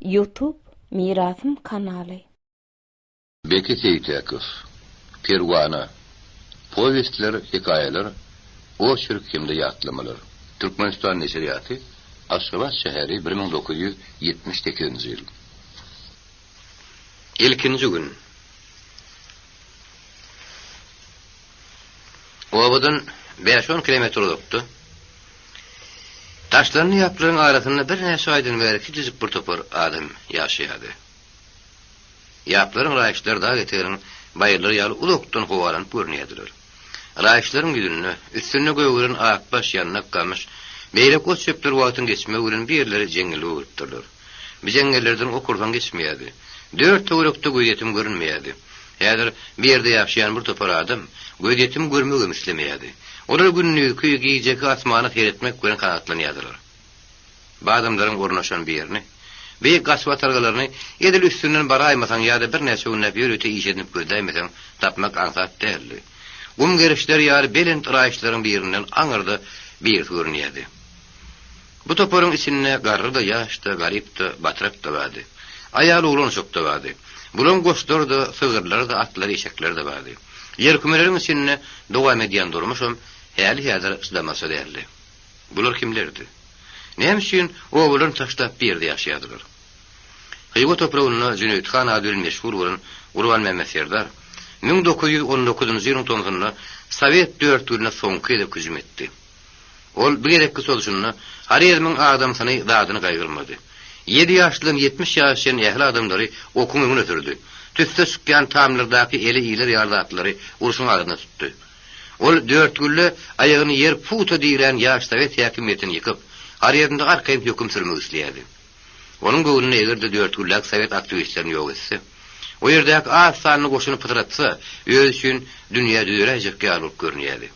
Youtube Mirasym kanaly. Beki Seýtäkow. Perwana. Powestler, hekaýalar, oçerk hem-de ýatlamalar. Türkmenistan neşirýaty, Aşgabat şäheri, 1978-nji ýyl. Ilkinji gün. Obadan bäş-on kilometr uzakda, taşlandy ýaplaryň arasynda birnäçe aýdan bäri kiçijik bir topar adam ýaşaýardy. Ýaplaryň raýyşlary dag eteginiň baýyrlary ýaly uzakdan howalanyp görünýärdiler. Raýyşlaryň ýüzünde, üstünde gögeren akbaş, ýandak, gamyş, beýleki ot-çöpler wagtyň geçmegi bilen bir ýerleri jeňňele öwrüpdirler. Bu jeňňellerden okursaň geçmeýärdi. Dört töwerekde gözýetim görünmeýärdi. Häzir bu ýerde ýaşaýan bir topar adam gözýetim görmegem islemeýärdi. Olar gündizki, gijeki asmana seretmek bilen kanagatlanýardylar. Bu adamlaryň ornaşan bir ýerini, beýik gaçybatalgalaryny edil üstünden baraýmasaň ýa-da birnäçe günläp ýörite iş edinip gözläýmeseň tapmak aňsat däldi. Gum gerişler ýaly belent yraýyşlaryň birinden aňyrda birisi görünýärdi. Bu toparyň içinde garry-da, ýaş-da, garyp-da, batrak-da bardy. Aýal-oglanjyk-da bardy. Bulaň goçlary-da, sygyrlary-da, atlary, eşekleri-de bardy. Ýerkümeleriň içinde dowam edýän durmuşam häli-häzir çydamasa däldi. Bular kimlerdi? Näme üçin obalaryny taşlap bu ýerde ýaşaýardylar? Hywa topragynda Jüneýit han ady bilen meşhur bolan Gurbanmämmet serdar 1919-njy ýylyň tomsunda sowet dörtgüline soňky gezek hüjüm etdi. Ol bu gezekki çozuşynda Horezmiň adamsyny zadyny gaýgyrmady. Ýedi ýaşlydan 70 ýaşa çenli ähli adamlary okuň öňüne sürdi. Tüsse çykýan tamdyrdaky ele iler ýaly zatlary urşuň agzyna tutdy. Ol Dörtgülde aýagyny ýer pugta dirän ýaş sowet häkimiýetini ýykyp, Horezmde arkaýyn höküm sürmek isleýärdi. Onuň göwnüne eger-de Dörtgüldäki sowet aktiwistlerini ýok etse, o ýerdäki az sanly goşuny pytratsa, özi üçin dünýä düzeläýjek ýaly bolup görünýärdi.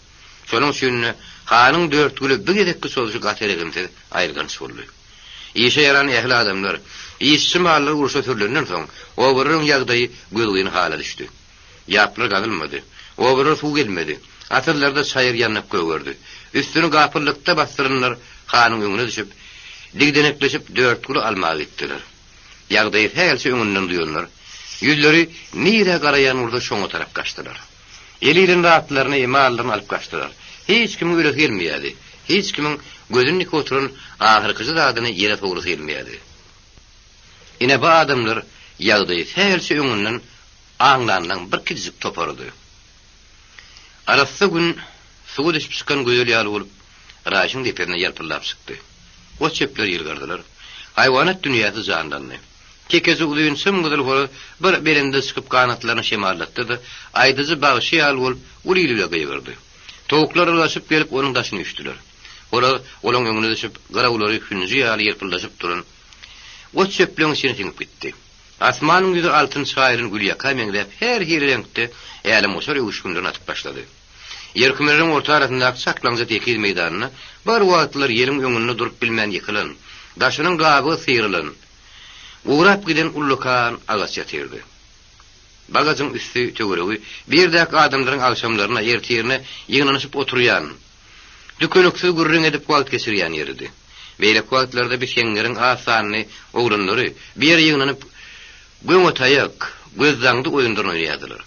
Şonuň üçin-de hanyň Dörtgüle bu gezekki çozuşy gaty rehimsiz, aýylganç boldy. Işe ýaran ähli adamlar, işçi mallar urşa sürlenden soň, obalaryň ýagdaýy gözgyny hala düşdi. Ýaplar gazylmady. Obalara suw gelmedi. Atyzlarda çaýyr ýandak gögerdi. Üstüni gapyllykda basdyranlar hanyň öňüne düşüp, digdenekleşip Dörtgüli almaga gitdiler. Ýagdaýy sähelçe öňünden duýanlar, ýüzleri nirä garaýan bolsa şoňa tarap gaçdylar. Eli ilen zatlaryny, mallaryny alyp gaçdylar. Hiç kimiň ölesi gelmeýärdi. Hiç kimiň gözüni dikip oturan ahyrkyja zadyny ýere sowrasy gelmeýärdi. Ine bu adamlar ýagdaýy sähelçe öňünden aňlanlaň bir kiçijik toparydy. Arassa gün suwa düşüp çykan gözel ýaly bolup, raýşyň depesine ýalpyldap çykdy. Ot-çöpler ýylgyrdylar. Haýwanat dünýäsi janlandy. Kekeji uzyn çym-gyzyl horaz bir belende çykyp ganatlaryny şemallatdy-da, aýdyjy bagşy ýaly bolup, uly il bile gygyrdy. Towuklar ylgaşyp gelip, onuň daşyna üýşdüler. Horaz olaň öňüne düşüp, gyrawlary hünji ýaly ýylpyldaşyp duran ot-çöpleň içine siňip gitdi. Asmanyň ýüzi altyn çaýylan gülýaka meňzäp her hili reňkde älemgoşar öwüşginlerini atyp başlady. Ýerkümeleriň orta arasyndaky çaklaňja tekiz meýdanda bir wagtlar ýeliň öňünde durup bilmän ýykylan, daşynyň gabygy syrylan, gurap giden ullakan agaç ýatyrdy. Bu agajyň üsti, töweregi bu ýerdäki adamlaryň agşamlaryna, ertirine ýygnanyşyp oturýan, Tükeniksiz gürrüň edip wagt geçirýän ýeridi. Beýleki wagtlarda bi seňňeriň az sanly oglanlary bir ýere ýygnanyp göňe taýak, gözdaňdy oýunlaryny oýnaýardylar.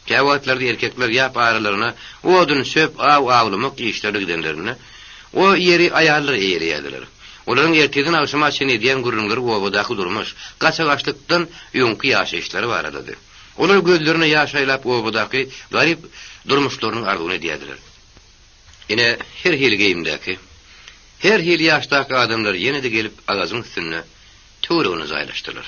Käwagtlarda erkekler ýap aralaryna odun, çöp, aw awlamak işlerine gidenlerinde, o ýeri aýallar eýeleýärdiler. Olaryň ertirden agşama çenli edýän gürrüňleri obadaky durmuş, gaça-gaçlykdan öňki ýaşaýyşlary baradady. Olar gözlerine ýaş aýlap obadaky garyp durmuşlarynyň arzuwyny edýärdiler. Ine, her hili geýimdäki, her hili ýaşdaky adamlar ýene-de gelip agajyň üstünde töweregine jaýlaşdylar.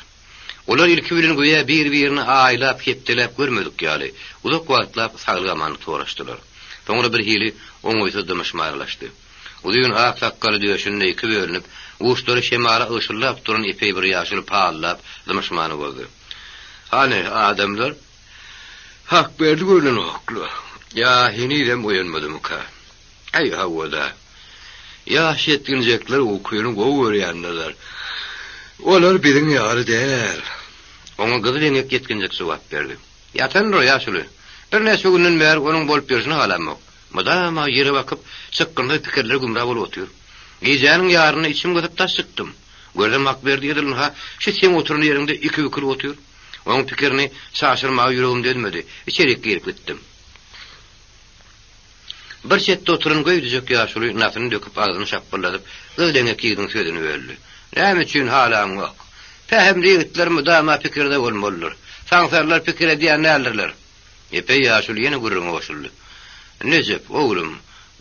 Olar ilki bilen göýä bir-birini aýlap, hepdeläp görmedik ýaly, uzak wagtlap saglyk-amanlyk soraşdylar. Soňra birhili oňaýsyz dymyşma aralaşdy. Uzyn ak sakgaly döşünde iki bölünip, uçlary şemala ygşyldap duran epeý bir ýaşuly pallap dymyşmany bozdy. Hany, adamlar? Hakberdi görnenokla. Ýa henizem oýanmadymyka? Äý, hawa-da. Ýaş ýetginjekler ukyny gowy görýändirler. Olar biziň ýaly däl. Oňa gyzyl eňek ýetginjek jogap berdi. Ýatandyr o ýaşuly. Birnäçe günden bäri onuň bolup ýörşüni halamok. Mydama ýere bakyp, çykgynsyz pikirlere gümra bolup otyr. Gijäniň ýarynda içim gysyp daş çykdym. Görsem Hakberdi edil ynha, şu seň oturan ýeriňde iki bükülip otyr. Oň pikirini çaşyrmaga ýüregim dözmedi, içerik girip gitdim. Bir çetde oturan göýdüjek ýaşuly nasyny döküp agzyny şapbyrladyp, gyzleňek ýigidiň sözüni böldi. Näme üçin halaňok? Pähimli ýigitler mydama pikirde bolmalydyr. Saňsarlar pikir edýän däldirler. Epeý ýaşuly ýene gürrüňe goşuldy. Nejep, oglum,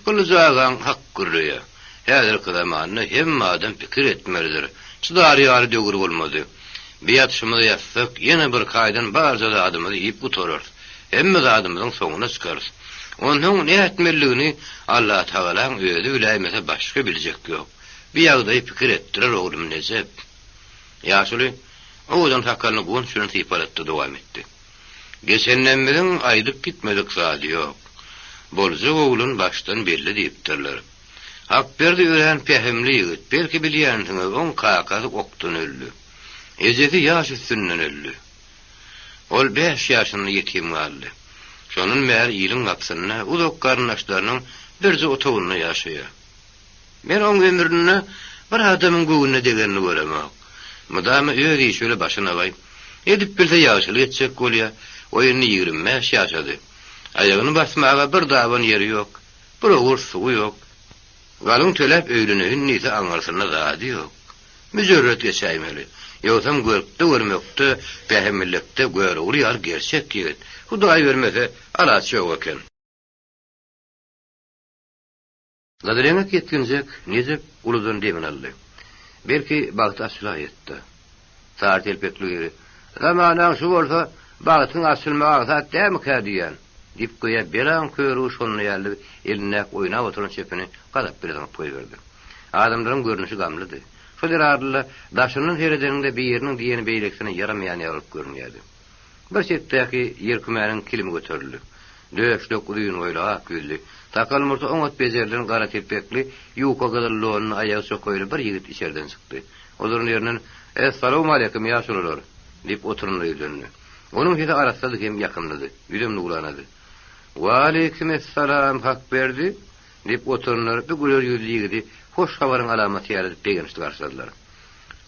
Gylyç agaň hak gürleýä. Häzirki zamanda hemme adam pikir etmelidir. Çydar ýaly döwür bolmady. Bi ýatyşymyza ýatsak, ýene birki aýdan barja zadymyzy iýip gutararys. Hemme zadymyzyň soňuna çykarys. Onsoň nätmelidigini Allatagalaň özi biläýmese başga biljek ýok. Bi ýagdaý pikir etdirer oglum Nejep. Ýaşuly owadan sakalyny guwanç bilen sypalatdy dowam etdi. Geçenlemmiziň aýdyp gitmedik zady ýok. Boljak oglan başdan belli diýipdirler. Hakberdi örän pähimli ýigit, belki bilýänsiňiz, oň kakasy okdan öldi. Ejesi ýaş üstünden öldi. Ol bäş ýaşynda ýetim galdy. Şondan bäri iliň gapysynda, uzak garyndaşlarynyň birje otagynda ýaşaýar. Men oň ömründe bir adamyň göwnüne degenini göremok. Mydama öz işi bile başy nagaý. Edip bilse ýagşylyk etjek bolýar. O indi 25 ýaşady. Aýagyny basmaga bir daban ýeri ýok. Bir owurt suwy ýok. Galyň töläp öýleneýin diýse aňyrsynda zady ýok. Müjerret geçäýmeli. Ýogsam görkde-görmekde, pähimlilikde Görogly ýaly gerçek ýigit. Hudaý bermese, alaç ýok eken. Gyzyleňek ýetginjek Nejep uludan demini aldy. Belki, bagty açylaýytdy. Sary telpekli biri, Zamanaň şu bolsa, bagtyň açylmagy aňsat dälmikä diýýän, diýip, göýä belaň körügi şonda ýaly elindäki oýnap oturan çöpüni gazap bile zyňyp goýberdi. Adamlaryň görnüşi gamlydy. Şo zerarly-da, daşyndan seredeniňde biriniň diýeni beýlekisine ýaramaýan ýaly bolup görünýärdi. Bir çetdäki ýerkümäniň kilimi göterildi. Döşlek uzyn boýly, ak ýüzli, sakal-murty oňat bejerilen gara telpekli, ýuka gyzyl donly, aýagy çokaýly bir ýigit içerden çykdy. Oturan ýerinden, Essalawmaleýkim, ýaşulular! diýip, oturanyna ýüzlendi. Onuň sesi arassady hem ýakymlydy, ýüzem nuranady. Waleýkimessalam, Hakberdi! Diýip, oturanlar bu güler ýüzli ýigidi hoş habaryň alamaty ýaly edip begençli garşyladylar.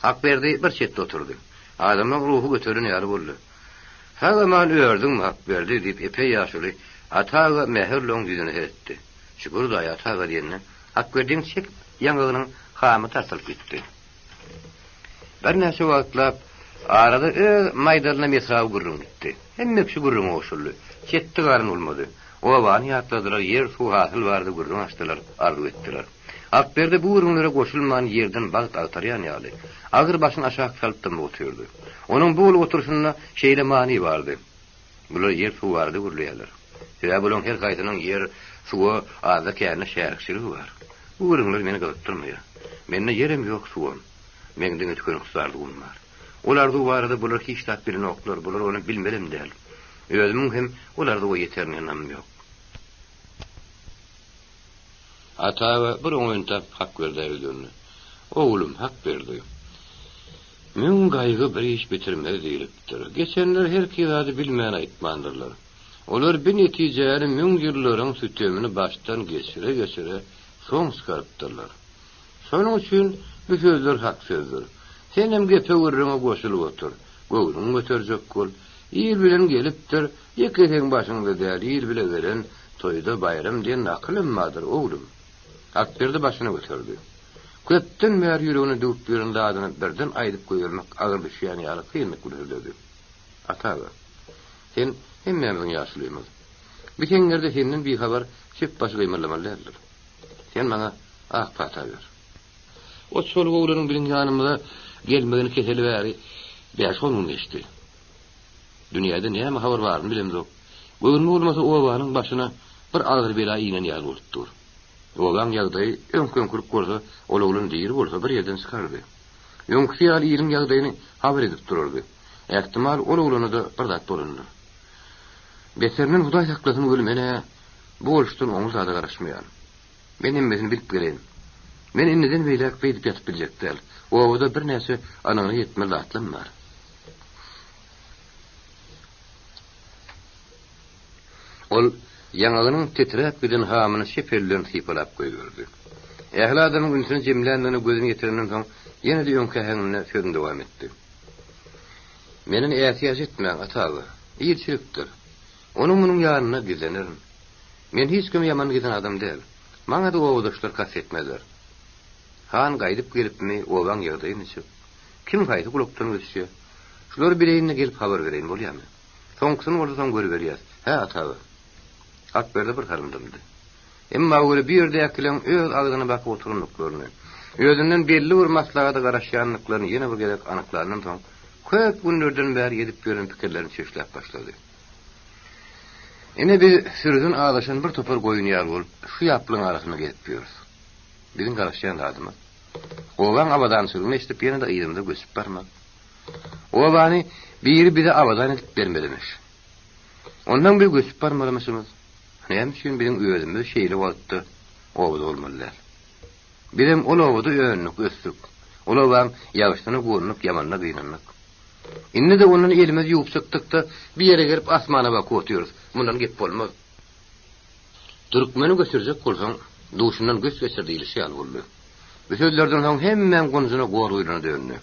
Hakberdi bir çetde oturdy. Adamlaryň ruhy göterilen ýaly boldy. Sag-aman ördüňmi, Hakberdi? diýip, epeý ýaşuly Ata aga mähirli oň ýüzüne seretdi. Şükür Hudaýa, Ata aga diýende, Hakberdiň çep ýaňagynyň hamy tartylyp gitdi. Birnäçe wagtlap arada öz maýdalyna mesawy gürrüň gitdi. Hemme kişi gürrüňe goşuldy. Çetde galan bolmady. Obany ýatladylar, ýer-suw, hasyl barada gürrüň açdylar, arzuw etdiler. Akberdi bu gürrüňlere goşulman ýerden bagt agtarýan ýaly, agyr başyny aşak salyp dymyp otyrdy. Onuň bu bolup oturyşynda şeýle many bardy. Bular ýer-suw barada gürleýärler. Sebäbi bularyň her haýsynyň ýer, suwa azda-kände şärikçiligi bar. Bu gürrüňler meni gyzykdyrmaýar. Mende ýerem ýok, suwam. Meň diňe tükeniksiz arzuwym bar. Ol arzuw barada bular hiç zat bilenoklar, bular ony bilmelem däl. Özümiň hem ol arzuwa ýeterine ynamym ýok. Ata aga bir oňyn tapyp Hakberdä ýüzlendi. Oglum, Hakberdi. Müň gaýgy bir iş bitirmez diýlipdir. Geçenler herki zady bilmän aýtmandyrlar. Olar bi netijäni müň ýyllaryň sütemini başdan geçire-geçire soň çykarypdyrlar. Şonuň üçin bu sözler hak sözdür. Senem gepe-gürrüňe goşulyp otur. Göwnüňi göterjek bol. Il bilen gelipdir, ýeke seň başyňda däl, il bile gelen toýda baýram diýen nakylym bardyr, oglum. Hakberdi başyny göterdi. Köpden bäri ýüregine düwüp ýören zadyny birden aýdyp goýbermek agyr düşýän ýaly kynlyk bilen sözledi. Ata aga, sen hemmämiziň ýaşulymyz. Bi seňňerde senden bihabar çöp başy gymyldamaly däldir. Sen maňa ak pata ber. O çoluk oglanyň biziň ýanymyza gelmegini keseli bäri bäş-on gün geçdi. Dünýäde näme habar baryny bilemzok. Göwnüme bolmasa obanyň başyna bir agyr bela inen ýaly bolup dur. Obaň ýagdaýy öňki-öňkülik bolsa, ol oglan diri bolsa bir ýerden çykardy. Öňküsi ýaly iliň ýagdaýyny habar edip durardy. Ähtimal ol oglana-da bir zat bolandyr. Beterinden Hudaý saklasyn weli men-ä bu boluşdan oňly zada garaşmaýan. Men hemmesini bilip geleýin. Men indiden beýläk beýdip ýatyp biljek däl. Obada birnäçe anygyna ýetmeli zatlam bar. Ol ýaňagynyň titräp giden hamyny çep eli bilen sypalap goýberdi. Ähli adamyň ünsüni jemländigine gözüni ýetirenden soň. Ýene-de öňki äheňinde sözüni dowam etdi. Menden ätiýaç etmäň, ata aga. Il çirikdir. Onuň-munuň ýanynda gizlenerin. Men hiç kime ýaman giden adam däl. Maňa-da obadaşlar kast etmezler. Han gaýdyp gelipmi, obaň ýagdaýy niçik? Kim haýsy gulakdan göçýä? Şulary bileýin-de gelip habar bereýin, bolýamy? Soňkusyny bolsa soň görüberýäs. Hä, ata aga? Hakberdi bir salym dymdy. Emma weli bu ýerdäkileň öz agzyna bakyp oturandyklaryny, özünden belli bir maslahata garaşýandyklaryny ýene bir gezek anyklandan soň, köp günlerden bäri edip ýören pikirlerini çöşläp başlady. Ine biz sürüden azaşan bir topar goýun ýaly bolup, şu ýaplaryň arasynda gezip ýörüs. Biziň garaşýan zadymyz, obaň abadançylygyny eşidip ýene-de yzymyza göçüp barmak. Obany biri bize abadan edip bermelimiş. Ondan biz göçüp barmalymyşymyz. Näme üçin biziň özümiz şeýle wagtda obada bolmaly däl? Bizem ol obada öndük, ösdük. Ol obaň ýagşysyna guwandyk, ýamanyna gynandyk. Indi-de ondan elimizi ýuwup çykdyk-da, bir ýere gelip asmana bakyp otyrys. Mundan gep bolmaz. Türkmeni göçürjek bolsaň, duşundan göç geçir diýlişi ýaly boldy. Bu sözlerden soň hemmäň gonjuna gor guýlana döndi.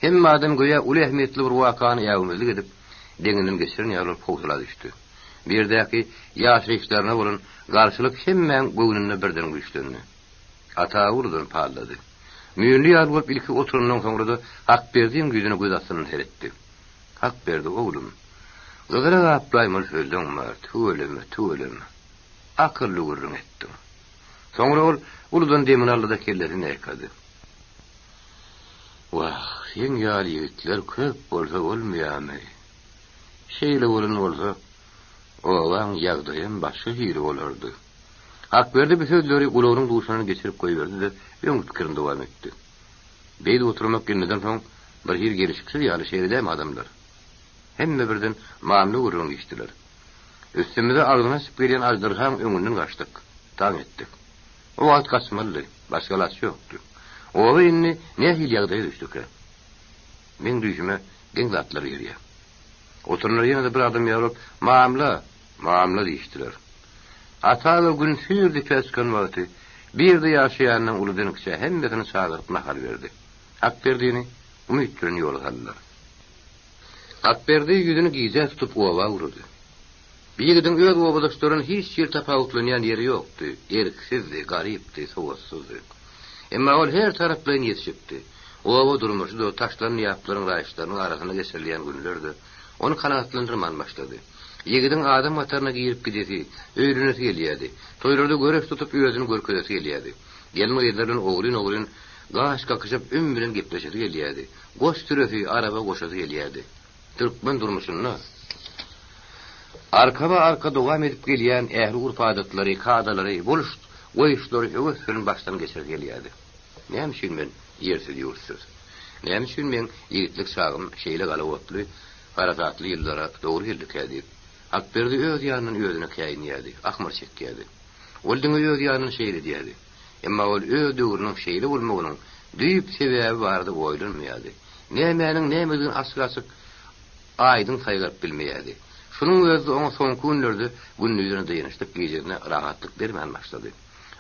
Hemme adam göýä uly ähmiýetli bir wakany äwmezlik edip, deňinden geçiren ýaly bolup howsala düşdi. Bu ýerdäki ýaşaýyşlaryna bolan garşylyk hemmäň göwnünde birden güýçlendi. Ata uludan pallady. Müýnli ýaly bolup ilki oturandan soňra-da Hakberdiň ýüzüne göz astyndan seretdi. Hakberdi, oglum, gyzyla gaplaýmaly sözleň bar, tüweleme, tüweleme. Akylly gürrüň etdiň. Soňra ol uludan demini aldy-da kellesini ýaýkady. Wah, seň ýaly ýigitler köp bolsa bolmaýamy? Şeýle bolan bolsa, obaň ýagdaýam başga hili bolardy. Hakberdi bu sözleri gulagynyň duşundan geçirip goýberdi-de, öňki pikirini dowam etdi. Beýdip oturmak indiden soň bir hili gelşiksiz ýaly, şeýle dälmi, adamlar? Hemme birden mamla gürrüň diýişdiler. Üstümize agzyny açyp gelýän aždarhaň öňünden gaçdyk, daň etdik. O wagt gaçmalydy, başga alaç ýokdy. Oba indi nähili ýagdaýa düşdükä? Meň düýşüme geň zatlar girýär. Oturanlar ýene-de bir adam ýaly bolup, Mamla! Mamla diýişdiler. Ata aga gün süýr depä çykan wagty, bir ýerde ýaşaýanynyň uludan-kiçä hemmesini çagyryp nahar berdi. Hakberdini umyt bilen ýola saldylar. Hakberdi ýüzüni gijä tutup oba ugrady. Bu ýigidiň öz obadaşlaryndan hiç hili tapawutlanýan ýeri ýokdy, erksizdi, garypdy, sowatsyzdy. Emma ol her taraplaýyn ýetişipdi. Oba durmuşy-da, taşlan ýaplaryň raýyşlarynyň arasynda geçirilýän günler-de ony kanagatlandyrman başlady. Ýigidiň adam hataryna girip gidesi, öýlenesi gelýärdi. Toýlarda göreş tutup özüni görkezesi gelýärdi. Gelin-gyzlar bilen ogryn-ogryn gaş kakyşyp üm bilen gepleşesi gelýärdi. Goş süresi, araba goşasy gelýärdi. Türkmen durmuşynda arkaba-arka dowam edip gelýän ähli urp-adatlary, kadalary, boluş goýuşlary höwes bilen başdan geçiresi gelýärdi. Näme üçin men ýersiz-ýurtsuz? Näme üçin meň ýigitlik çagym şeýle galagoply, harasatly ýyllara dogry geldikä diýip, Hakberdi öz ýanyndan özüne käýinýärdi, ahmyr çekýärdi. Ol diňe öz ýanyndan şeýle diýýärdi. Emma ol öz döwrüniň şeýle bolmagynyň düýp sebäbi barada oýlanmaýardy. Nämäniň nämedigini açyk-açyk, aýdyň saýgaryp bilmeýärdi. Şunuň özi-de oňa soňky günlerde gündizine dynçlyk, gijesine rahatlyk bermän başlady.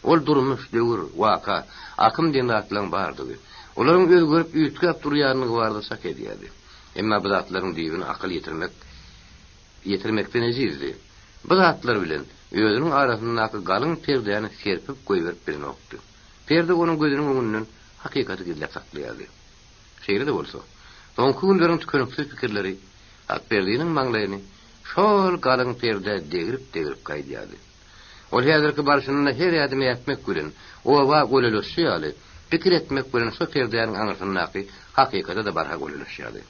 Ol durmuş, döwür, waka, akym diýen zatlaryň bardygy, olaryň özgerip, üýtgäp durýandygy barada çak edýärdi. Emma bu zatlaryň düýbüne akyl ýetirmek ýetirmekden ejizdi. Bu zatlar bilen özüniň arasyndaky galyň perdäni serpip goýberip bilenokdy. Perde onuň gözüniň öňünden hakykaty gizläp saklaýardy. Şeýle-de bolsa, soňky günleriň tükeniksiz pikirleri Hakberdiniň maňlaýyny şol galyň perdä degrip-degrip gaýdýardy. Ol häzirki barşynda her ädim ätmek bilen, oba golaýlaşşy ýaly, pikir etmek bilen şo perdäniň aňyrsyndaky hakykata-da barha golaýlaşýardy.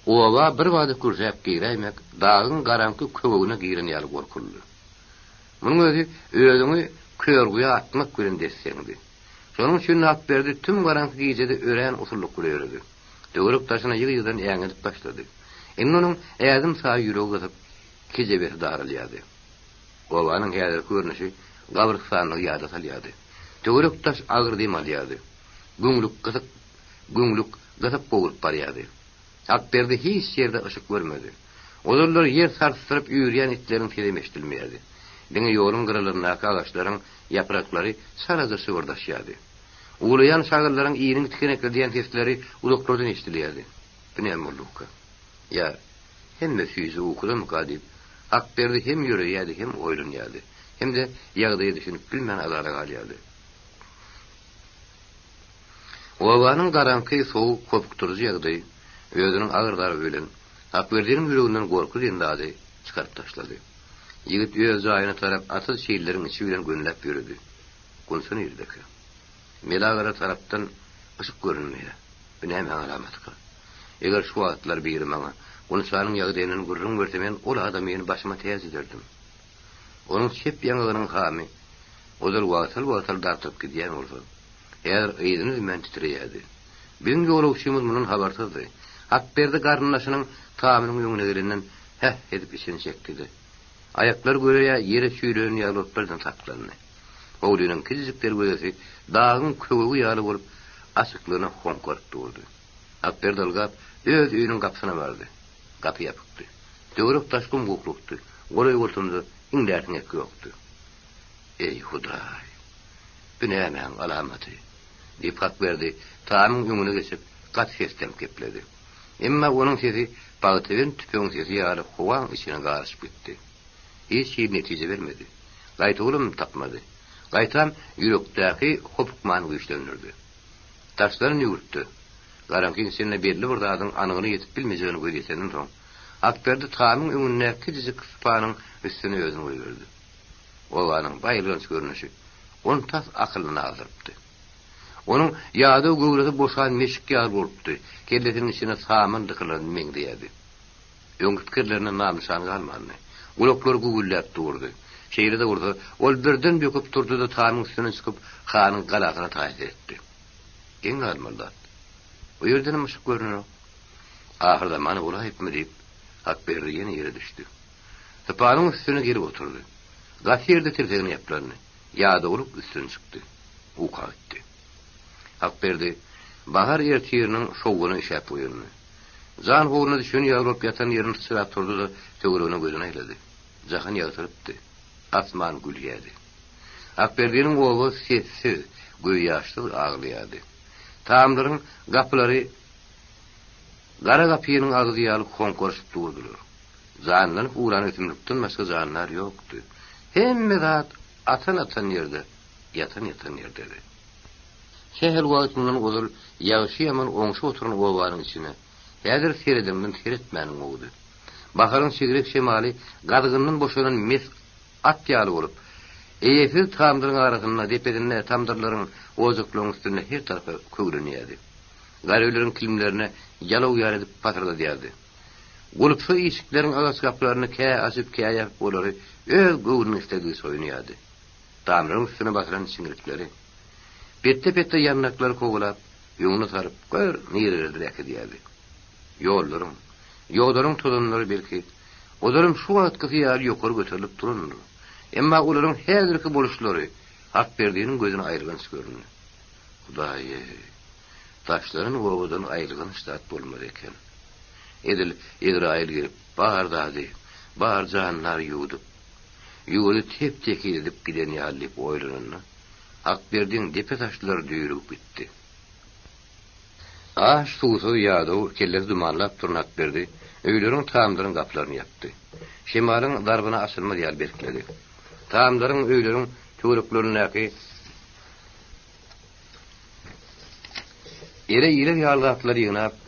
Oba birbada kürsäp giräýmek dagyň garaňky köwegine giren ýaly gorkuldy. Munuň özi özüňi körguýa atmak bilen des-deňdi. Şonuň üçin Akberdi tüm garaňky gijede örän usullyk bilen ýöredi. Töwerek-daşyna ýygy-ýygydan äňedip başlady. Indi onuň ädim saýy ýüregi gysyp, kejebesi daralýardy. Obanyň häzirki görnüşi gabrystanlygy ýada salýardy. Töwerek-daş agyr dem alýardy. Güňlük gysyk Güňlük gysyp-gowrup barýardy. Akberdi hiç ýerde yşyk görmedi. Ozallar ýer sarsdyryp üýrýän itleriň sesem eşidilmeýärdi. Diňe ýoluň gyralaryndaky agaçlaryň ýapraklary çalaja şybyrdaşýardy. Uwlaýan şagallaryň iniň tikenekledýän sesleri uzaklardan eşidilýärdi. Bu näme boldugyka? Ýa hemme süýji ukudamyka diýip, Hakberdi hem ýöreýärdi, hem oýlanýardy, hem-de ýagdaýa düşünip bilmän azara galýardy. Obanyň garaňky, sowuk, hopukdyryjy ýagdaýy özüniň agyr zarby bilen Hakberdiniň ýüreginden gorky diýen zady çykaryp taşlady. Ýigit öz jaýyna tarap atyz çilleriň içi bilen gönüläp ýöredi. Gunça niredekä? Melagara tarapdan yşyk görünmeýär. Bu nämäň alamatyka? Eger şu wagtlar biri maňa Gunçanyň ýagdaýyndan gürrüň berse men ol adamyny başyma täç ederdim. Onuň çep ýaňagynyň hamy ozal wagtal-wagtal dartylyp gidýän bolsa, häzir yzyny üzmän titreýärdi. Biziň ýolagçymyz mundan habarsyzdy. Hakberdi garyndaşynyň tamynyň öňüne gelenden Heh edip içini çekdi-de, aýaklary göýä ýere çüýlenen ýaly bolup birden saklandy. Howlynyň kiçijik derwezesi dagyň köwegi ýaly bolup, açyklygyna hoňkaryp durdy. Akberdi ylgap, öz öýüniň gapysyna bardy. Gapy ýapykdy. Töwerek-daş gum-guklukdy, golaý-goltumda iňlärsiň ek ýokdy. Eý, Hudaý! Bu nämäň alamaty? diýip, Hakberdi tamyň öňüne geçip, gaty seslenip gepledi. Emma onuň sesi pagtabent tüpeňiň sesi ýaly howaň içine garyşyp gitdi. Hiç hili netije bermedi. Gaýtawulam tapmady. Gaýtam ýürekdäki hopukmany güýçlendirdi. Daşlaryny ýüwürtdi. Garaňkyň içinde belli bir zadyň anygyna ýetip bilmejegine gözi ýetenden soň, Akberdi tamyň öňündäki kiçijik sypanyň üstüne özüni goýberdi. Obanyň baýyrganç görnüşi ony tas akylyndan azdyrypdy. Onuň ýadaw göwresi boşan meşik ýaly bolupdy, kellesiniň içine saman dykylan meňzeýärdi. Öňki pikirlerinden nam-nyşan galmandy. Gulaklary güwwüldäp durdy. Şeýle-de bolsa, ol birden böküp turdy-da tamyň üstüne çykyp, hanyň galasyna taý seretdi. Geň galmaly zat. Bu ýerdenem yşyk görnenok. Ahyrzaman bolaýypmy diýip, Hakberdi ýene ýere düşdi. Sypanyň üstüne gelip oturdy. Gaty ýerde tirsegine ýaplandy. Ýadawlyk üstün çykdy. Uka gitdi. Hakberdi bahar ertiriniň şowuna üşäp oýandy. Jan howruna düşen ýaly bolup ýatan ýerinden syçrap turdy-da, töweregine gözüni aýlady. Jahan ýagtylypdy. Asman gülýärdi. Hakberdiniň oba sessiz, gözýaşsyz aglaýardy. Tamdyryň gapylary gara gapynyň agzy ýaly hoňkaryşyp durdular. Janlanyp ugran ösümlikden başga jandar ýokdy. Hemme zat atan-atan ýerde, ýatan-ýatan ýerdedi. Sähel wagt mundan ozal ýagşy-ýaman oňşup oturan obanyň içine häzir seredeňden seretmäniň gowudy. Baharyň çigrek şemaly gazgyndan boşanan mes at ýaly bolup, eýesiz tamdyryň arasynda, depesinde, tamdyrlaryň, ojaklaryň üstünde her tarapa köwlenýärdi. Garöýleriň kilimlerine ýalaw ýaly edip pasyrdadýardy. Gulpsyz işikleriň agaç gapylaryny kä açyp, kä ýapyp olary öz göwnüniň isledigiçe oýnaýardy. Tamdyryň üstüne basylan çiňrikleri, petde-petde ýandaklary kowalap, öňüne salyp, gör, nirelerdir äkidýärdi. Ýollaryň, ýodalaryň tozanlary belki, ozalam şu wagtkysy ýaly ýokary göterilip durandyr. Emma olaryň häzirki boluşlary Hakberdiniň gözüne aýylganç göründi. Hudaý-eý, daşlanan obadan aýylganç zat bolmaz eken. Edil Ezraýyl gelip, bar zady, bar jandary ýuwdup, ýurdy tep-tekiz edip giden ýaly diýip oýlananda, Hakberdiň depe saçlary düýrügip gitdi. Aç-suwsuz, ýadaw, kellesi dumanlap duran Hakberdi öýleriň, tamdyryň gapylaryny ýapdy. Şemalyň zarbyna açylmaz ýaly berkledi. Tamdyryň, öýleriň töwereklerindäki ele iler ýaly zatlary ýygnap,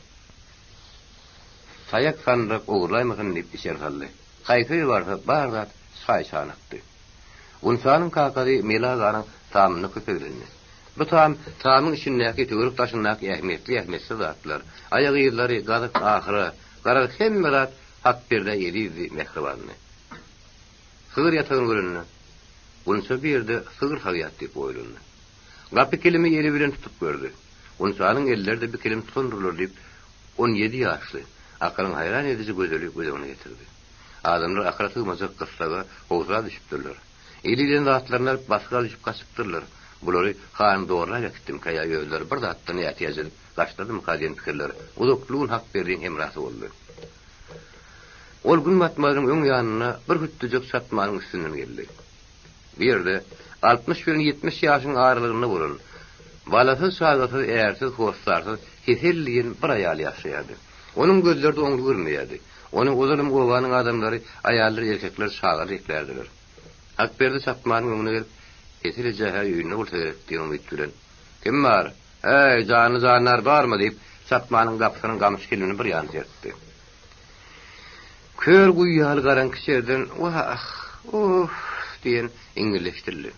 Taýak-sandyk ogurlaýmasyn diýip içeri saldy. Haýsy öýe barsa, bar zat çaý-çanakdy. Gunsanyň kakasy Mele aganyň tamynda köp eglendi. Bu tam, tamyň içindäki, töwerek-daşyndaky ähmiýetli-ähmiýetsiz zatlar, aýak yzlary, gazyk, ahyra, garaz, hemme zat Hakberdä ezizdi, mähribandy. Sygyr ýatagyny görende, Gunça bu ýerde sygyr sagýat diýip oýlandy. Gapy kilimi eli bilen tutup gördi. Gunsanyň elleri-de bir kilim tutandyrlar diýip, 17 ýaşly, akylyň haýran ediji gözeli göz öňüne getirdi. Adamlar akyla sygmajak gyssaga, howsala düşüpdirler. Eli ilen zatlaryny alyp, basga düşüp gaçypdyrlar. Bulary han zorlap äkitdimikä ýa özleri bir zatdan ätiýaç edip gaçdyrydymyka diýen pikirler uzakly gün Hakberdiň hemrasy boldy. Ol gün batmazynyň öň ýanynda bir hütdüjek çatmanyň üstünden geldi. Bu ýerde 60 bilen 70 ýaşyň aralygynda bolan. Balasyz, çagasyz, ärsiz, hossarsyz Hesel diýen bir aýal ýaşaýardy. Onuň gözleri-de oňly görmeýärdi. Ony ozalam obanyň adamlary, aýallar, erkekler, çagalar eklärdiler. Hakberdi çatmanyň öňüne gelip, Hesel eje-hä öýünde bolsa gerek diýen umyt bilen, Kim bar? Häý, janly-jandar barmy? diýip, çatmanyň gapysynyň gamyş kilimini bir ýana serpdi. Kör guýy ýaly garaňky içerden Wah, uh! diýen iňňildi eşidildi.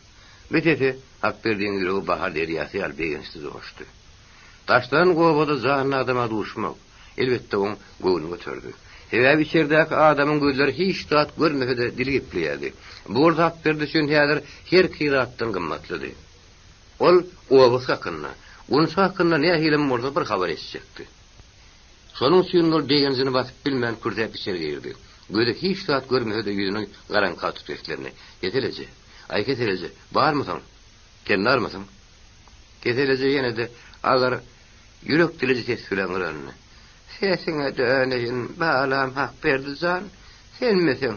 Bu sese Hakberdiň ýüregi bahar derýasy ýaly begençli joşdy. Daşdan obada janly adama duşmak, elbetde, oň göwnüni göterdi. Sebäbi içerdäki adamyň gözleri hiç zat görmese-de dili gepleýärdi. Bu bolsa Hakberdi üçin häzir herki zatdan gymmatlydy. Ol obasy hakynda, Gunça hakynda nähilem bolsa bir habar eşitjekdi. Şonuň üçin ol begenjini basyp bilmän kürsäp içeri girdi. Gözi hiç zat görmese-de ýüzüni garaňka tutup seslendi. Hesel eje! Aý Hesel eje, barmysyň? Sen barmysyň? Hesel eje ýene-de agyr, ýürek diliji ses bilen gyrandy. Sesiňe döneýin, balam Hakberdi jan, senmisiň?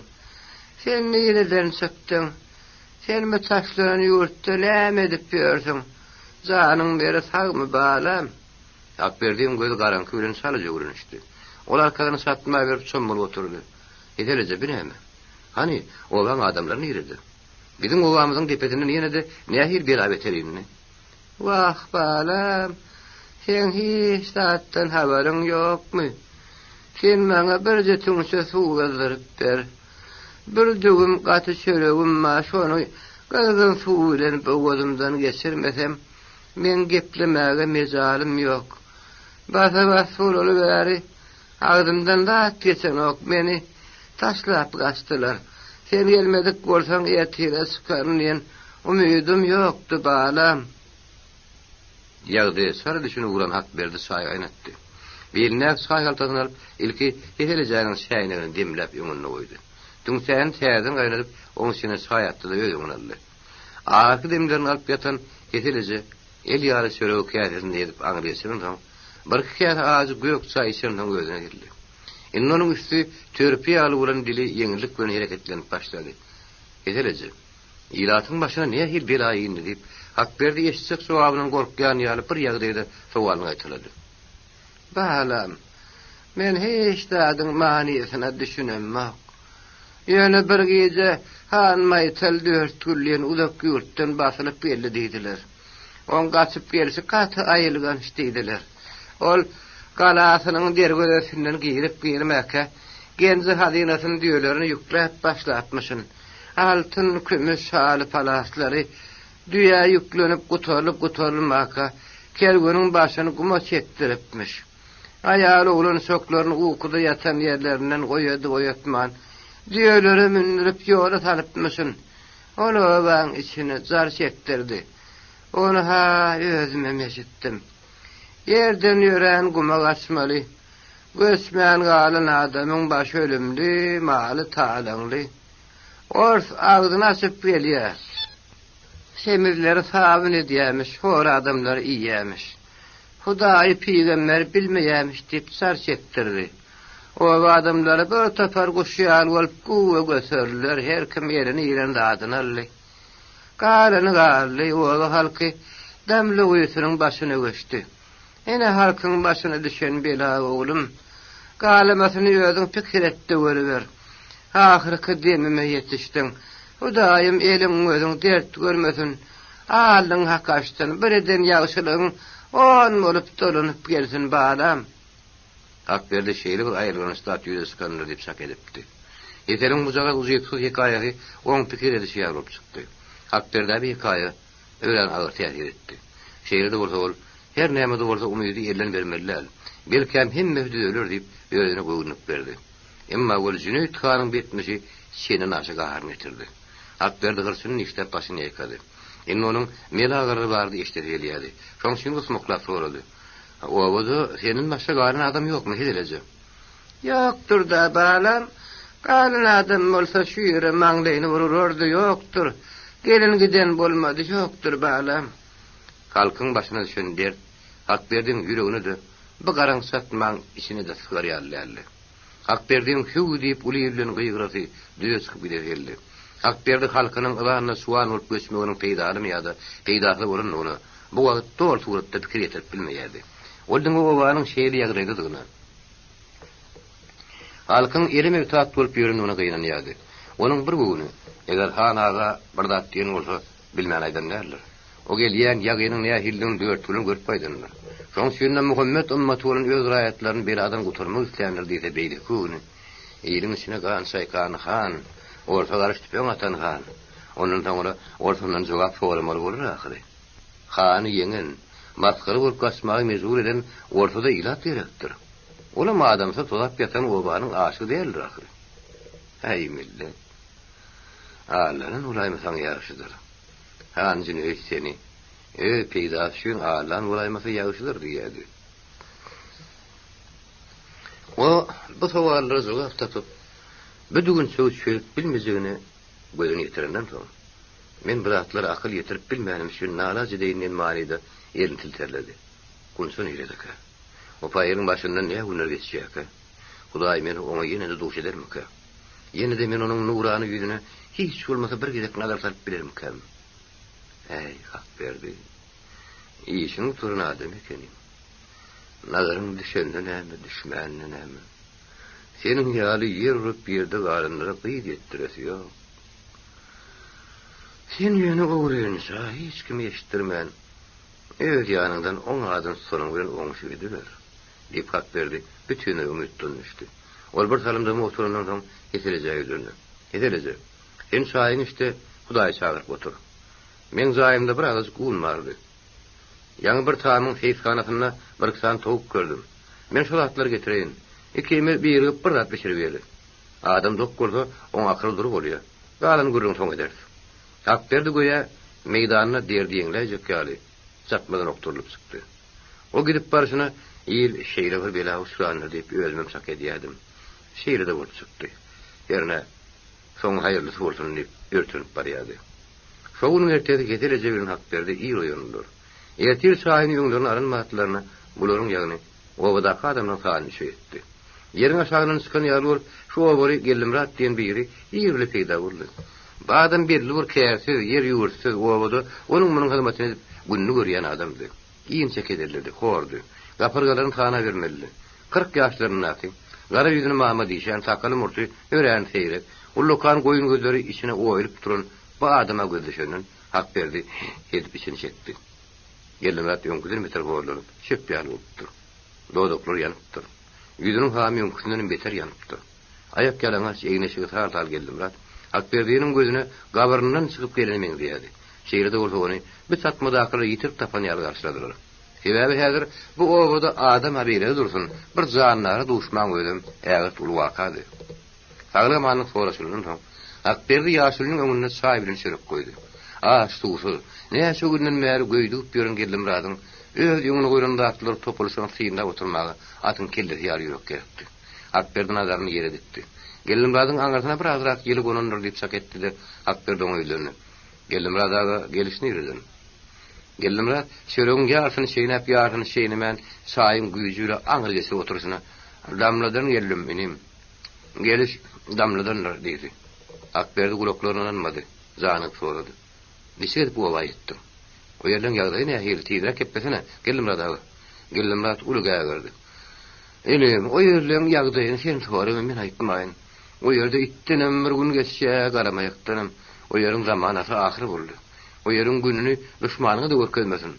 Sen nireden çykdyň? Sen bu taşlanan ýurtda näme edip ýörsüň? Janyň beri sagmy, balam? Akberdiň gözi garaňky bilen çalaja öwrenişdi. Ol arkasyny çatma berip çommalyp oturdy. Hesel eje, bi näme? Hany, obaň adamlary nirede? Biziň obamyzyň depesinden ýene-de nähili bela-beter indi? Wah, balam, seň hiç zatdan habaryň ýokmy? Sen maňa birje tüňçe suw gyzdyryp ber. Bir döwüm gaty çöregim bar, şony gyzgyn suw bilen bogazymdan geçirmesem, Meň geplemäge mejalym ýok. Basa-bas bolaly bäri agzymdan zat geçenok, meni taşlap gaçdylar. Sen gelmedik bolsaň ertire çykaryn diýen umydym ýokdy, balam. Ýagdy çar düşünip ugran Hakberdi çaý gaýnatdy. Bilindäki çaý haltasyny alyp, ilki Hesel ejäniň çäýnegini demläp öňünde goýdy. Tüňçäni täzeden gaýnadyp, oň içine çaý atdy-da öz öňüne aldy. Ahyrky demlerini alyp ýatan Hesel eje el ýaly çöregi käsesinde ezip aňry geçirensoň, birki käse ajy gök çaý içensoň özüne geldi. Indi onuň üsti törpi ýaly bolan dili ýeňillik bilen hereketlenip başlady. Hesel eje, ilatyň başyna nähili bela indi diýip, Hakberdi eşitjek jogabyndan gorkýan ýaly bir ýagdaýda sowalyny gaýtalady. Balam, men hiç zadyň manysyna düşünemok. Ýöne bir gije Han Maýtal Dörtgül diýen uzak ýurtdan basylyp geldi diýdiler. Oň gaçyp gelşi gaty aýylganç diýdiler. Ol galasynyň derwezesinden girip-girmäkä, genji-hazynasyny düýelerine ýükläp başlapmyşyn. Altyn, kümüş, haly-palaslary düýä ýüklenip gutarylyp-gutarylmaka, kerweniň başyny guma çekdiripmiş. Aýal-oglan çoklaryny ukuda ýatan ýerlerinden oýadyp-oýatman, düýelere mündürip ýola salypmyşyn. Ol obaň içine jar çekdirdi. Ony-ha özümem eşitdim. Ýerden ýörän guma gaçmaly. Göçmän galan adamyň başy ölümli, maly talaňly. Ors agzyny açyp gelýär. Semizleri sabyn edýämiş, hor adamlary iýýämiş. Hudaýy, pygamberi bilmeýämiş diýip jar çekdirdi. Oba adamlary bir topar guş ýaly bolup güwwe göterildiler, her kim eline ilen zadyny aldy. Galany galdy, oba halky Damly guýusynyň başyna göçdi. Ine halkyň başyna düşen bela oglum. Galamasyny özüň pikir et-de görüber. Ahyrky demime ýetişdiň. Hudaýym eliň-gözüň dert görmesin. Alnyň hak açsyn, bir eden ýagşylygyň on bolup dolanyp gelsin, balam. Hakberdi şeýle bir aýylganç zat ýüze çykandyr diýip çak edipdi. Heseliň bujagaz ujypsyz hekaýasy oň pikir edişi ýaly bolup çykdy. Hakberdä bu hekaýa örän agyr täsir etdi. Şeýle-de bolsa ol, Her näme-de bolsa umydy elden bermeli däl. Belkäm hemmesi düzeler diýip, özüne göwünlik berdi. Emma weli Jüneýit hanyň bu etmişi çenden aşa gaharyny getirdi. Hakberdi hyrçyny dişläp başyny ýaýkady. Indi onuň mele agyry bardy eşidesi gelýärdi. Şoň üçin gusmaklap sorady. Obada senden başga galan adam ýokmy, Hezil eje? Ýokdur-da, balam. Galan adam bolsa şu ýere maňlaýyny urardy, ýokdur. Gelen-giden bolmady, ýokdur, balam. Halkyň başyna düşen dert Hakberdiň ýüregine-de, bu garaň çatmaň içine-de sygar ýaly däldi. Hakberdiň hüw diýip uly il bilen gygyrasy, düze çykyp gidesi geldi. Hakberdi halkynyň yzanda çuwan bolup göçmeginiň peýdalymy ýa-da peýdasyz bolandygyna. bu wagt doly suratda pikir ýetirip bilmeýärdi. Ol diňe obanyň şeýle ýagdaýdadygyna, halkyň ele megtat bolup ýörendigine gynanýardy. Onuň bir göwni, eger han aga bir zat diýen bolsa, bilmän aýdan däldir. O gelýän ýagynyň nähilidigini dörtgülen görüp aýdandyr. Şoň üçinem Muhammet ymmaty bolan öz raýatlaryny beladan gutarmak isländir diýse beýleki göwni, Iliň içine gan çaýkan han, orsa garyş tüpeň atan han. Ondan soňra ol şondan jogap soramaly bolar ahyry. Hany ýeňen, masgara bolup gaçmaga mejbur eden orsa-da ilat gerekdir. Olam adamsy tozap ýatan obanyň aşygy däldir ahyry. Häý, millet! Alladan bolaýmasaň ýagşydyr. Han Jüneýit seni öz peýdasy üçin aldan bolaýmasa ýagşydyr diýýärdi. O bu sowallara jogap tapyp, bu düwünçegi çözüp bilmejegine gözüni ýetirenden soň, Men bu zatlara akyl ýetirip bilmänim üçin nalaç edeýin diýen manyda elini silterledi. Gunça niredekä? O paýyryň başyndan nä günler geçýärkä? Hudaý meni oňa ýene-de duş edermikä? Ýene-de men onuň nurana ýüzüne hiç bolmasa bir gezek nazar salyp bilermikäm? Äý, Hakberdi, işiň gutaran adam ekeniň. Nazaryň düşende näme, düşmände näme? Seniň ýaly ýer urup ýerde galanlara gyz ýetdiresi ýok. Sen ýöne ogrynça, hiç kime eşitdirmän, öz ýanyňdan oň adyny tutanyň bilen oňşuk ediber, diýip, Hakberdi bütinleý umytdan düşdi. Ol bir salym dymyp oturandan soň Hesel ejä ýüzlendi. Hesel eje, sen çaýyňy iç-de, Hudaýy çagyryp otur. Meň jaýymda bir azajyk un bardy. Ýaňy bir tamyň seýishanasynda birki sany towuk gördüm. Men şo zatlary getireýin. Ikimiz birigip bir zat bişiribiýeli. Adam dok bolsa, oň akyly dury bolýa. Galan gürrüňi soň ederis. Hakberdi göýä meýdanda derdi ýeňläýjek ýaly, çatmadan okdurylyp çykdy. O gidip barşyna, Il şeýle bir bela uçrandyr diýip özümem çak edýärdim. Şeýle-de bolup çykdy. Hernä, soňy haýyrlysy bolsun diýip, örtenip barýardy. Şo günüň ertesi Hesel eje bilen Hakberdi ir oýandylar. Ertir çaýyny öňlerine alan batlaryna bularyň ýagny obadaky adamlaryň sany üçe ýetdi. Ýeriň aşagyndan çykan ýaly bolup, şu obaly Geldimyrat diýen biri ir bile peýda boldy. Bu adam belli bir kärsiz, ýer-ýurtsyz, obada onuň-munuň hyzmatyny edip gününi görýän adamdy. Inçe kedellidi, hordy. Gapyrgalaryny sanabermelidi. 40 ýaşlaryndaky, gara ýüzüni mama dişän, sakaly-murty örän seýrek, ullakan goýun gözleri içine oýulyp duran bu adama göz düşenden Hakberdi edip içini çekdi. Geldimyrat öňküden beter horlanyp, çöp ýaly bolupdyr. Dodaklary ýanypdyr. Ýüzüniň hamy öňküsindenem beter ýanypdyr. Aýak ýalaňaç, egin-eşigi sal-sal Geldimyrat Hakberdiniň gözüne gabryndan çykyp gelene meňzeýärdi. Şeýle-de bolsa ony bu çatmadakylar ýitirip tapan ýaly garşyladylar. Sebäbi häzir bu obada adam-a beýlede dursun, bir jandara duşmaň özem ägirt uly wakady. Saglyk-amanlyk soraşylandan soň, Hakberdi ýaşulynyň öňünde çaý bilen çörek goýdy. Aç-suwsuz, näçe günden bäri göýdügip ýören Geldimyradyň öz öňüne goýlan zatlary topulyşyny synlap oturmaga atyň kellesi ýaly ýürek gerekdi. Hakberdi nazaryny ýere dikdi. Geldimyradyň aňyrsyna bir azrak ýyly gonandyr diýip çak etdi-de, Hakberdi oňa ýüzlendi. Geldimyrat aga, geliş nireden? Geldimyrat çöregiň ýarsyny çeýnäp, ýarsyny çeýnemän, çaýyň güýji bile aňry geçirip oturyşyna, Damladan geldim, inim. Geliş damladandyr, diýdi. Akberdi gulaklaryna ynanmady. Janygyp sorady. Niçik edip oba ýetdiň? O ýerleň ýagdaýy nähili, tizräk geplesene, Geldimyrat aga. Geldimyrat uly gägirdi. Inim, o ýerleň ýagdaýyny sen sorama, men aýtmaýyn. O ýerde itdenem bir gün geçýä, garamaýakdanam. O ýeriň zamanasy ahyr boldy. O ýeriň gününi duşmanyňa-da görkezmesin.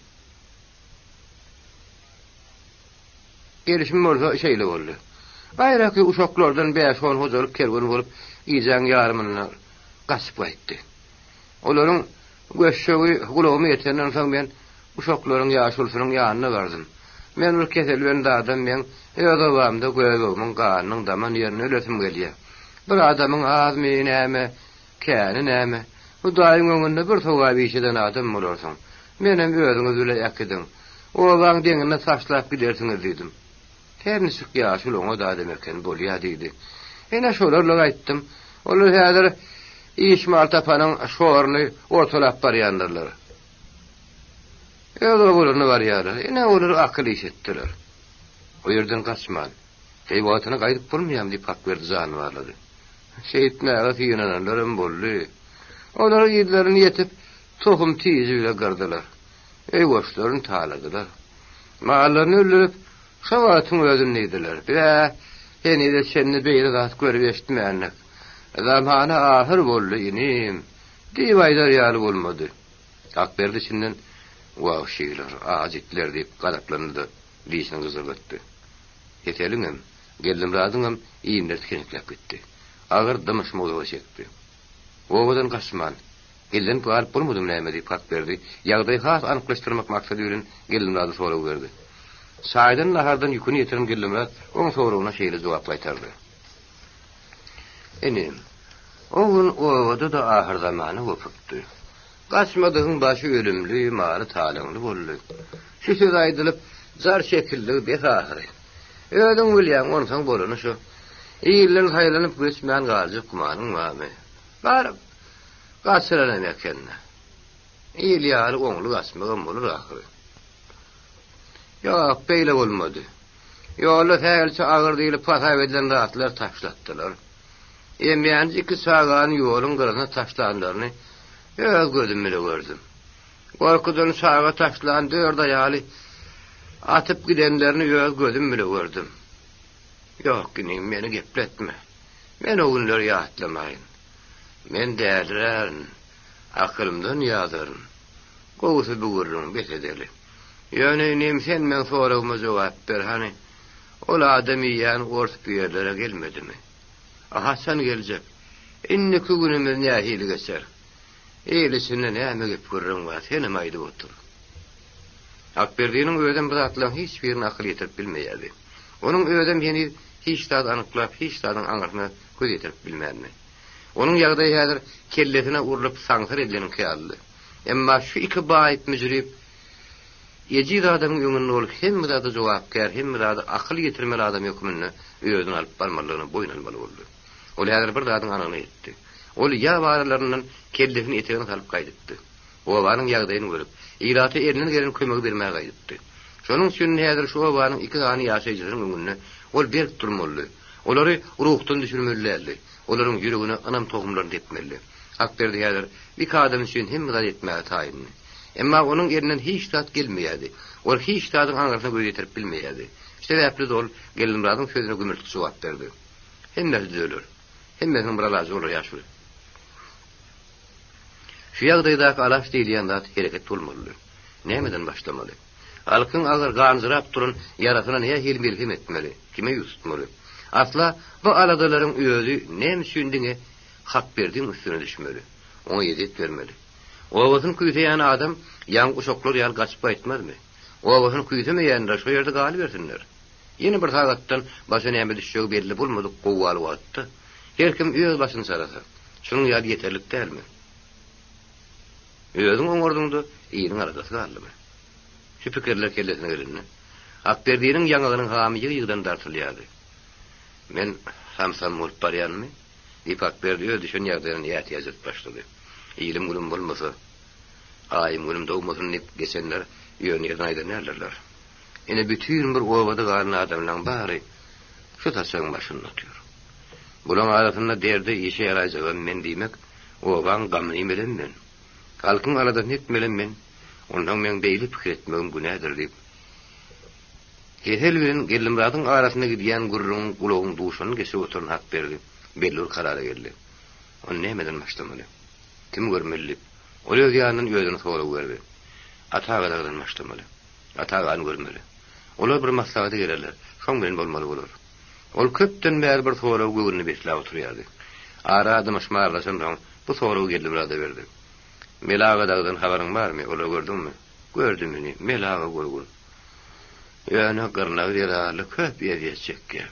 Gelişim bolsa şeýle boldy. Gaýraky uşaklardan bäş-on hojalyk kerwen bolup, gijäň ýarymynda gaçyp gaýtdy. Olaryň göçjegi gulagyma ýetenden soň men uşaklaryň ýaşulusynyň ýanyna bardym. Men bir keselbent adam, meň öz obamda göbegimiň ganynyň daman ýerinde ölesim gelýär. Bir adamyň azmy näme, Käni näme? Hudaýyň öňünde bir sogap iş eden adam bolarsyň. Menem özüňiz bile äkidiň. Obaň deňinde taşlap gidersiňiz diýdim. Her niçik ýaşuly oňat adam eken, bolýa diýdi. Ine şolarla gaýtdym. Olar häzir iş mal tapanyň şoruny ortalap barýandyrlar. Öz obalaryna barýarlar. Ine olar akyl iş etdiler. O ýerden gaçman, peýwagtyna gaýdyp bolmaýarmy diýip Hakberdi janyny barlady. Şeýtmäge synananlaram boldy. Olar yzlaryna ýetip, tohum tiji bile gyrdylar. Öý-goşlaryny taladylar. Mallaryny öldürip, şo wagtyň özünde iýdiler. Biz-ä henize çenli beýle zat görüp eşitmändik. Zamana ahyr boldy, inim, diýip aýdar ýaly bolmady. Akberdi içinden, Wagşylar, aç itler diýip gazaplandy-da, dişini gyjyrdatdy. Heseliňem, Geldimyradyňam inleri tikenekläp gitdi. Agyr dymyşma uzaga çekdi. Obadan gaçman, gizlenip galyp bolmadymy näme diýip Hakberdi ýagdaýy has anyklaşdyrmak maksady bilen Geldimyrada sorag berdi. Çaýdan-nahardan ýüküni ýetiren Geldimyrat oň soragyna şeýle jogap gaýtardy. Inim, o gün obada-da ahyrzamana gopupdy. Gaçmadygyň başy ölümli, maly talaňly boldy. Şu söz aýdylyp, jar çekildigi bes ahyry. Özüň bilýäň, onsoň bolany şu. Ilden saýlanyp göçmän galjak gümanyň barmy? Baryp, gaçyranam eken-dä. Il ýaly oňly gaçmagam bolar ahyry. Ýok, beýle bolmady. Ýolda sähelçe agyr diýlip hasap edilen zatlar taşlatdylar. Emýänji iki çagany ýoluň gyrasyna taşlanlaryny öz gözüm bile gördüm. Gorkudan çaga taşlan dört aýaly atyp gidenlerini öz gözüm bile gördüm. Ýok, inim, meni gepletme. Men o günleri ýatlamaýyn. Men dälirärin, akylymdan ýazaryn. Gowusy bu gürrüňi bes edeli. Ýöne, inim, sen meň soragyma jogap ber, hany, ol adam iýýän ors bu ýerlere gelmedimi? A haçan geljek? Indiki günümiz nähili geçer? Il içinde näme gep-gürrüň bar, senem aýdyp otur. Akberdiniň özem bu zatlaryň hiç birine akyl ýetirip bilmeýärdi. Onuň özem heniz hiç zady anyklap, hiç zadyň aňyrsyna göz ýetirip bilmändi. Onuň ýagdaýy häzir kellesine urlup saňsar edileniňki ýalydy. Emma şu iki baýyp müjrüp ejiz adamyň öňünde ol hemme zada jogapkär, hemme zada akyl ýetirmeli adam hökmünde özüni alyp barmalydygyny boýun almaly boldy. Ol häzir bir zadyň anygyna ýetdi. Ol ýap aralaryndan kellesini etegine salyp gaýdypdy. Obanyň ýagdaýyny görüp, ilata elinden gelen kömegi bermäge gaýdypdy. Şonuň üçin häzir şu obanyň iki sany ýaşaýjysynyň öňünde ol berk durmalydy. Olary ruhdan düşürmeli däldi. Olaryň ýüregine ynam tohumlaryny sepmelidi. Hakberdi häzir iki adam üçin hemme zat etmäge taýyndy. Emma onuň elinden hiç zat gelmeýärdi. Ol hiç zadyň aňyrsyna göz ýetirip bilmeýärdi. Şu sebäpli-de ol Geldimyradyň sözüne gümürtik jogap berdi. Hemmesi düzeler. Hemmesiniň bir alajy bolar, ýaşuly. Şu ýagdaýdaky alaç diýilýän zat hereket bolmalydy. Nämeden başlamaly? Halkyň agyr ganjyrap duran ýarasyna nähili melhem etmeli? Kime ýüz tutmaly? Asla bu aladalaryň özi näme üçin diňe Hakberdiň üstüne düşmeli? Oňa ezýet bermeli? Obasyny küýseýän adam ýaňy uşaklar ýaly gaçyp gaýtmazmy? Obasyny küýsemeýänler şo ýerde galybersinler. Ýene bir sagatdan başa näme düşjegi belli bolmadyk gowgaly wagtda her kim öz başyny çarasa, şunuň ýaly ýeterlik dälmi? Özüň oňardyň-da, iliň aladasy galdymy? Şu pikirler kellesine gelende, Akberdiniň ýaňagynyň hamy ýygy-ýygydan dartylýardy. Men samsam bolup barýanmy? diýip, Akberdi öz düşen ýagdaýyndan ätiýaç edip başlady. Ilim-günüm bolmasa, aýym-günüm dogmasyn diýip geçenler ýöne ýerden aýdan däldirler. Ine, bütin bir obada galan adamlaň bary şu saçagyň başynda otyr. Bulaň arasynda derde, işe ýaraýjagam men diýmek, obaň gamyny iýmelem men. Halkyň aladasyny etmelem men. Onsoň meň beýle pikir etmegim günädir diýip, Hesel bilen Geldimyradyň arasynda gidýän gürrüňiň gulagyň duşuny geçirip oturan Hakberdi belli bir karara geldi. Ony nämeden başlamaly? Kimi görmeli diýip, ol öz ýanyndan özüne sorag berdi. Ata agadagydan başlamaly. Ata agany görmeli. Olar bir maslahata gelerler, şoň bilen bolmaly bolar. Ol köpden bäri bir soragy göwnünde besläp oturýardy. Ara dymyşma aralaşansoň, bu soragy Geldimyrada berdi. Mele aga dagydan habaryň barmy, olary gördüňmi? Gördüm ini, Mele aga gurgun. Ýöne gyrnagy zerarly köp ezýet çekýär.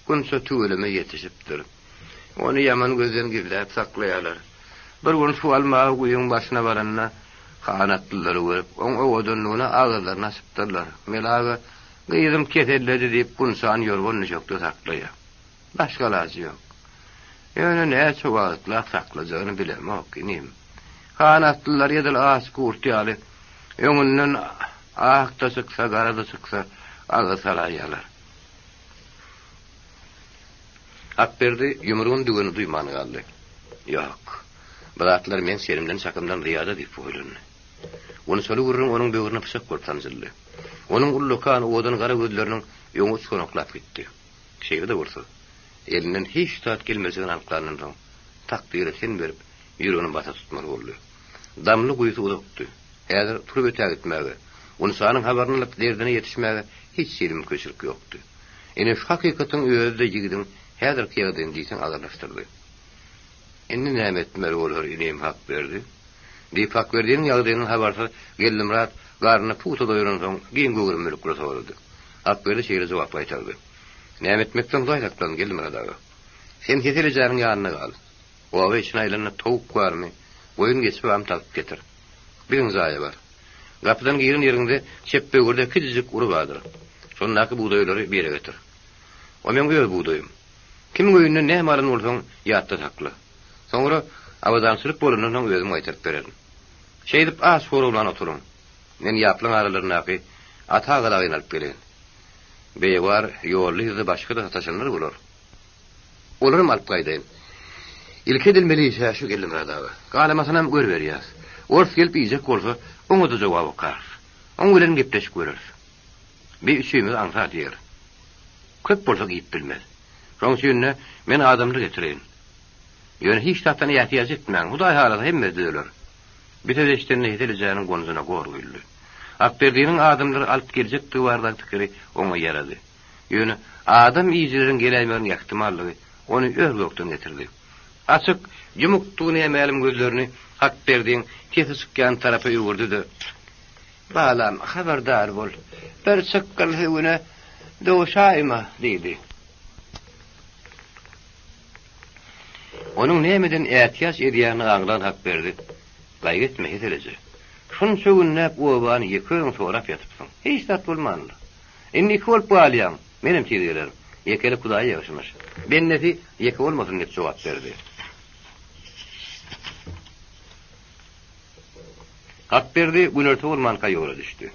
Gunça tüweleme ýetişipdir. Ony ýaman gözden gizläp saklaýarlar. Bir gün suw almaga guýyň başyna baranda, han atlylary görüp, oň owadanlygyna agyzlaryny açypdyrlar. Mele aga, Gyzym keselledi diýip, Gunçany ýorgan-düşekde saklaýar. Başga alajy ýok. Ýöne näçe wagtlap saklajagyny bilemok, inim. Han atlylar edil aç gurt ýaly, öňünden ak-da çyksa, gara-da çyksa, agyz salaýýarlar. Akberdi ýumrugyny düweni duýman galdy. Ýok, bu zatlar meň çenimden-çakymdan zyýada diýip oýlandy. Gunçaly gürrüň onuň böwrüne pyçak bolup sanjyldy. Onuň ullakan, owadan gara gözleriniň öňi uçganaklap gitdi. Şeýle-de bolsa, elinden hiç zat gelmejegini anyklandan soň, takdyra ten berip, ýüregini basa tutmaly boldy. Damly guýusy uzakdy. Häzir turup ötägitmäge, Gunçanyň habaryny alyp derdine ýetişmäge hiç hili mümkinçilik ýokdy. Ine, şu hakykatyň özi-de ýigidiň häzirki ýagdaýyny diýseň agyrlaşdyrdy. Indi näme etmeli bolar, inim Hakberdi? Diýip, Hakberdiniň ýagdaýyndan habarsyz Geldimyrat garnyny pugta doýransoň, giň göwrümlilik bilen sorady. Hakberdi şeýle jogap gaýtardy. Näme etmekden Hudaý saklasyn, Geldimyrat aga. Sen Hesel ejäniň ýanynda gal. Oba içine aýlanda towuk barmy, goýun-geçi barmy tapyp getir. Biziň jaýa bar. Gapydan giren ýeriňde çep böwürde kiçijik ury bardyr. Şondaky bugdaýlary bir ýere getir. O meň öz bugdaýym. Kimiň öýünden näme alan bolsaň, ýatda sakla. Soňra abadançylyk bolandan soň özüm gaýtaryp bererin. Şeýdip aç horowlan oturyň. Men ýaplaň aralaryndaky Ata aga dagyny alyp geleýin. Beýewar ýolly-yzly başga-da sataşanlar bolar. Olaram alyp gaýdaýyn. Ilki edilmeli iş-ä şu Geldimyrat aga. Galamasynam görüberýäs. Ors gelip iýjek bolsa, oňa-da jogap okarys. Oň bilenem gepleşip göreris. Bi üçimiz aňsat iýer. Köp bolsak iýip bilmez. Şoň üçin-de men adamlar getireýin. Ýöne hiç zatdan ätiýaç etmäň, Hudaý halasa hemmesi düzeler. Bi sözi eşidende Hesel ejäniň gonjuna gor guýuldy. Akberdiniň adamlary alyp geljekdigi baradaky pikiri oňa ýarady. Ýöne adam iýijileriň geläýmeginiň ähtimallygy ony ör-gökden getirdi. Açyk, ýumukdygy nämälim gözlerini Hakberdiň sesi çykýan tarapa öwürdi-de, Balam, habardar bol, bir çykgyn sögüne duşaýma! diýdi. Onuň nämeden ätiýaç edýänini aňlan Hakberdi, Gaýgy etme, Hesel eje. Şunça günläp obany ýeke özüň sorap ýatypsyň. Hiç zat bolmandyr. Indi iki bolup galýaň, menem tiz gelerin. Ýekelik Hudaýa ýagşymyş. Bendesi ýeke bolmasyn diýip jogap berdi. Hakberdi günorta bolmanka ýola düşdi.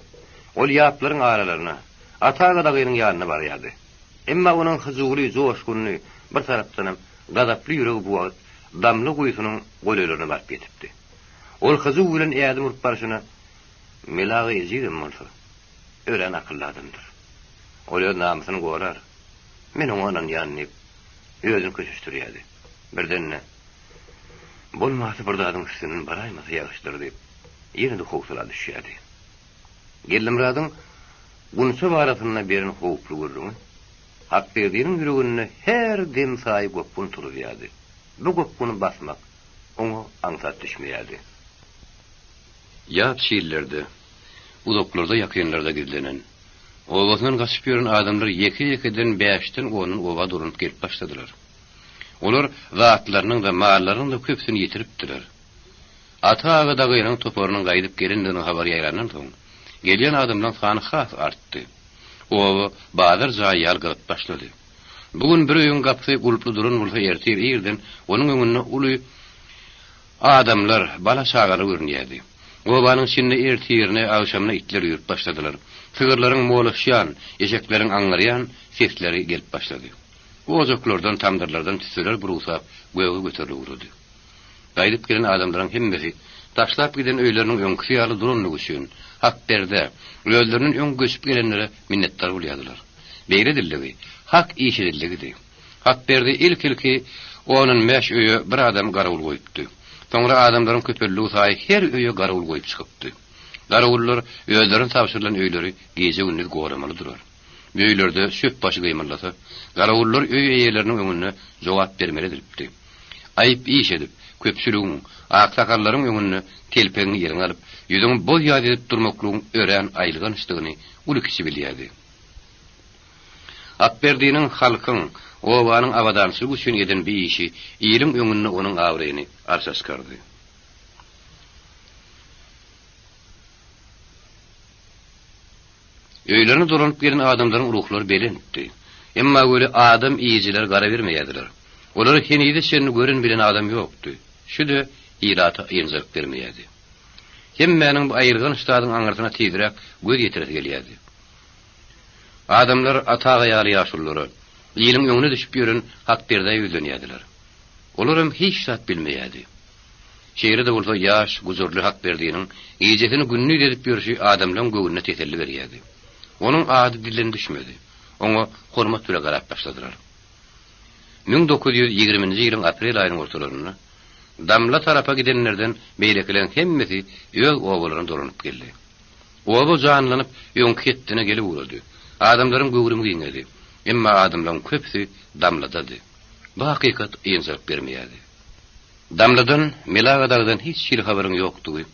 Ol ýaplaryň aralaryna, Ata aga dagynyň ýanyna barýardy. Emma onuň hyjuwly, joşgunly, bir tarapdanam gazaply ýüregi bu wagt Damly guýusynyň golaýlaryna baryp ýetipdi. Ol hyjuw bilen ädim urup barşyna, Mele aga ejizem bolsa, örän akylly adamdyr. Ol öz namysyny gorar. Men oňa ynanýan diýip, özüni köşeşdirýärdi. Birden-de, Bolmasa bir zadyň üstünden baraýmasa ýagşydyr diýip, ýene-de howsala düşýärdi. Geldimyradyň Gunça barasynda beren howply gürrüňi Hakberdiniň ýüreginde her dem saýy gopgun turuzýardy. Bu gopguny basmak oňa aňsat düşmeýärdi. Ýat şillerde, uzaklarda-ýakynlarda gizlenen, obasyndan gaçyp ýören adamlar ýeke-ýekeden bäşden-ondan oba dolanyp gelip başladylar. Olar zatlarynyň-da, mallarynyň-da köpüsini ýitiripdiler. Ata aga dagynyň toparynyň gaýdyp gelendiginiň habary ýaýrandan soň, gelýän adamlaryň sany has artdy. Oba bazar jaýy ýaly gyzyp başlady. Bu gün bir öýüň gapysy gulply duran bolsa ertir irden onuň öňünde uly Adamlar, bala-çagalar görünýärdi. Obanyň içinde ertirine, agşamyna itler üýrüp başladylar. Sygyrlaryň molaşýan, eşekleriň aňňyrýan sesleri gelip başlady. Ojaklardan, tamdyrlardan tüsseler burugsap, göge göterilip ugrady. Gaýdyp gelen adamlaryň hemmesi taşlap giden öýleriniň öňküsi ýaly durandygy üçin, Hakberdä, özlerinden öň göçüp gelenlere minnetdar bolýardylar. Beýle edildigi, hak iş edildigidi. Hakberdi ilk-ilki on-on bäş öýe bir adam garawul goýupdy. Soňra adamlaryň köpeldigi saýy her öýe garawul goýup çykypdy. Garawullar özlerine tabşyrylan öýleri gije-gündiz goramalydylar. Öýlerde çöp başy gymyldasa, garawullar öý eýeleriniň öňünde jogap bermeli edilipdi. Aýyp iş edip, köpçüligiň, aksakallaryň öňünde telpegiňi eliňe alyp, ýüzüňi boz-ýaz edip durmaklygyň örän aýylgançdygyny uly-kiçi bilýärdi. Akberdiniň halkyň, obanyň abadançylygy üçin eden bi işi iliň öňünde onuň abraýyny arşa çykardy. Öýlerine dolanyp gelen adamlaryň ruhlary belentdi. Emma weli adam iýijiler gara bermeýärdiler. Olary henize çenli gören-bilen adam ýokdy. Şu-da ilata ynjalyk bermeýärdi. Hemmäniň bu aýylganç zadyň aňyrsyna tizräk göz ýetiresi gelýärdi. Adamlar Ata aga ýaly ýaşululara, iliň öňüne düşüp ýören Hakberdä ýüzlenýärdiler. Olaram hiç zat bilmeýärdi. Şeýle-de bolsa ýaş, gujurly Hakberdiniň gijesini gündiz edip ýörşi adamlaryň göwnüne teselli berýärdi. Onuň ady dilden düşmedi. Oňa hormat bile garap başladylar. 1920-nji ýylyň aprel aýynyň ortalarynda Damla tarapa gidenlerden beýlekileň hemmesi öz obalaryna dolanyp geldi. Oba janlanyp, öňki hetdine gelip ugrady. Adamlaryň göwrümi giňedi. Emma adamlaryň köpüsi Damladady. Bu hakykat ynjalyk bermeýärdi. Damladan, Melaga dagdan hiç hili habaryň ýokdugy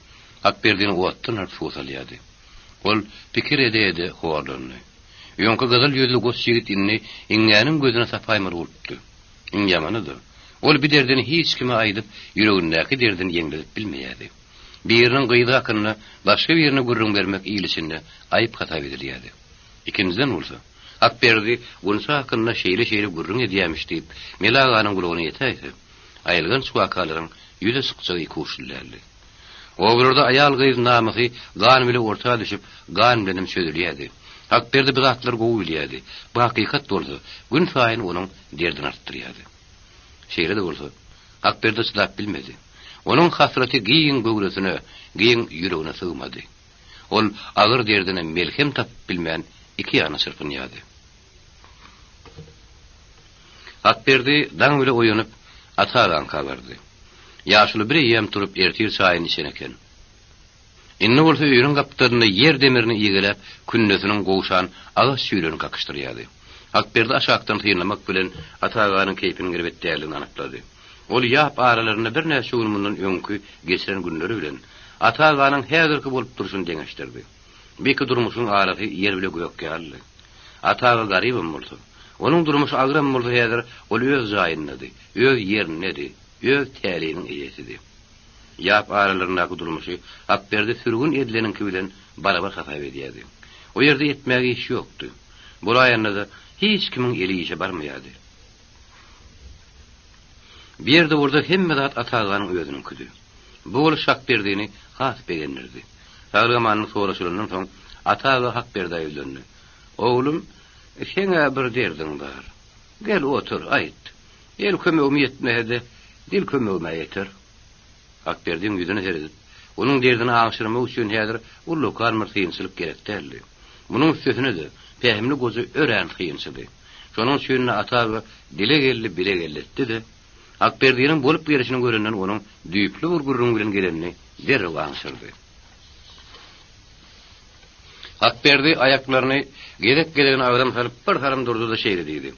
Hakberdini otdan alyp suwa salýardy. Ol pikir ede-ede horlandy. Öňki gyzyl ýüzli goç ýigit indi iňňäniň gözüne sapaýmaly bolupdy. Iň ýamany-da, ol bi derdini hiç kime aýdyp, ýüregindäki derdini ýeňledip bilmeýärdi. Biriniň gyzy hakynda başga birine gürrüň bermek il içinde aýyp hasap edilýärdi. Ikinjiden bolsa, Hakberdi Gunça hakynda şeýle-şeýle gürrüň edýämiş diýip, Mele aganyň gulagyna ýetäýse, aýylganç wakalaryň ýüze çykjagy ikuçly däldi. Obalarda aýal-gyz namysy gan bile orta düşüp, gan bilenem çözülýärdi. Hakberdi bu zatlary gowy bilýärdi. Bu hakykat bolsa, günsaýyn onuň derdini artdyrýardy. Şeýle-de bolsa, Hakberdi çydap bilmedi. Onuň hasraty giň göwresine, giň ýüregine sygmady. Ol agyr derdine melhem tapyp bilmän, iki ýana çyrpynýardy. Hakberdi daň bile oýanyp, Ata agaňka bardy. Ýaşuly bir eýýäm turup ertir çaýyny içen eken. Indi bolsa öýüniň gapdalynda ýer demirini igeläp, kündesiniň gowşan agaç çüýlerini kakyşdyrýardy. Hakberdi aşakdan synlamak bilen Ata aganyň keýpiniň erbet däldigini anyklady. Ol ýap aralarynda birnäçe gün mundan öňki geçiren günleri bilen Ata aganyň häzirki bolup durşuny deňeşdirdi. Bu iki durmuşyň arasy ýer bile gök ýalydy. Ata aga garybam bolsa, onuň durmuşy agyram bolsa häzir ol öz jaýyndady, öz ýerindedi, öz täleýiniň eýesidi. Ýap aralaryndaky durmuşy Hakberdi sürgün edileniňki bilen barabar hasap edýärdi. O ýerde etmäge iş ýokdy. Bolaýanda-da hiç kimiň eli işe barmaýardy. Bu ýerde bolsa hemme zat Ata aganyň özüniňkidi. Bu boluş Hakberdini has begendirdi. Saglyk-amanlyk soraşylandan soň, Ata aga Hakberdä ýüzlendi. Oglum, seň-ä bir derdiň bar. Gel, otur, aýt. El kömegim ýetmese-de, dil kömegim-ä ýeter. Hakberdiň ýüzüne seredip, onuň derdini aňşyrmak üçin häzir ullakan bir synçylyk gerek däldi. Munuň üstesine-de, pähimli goja örän synçydy. Şonuň üçin-de Ata aga dile geldi, bile geldi etdi-de, Hakberdiniň bolup gelşini görenden onuň düýpli bir gürrüň bilen gelenini derrew aňşyrdy. Hakberdi aýaklaryny gezek-gezegine agram salyp bir salym durdy-da şeýle diýdi,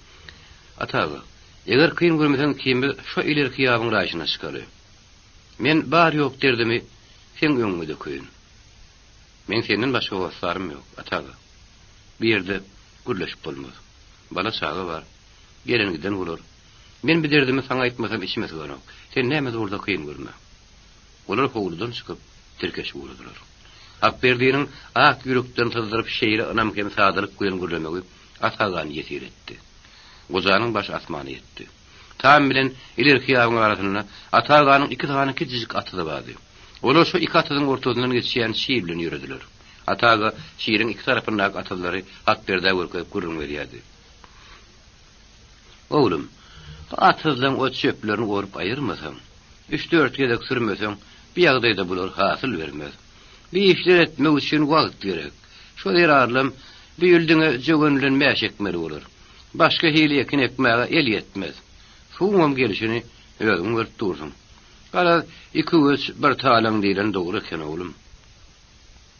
Ata aga, eger kyn görmeseň ikimiz şo ilerki ýabyň raýşyna çykaly. Men bar-ýok derdimi seň öňüňe dökeýin. Meň senden başga hossarym ýok, ata aga. Bu ýerde gürleşip bolmaz. Bala-çaga bar. Gelen-giden bolar. Men bu derdimi saňa aýtmasam içime syganok. Sen näme-de bolsa kyn görme. Olar howludan çykyp, tirkeşip ugradylar. Akberdiniň ak ýürekden syzdyryp şeýle ynam hem sadalyk bilen gürlemegi Ata agany ýesir etdi. Gojanyň başy asmana ýetdi. Tam bilen ilerki ýabyň arasynda Ata aganyň iki sany kiçijik atyzy bardy. Olar şo iki atyzyň ortasyndan geçýän şir bilen ýörediler. Ata aga şiriň iki tarapyndaky atyzlary Hakberdä görkezip gürrüň berýärdi. Oglum, bu atyzlaň ot-çöplerini orup aýyrmasaň, üç-dört gezek sürmeseň, bu ýagdaýda bular hasyl bermez. Bu işleri etmek üçin wagt gerek. Şo zerarlam bu ýyl diňe jöwen bilen mäş ekmeli bolar. Başga hili ekin ekmäge el ýetmez. Suwuňam gelşini özüň görüp dursuň. Garaz, iki göç, bir talaň diýleni dogry eken, oglum.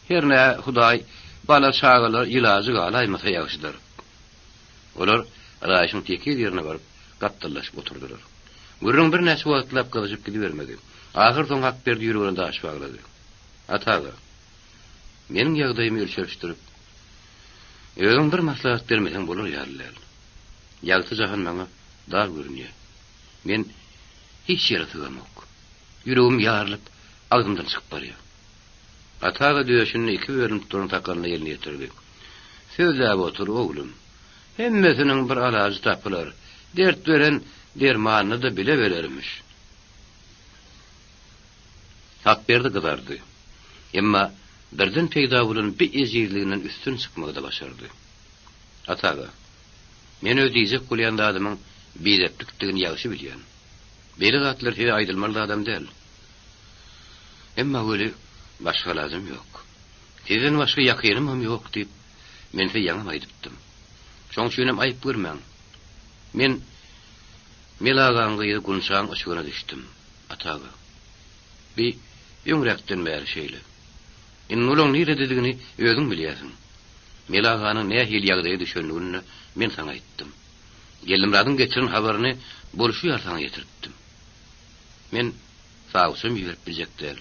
Hernä Hudaý bala-çagalar ýylajy galaýmasa ýagşydyr. Olar raýyşyň tekiz ýerine baryp, gapdallaşyp oturdylar. Gürrüň birnäçe wagtlap gyzyşyp gidibermedi. Ahyrsoňy Hakberdi ýüregine daş baglady. Ata aga, meniň ýagdaýymy ölçerişdirip, özüň bir maslahat bermeseň bolar ýaly däl. Ýagty jahan maňa dar görünýär. Men hiç ýere sygamok. Ýüregim ýarylyp, agzymdan çykyp barýar. Ata aga döşünde iki bölünip duran sakalyna elini ýetirdi. Sözläp otur, oglum. Hemmesiniň bir alajy tapylar. Dert beren dermanyny-da bile berermiş. Hakberdi gyzardy. Emma birden peýda bolan bi ejizliginden üstün çykmagy-da başardy. Ata aga, men öz diýjek bolýan zadymyň bideplikdigini ýagşy bilýän. Beýle zatlar size aýdylmaly zadam däl. Emma weli başga alajym ýok. Sizden başga ýakynymam ýok diýip, men size ýaňam aýdypdym. Şoň üçinem aýyp görmäň. Men Mel agaň gyzy Gunçaň yşgyna düşdüm, ata aga. Bi öňräkden bäri şeýle. Indi olaň nirededigini özüň bilýärsiň. Mel aganyň nähili ýagdaýa düşendigini-de men saňa aýtdym. Geldimyradyň getiren habaryny bolşy ýaly saňa ýetiripdim. Men sawçam iberip biljek däl.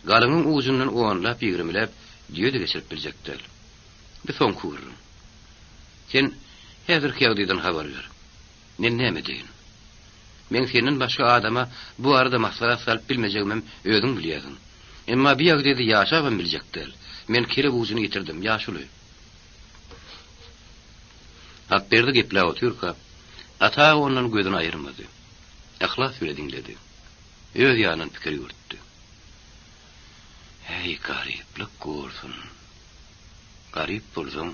Galyňyň ujundan onlap-ýigrimiläp düýe-de geçirip biljek däl. Bi soňky gürrüň. Sen häzirki ýagdaýdan habar ber. Men näme edeýin? Meň senden başga adama bu barada maslahat salyp bilmejegimem özüň bilýärsiň. Emma bi ýagdaýda ýaşabam biljek däl. Men kelep ujuny ýitirdim, ýaşuly. Hakberdi gepläp otyrka, Ata aga ondan gözüni aýyrmady. Yhlas bile diňledi. Öz ýanyndan pikir ýüwürtdi. Häý, garyplyk gorsun. Garyp bolsaň,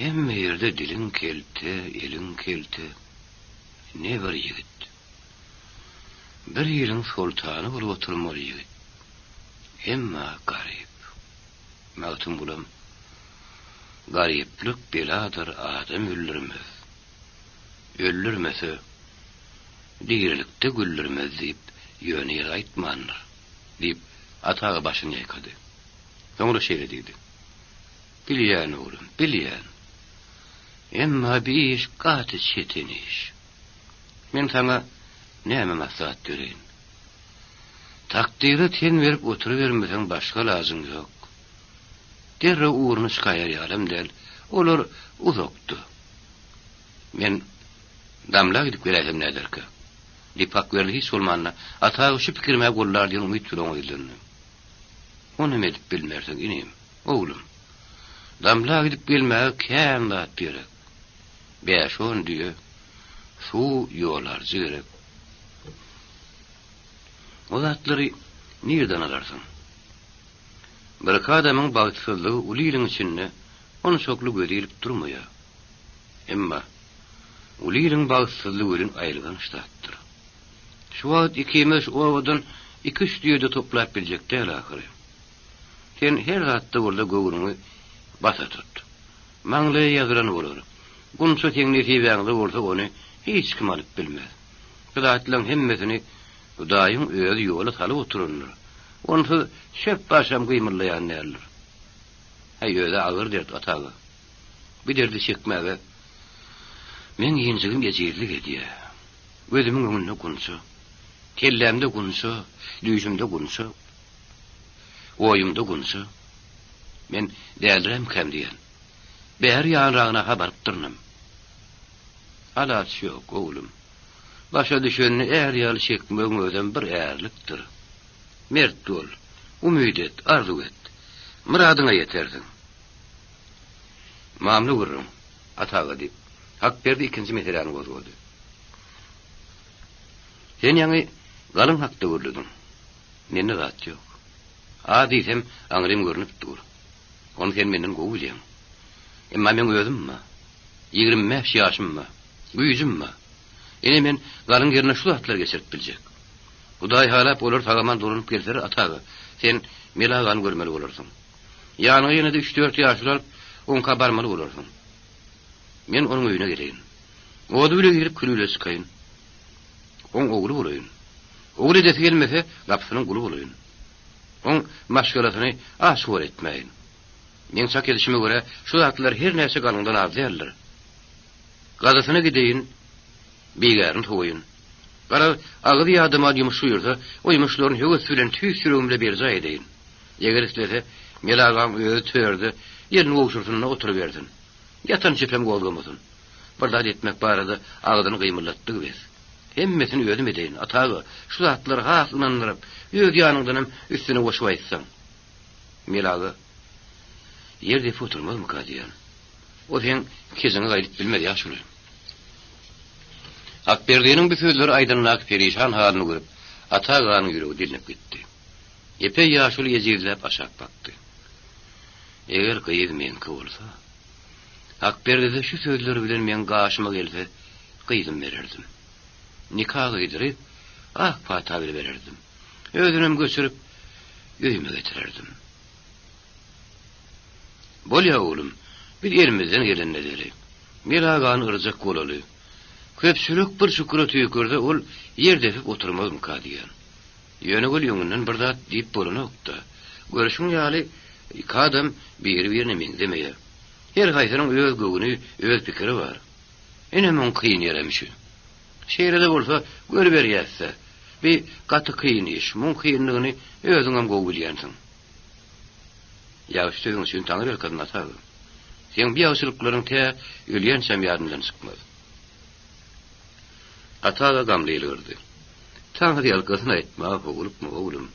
hemme ýerde diliň kelte, eliň kelte. Ne bir ýigit. Bir iliň soltany bolup oturmaly ýigit. Emma garyp. Magtymgulam, Garyplyk beladyr, adam öldürmez. Öldürmese, dirilikde güldürmez diýip, ýöne ýere aýtmandyr, diýip, Ata aga başyny ýaýkady. Soňra şeýle diýdi, Bilýän, oglum, bilýän. Emma bi iş gaty çetin iş. Men saňa näme maslahat bereýin? Takdyra ten berip oturybermeseň başga alajyň ýok. Derrew ugruna çykaýar ýalam däl, olar uzakda. Men Damla gidip geläýsem näderkä? Diýip Hakberdi hiç bolmanda Ata aga şu pikirime gollar diýen umyt bilen oňa ýüzlendi. Onam edip bilmersiň, inim, oglum. Damla gidip gelmäge kän zat gerek. Bäş-on düýe, suw, ýol harjy gerek. O zatlary nirden alarsyň? Birki adamyň bagtsyzlygy uly iliň içinde onçakly göze ilip durmaýar. Emma uly iliň bagtsyzlygy welin aýylganç zatdyr. Şu wagt ikimiz şu obadan iki-üç düýe-de toplap biljek däl ahyry. Sen her zatda bolsa göwnüňi basa tut. Maňlaýa ýazylan bolar. Gunça seň nesibäňde bolsa ony hiç kim alyp bilmez. Bu zatlaň hemmesini Hudaýyň özi ýola salyp oturandyr. Onsuz çöp başam gymyldaýan däldir. Häý, öz-ä agyr dert, ata aga. Bu derdi çekmäge meň injigim ejizlik edýär. Gözümiň öňünde gunça. Kellämde gunça, düýşümde gunça. Oýumda gunça. Men däldirämkäm diýen. Bäri ýanyragyna-ha barypdyrynam. Alaç ýok, oglum. Başa düşenini är ýaly çekmegiň özem bir ärlikdir. Mert bol, umyt et, arzuw et. Myradyňa ýetersiň. Mamla gürrüň, Ata aga, diýip, Hakberdi ikinji meseläni gozgady. Sen ýaňy galyň hakda gürlediň. Mende zat ýok. Az diýsem, aňrym görnüp dur. Ony sen menden gowy bilýäň. Emma meň özüm bar. 25 ýaşym bar. Güýjüm bar. Ine men galyň ýerine şu zatlary geçirip biljek. Hudaý halap olar sag-aman dolanyp gelseler, Ata aga, sen Mele agany görmeli bolarsyň. Ýanyňa ýene-de üç-dört ýaşuly alyp, oňka barmaly bolarsyň. Men onuň öýüne geleýin. Ody bile girip, küli bile çykaýyn. Oň ogly bolaýyn. Ogul edesi gelmese, gapysynyň guly bolaýyn. Oň maşgalasyny aç-hor etmäýin. Meň çak edişime görä, şu zatlar her näçe galyňdan az däldir. Gazasyna gideýin, bigärini sowaýyn. Garaz, agyz ýadaman ýumuş buýursa, o ýumuşlaryny höwes bilen tüýs ýüregim bile berjaý edeýin. Eger islese, Mele agaň özi törde elini gowşursyn-da oturybersin. Ýatan çöpem gozgamasyn. Bir zat etmek barada agzyny gymyldatdygy bes. Hemmesini özüm edeýin, Ata aga, şu zatlary has ynandyryp, öz ýanyňdanam üstüne goşup aýtsaň. Mele aga, ýer depip oturmazmyka diýýän. O seň kejiňe gaýdyp bilmez, ýaşuly. Akberdiniň bu sözleri aýdandaky perişan halyny görüp, Ata aganyň ýüregi dilnip gitdi. Epeý ýaşuly ejizläp aşak bakdy. Eger gyz meňki bolsa, Akberdide şu sözler bilen meň gaşyma gelse, gyzym bererdim. Nika gyýdyryp, ak pata bile bererdim. Özünem göçürip, öýüme getirerdim. Bolýa, oglum, biz elimizden gelenini edeli. Mel agany yrjak bolaly. Köpçülik bir çukura tüýkürse, ol ýer depip oturmazmyka diýýän. Ýöne weli öňünden bir zat diýip bolanok-da. Görşüň ýaly, iki adam biri-birine meňzemeýär. Her haýsynyň öz göwni, öz pikiri bar. Ine muň kyn ýerem şü. Şeýle-de bolsa, görüberýäs-dä. Bi gaty kyn iş, muň kynlygyny özüňem gowy bilýänsiň. Ýagşy sözüň üçin Taňryýalkasyn ata aga. Seň bu ýagşylyklaryň tä ölýänçäm ýadymdan çykmaz. Ata aga gamly ýylgyrdy. Taňryýalkasyn aýtmaga howlukma, oglum.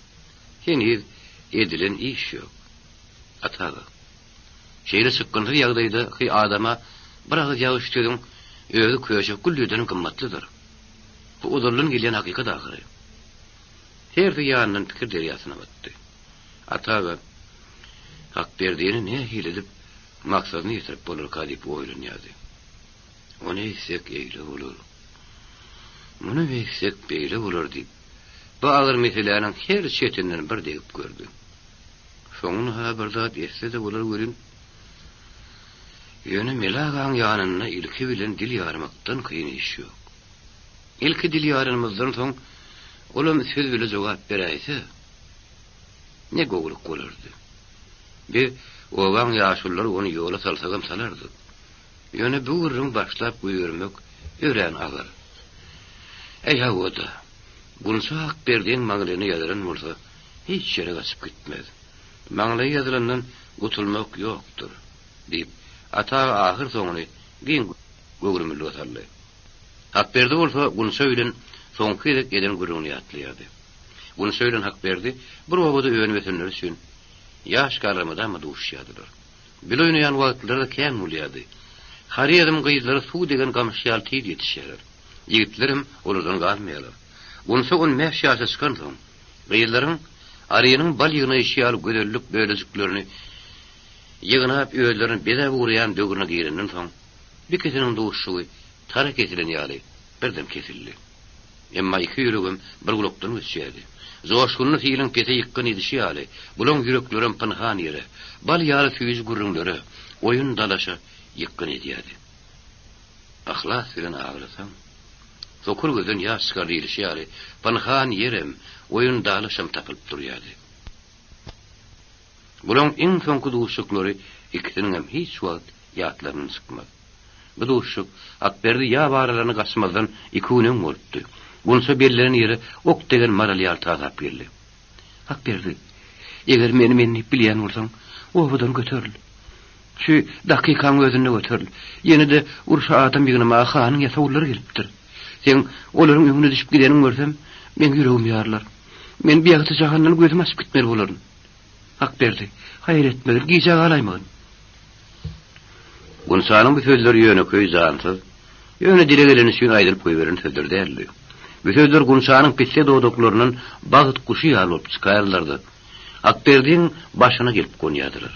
Heniz edilen iş ýok. Ata aga. Şeýle çykgynsyz ýagdaýda hy adama bir agyz ýagyş sözüň özi köşek güllüden gymmatlydyr. Bu ozaldan gelýän hakykat ahyry. Hersi ýanyndan pikir derýasyna batdy. Ata aga Hakberdini nähili edip maksadyna ýetirip bolarka diýip oýlanýardy. Ony eýtsek eýle bolar, muny beýtsek beýle bolar diýip, bu agyr meseläniň her çetinden bir degip gördi. Soňuna-ha bir zat etse-de bolar welin, ýöne Mele agaň ýanynda ilki bilen dil ýarmakdan kyn iş ýok. Ilki dil ýaranymyzdan soň olam söz bile jogap beräýse, ne gowulyk bolardy. Biz obaň ýaşululary ony ýola salsagam salardyk. Ýöne bu gürrüň başlap goýbermek örän agyr. Äý hawa-da, Gunça Hakberdiň maňlaýyna ýazylan bolsa, hiç ýere gaçyp gitmez. Maňlaýa ýazylandan gutulmak ýokdur, diýip, Ata aga ahyrsoňuny giň göwrümlilige saldy. Hakberdi bolsa Gunça bilen soňky gezek eden gürrüňini ýatlaýardy. Gunça bilen Hakberdi bir obada önüp-ösenleri üçin, ýaş garramydama duşýardylar. Bile oýnaýan wagtlary-da kän bolýardy. Horezm gyzlary suw degen gamyş ýaly tiz ýetişýärler. Ýigitlerem olardan galmaýarlar. Gunça on bäş ýaşa çykansoň, gyzlaryň arynyň bal ýygnaýşy ýaly gözellik bölejiklerini ýygnap özlerini bezäp ugraýan döwrüne girenden soň, ikisiniň duşuşygy tara kesilen ýaly birden kesildi. Emma iki ýüregem bir gulakdan göçýärdi. Joşgunly siliň pese ýykgyn edişi ýaly, bulaň ýüreklerem pynhan ýere, bal ýaly süýji gürrüňlere, oýun-dalaşa ýykgyn edýärdi. Yhlas bilen aglasaň, sokur gözden ýaş çykar diýlişi ýaly, pynhan ýerem, oýun-dalaşam tapylyp durýardy. Bulaň iň soňky duşuşyklary ikisiniňem hiç wagt ýatlaryndan çykmaz. Bu duşuşyk Akberdi ýap aralaryny gaçmazdan iki gün öň bolupdy. Gunça bellenen ýere ok degen maral ýaly tasap geldi. Akberdi, eger meni men diýip bilýän bolsaň, obadan göteril. Şu dakykaň özünde göteril. Ýene-de urşa adam ýygnamaga hanyň ýasawullary gelipdir. Seň olaryň öňüne düşüp gideniňi görsem, meň ýüregim ýarylar. Men bu ýagty jahandan gözümi açyp gitmeli bolaryn. Hakberdi, haýyr etmegin, gijä galaýmagyn. Gunçanyň bu sözleri ýönekeý, jansyz, ýöne dile geleni üçin aýdylyp goýberen sözler däldi. Bu sözler Gunçanyň pisse dodaklaryndan bagt guşy ýaly bolup çykaýardylar-da, Hakberdiň başyna gelip gonýardylar.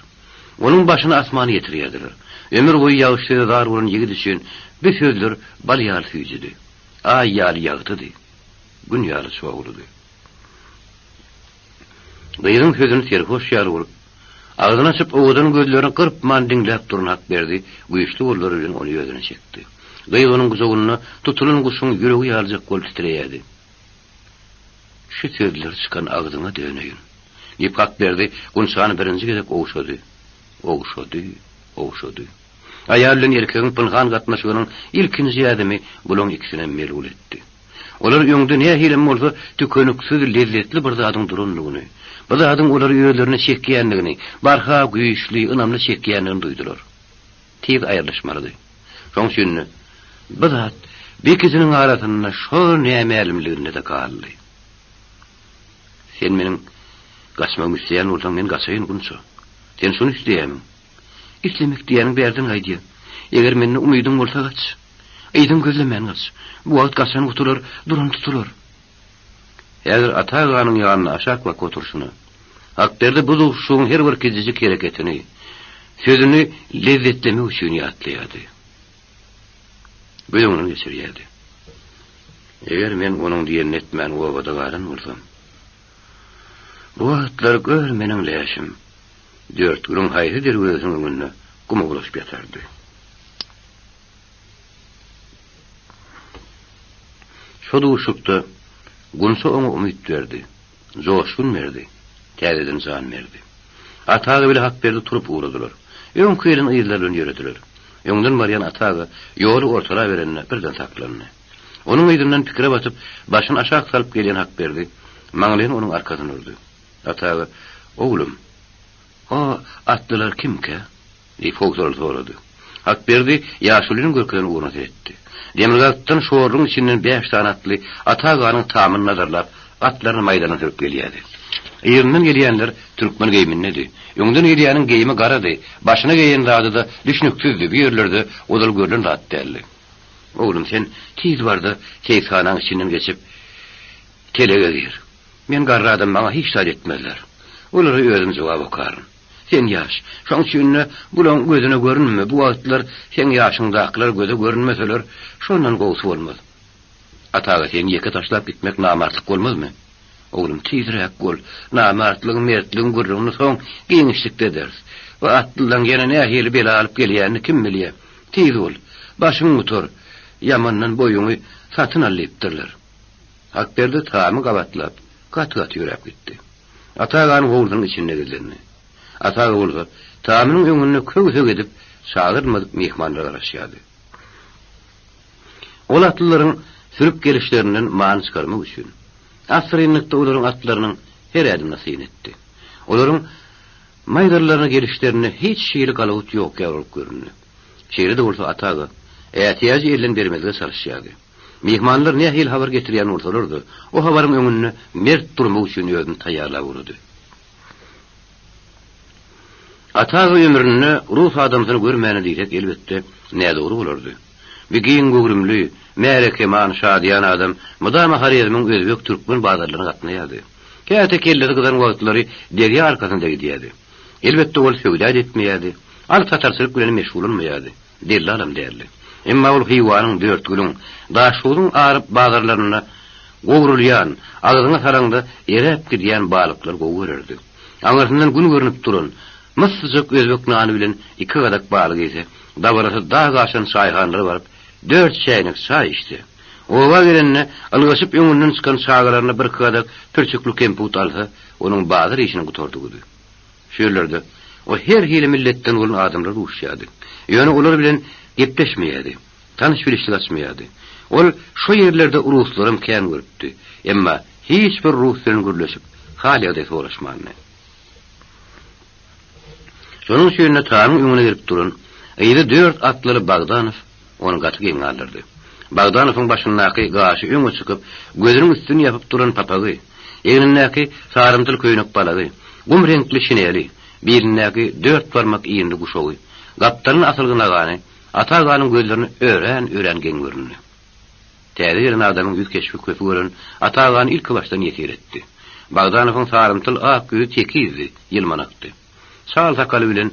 Onuň başyny asmana ýetirýärdiler. Ömür boýy ýagyş söze zar bolan ýigit üçin bu sözler bal ýaly süýjüdi, aý ýaly ýagtydy, Gün ýaly çogludy. Gyzyň sözüni serhoş ýaly bolup, agzyny açyp owadan gözlerini gyrpman diňläp duran Hakberdi güýçli gollary bilen ony özüne çekdi. Gyz onuň gujagynda tutulan guşuň ýüregi ýalyjak bolup titreýärdi. Şu sözler çykan agzyňa döneýin, diýip Hakberdi Gunçany birinji gezek ogşady. Ogşady, ogşady. Aýal bilen erkegiň pynhan gatnaşygynyň ilkinji ädimi bulaň ikisinem melul etdi. Olar öňde nähilem bolsa tükeniksiz lezzetli bir zadyň durandygyny, bu zadyň olary özlerine çekýändigini, barha güýçli, ynamly çekýändigini duýdular. Tiz aýrylyşmalydy. Şoň üçin-de, bu zat bu ikisiniň arasynda şo nämälimliginde-de galdy. Sen meniň gaçmagymy isleýän bolsaň, men gaçaýyn, Gunça. Sen şuny isleýärmiň? Islemek diýýäniň bärden gaýdýar. Eger mende umydyň bolsa gaç. Yzyň gözlemän gaç. Bu wagt gaçan gutular, duran tutular. Häzir Ata aganyň ýanynda aşak bakyp oturyşyna, Hakberdi bu duşuşygyň her bir kiçijik hereketini, sözüni lezzetlemek üçin ýatlaýardy. Göz öňünden geçirýärdi. Eger men onuň diýenini etmän obada galan bolsam. Bu wagtlar gör meniň läşim Dörtgülüň haýsy derwezesiniň öňünde guma bulaşyp ýatardy. Şo duşuşykda Gunça oňa umyt berdi, joşgun berdi, täzeden jan berdi. Ata aga bile Hakberdi turup ugradylar. Öňki gelen yzlary bilen ýörediler. Öňden barýan Ata aga ýoly ortalaberende birden saklandy. Onuň yzyndan pikire batyp, başyny aşak salyp gelýän Hakberdi maňlaýyny onuň arkasyna urdy. Ata aga, Oglum, o atlylar kimkä? Diýip, howsalaly sorady. Hakberdi ýaşulynyň görkezen ugruna seretdi. Demirgazykdan şorlugyň içinden bäş sany atly Ata aganyň tamyny nazarlap, atlaryny maýdadan sürüp gelýärdi. Yzyndan gelýänler türkmen geýimindedi. Öňden gelýäniň geýimi garady, başyna geýen zady-da düşnüksizdi, bu ýerlerde ozal görlen zat däldi. Oglum, sen tiz bar-da, seýishanaň içinden geçip, telege gir. Men garry adam, maňa hiç zat etmezler. Olara özüm jogap okaryn. Sen ýaş, şoň üçin-de bulaň gözüne görünme, bu wagtlar seň ýaşyňdakylar göze görünmeseler, şondan gowusy bolmaz. Ata aga, seni ýeke taşlap gitmek namartlyk bolmazmy? Oglum, tizräk bol, namartlygyň, mertligiň gürrüňini soň giňişlikde ederis. Bu atlylaň ýene nähili bela alyp gelýänini kim bilýä. Tiz bol, başyňy gutar, ýamandan boýuňy satyn al diýipdirler. Hakberdi tamy gabatlap, gaty-gaty ýöräp gitdi. Ata aganyň howlusynyň içinde gizlendi. Ata aga bolsa, tamynyň öňünde köw-söw edip, çagyrylmadyk myhmanlara garaşýardy. Ol atlylaryň sürüp gelişlerinden many çykarmak üçin, assyrynlykda olaryň atlarynyň her ädimine syn etdi. Olaryň maýdalylaryna gelişlerinde hiç hili galawut ýok ýaly bolup göründi. Şeýle-de bolsa Ata aga ätiýajy elden bermezlige çalyşýardy. Myhmanlar nähili habar getirýän bolsalar-da, o habaryň öňünde mert durmak üçin özüni taýýarlap ugrady. Ata aga ömründe rus adamsyny görmäni diýsek, elbetde, nädogry bolardy. Bu giň göwrümli, märekeman, şadyýan adam mydama Horezmiň özbek-türkmen bazarlaryna gatnaýardy. Käte kellesi gyzan wagtlary derýa arkasyna-da gidýärdi. Elbetde, ol söwda-da etmeýärdi, alyp-satarçylyk bilenem meşgullanmaýardy. Dellalam däldi. Emma ol Hywanyň, Dörtgülüň, Daşhowzuň aryp bazarlarynda gowrulýan, agzyňa salaňda eräp gidýän balyklary gowy görerdi. Aňyrsyndan gün görnüp duran, myssyjak özbek nany bilen iki gadak balyk iýse, dabarasy dag aşan çaýhanalara baryp, dört çäýnek çaý içse, oba gelende ylgaşyp öňünden çykan çagalaryna birki gadak pürçükli kemput alsa, onuň bazar işini gutardygydy. Şu ýerlerde o her hili milletden bolan adamlar duşýardy. Ýöne olar bilen gepleşmeýärdi, tanyş-bilişlik açmaýardy. Ol şo ýerlerde ruslaram kän görüpdi. Emma hiç bir rus bilen gürleşip, hal-ýagdaý soraşmandy. Şonuň üçin-de tamyň öňüne gelip duran, yzy dört atlyly Bagdanow Ony gaty geň galdyrdy. Bagdanowyň başyndaky gaşy öňe çykyp, gözüniň üstüni ýapyp duran papagy, egnindäki sarymtyl köýnek-balagy, gum reňkli şineli, bilindäki dört barmak inli guşagy, gapdalyna asylgy nagany Ata aganyň gözlerine örän-örän geň göründi. Täze gelen adamyň ýüz keşbi köpi gören Ata agany ilkibaşdan ýesir etdi. Bagdanowyň sarymtyl ak ýüzi tekizdi, ýylmanakdy. Çal sakaly bilen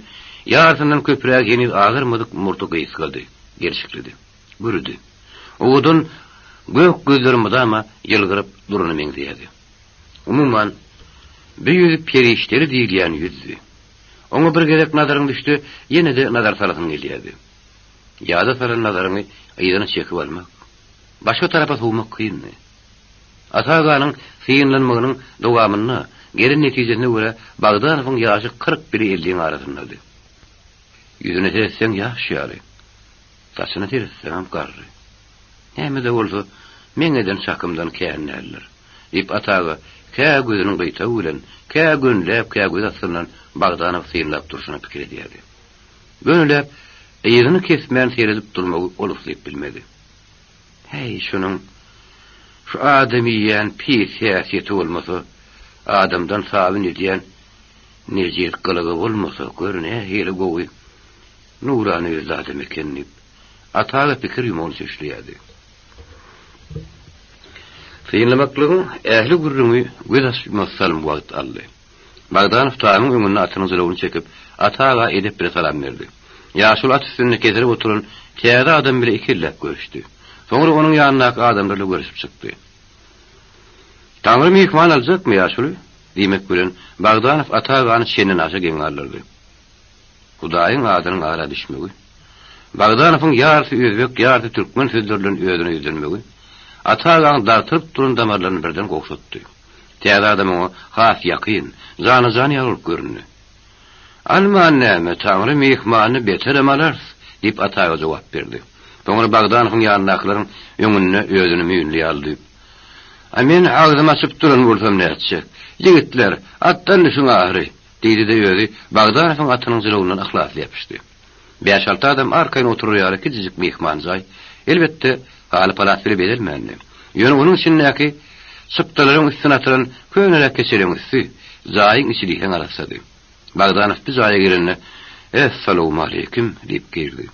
ýarysyndan köprägi heniz agarmadyk murty gysgady, gelşiklidi. Gürüdi. Owadan gök gözleri mydama ýylgyryp durana meňzeýärdi. Umuman, bu ýüz perişdeli diýilýän ýüzdi. Oňa bir gezek nazaryň düşse, ýene-de nazar salasyň gelýärdi. Ýada salan nazaryňy yzyna çekip almak, başga tarapa sowmak kyndy. Ata aganyň synlanmagynyň dowamynda gelen netijesine görä Bagdanowyň ýaşy 40 bili elliň arasyndady. Ýüzüne seretseň ýaş ýaly, saçyna seretseňem garry. Näme-de bolsa, meň eden çakymdan kän däldir, diýip Ata aga kä gözüniň gyýtagy bilen, kä gönüläp, kä göz astyndan Bagdanowy synlap durşuna pikir edýärdi. Gönüläp, yzyny kesmän seredip durmagy ol uslyp bilmedi. Häý, şunuň şu adam iýýän pis häsiýeti bolmasa, adamdan sabyn edýän nejis gylygy bolmasa, gör nähili gowy, nurana ýüzli adam eken diýip, Ata aga pikir ýumagyny çöşleýärdi. Synlamaklygyň ähli gürrüňi göz açmak salym wagt aldy. Bagdanow tamyň öňünde atynyň jylawyny çekip, Ata aga edep bile salam berdi. Ýaşuly at üstünde keserip oturan täze adam bile ikelläp görüşdi. Soňra onuň ýanyndaky adamlar bilen görüşip çykdy. Taňry myhman aljakmy, ýaşuly? Diýmek bilen, Bagdanow Ata agany çendenaşa geň galdyrdy. Hudaýyň adynyň ara düşmegi, Bagdanowyň ýarysy özbek, ýarysy türkmen sözleri bilen özüne ýüzlenmegi Ata agaň dartylyp duran damarlaryny birden gowşatdy. Täze adam oňa has ýakyn, jana-jan ýaly bolup göründi. Alman näme, Taňry myhmanyny beterem alarys, diýip Ata aga jogap berdi. Soňra Bagdanowyň ýanyndakylaryň öňünde özüni müýnli ýaly duýup. A men agzymy açyp duran bolsam nätjek? Ýigitler, atdan düşüň ahyry! Diýdi-de özi Bagdanowyň atynyň jylawyndan yhlasly ýapyşdy. Bäş-alty adam arkaýyn oturar ýaly kiçijik myhman jaý, elbetde, haly-palas bile bezelmändi. Ýöne onuň içindäki çypdalaryň üstüne atylan köneräk keçeleriň üsti, jaýyň içi diýseň arassady. Bagdanow bu jaýa girende, Essalawmaleýkim! diýip girdi.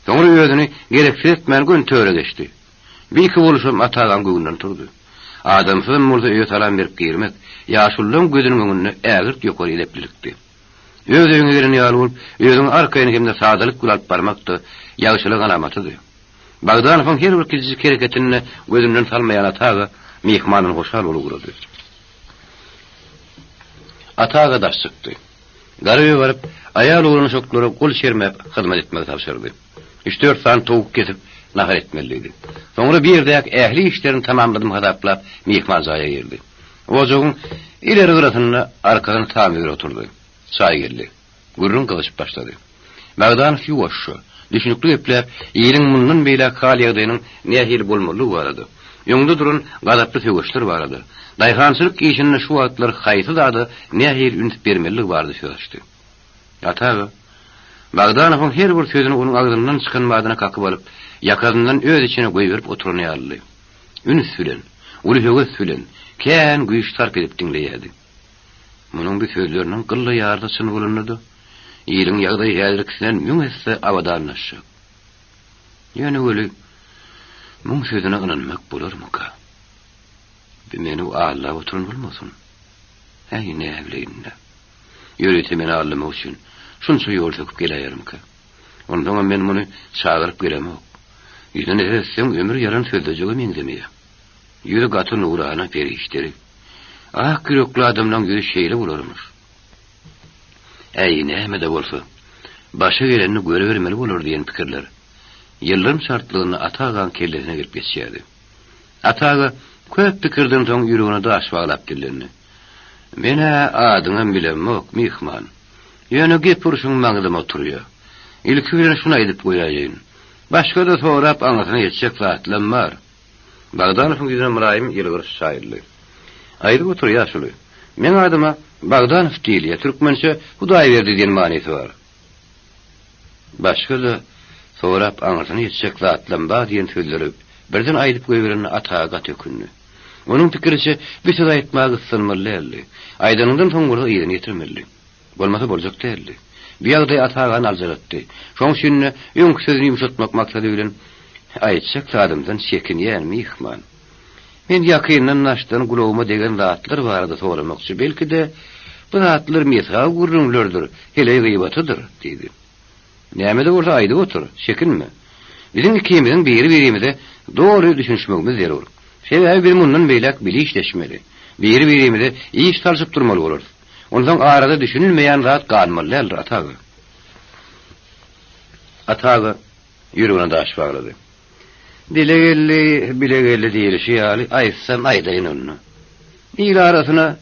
Soňra özüni gereksiz etmän göni töre geçdi. Bir-iki boluşam Ata agaň göwnünden turdy. Adamsyzam bolsa öýe salam berip girmek, ýaşululaň gözüniň öňünde ägirt ýokary edeplilikdi. Öz öýüňe gelen ýaly bolup, özüňi arkaýyn hem-de sadalyk bilen alyp barmak-da ýagşylygyň alamatydy. Bagdanowyň her bir kiçijik hereketini gözünden salmaýan Ata aga myhmandan hoşal bolup ugrady. Ata aga daş çykdy. Gara öýe baryp, aýal oglan-uşaklara gol çermäp hyzmat etmegi tabşyrdy. Üç-dört sany towuk kesip, nahar etmelidi. Soňra bu ýerdäki ähli işlerini tamamladym hasaplap, myhman jaýa girdi. Ojagyň ileri gyrasynda arkasyny tamdyra oturdy. Çaý geldi. Gürrüň gyzyşyp başlady. Bagdanow ýuwaşja, düşünikli gepläp, iliň mundan beýläk hal-ýagdaýynyň nähili bolmalydygy barada, öňde duran gazaply söweşler barada, daýhançylyk işinde şu wagtlar haýsy zada nähili üns bermelidigi barada söz açdy. Ata aga, Bagdanowyň her bir sözüni onuň agzyndan çykan badyna kakyp alyp, ýakasyndan öz içine goýberip oturan ýalydy. Üns bilen, uly höwes bilen, kän güýç sarp edip diňleýärdi. Munuň bu sözleriniň gylla ýarysy çyn bolanda-da, iliň ýagdaýy häzirkisinden müň esse abadanlaşjak. Ýöne weli, muň sözüne ynanmak bolarmyka? Bi meni aldap oturan bolmasyn? Äý, näbileýin-dä. Ýörite meni aldamak üçin şunça ýol söküp geläýermikä? Onsoňam men muny çagyryp gelemok. Ýüzüne seretseň ömür ýalan sözlejege meňzemeýär. Ýüzi gaty nurana, perişdeli. Ak ýürekli adamlaň ýüzi şeýle bolarmyş. Äý, näme-de bolsa, başa gelenini görübermeli bolar diýen pikirler ýyldyrym çaltlygynda Ata agaň kellesine gelip geçýärdi. Ata aga köp pikirden soň ýüregine daş baglap dillendi. Men-ä adyňam bilemok, myhman. Ýöne gep urşuň maňzyma oturýa. Ilki bilen şuny aýdyp goýaýyn. Başga-da sorap aňyrsyna ýetjek zatlam bar. Bagdanowyň ýüzüne mylaýym ýylgyryş çaýyldy. Aýdyp otur, ýaşuly. Meň adyma Bagdanow diýilýä, türkmençe Hudaýberdi diýen manysy bar. Başga-da sorap aňyrsyna ýetjek zatlam bar diýen sözleri birden aýdyp goýberenine Ata aga gaty ökündi. Onuň pikiriçe, bir söz aýtmaga gyssanmaly däldi. Aýdanyňdan soň bolsa yzyny getirmelidi. Bolmasa boljak däldi. Bu ýagdaý Ata agany aljyratdy. Şoň üçin-de öňki sözüni ýumşatmak maksady bilen, Aýtjak zadymdan çekinýän, myhman. Men ýakyndan-daşdan gulagyma degen zatlar barada soramakçy, belki-de, bu zatlar mesawy gürrüňlerdir, heleý gybatydyr, diýdi. Näme-de bolsa aýdyp otur, çekinme. Biziň ikimiziň biri-birimize doly düşünişmegimiz zerur. Sebäbi biz mundan beýläk bile işleşmeli. Biri-birimize iş salşyp durmaly bolarys. Onsoň arada düşünilmeýän zat galmaly däldir, Ata aga. Ata aga ýüregine daş baglady. Dile geldi, bile geldi diýlişi ýaly, aýtsam aýdaýyn onda. Il arasyna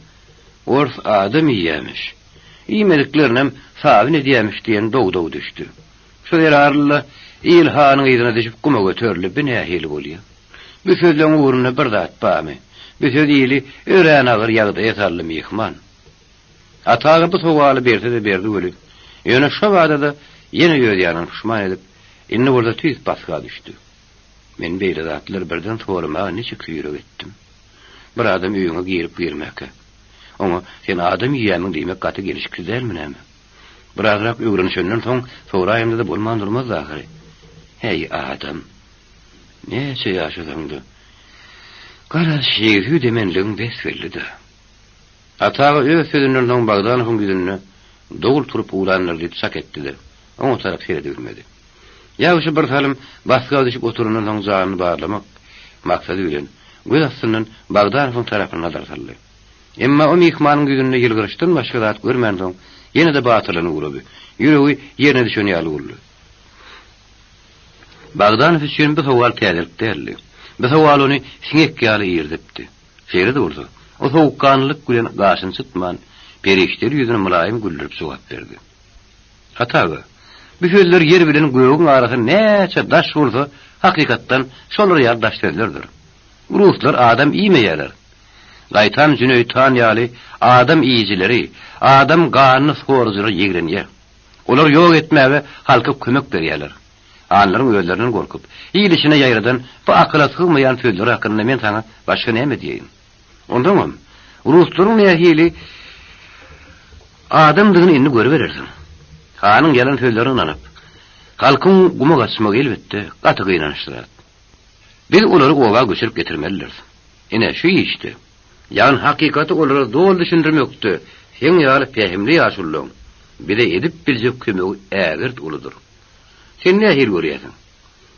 ors adam iýýämiş. Iýmediklerinem sabyn edýämiş diýen dow-dow düşdi. Şu zerarly-da il hanyň yzyna düşüp guma göterildi, bi nähili bolýa? Bu sözleň ugrunda bir zat barmy? Bu söz ili örän agyr ýagdaýa saldy myhman. Ata aga bu sowaly berse-de berdi weli, ýöne şo bada-da ýene öz ýanyny puşman edip, indi bolsa tüýs basga düşdi. Men beýle zatlary birden soramaga niçiksi ýürek etdim? Bir adam öýüňe girip-girmäkä, oňa sen adam iýýämiň diýmek gaty gelşiksiz dälmi näme? Birazrak öwrenişenden soň soraýamda-da bolman durmazdy ahyry. Häý, adam! Näçe ýaşasaň-da, garaz, şeýgi-süýdemenligiň bes-belli-dä. Ata aga öz sözünden soň Bagdanowyň ýüzünde dowul turup ugrandyr diýip çak etdi-de, oňa tarap seredibilmedi. Ýagşy bir salym basga düşüp oturandan soň janyny barlamak maksady bilen, göz astyndan Bagdanowyň tarapyna nazar saldy. Emma o myhmanyň ýüzünde ýylgyryşdan başga zat görmänsoň, ýene-de batyrlanyp ugrady. Ýüregi ýerine düşen ýaly boldy. Bagdanow üçin bu sowal täzelik däldi. Bu sowal ony siňek ýaly irizipdi. Şeýle-de bolsa, o sowukganlylyk bilen gaşyny çytman, perişdeli ýüzüni mylaýym güldürip jogap berdi. Ata aga, bu sözler ýer bilen gögüň arasy näçe daş bolsa, hakykatdan şolar ýaly daş sözlerdir. Ruslar adam iýmeýärler. Gaýtam Jüneýit han ýaly adam iýijileri, adam ganyny sorujylary ýigrenýär. Olary ýok etmäge halka kömek berýärler. Hanlaryň özlerinden gorkup, il içine ýaýradan bu akyla sygmaýan sözleri hakynda men saňa başga näme diýeýin? Onsoňam, ruslaryň nähili adamdygyny indi görüberersiň. Hanyň ýalan sözlerine ynanyp, halkyň guma gaçmagy elbetde, gaty gynançly zat. Biz olary oba göçürip getirmelidiris. Ine, şu işde, ýagny hakykaty olara doly düşündirmekde seň ýaly pähimli ýaşululaň bize edip biljek kömegi ägirt uludyr. Sen nähili görýärsiň?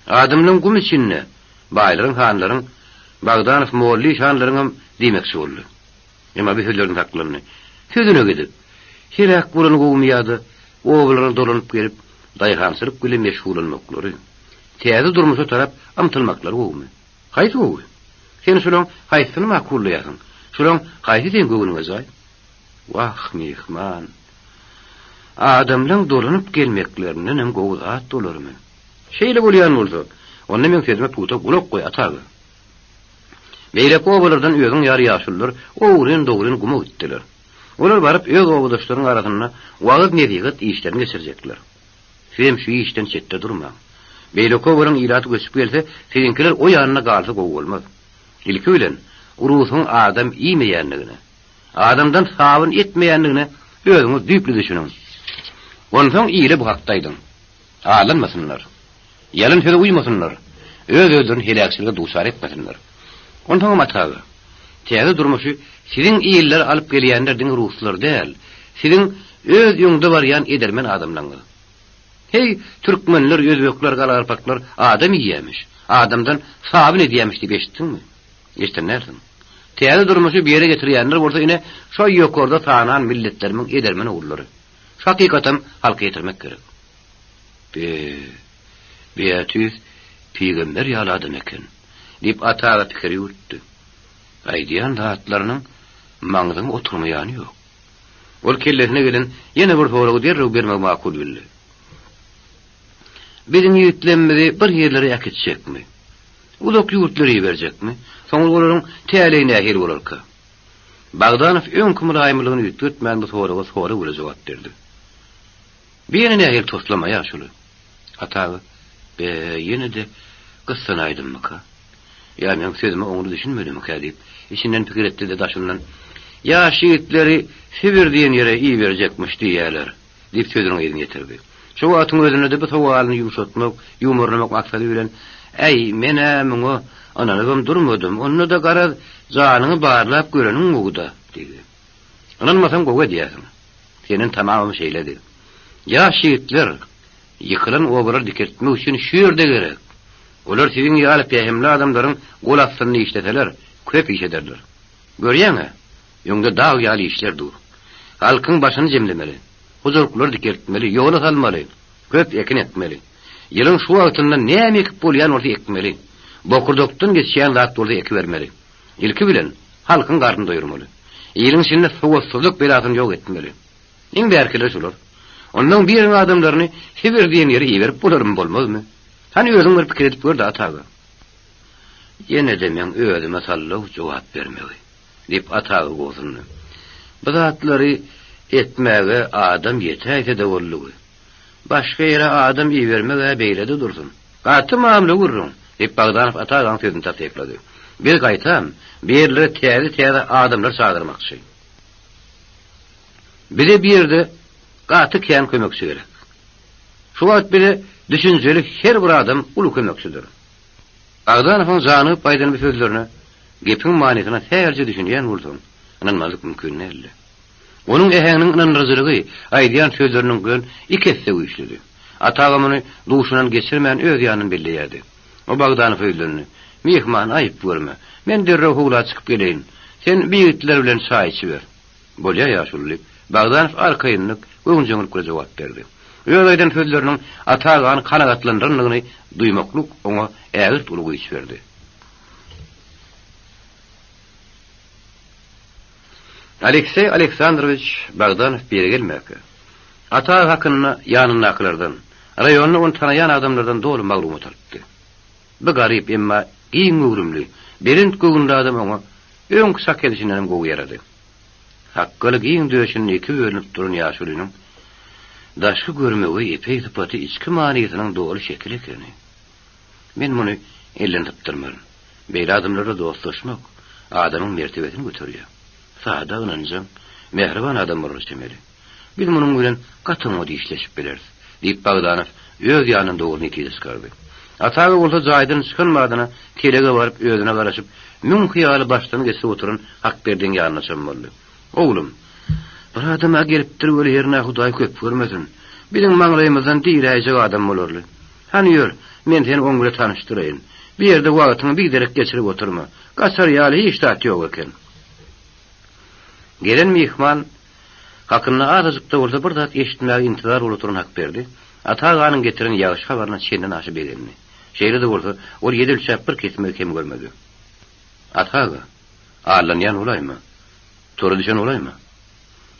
Adamlaň gum içinde baýlaryň, hanlaryň, Bagdanow molla işanlaryňam diýmekçi boldy. Emma bu sözlerden saklandy. Sözüne gidip, heläk bolany gowumy ýa-da obalaryna dolanyp gelip, daýhançylyk bilen meşgullanmaklary, täze durmuşa tarap ymtylmaklary gowumy? Haýsy gowy? Sen şolaň haýsysyny makullaýarsyň? Şolaň haýsy seň göwnüňe jaý? Wah, myhman! Adamlaň dolanyp gelmeklerindenem gowy zat bolarmy? Şeýle bolýan bolsa, onda meň sözüme pugta gulak goý, ata aga. Beýleki obalardan özüň ýaly ýaşulular ogryn-dogryn guma gitdiler. Olar baryp öz obadaşlarynyň arasynda wagyz-nesihat işlerini geçirjekler. Sizem şu işden çetde durmaň. Beýleki obalaryň ilaty göçüp gelse, siziňkiler o ýanynda galsa gowy bolmaz. Ilki bilen, rusuň adam iýmeýändigine, adamdan sabyn etmeýändigine özüňiz düýpli düşüniň. Onsoň ile bu hakda aýdyň. Aldanmasynlar. Ýalan söze uýmasynlar. Öz-özlerini heläkçilige duçar etmesinler. Onsoňam ata aga, täze durmuşy siziň illere alyp gelýänler diňe ruslar däl, siziň öz öňde barýan edermen adamlaňyz. Heý, türkmenler, özbekler, garagalpaklar adam iýýämiş, adamdan sabyn edýämiş diýip eşitdiňmi? Eşiden dälsiň. Täze durmuşy bir ýere getirýänler bolsa ine şo ýokarda sanan milletlerimiň edermen ogullary. Şu hakykatam halka ýetirmek gerek. Be, bu-ä tüýs pygamber ýaly adam eken, diýip, Ata aga pikir ýüwürtdi. Aýdýan zatlarynyň maňzyňa oturmaýany ýok. Ol kellesine gelen ýene bir soragy derrew bermegi makul bildi. Biziň ýigitlemmizi bir ýerlere äkitjekmi? Uzak ýurtlara iberjekmi? Soňra olaryň täleýi nähili bolarka? Bagdanow öňki mylaýymlygyny üýtgetmän bu soraga sorag bilen jogap berdi. Bu ýene nähili toslama, ýaşuly? Ata aga, Be, ýene-de gyssanaýdymmyka? Ýa meň sözüme oňly düşünmedimikä diýip, içinden pikir etdi-de daşyndan, Ýaş ýigitleri Sibir diýen ýere iberjekmiş diýýäler, diýip sözüniň yzyny ýetirdi. Şo wagtyň özünde-de bu sowalyny ýumşatmak, ýuwmarlamak maksady bilen, Äý, men-ä muňa ynanybam durmadym, onda-da garaz, janyňy barlap göreniň gowy-da, diýdi. Ynanmasaň gowy edýärsiň. Senden tamamam şeýledi. Ýaş ýigitler, ýykylan obalary dikeltmek üçin şu ýerde gerek. Olar siziň ýaly pähimli adamlaryň gol astynda işleseler, köp iş ederler. Görýäň-ä, öňde dag ýaly işler dur. Halkyň başyny jemlemeli, hojalyklary dikeltmeli, ýola salmaly, köp ekin ekmeli. Ýylyň şu wagtynda näme ekip bolýan bolsa ekmeli. Bokurdakdan geçýän zat bolsa ekibermeli. Ilki bilen, halkyň garnyny doýurmaly. Iliň içinde sowatsyzlyk belasyny ýok etmeli. Iň bärkileri şular. Onnoň biriň adamlaryny Sibir diýen ýere iberip bolarmy, bolmazmy? Hany özüň bir pikir edip gör-de, ata aga. Ýene-de meň özüme sallow jogap bermegi, diýip, ata aga gobsundy. Bu zatlary etmäge adam ýetäýse-de boldugy. Başga ýere adam ibermeg-ä beýle-de dursun. Gaty mamla gürrüň, diýip, Bagdanow Ata agaň sözüni tassyklady. Biz gaýtam, bu ýerlere täze-täze adamlar çagyrmakçy. Bize bu ýerde gaty kän kömekçi gerek. Şu wagt bize düşünjeli her bir adam uly kömekçidir. Bagdanowyň janygyp aýdan bu sözlerine gepiň manysyna sähelçe düşünýän bolsaň, ynanmazlyk mümkin däldi. Onuň äheňiniň ynandyryjylygy aýdýan sözleriniňkiden iki esse güýçlüdi. Ata aga muny duşundan geçirmän öz ýanyndan belleýärdi. O Bagdanowa ýüzlendi. Myhman, aýyp görme. Men derrew howla çykyp geleýin. Sen bi ýigitler bilen çaý içiber. Bolýa, ýaşuly, diýip, Bagdanow arkaýynlyk, göwünjeňlik bilen jogap berdi. Öz aýdan sözleriniň Ata agany kanagatlandyrandygyny duýmaklyk oňa ägirt uly güýç berdi. Alekseý Aleksandrowiç Bagdanow bir ýere gelmäkä, Ata aga hakynda ýanyndakylardan, raýonda ony tanaýan adamlardan doly maglumat alypdy. Bu garyp, emma giň göwrümli, belent göwünli adam oňa öňki çak edişindenem gowy ýarady. Sakgaly giň döşünde iki bölünip duran ýaşulynyň daşky görmegi, epeý sypaty içki manysynyň doly şekili ekeni. Men muny elden sypdyrmaryn. Beýle adamlarla dostlaşmak adamyň mertebesini göterýär. Sada, ynanjaň, mähriban adam bolara çemeli. Biz munuň bilen gaty oňat işleşip bileris, diýip, Bogdanow öz ýanyndan dogry netije çykardy. Ata aga bolsa jaýdan çykan badyna telege baryp, özüne garaşyp, müň hyýaly başdan geçirip oturan Hakberdiň ýanyna çom boldy. Oglum, bir adam-a gelipdir weli hernä Hudaý köp görmesin. Biziň maňlaýymyzdan diräýjek adam bolarly. Hany ýör, men seni oň bile tanyşdyraýyn. Bu ýerde wagtyňy biderek geçirip oturma. Gaçar ýaly hiç zat ýok eken. Gelen myhman hakynda azajyk-da bolsa bir zat eşitmäge intizar bolup oturan Hakberdi, Ata aganyň getiren ýagşy habaryna çenden aşa begendi. Şeýle-de bolsa, ol ýedi ölçäp bir kesmegi kem görmedi. Ata aga, allanýan bolaýma? Tora düşen bolaýma?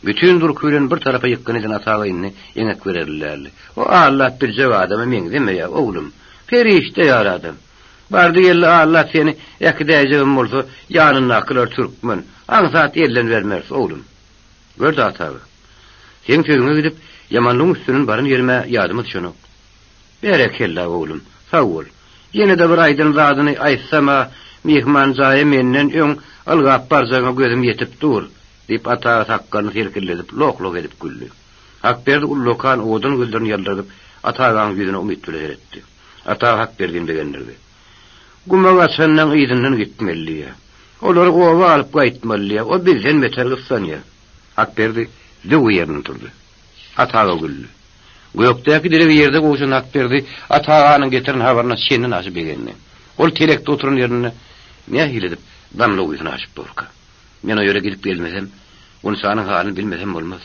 Bütin durky bilen bir tarapa ýykgyn eden Ata aga indi eňek bererli däldi. O allap biljek adama meňzemeýär, oglum. Perişde ýaly adam. Bardy-geldi Alla seni äkidäýjegem bolsa, ýanyndakylar türkmen. Aňsat elden bermeris, oglum. Gör-de, Ata aga. Seň sözüňe gidip, ýamanlygyň üstünden baran ýerim-ä ýadyma düşenok. Berekella, oglum, sag bol. Ýene-de bir aýdan zadyny aýtsam-a, myhman jaýa menden öň ylgap barjagyňa gözüm ýetip dur, diýip, Ata aga sakgalyny selkilledip, lok-lok edip güldi. Hakberdi ullakan owadan gözlerini ýaldyradyp, Ata agaň ýüzüne umyt bilen seretdi. Ata Hakberdini begendirdi. Guma gaçanlaň yzyndan gitmeli diýýär. Olary oba alyp gaýtmaly diýýär. O bizden beter gyssanýar. Hakberdi zöwwe ýerinden turdy. Ata aga güldi. Gökdäki dilegi ýerde gowşan Hakberdi Ata aganyň getiren habaryna çenden aşa begendi. Ol telekde oturan ýerinde nähili edip damla guýusyny aşyp borka? Men o ýere gidip gelmesem, Gunçanyň halyny bilmesem bolmaz.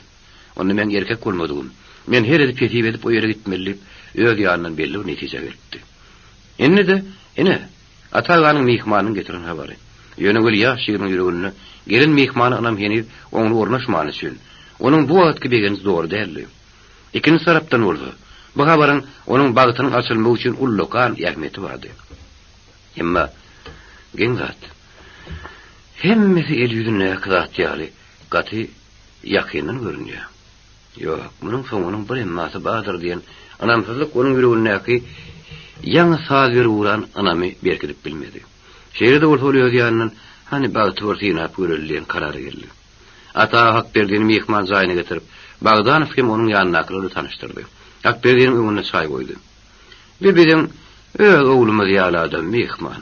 Onda meň erkek bolmadygym. Men her edip hesip edip o ýere gitmeli diýip, öz ýanyndan belli bir netijä gelipdi. Indi-de, ine, Ata aganyň myhmanynyň getiren habary. Ýöne weli ýaş ýigdiň ýüreginde gelen myhmana ynam heniz oňly ornaşmany üçin, onuň bu wagtky begenji dogry däldi. Ikinji tarapdan bolsa, bu habaryň onuň bagtynyň açylmagy üçin ullakan ähmiýeti bardy. Emma, geň zat, hemmesi el ýüzündäki zat ýaly gaty ýakyndan görünýär. Ýok, munuň soňunyň bir emmasy bardyr diýen ynamsyzlyk onuň ýüregindäki ýaňy saz berip ugran ynamy berkidip bilmedi. Şeýle-de bolsa ol öz ýanyndan Hany bagty bir synap göreli diýen karara geldi. Ata aga Hakberdini myhman jaýyna getirip, Bagdanow hem onuň ýanyndakylar bilen tanyşdyrdy. Hakberdiniň öňünde çaý goýdy. Bi biziň öz oglumyz ýaly adam, myhman.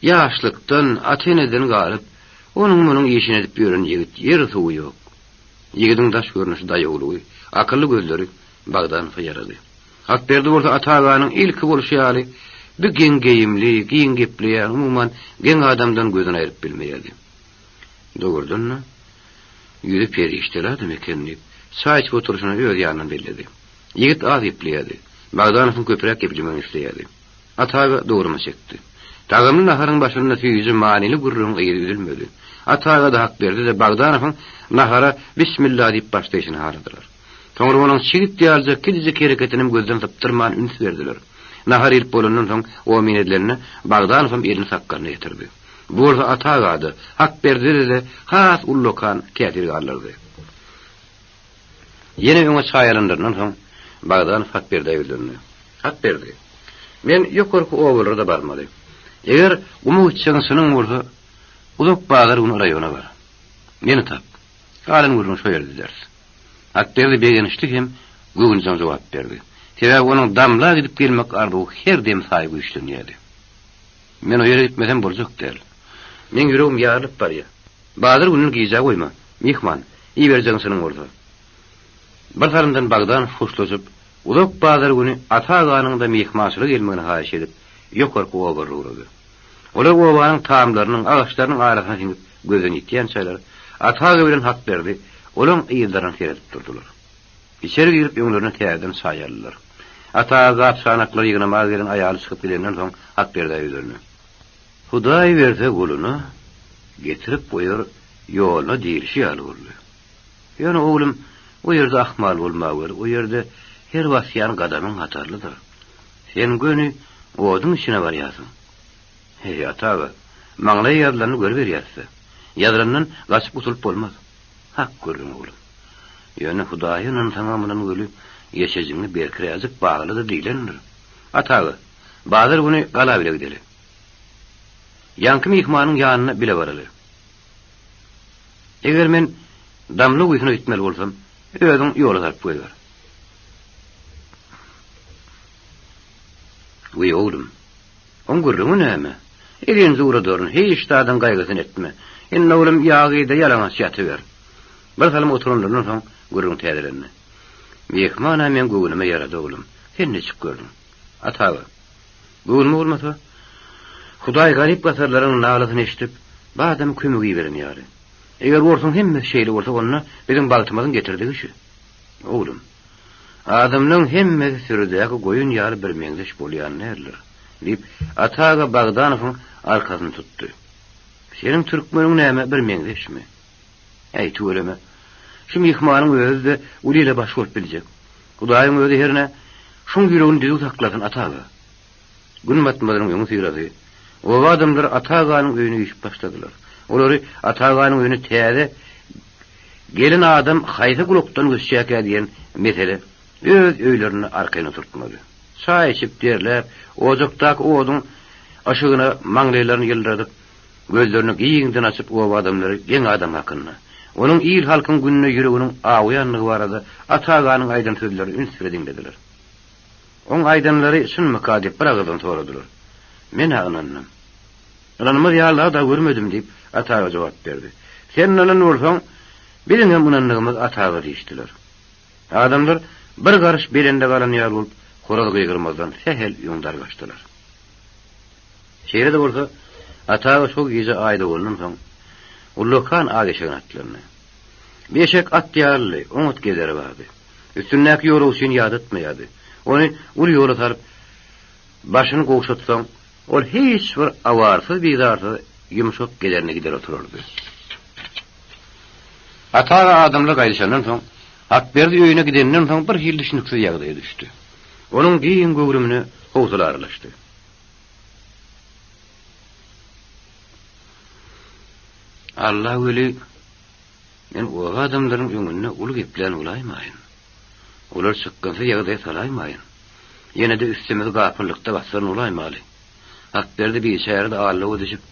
Ýaşlykdan ata-eneden galyp, onuň-munuň işini edip ýören ýigit ýeri-suwy ýok. Ýigidiň daş görnüşi daýawlygy, akylly gözleri Bagdanowa ýarady. Hakberdi bolsa Ata aganyň ilki bolşy ýaly, bi geň geýimli, giň gepleýän, umuman, geň adamdan gözüni aýryp bilmeýärdi. Dogrudan-da, ýüzi perişdeli adam eken diýip, çaý içip oturyşyna öz ýanyndan belledi. Ýigit az gepleýärdi. Bagdanowyň köpräk geplemegini isleýärdi. Ata aga dogruma çekdi. Tagamly naharyň başynda süýji, manyly gürrüňiň yzy üzülmedi. Ata aga-da Hakberdi-de Bagdanowyň nahara Bismilla diýip başlaýşyny haladylar. Soňra onuň çigit ýalyjak kiçijik hereketinem gözden sypdyrman üns berdiler. Nahar iýlip bolandan soň omyn edilende Bagdanowam elini sakgalyna ýetirdi. Bu bolsa Ata aga-da, Hakberdide-de has ullakan täsir galdyrdy. Ýene öňe çaý alanlaryndan soň, Bagdanow Hakberdä ýüzlendi. Hakberdi, men ýokarky obalara-da barmaly. Eger guma gitjegiň çynyň bolsa, uzak bazar güni raýona bar. Meni tap. Galan gürrüňi şo ýerde ederis. Hakberdi begençli hem göwünjeň jogap berdi. Sebäbi onuň damla gidip gelmek arzuwy her dem saýy güýçlenýärdi. Men o ýere gitmesem boljak däl. Meň ýüregim ýarylyp barýar. Bazar gününi gijä goýma, myhman, iberjegiň çynyň bolsa. Bir salymdan Bagdanow hoşlaşyp, uzak bazar güni Ata aganyň-da myhmançylyga gelmegini haýyş edip, ýokarky obalara ugrady. Olar obanyň tamlarynyň, agaçlarynyň arasyna siňip gözden ýitýänçäler, Ata aga bilen Hakberdi olaň yzlaryna seredip durdular. Içeri girip öňlerine täzeden çaý aldylar. Ata aga gap-çanaklary ýygnamaga gelen aýaly çykyp gidenden soň Hakberdä ýüzlendi. Hudaý berse guluna, getirip goýar ýoluna diýlişi ýaly boldy. Ýöne, oglum, o ýerde ahmal bolmaweri, o ýerde her basýan gadamyň hatarlydyr. Sen göni oduň içine barýarsyň. Heý, ata aga, maňlaýa ýazylanyny görüberýäs-dä. Ýazylandan gaçyp gutulyp bolmaz. Hak gürrüň, oglum. Ýöne Hudaýa ynansaňam ynan weli, ýeşejiňi berkiräjik bagla-da diýlendir. Ata aga, bazar güni gala bile gideli. Ýaňky myhmanyň ýanyna bile baraly. Eger men damla guýusyna gitmeli bolsam, özüň ýola salyp goýber. Wiý, oglum, oň gürrüňi näme? Eliňizi uradaryn, hiç zadyň gaýgysyny etme. Indi, oglum, ýagyda ýalaňaç ýatyber. Bir salym oturanlaryndan soň gürrüň täzelendi. Myhman-a meň göwnüme ýarady, oglum. Sen niçik gördüň? Ata aga, Göwnüme bolmasa, Hudaý garyp-gasarlaryň nalasyny eşidip, badam kömek iberen ýaly. Eger orsuň hemmesi şeýle bolsa, onda biziň bagtymyzyň getirdigi şu. Oglum, adamlaryň hemmesi sürüdäki goýun ýaly birmeňzeş bolýan däldir, diýip, Ata aga Bagdanowyň arkasyny tutdy. Seniň türkmeniň näme birmeňzeşmi? Äý, tüweleme. Şu myhmanyň özi-de uly ile baş bolup biljek. Hudaýyň özi hernä şuň ýüregini düzüw saklasyn, Ata aga. Gün batmazynyň öňüsyrasy, oba adamlary Ata aganyň öýüne üýşüp başladylar. Olary Ata aganyň öýüne täze gelen adam haýsy gulakdan göçýärkä diýen mesele öz öýlerinde arkaýyn oturtmady. Çaý içip, derläp, ojakdaky oduň yşygyna maňlaýlaryny ýyldyradyp, Gözlerini giňden açyp oba adamlary geň adam hakynda, onuň il-halkyň gününe ýüreginiň awuýandygy barada Ata aganyň aýdan sözlerini üns bile diňlediler. Oň aýdanlary çynmyka diýip bir agyzdan soradylar. Men-ä ynandym. Ynanmaz ýaly zad-a görmedim diýip, Ata aga jogap berdi. Sen ynanan bolsaň, biziňem ynandygymyz Ata aga diýişdiler. Adamlar bir garyş belende galan ýaly bolup, horaz gygyrmazdan sähel öň dargaşdylar. Şeýle-de bolsa, Ata aga şo gije Aý dogandan soň, ullakan ak eşegine atlandy. Bu eşek at ýalydy, oňat gezeri bardy. Üstündäki ýolagçyny ýadatmaýardy. Ony uly ýola salyp, başyny gowşatsaň, ol hiç bir awarsyz-bizarsyz ýumşak gezerine gider oturardy. Ata aga adamlar gaýdyşandan soň, Hakberdi öýüne gidenden soň bir hili düşnüksiz ýagdaýa düşdi. Onuň giň göwrümine howsala aralaşdy. Alla weli, men oba adamlaryň öňünde uly geplän bolaýmaýyn. Olar çykgynsyz ýagdaýa salaýmaýyn. Ýene-de üstümizi gapyllykda basdyran bolaýmaly. Hakberdi biçäre-de aldawa düşüp,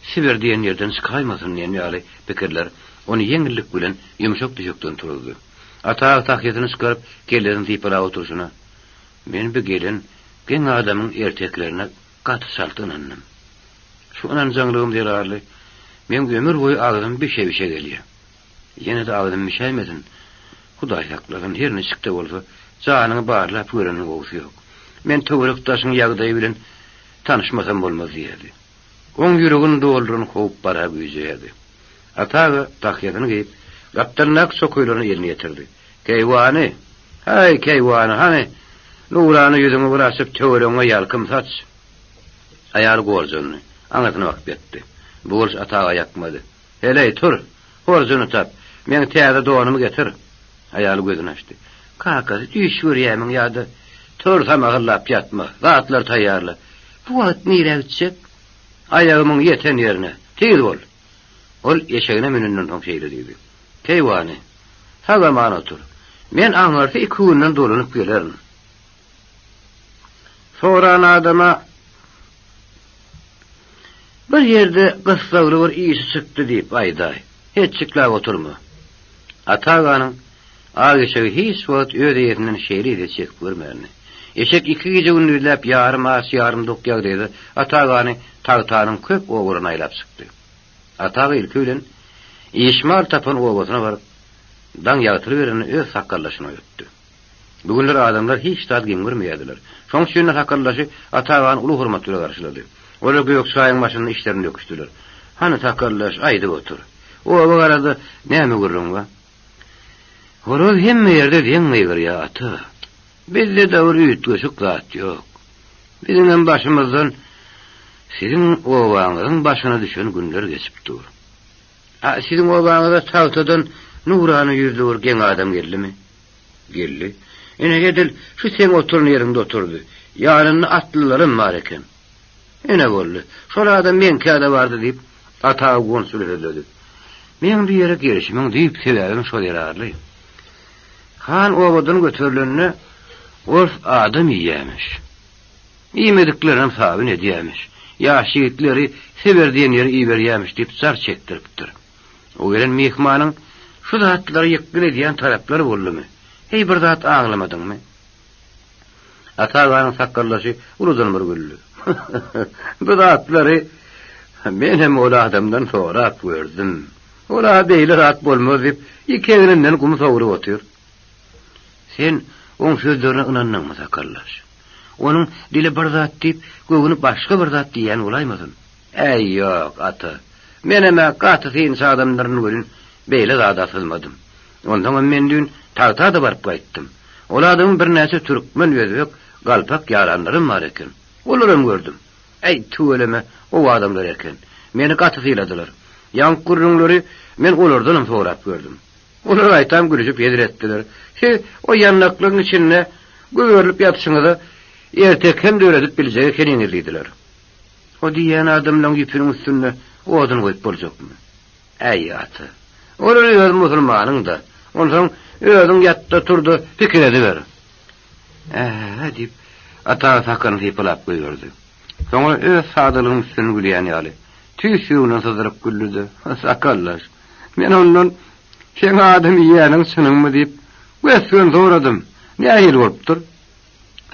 Sibir diýen ýerden çykaýmasyn diýen ýaly pikirler ony ýeňillik bilen ýumşak düşekden turuzdy. Ata aga tahýasyny çykaryp, kellesini sypalap oturyşyna, Men bu gelen geň adamyň ertekilerine gaty çalt ynandym. Şu ynanjaňlygym zerarly meň ömür boýy agzym bişe-bişe gelýär. Ýene-de agzym bişäýmesin. Hudaý saklasyn, her niçik-de bolsa, janyňy barlap göreniň gowusy ýok. Men töwerek-daşyň ýagdaýy bilen tanyşmasam bolmaz diýerdi. Oň ýüregini dolduran howp barha güýjeýärdi. Ata aga tahýasyny geýip, gapdalyndaky çokaýlaryna elini ýetirdi. Keýwany! Häý, keýwany, hany, nurana ýüzüňi bir açyp, töweregiňe ýalkym saç! Aýaly gorjandy. Aňyrsyna bakyp ýatdy. Bu boluş Ata aga ýakmady. Heleý, tur! Horjuny tap! Meň täze donumy getir! Aýaly gözüni açdy. Kakasy, düýş görýärmiň ýa-da? Tur, samahyllap ýatma, zatlary taýýarla. Bu wagt nirä gitjek? Aýagymyň ýeten ýerine. Tiz bol! Ol eşegine münenden soň şeýle diýdi. Keýwany, sag-aman otur. Men aňyrsy iki günden dolanyp gelerin. Soran adama Bir ýerde gyssagly bir işi çykdy diýip aýdaý. Hetjikläp oturma. Ata aganyň ak eşegi hiç wagt öz eýesinden şeýle ezýet çekip görmändi. Eşek iki gije-gündizläp ýarym aç, ýarym dok ýagdaýda Ata agany Tagtanyň köp obalaryna aýlap çykdy. Ata aga ilki bilen Işmal tapan obasyna baryp, daň ýagtylyberende öz sakgaldaşyny oýatdy. Bu günler adamlar hiç zat geň görmeýärdiler. Şoň üçin-de sakaldaşy Ata agany uly hormat bilen garşylady. Olar gök çaýyň başynda işlerini döküşdiler. Hany sakallaş, aýdyp otur. Oba barada näme gürrüň bar? Horaz hemme ýerde deň gygyrýar, ata. Bizde-de bir üýtgeşik zat ýok. Biziňem başymyzdan siziň obaňyzyň başyna düşen günler geçip dur. A siziň obaňyza tagtadan nurana ýüzli bir geň adam geldimi? Geldi. Ine, edil şu seň oturan ýeriňde oturdy. Ýanynda atlylaram bar eken. Ine boldy. Şol adam meňkä-de bardy diýip, Ata aga guwanç bilen sözledi. Meň bu ýere gelşimiň düýp sebäbim şo zerarly. Han obadan göterilende ors adam iýýämiş. Iýmediklerinem sabyn edýämiş. Ýaş ýigitleri Sibir diýen ýere iberýämiş diýip jar çekdiripdir. O gelen myhmanyň şu zatlary ýykgyn edýän taraplary boldumy? Heý bir zat aňlamadyňmy? Ata aganyň sakgaldaşy uludan bir güldi. Bu zatlary menem ol adamdan sorap gördüm. Ol-a beýle zat bolmaz diýip, iki egninden gum sowrup otyr. Sen oň sözlerine ynandyňmy, sakaldaş? Onuň dili bir zat diýip, göwni başga bir zat diýýän bolaýmasyn? Äý, ýok, ata. Menem-ä gaty synçy adamdyryn welin, beýle zada syzmadym. Onsoňam men düýn Tagta-da baryp gaýtdym. Ol adamyň birnäçe türkmen, özbek, galpak ýaranlaram bar eken. Olaram gördüm. Äý, tüweleme, gowy adamlar eken. Meni gaty syladylar. Ýaňky gürrüňleri men olardanam sorap gördüm. Olar gaýtam gülüşip hezil etdiler. Siz o ýandaklygyň içinde güberilip ýatyşyňyza erteki hem döredip biljek ekeniňiz diýdiler. O diýýän adamlaň ýüpüniň üstünde odun goýup boljakmy? Äý, ata, olar öz musulmanyň-da. Onsoň özüň ýat-da, tur-da, pikir ediber. Ä-hä, diýip, Ata sakalyny sypalap goýberdi. Soňra öz sadalygynyň üstünden gülýän ýaly, tüýs ýüreginden syzdyryp güldi-de, Sakallaş, men ondan seň adam iýýäniň çynyňmy diýip, gös-göni soradym. Nähili bolupdyr?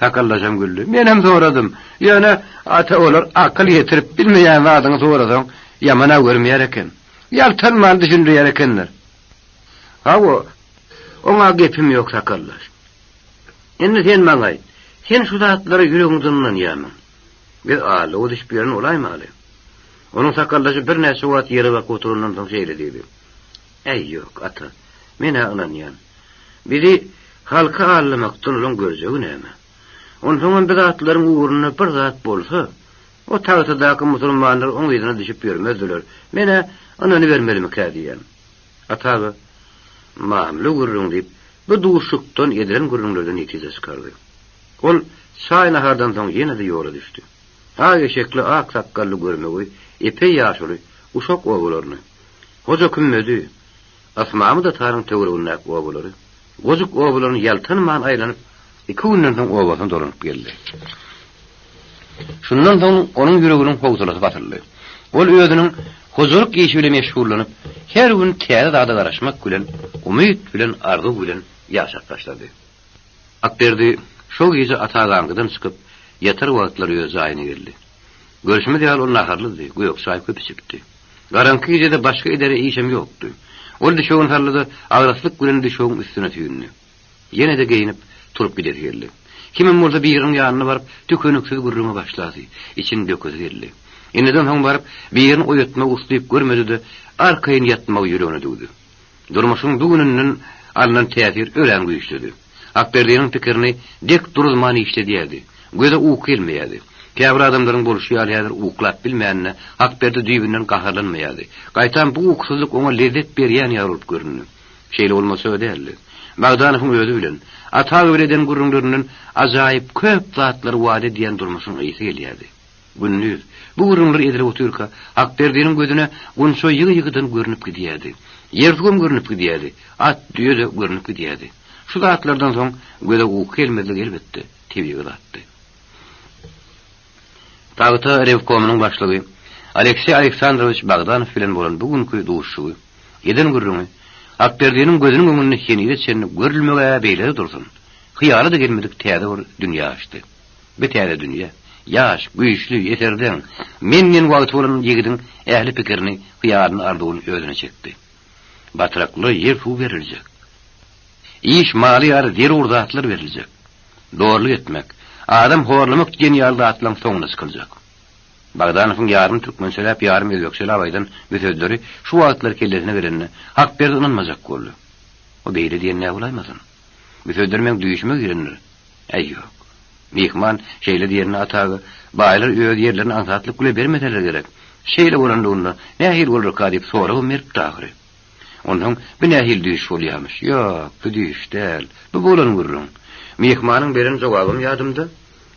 Sakallaşam güldi. Menem soradym. Ýöne, ata, olar akyl ýetirip bilmeýän zadyňy sorasaň, ýaman-a görmeýär eken. Ýaltanman düşündirýär ekenler. Hawa, oňa gepim ýok, sakallaş. Indi sen maňa aýt, sen şu zatlara ýüregiňden ynanýarmyň? Biz aldawa düşüp ýören bolaýmaly? Onuň sakaldaşy birnäçe wagt ýere bakyp oturandan soň şeýle diýdi. Äý, ýok, ata, men-ä ynanýan. Bizi halky aldamakdan olaň görjegi näme? Onsoňam biz atlylaryň ugrunda bir zat bolsa, o tagtadaky musulmanlar oň yzyna düşüp ýörmezdiler. Men-ä ynanybermelimikä diýýän. Ata aga, Mamla gürrüň diýip, bu duşuşykdan edilen gürrüňlerden netije çykardy. Ol çaý-nahardan soň ýene-de ýola düşdi. Ak eşekli, ak sakgally görmegeý, epeý ýaşuly Uşak obalaryny, Hoja kümmedi, Ysmamyt atanyň töweregindäki obalary, Gojuk obalaryny ýaltanman aýlanyp, iki günden soň obasyna dolanyp geldi. Şundan soň onuň ýüreginiň howsalasy basyldy. Ol özüniň hojalyk işi bilen meşgullanyp, her gün täze zada garaşmak bilen, umyt bilen, arzuw bilen ýaşap başlady. Akberdi şo gije Atagaňkydan çykyp, ýatar wagtlary öz jaýyna geldi. Görşümiz ýaly ol naharlydy, gök çaý köp içipdi. Garaňky gijede başga edere işem ýokdy. Ol düşegini saldy-da, agraslyk bilen düşegiň üstüne süýndi. Ýene-de geýnip, turup gidesi geldi. Kimem bolsa biriniň ýanyna baryp, tükeniksiz gürrüňe başlasy, içini dökesi geldi. Indiden soň baryp, birini oýatmagy uslyp görmedi-de, arkaýyn ýatmagy ýüregine düwdi. Durmuşyň bu gününden alnan täsir örän güýçlüdi. Akberdiniň pikirini dek duruzman işledýärdi. Göze uky gelmeýärdi. Käbir adamlaryň bolşy ýaly häzir uklap bilmänine Akberdi düýbünden gaharlanmaýardy. Gaýtam bu ukusyzlyk oňa lezzet berýän ýaly bolup göründi. Şeýle bolmasa däldi. Bagdanowyň özi bilen, Ata aga bilen eden gürrüňlerinden ajaýyp köp zatlary wada edýän durmuşyň ysy gelýärdi. Gündiz, bu gürrüňler edilip otyrka, Akberdiniň gözüne Gunça ýygy-ýygydan görnüp gidýärdi. Ýersuwam görnüp gidýärdi, at, düýe-de görnüp gidýärdi. Şu zatlardan soň göze uky gelmezligi elbetde, tebigy zatdy. Pagta rewkomynyň başlygy Alekseý Aleksandrowiç Bagdanow bilen bolan bu günki duşuşygy, eden gürrüňi Akberdiniň gözüniň öňünde henize çenli görülmeg-ä beýle-de dursun, hyýala-da gelmedik täze bir dünýä açdy. Bu täze dünýä, ýaş, güýçli, eserdeň, men-men wagty bolan ýigidiň ähli pikirini, hyýalyny, arzuwyny özüne çekdi. Batraklara ýer-suw beriljek. Iş maly ýaly zerur zatlar beriljek. Zorluk etmek, adam horlamak diýen ýaly zatlaryň soňuna çykyljak. Bagdanowyň ýarym türkmençeläp, ýarym özbekçeläp aýdan bu sözleri şu wagtlar kellesine gelende, Hakberdi ynanmajak boldy. O beýle diýen nä bolaýmasyn? Bu sözler meň düýşüme girendir. Äý, ýok. Myhman şeýle diýende Ata aga, Baýlar öz ýerlerini aňsatlyk bile bermeseler gerek. Şeýle bolanlygynda nähili bolarka diýip soragam beripdi ahyry. Onsoň bu nähili düýş bolýamyş? Ýok, bu düýş däl. Bu bolan gürrüň. Myhmanyň beren jogabam ýadymda.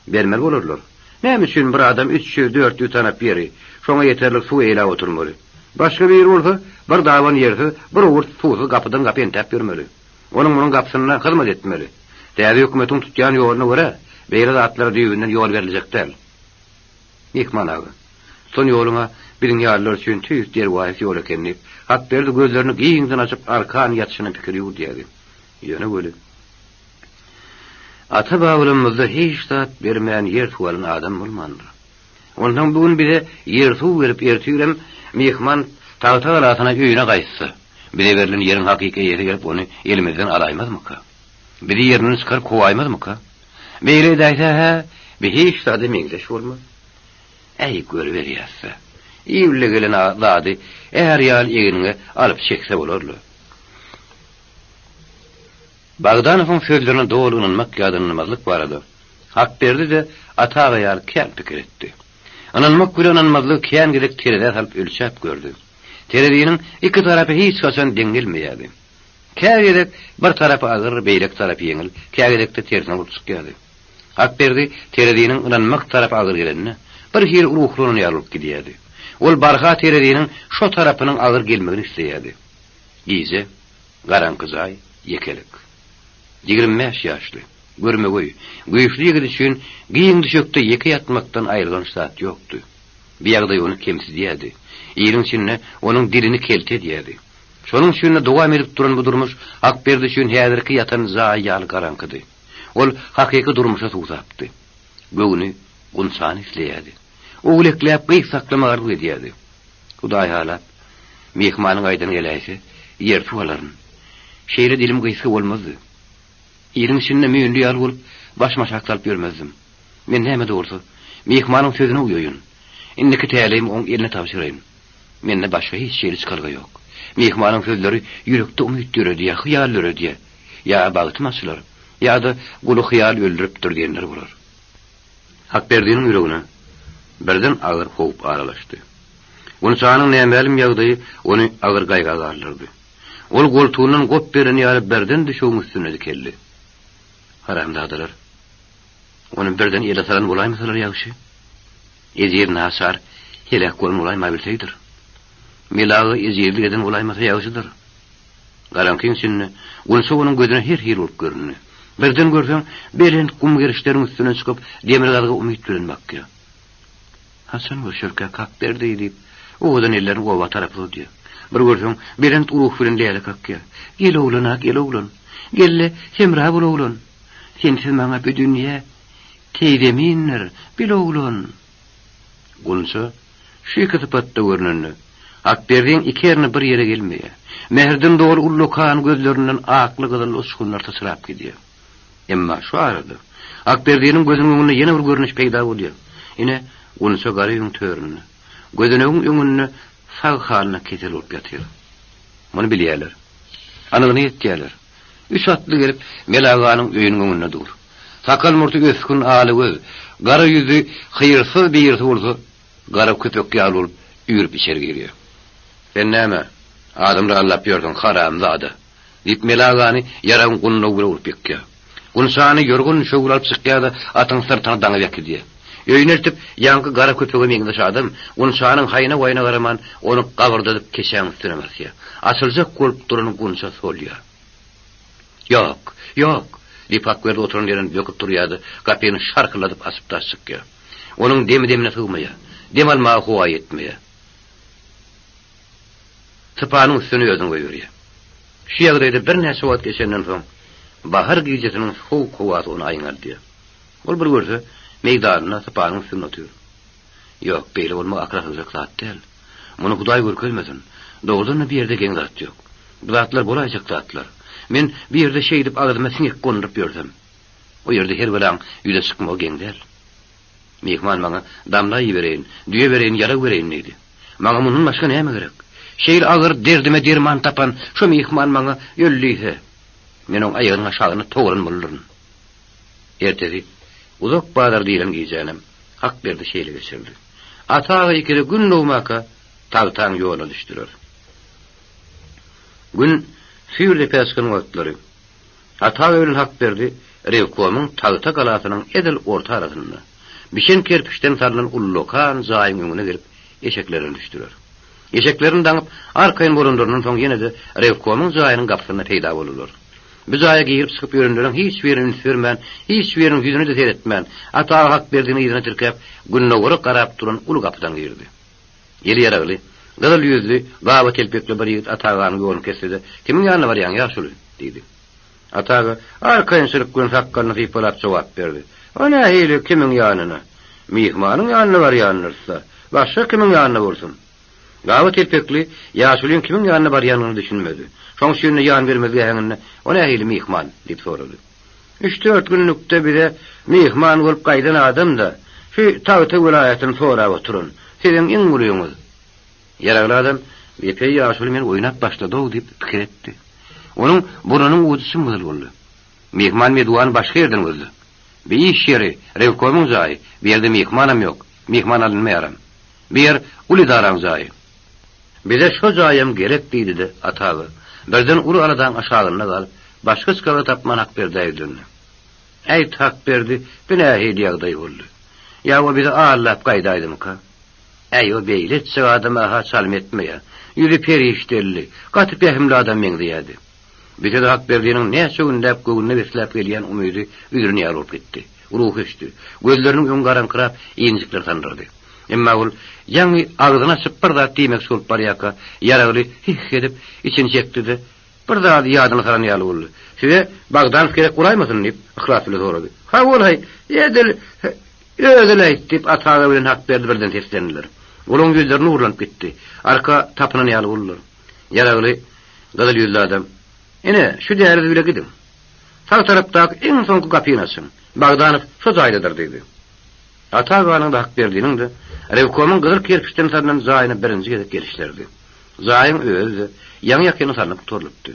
Bermeli bolarlar. Näme üçin bir adam 300, 400 tanap ýeri, şoňa ýeterlik suw eýläp oturmaly? Başga biri bolsa, bir daban ýersiz, bir owurt suwsuz gapydan gapa entäp ýörmeli. Onuň-munuň gapysynda hyzmat etmeli. Täze hökümetiň tutýan ýoluna görä, beýle zatlara düýbünden ýol beriljek däl. Myhman aga, tutan ýoluň-a biziň ýalylar üçin tüýs derwaýys ýol eken diýip, Hakberdi gözlerini giňden açyp arkan ýatyşyna pikir ýüwürdýärdi. Ýöne weli, ata-babalarymyzda hiç zat bermän ýer-suw alan adam bolmandyr. Onsoň bu gün bize ýer-suw berip ertirem myhman Tagta galasyna öýüne gaýtsa, bize berlen ýeriň hakyky eýesi gelip ony elimizden alaýmazmyka? Bizi ýerinden çykaryp kowaýmazmyka? Beýle edäýse-hä, bi hiç zada meňzeş bolmaz. Äý, görüberýäs-dä. Iwle gelen zady är ýaly egniňe alyp çekse bolar-la. Bagdanowyň sözlerine doly ynanmak ýa-da ynanmazlyk barada Hakberdi-de Ata aga ýaly kän pikir etdi. Ynanmak bilen ynanmazlygy kän gezek terezä salyp ölçäp gördi. Tereziniň iki tarapy hiç haçan deň gelmeýärdi. Kä gezek bir tarapy agyr, beýleki tarapy ýeňil, kä gezekde tersine bolup çykýardy. Hakberdi tereziniň ynanmak tarapy agyr gelende, bir hili ruhlanan ýaly bolup gidýärdi. Ol barha tereziniň şo tarapynyň agyr gelmegini isleýärdi. Gije, garaňky jaý, ýekelik. 25 ýaşly, görmegeý, güýçli ýigit üçin giň düşekde ýeke ýatmakdan aýylganç zat ýokdy. Bu ýagdaý ony kemsidýärdi. Iliň içinde onuň dilini kelte edýärdi. Şonuň üçin-de dowam edip duran bu durmuş Akberdi üçin häzirki ýatan jaýy ýaly garaňkydy. Ol hakyky durmuşa suwsapdy. Göwni gunçany isleýärdi. Ogul ekläp, gyz saklamagy arzuw edýärdi. Hudaý halap, myhmanyň aýdany geläýse, ýer-suw alaryn. Şeýle dilim gysga bolmazdy. Iliň içinde müýnli ýaly bolup, başym aşak salyp ýörmezdim. Men näme-de bolsa, myhmanyň sözüne uýaýyn. Indiki täleýimi oň eline tabşyraýyn. Mende başga hiç hili çykalga ýok. Myhmanyň sözleri ýürekde umyt döredýär, hyýal döredýär. Ýa bagtym açylar, ýa-da guly hyýal öldüripdir diýenler bolar. Hakberdiniň ýüregine birden agyr howp aralaşdy. Gunçanyň nämälim ýagdaýy ony agyr gaýga galdyrdy. Ol goltugyndan gop beren ýaly birden düşegiň üstünde dikeldi. Haramzadalar, ony birden ele salan bolaýmasalar ýagşy. Ejiz naçar heläk bolan bolaýmabilseýdir. Melaga ejizlik eden bolaýmasa ýagşydyr. Garaňkyň içinde Gunça onuň gözüne her hili bolup göründi. Birden görseň, belent gum gerişleriň üstüne çykyp, demirgazyga umyt bilen bakýar. Haçan görşerkäk Hakberdi diýip, owadan ellerini oba tarap uzadýar. Bir görseň, belent ruh bilen läle kakýar. Gel oglan-a, gel oglan. Gel-de, hemra bol oglan. Sensiz maňa bu dünýe teýzemindir, bil oglan. Gunça şu iki sypatda görnende, Akberdiň iki erni bir ýere gelmeýär. Mähirden doly ullakan gözlerinden akly-gyzylly uçgunlar syçrap gidýär. Emma şu arada Akberdiniň gözüniň öňünde ýene bir görnüş peýda bolýar. Ine, Gunça gara öýüň töründe, gözenegiň öňünde sag halyna kesel bolup ýatyr. Muny bilýärler. Anygyna ýetýärler. Üç atly gelip, Melaganyň öýüniň öňünde dur. Sakal-murty ösgün ala göz, gara ýüzli hyýrsyz birisi bolsa, gara köpek ýaly bolup, üýrüp içeri girýär. Sen näme, adamlary aldap ýörsüň, haramzada! diýip, Melagany ýaragyň gundagy bilen urup ýykýar. Gunçany ýorgan-düşegi alyp çykýar-da, atyň syrtyna daňyp äkidýär. Öýüne eltip, ýaňky gara köpege meňzeş adam Gunçanyň haýyna-waýyna garaman, ony gabyrdadyp keçäň üstüne basýar. Açyljak bolup duran Gunça solýar. Ýok, ýok! diýip, Hakberdi oturan ýerinden böküp turýar-da, gapyny şarkyldadyp açyp daş çykýar. Onuň demi demine sygmaýar. Dem almaga howa ýetmeýär. Sypanyň üstüne özüni goýberýär. Şu ýagdaýda birnäçe wagt geçenden soň, bahar gijesiniň sowuk howasy ony aýňaldýar. Ol bir görse, meýdanynda sypanyň üstünde otyr. Ýok, beýle bolmak akyla sygjak zat däl. Muny Hudaý görkezmesin. Dogrudan-da bu ýerde geň zat ýok. Bu zatlar bolaýjak zatlar. Men bu ýerde şeýdip agzyma siňek gonduryp ýörsem, o ýerde her belaň ýüze çykmagy geň däl. Myhman maňa damla ibereýin, düýe bereýin, ýarag bereýin diýdi. Maňa mundan başga näme gerek? Şeýle agyr derdime derman tapan şo myhman maňa öl diýse, men oň aýagynyň aşagyna togalan bolaryn. Ertesi uzak bazar diýlen gijänem Hakberdi şeýle geçirdi. Ata aga ikisi gün dogmaka Tagtaň ýoluna düşdüler. Gün süýr depä çykan wagtlary Ata aga bilen Hakberdi rewkomyň Tagta galasynyň edil orta arasynda, bişen kerpiçden salnan ullakan jaýyň öňüne gelip, eşeklerden düşdüler. Eşeklerini daňyp, arkaýyn bolanlaryndan soň ýene-de rewkomyň jaýynyň gapysynda peýda boldular. Bu jaýa girip-çykyp ýörenleriň hiç birine üns bermän, hiç biriniň ýüzüne-de seretmän, Ata aga Hakberdini yzyna tirkäp, gündogara garap duran uly gapydan girdi. Eli ýaragly, gyzyl ýüzli, gaba telpekli bir ýigit Ata aganyň ýoluny kesdi-de, Kimiň ýanyna barýaň, ýaşuly? diýdi. Ata aga arkaýynçylyk bilen sakgalyny sypalap jogap berdi, O nähili kimiň ýanyna? Myhmanyň ýanyna barýandyrys-da. Başga kimiň ýanyna bolsun? Gaba telpekli ýaşulyň kimiň ýanyna barýandygyna düşünmedi. Şoň üçin-de ýan bermezlik äheňinde, O nähili myhman? diýip sorady. Üç-dört günlükde bize myhman bolup gaýdan adam-da, şu Tagta welaýatyny sorap oturan, siziň iň ulyňyz. Ýaragly adam, Epeý ýaşuly meni oýnap başlady-ow diýip pikir etdi. Onuň burnunyň ujy çym-gyzyl boldy. Myhman meduwany başga ýerden gözle. Bi iş ýeri, rewkomyň jaýy, bu ýerde myhmanam ýok, myhman alynmaýaram. Bu ýer uly edaraň jaýy. Bize şo jaýam gerek diýdi-de, Ata aga, birden uly aladaň aşagynda galyp, başga çykalga tapman Hakberdä ýüzlendi. Äýt, Hakberdi, bu nähili ýagdaý boldy? Ýa o bizi aldap gaýdaýdymyka? Äý, o beýle etjek adama-ha çalym etmeýär. Ýüzi perişdeli, gaty pähimli adam meňzeýärdi. Bu söze Hakberdiniň näçe günläp göwnüne besläp gelýän umydy üzülen ýaly bolup gitdi. Ruhy öçdi. Gözleriniň öňi garaňkyrap, injikler sandyrady. Emma ol ýaňy agzyny açyp bir zat diýmekçi bolup barýarka, ýaragly hih edip, içini çekdi-de, bir zady ýadyna salan ýaly boldy. Size Bagdanow gerek bolaýmasyn? diýip, yhlas bilen sorady. Hawa-laý, edil özi-läýt, diýip, Ata aga bilen Hakberdi birden seslendiler. Olaryň ýüzleri nurlanyp gitdi. Arka tapynan ýaly boldular. Ýaragly, gyzyl ýüzli adam, Ine, şu däliz bile gidiň. Sag tarapdaky iň soňky gapyny açyň. Bagdanow şo jaýdadyr diýdi. Ata aganyň-da Hakberdiniň-de rewkomyň gyzyl kerpiçden salnan jaýyna birinji gezek gelişleridi. Jaýyň özi-de ýaňy-ýakynda salnyp gutarylypdy.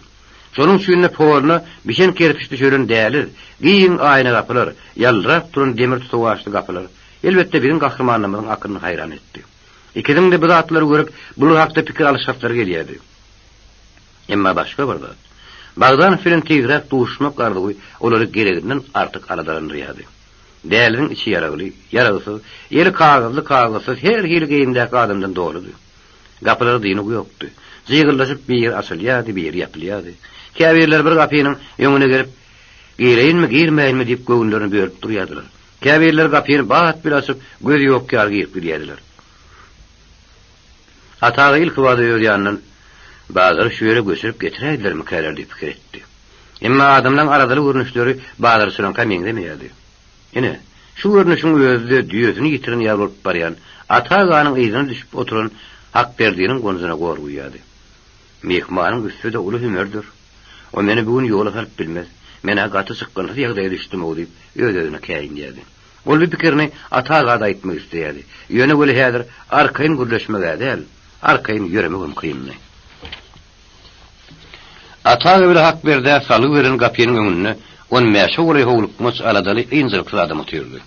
Şonuň üçin-de poluna bişen kerpiç düşelen däliz, giň aýna gapylar, ýaldyrap duran demir tutawaçly gapylar, elbetde, biziň gahrymanlarymyzyň akylyny haýran etdi. Ikisiniň-de bu zatlary görüp, bular hakda pikir alyşaslary gelýärdi. Emma başga bir zat, Bagdanow bilen tizräk duşmak arzuwy olary gereginden artyk aladalandyrýardy. Däliziň içi ýaragly, ýaragsyz, eli kagyzly-kagyzsyz her hili geýimdäki adamdan doludy. Gapylara dynuw ýokdy. Jygyllaşyp biri açylýardy, biri ýapylýardy. Käbirleri bir gapynyň öňüne gelip, Gireýinmi, girmäýinmi diýip göwünlerini bölüp durýardylar. Käbirleri gapyny bat bile açyp, gözi ýok ýaly girip gidýärdiler. Ata aga ilkibada öz ýanyndan, Bazary şu ýere göçürip getiräýdilermikäler diýip pikir etdi. Emma adamlaň aladaly görnüşleri bazarçylaňka meňzemeýärdi. Ine, şu görnüşiň özi-de düýesini ýitiren ýaly bolup barýan Ata aganyň yzyna düşüp oturan Hakberdiniň gonjuna gor guýýardy. Myhmanyň üsti-de uly hümerdir. O meni bu gün ýola salyp bilmez. Men-ä gaty çykgynsyz ýagdaýa düşdüm-ow diýip, öz-özüne käýinýärdi. Ol bu pikirini Ata aga-da aýtmak isleýärdi. Ýöne weli häzir arkaýyn gürleşmeg-ä däl, arkaýyn ýöremegem kyndy. Ata aga bile Hakberdä salgy beren gapynyň öňünde on bäşe golaý howlukmaç, aladaly, ynjalyksyz adam otyrdy.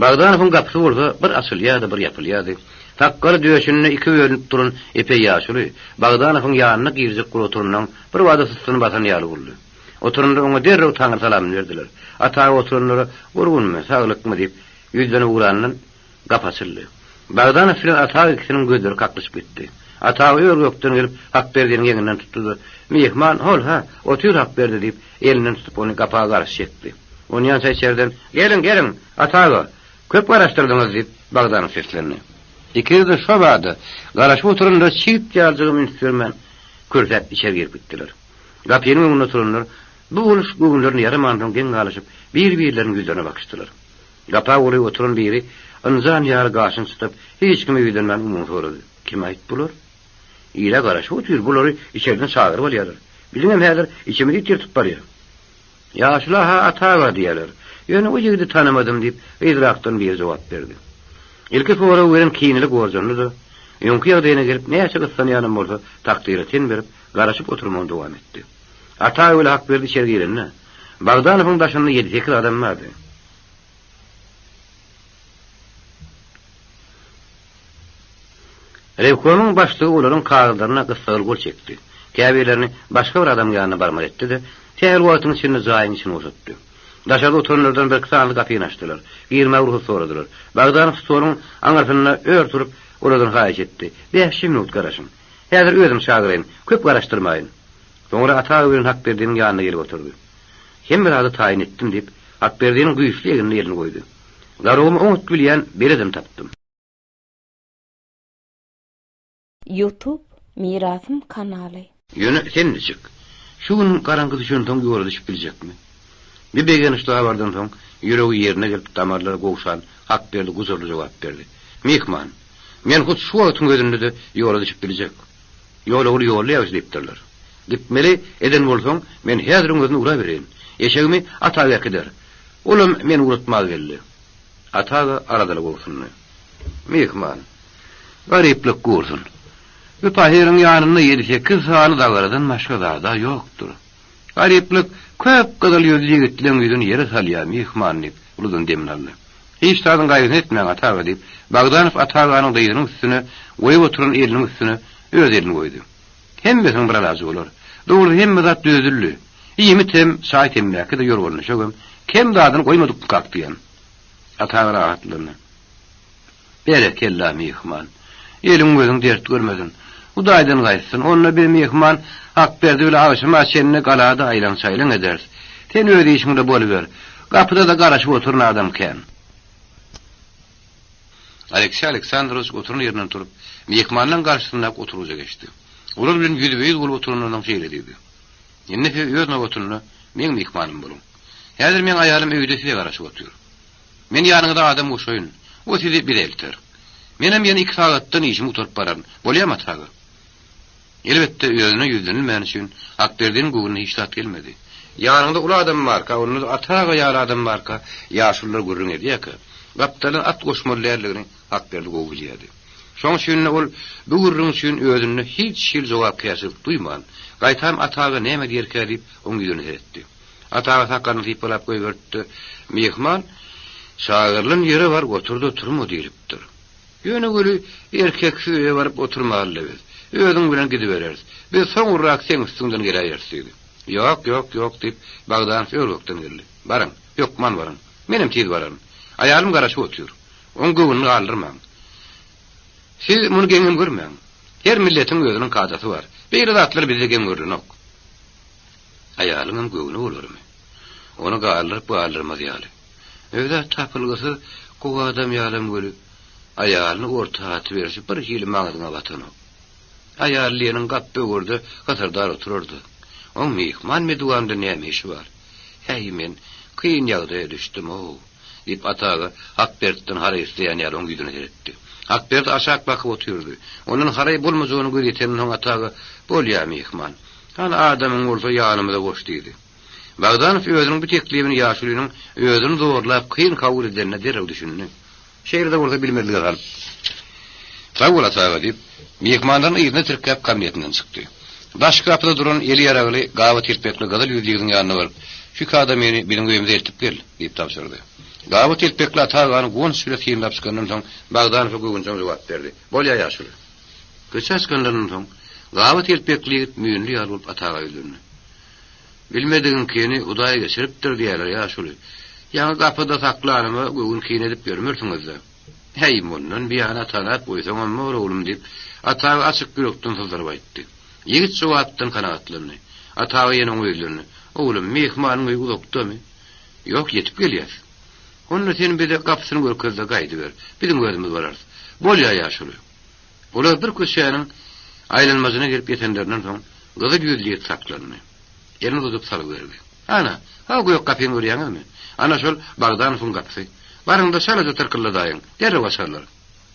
Bagdanowyň gapysy bolsa bir açylýardy, bir ýapylýardy. Sakgaly döşünde iki bölünip duran epeý ýaşuly Bagdanowyň ýanyna girjek bolup oturanlaň birbada sussuny basan ýaly boldy. Oturanlar oňa derrew Taňry salamyny berdiler. Ata aga oturanlara Gurgunmy, saglykmy diýip, ýüzlenip ugrandan, gapy açyldy. Bagdanow bilen Ata aga ikisiniň gözleri kaklyşyp gitdi. Ata aga ör-gökden gelip, Hakberdiniň ýeňinden tutdy-da, Myhman, hol-ha, otur Hakberdi diýip, elinden tutup ony gapa garşy çekdi. Onýança içerden, Geliň, geliň, Ata aga, köp garaşdyrdyňyz diýip, Bagdanow seslendi. Ikisi-de şo bada, garaşyp oturanlara çigit ýaljygam üns bermän, kürsäp içeri girip gitdiler. Gapynyň öňünde oturanlar bu boluş göwünlerine ýaramansoň geň galyşyp, bir-birleriniň ýüzlerine bakyşdylar. Gapa golaý oturan biri ynjan ýaly gaşyny çytyp, hiç kime ýüzlenmän umumy sorady, Kim-aýt bular? Ile garaşyp otyr, bulary içerden çagyryp alýarlar. Biziňem häzir içimiz it ýyrtyp barýar. Ýaşula-ha Ata aga diýýärler. Ýöne o ýigidi tanamadym, diýip, yzrakdan biri jogap berdi. Ilki sorag beren kineli gorjandy-da, öňki ýagdaýyna gelip, näçe gyssanýanam bolsa, takdyra ten berip, garaşyp oturmagyny dowam etdi. Ataýew ile Hakberdi içeri girende, Bagdanowyň daşynda ýedi-sekiz adam bardy. Rewkomyň başlygy olaryň kagyzlaryna gyssagly gol çekdi. Käbirlerini başga bir adamyň ýanyna barmaly etdi-de, sähel wagtyň içinde jaýyň içini boşatdy. Daşarda oturanlardan birki sanysy gapyny açdylar. Girmäge rugsat soradylar. Bagdanow stoluň aňyrsynda ör turup, olardan haýyş etdi, Bäşje minut garaşyň. Häzir özüm çagyraýyn, köp garaşdyrmaýyn. Soňra Ata aga bilen Hakberdiniň ýanyna gelip oturdy. Hemme zady taýyn etdim, diýip, Hakberdiniň güýçli egnine elini goýdy. Garawumy oňat bilýän beledem tapdym. Youtube Mirasym kanaly. Ýöne sen niçik? Şu gün garaňky düşensoň ýola düşüp biljekmi? Bir begenişli habardan soň ýüregi ýerine gelip damarlary gowşan Hakberdi gujurly jogap berdi. Myhman, men hut şu wagtyň özünde-de ýola düşüp biljek. Ýolagul ýolly ýagşy diýipdirler. Gitmeli eden bolsaň, men häziriň özünde ugrabereýin. Eşegimi Ata aga äkider. Olam meni ugratmaga geldi. Ata aga aladaly gobsundy. Myhman, garyplyk gursun. Bu pahyryň ýanynda ýedi-sekiz sany dagaradan başga zad-a ýokdur. Garyplyk köp gyzyl ýüzli ýigitleň ýüzüni ýere salýar, myhman, diýip, uludan demini aldy. Hiç zadyň gaýgysyny etmäň, Ata aga, diýip, Bagdanow Ata aganyň dyzynyň üstüne goýup oturan eliniň üstüne öz elini goýdy. Hemmesiniň bir alajy bolar. Dogrusy hemme zat düzedildi. Iýmit hem, çaý-temmäki-de, ýorgan-düşegem, kem zadyny goýmadykmykak diýen. Ata aga rahatlandy. Berekella, myhman. Eliň-gözüň dert görmesin. Hudaýdan gaýtsyn, onda biz myhman Hakberdi bile agşama çenli galada aýlaň-çaýlaň ederis. Sen öz işiňde boluber. Gapyda-da garaşyp oturan adam kän. Alekseý Aleksandrowiç oturan ýerinden turup, myhmanlaryň garşysyndaky oturgyja geçdi. Olar bilen ýüzbe-ýüz bolup oturandan soň şeýle diýdi. Indi siz öz nobatynda meň myhmanym boluň. Häzir meň aýalym öýde size garaşyp otyr. Men ýanyňyza adam goşaýyn. O sizi bize elter. Menem ýene iki sagatdan işimi gutaryp bararyn. Bolýamy, ata aga? Elbetde, özüne ýüzlenilmäni üçin Akberdiniň göwnüne hiç zat gelmedi. Ýanyňda uly adam barka, onda-da Ata aga ýaly adam barka, ýaşulular gürrüň edýärkä, gapdaldan at goşmaly däldigini Akberdi gowy bilýärdi. Şoň üçin-de ol bu gürrüň üçin özünde hiç hili jogapkärçilik duýman, gaýtam Ata aga näme diýerkä diýip, oň ýüzüne seretdi. Ata aga sakalyny sypalap goýberipdi. Myhman, çagyrylan ýere bar, otur-da turma diýlipdir. Ýöne weli erkeksiz öýe baryp oturmaly-da biz. Özüň bilen gidibereris. Biz soňurrak seň üstüňden geläýeris diýdi. Ýok, ýok, ýok, diýip, Bagdanow ör-gökden geldi. Baryň, hökman baryň. Menem tiz bararyn. Aýalym garaşyp otyr. Oň göwnüni galdyrmaň. Siz muny geňem görmäň. Her milletiň özüniň kadasy bar. Beýle zatlar bizde geň görlenok. Aýalyňam göwni bolarmy? Ony galdyryp-galdyrmaz ýaly. Öz-ä tapylgysyz gowy adam ýalam weli, aýalyny orta atyberşi bir hili maňzyňa batanok. Aýal diýeniň gapböwürde hysyrdar oturardy. Oň myhman meduwanda näme işi bar? Häý, men kyn ýagdaýa düşdüm-ow! Diýip, Ata aga Hakberdiden haraý isleýän ýaly oň ýüzüne seretdi. Hakberdi aşak bakyp otyrdy. Ondan haraý bolmajagyna göz ýetenden soň Ata aga, Bolýa, myhman. Hany adamyň bolsa ýanymyza goş diýdi. Bagdanow özüniň bu teklibini ýaşulynyň özüni zorlap kyn kabul edenine derrew düşündi. Şeýle-de bolsa bilmezlige salyp, Sag bol, Ata aga, diýip, myhmanlaryny yzyna tirkäp kabinetinden çykdy. Daş gapyda duran eli ýaragly, gaba telpekli gyzyl ýüzli ýigidiň ýanyna baryp, Şu iki adamyny biziň öýümize eltip gel, diýip tabşyrdy. Gaba telpekli Ata agany guwanç bile synlap çykandan soň, Bagdanowa göwünjeň jogap berdi, Bolýa, ýaşuly. Köçä çykanlaryndan soň, gaba telpekli ýigit müýnli ýaly bolup Ata aga ýüzlendi. Bilmedigiňkini Hudaý geçiripdir diýýärler, ýaşuly. Ýaňy gapyda saklanyma göwün kine edip ýörmersiňiz-dä. Häý, mundan buýana tanap goýsaňam bor, oglum, diýip, Ata aga açyk ýürekden syzdyryp aýtdy. Ýigit jogapdan kanagatlandy. Ata aga ýene oňa ýüzlendi. Oglum, myhmanyň öýi uzakdamy? Ýok, ýetip gelýäs. Onda sen bize gapysyny görkez-de gaýdyber. Biziň özümiz bararys. Bolýa, ýaşuly. Olar bir köçäniň aýlanmajyna gelip ýetenlerinden soň, gyzyl ýüzli ýigit saklandy. Elini uzadyp salgy berdi. Ana, ha gök gapyny görýäňizmi? Ana şol Bagdanowyň gapysy. Baryň-da çalaja tyrkyldadaýyň, derrew açarlar.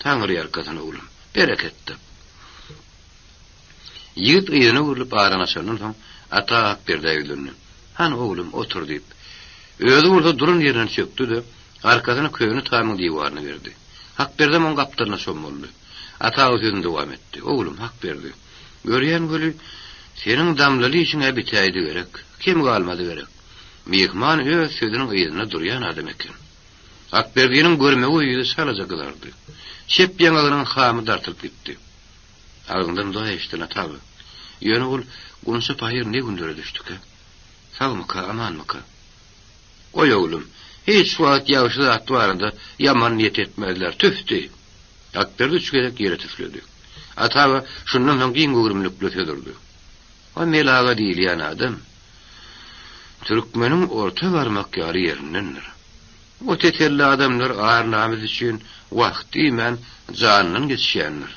Taňry ýalkasyn, oglum. Bereket tap. Ýigit yzyna öwrülip arany açandan soň, Ata Akberdä ýüzlendi. Hany, oglum, otur, diýip. Özi bolsa duran ýerinden çökdi-de, arkasyny köne tamyň diwaryna berdi. Hakberdem oň gapdalyna çommaldy. Ata aga sözüni dowam etdi. Oglum, Hakberdi, görýän weli, seniň damlaly işiň-ä bitäýdi gerek. Kem galmady gerek. Myhman öz sözüniň yzynda durýan adam eken. Akberdiniň görmegeý ýüzi çalaja gyzardy. Çep ýaňagynyň hamy dartylyp gitdi. Agzyňdan Hudaý eşitsin, ata aga. Ýöne ol Gunça pahyr ne günlere düşdükä? Sagmyka, amanmyka? Goý, oglum, hiç wagt ýagşy zat barada ýaman niýet etmezler. Tüf diý! Akberdi üç gezek ýere tüfledi. Ata aga şundan soň giň göwrümlikli söz urdy. O Mel aga diýilýän adam türkmeniň orta barmak ýaly ýerindendir. O tetelli adamlar ar-namys üçin wah diýmän janyndan geçýändir.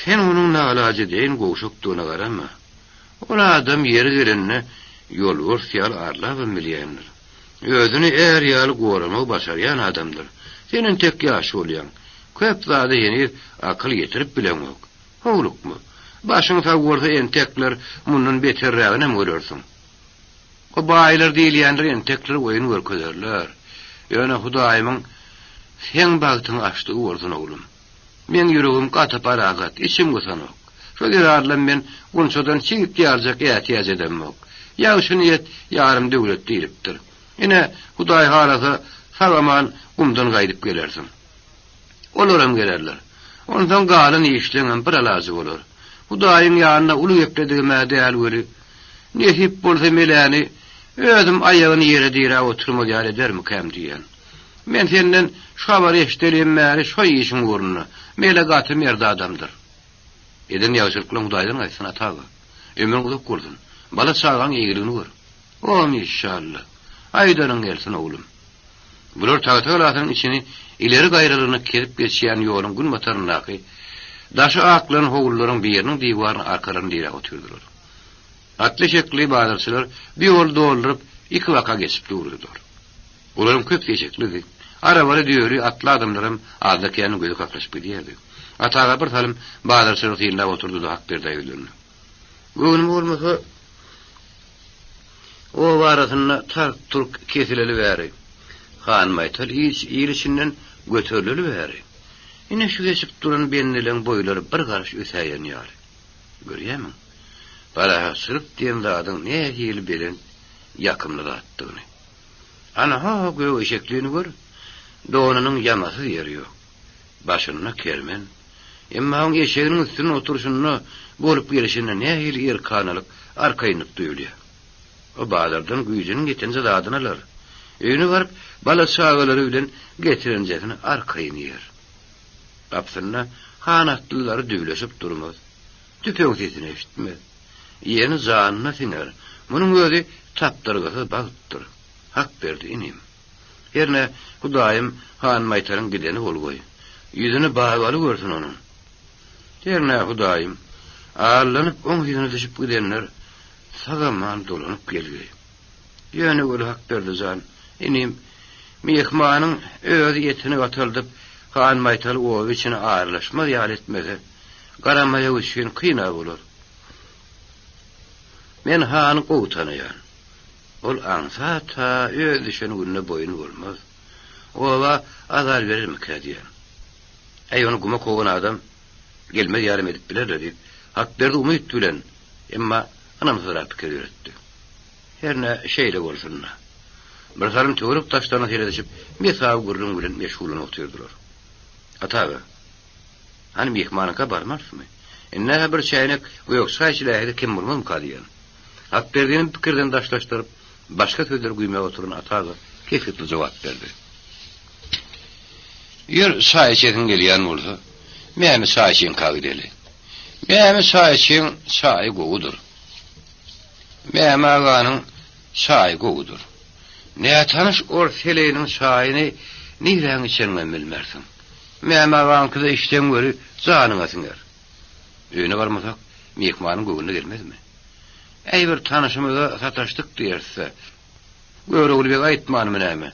Sen onuň nalajedeýin gowşakdygyna garama. Ol adam ýeri gelende ýolbars ýaly arlabam bilýändir. Özüni är ýaly goramagy başarýan adamdyr. Sen entek ýaş bolýaň. Köp zada heniz akyl ýetirip bileňok. Howlukma. Başyň sag bolsa entekler mundan beterräginem görersiň. O baýlar diýilýänler entekler oýun görkezerler. Ýöne Hudaýymyň seň bagtyňy açdygy bolsun oglum. Meň ýüregim gaty parahat, içim gysanok. Şo zerarlam men Gunçadan çigit ýaljak ätiýaç edemok. Ýagşy niýet ýarym döwlet diýlipdir. Ine, Hudaý halasa, sag-aman gumdan gaýdyp gelersiň. Olaram gelerler. Onsoň galan işleňem bir alajy bolar. Hudaýyň ýanynda uly gepledigim-ä däl weli, nesip bolsa Meläni özüm aýagyny ýere diräp oturmaz ýaly edermikäm diýýän. Men senden şu habary eşidelim bäri şo işiň ugrunda. Mele gaty mert adamdyr. Eden ýagşylyklaň Hudaýdan gaýtsyn, ata aga. Ömrüň uzak bolsun. Bala-çagaň eýgiligini gör. Omy işşalla. Aýdanyň gelsin, oglum. Bular Tagta galasynyň içini ileri gaýralygyna kesip geçýän ýoluň günbataryndaky daşy aklan howlularyň biriniň diwaryna arkalaryny diräp otyrdylar. Atly-eşekli bazarçylar bu ýoly dolduryp, ikibaka geçip durdular. Olaryň köpüsi eşeklidi. Arabaly, düýeli, atly adamlaram azda-kände gözi kaklyşyp gidýärdi. Ata aga bir salym bazarçylary synlap oturdy-da Hakberdä ýüzlendi. Göwnüme bolmasa, Oba arasynda tark-turk kesileli bäri, Hanbaýtal hiç il içinden göterileli bäri, ine şu geçip duran bendeleň boýlary bir garyş ösäýen ýaly. Görýämiň, parahatçylyk diýen zadyň nähili belent, ýakymly zatdygyny. Ana, ho-ho gök eşeklini gör, donunyň ýamasyz ýeri ýok. Başynda kermen. Emma oň eşeginiň üstünde oturyşynda, bolup gelşinde nähili erkanalyk, arkaýynlyk duýulýar. O bazardan güýjüniň ýetenje zadyny alar. Öýüne baryp, bala-çagalary bilen getirenjesini arkaýyn iýer. Gapysynda han atlylary düwleşip durmaz. Tüpeň sesini eşitmez. Iýeni janyna siňer. Munuň özi tapdyrgysyz bagtdyr. Hakberdi inim. Hernä, Hudaýym Hanbaýtaryň gideni bolgaý. Ýüzüni babaly görsün onuň. Hernä, Hudaýym, allanyp oň yzyna düşüp gidenler sag-aman dolanyp gelgeý. Ýöne weli Hakberdi jan, inim, myhmanyň özi etini gataldyp, Hanbaýtaly oba içine aralaşmaz ýaly etmese, garamaýak üçin kyn-a bolar. Men hany gowy tanaýan. Ol aňsat-ha öz düşen gününe boýun bolmaz. Oba azar berermikä diýýän. Äý, ony guma kowan adam gelmez ýalam edip biler-le diýip, Hakberdi umyt bilen, emma ynamsyzrak pikir ýöretdi. Hernä şeýle bolsun-da. Birsalym töwerek-daşlaryna seredişip, mesawy gürrüň bilen meşgullanyp otyrdylar. Ata aga, hany myhmanyňka barmarysmy? Indi-hä bir çäýnek gök çaý içiläýse-de kem bolmazmyka diýýän. Hakberdini pikirden daşlaşdyryp, başga sözler güýmäp oturan Ata aga kesgitli jogap berdi. Ýör, çaý içesiň gelýän bolsa, Mämi çaýçyňka gideli. Mämi çaýçyň çaýy gowudyr. Mämi aganyň çaýy gowudyr. Nätanyş ors heleýiniň çaýyny niräň içeniňem bilmersiň. Mämi agaňkyda içseň weli janyňa siňer. Öýüne barmasak, myhmanyň göwnüne gelmezmi? Äý, bir tanyşymyza sataşdyk diýeris-dä. Görogly beg aýtmanymy näme?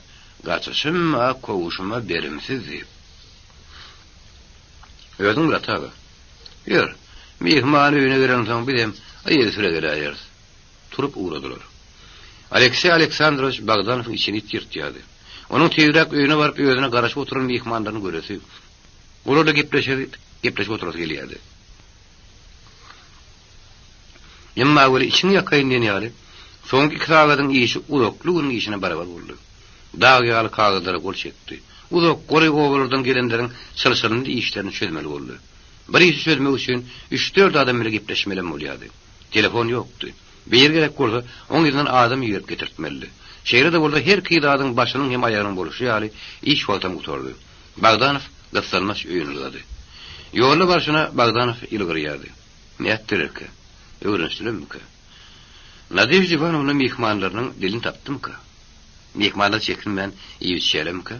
Gaçyşym-a, kowuşym-a berimsiz diýip. Özüň bil, ata aga. Ýör, myhman öýüne gelensoň bizem yzysüre geläýeris. Turup ugradylar. Alekseý Aleksandrowiç Bogdanowyň içini it ýyrtýardy. Onuň tizräk öýüne baryp özüne garaşyp oturan myhmanlaryny göresi, olarla gepleşesi, gepleşip oturasy gelýärdi. Emma weli içiňi ýakaýyn diýen ýaly, soňky iki sagadyň işi uzakly günüň işine barabar boldy. Dag ýaly kagyzlara gol çekdi. Uzak, golaý obalardan gelenleriň çylşyrymly işlerini çözmeli boldy. Bir işi çözmek üçin üç-dört adam bile gepleşmelem bolýardy. Telefon ýokdy. Biri gerek bolsa, oň yzyndan adam iberip getirtmelidi. Şeýle-de bolsa, herki zadyň başynyň hem aýagynyň bolşy ýaly, iş wagtam gutardy. Bogdanow gyssanmaç öýüne ylgady. Ýolda barşyna Bogdanow ýylgyrýardy. Nätdirerkä? Öwrenişdilermikä? Nadežda Iwanowna myhmanlarynyň dilini tapdymyka? Myhmanlar çekinmän iýip-içýärlermikä?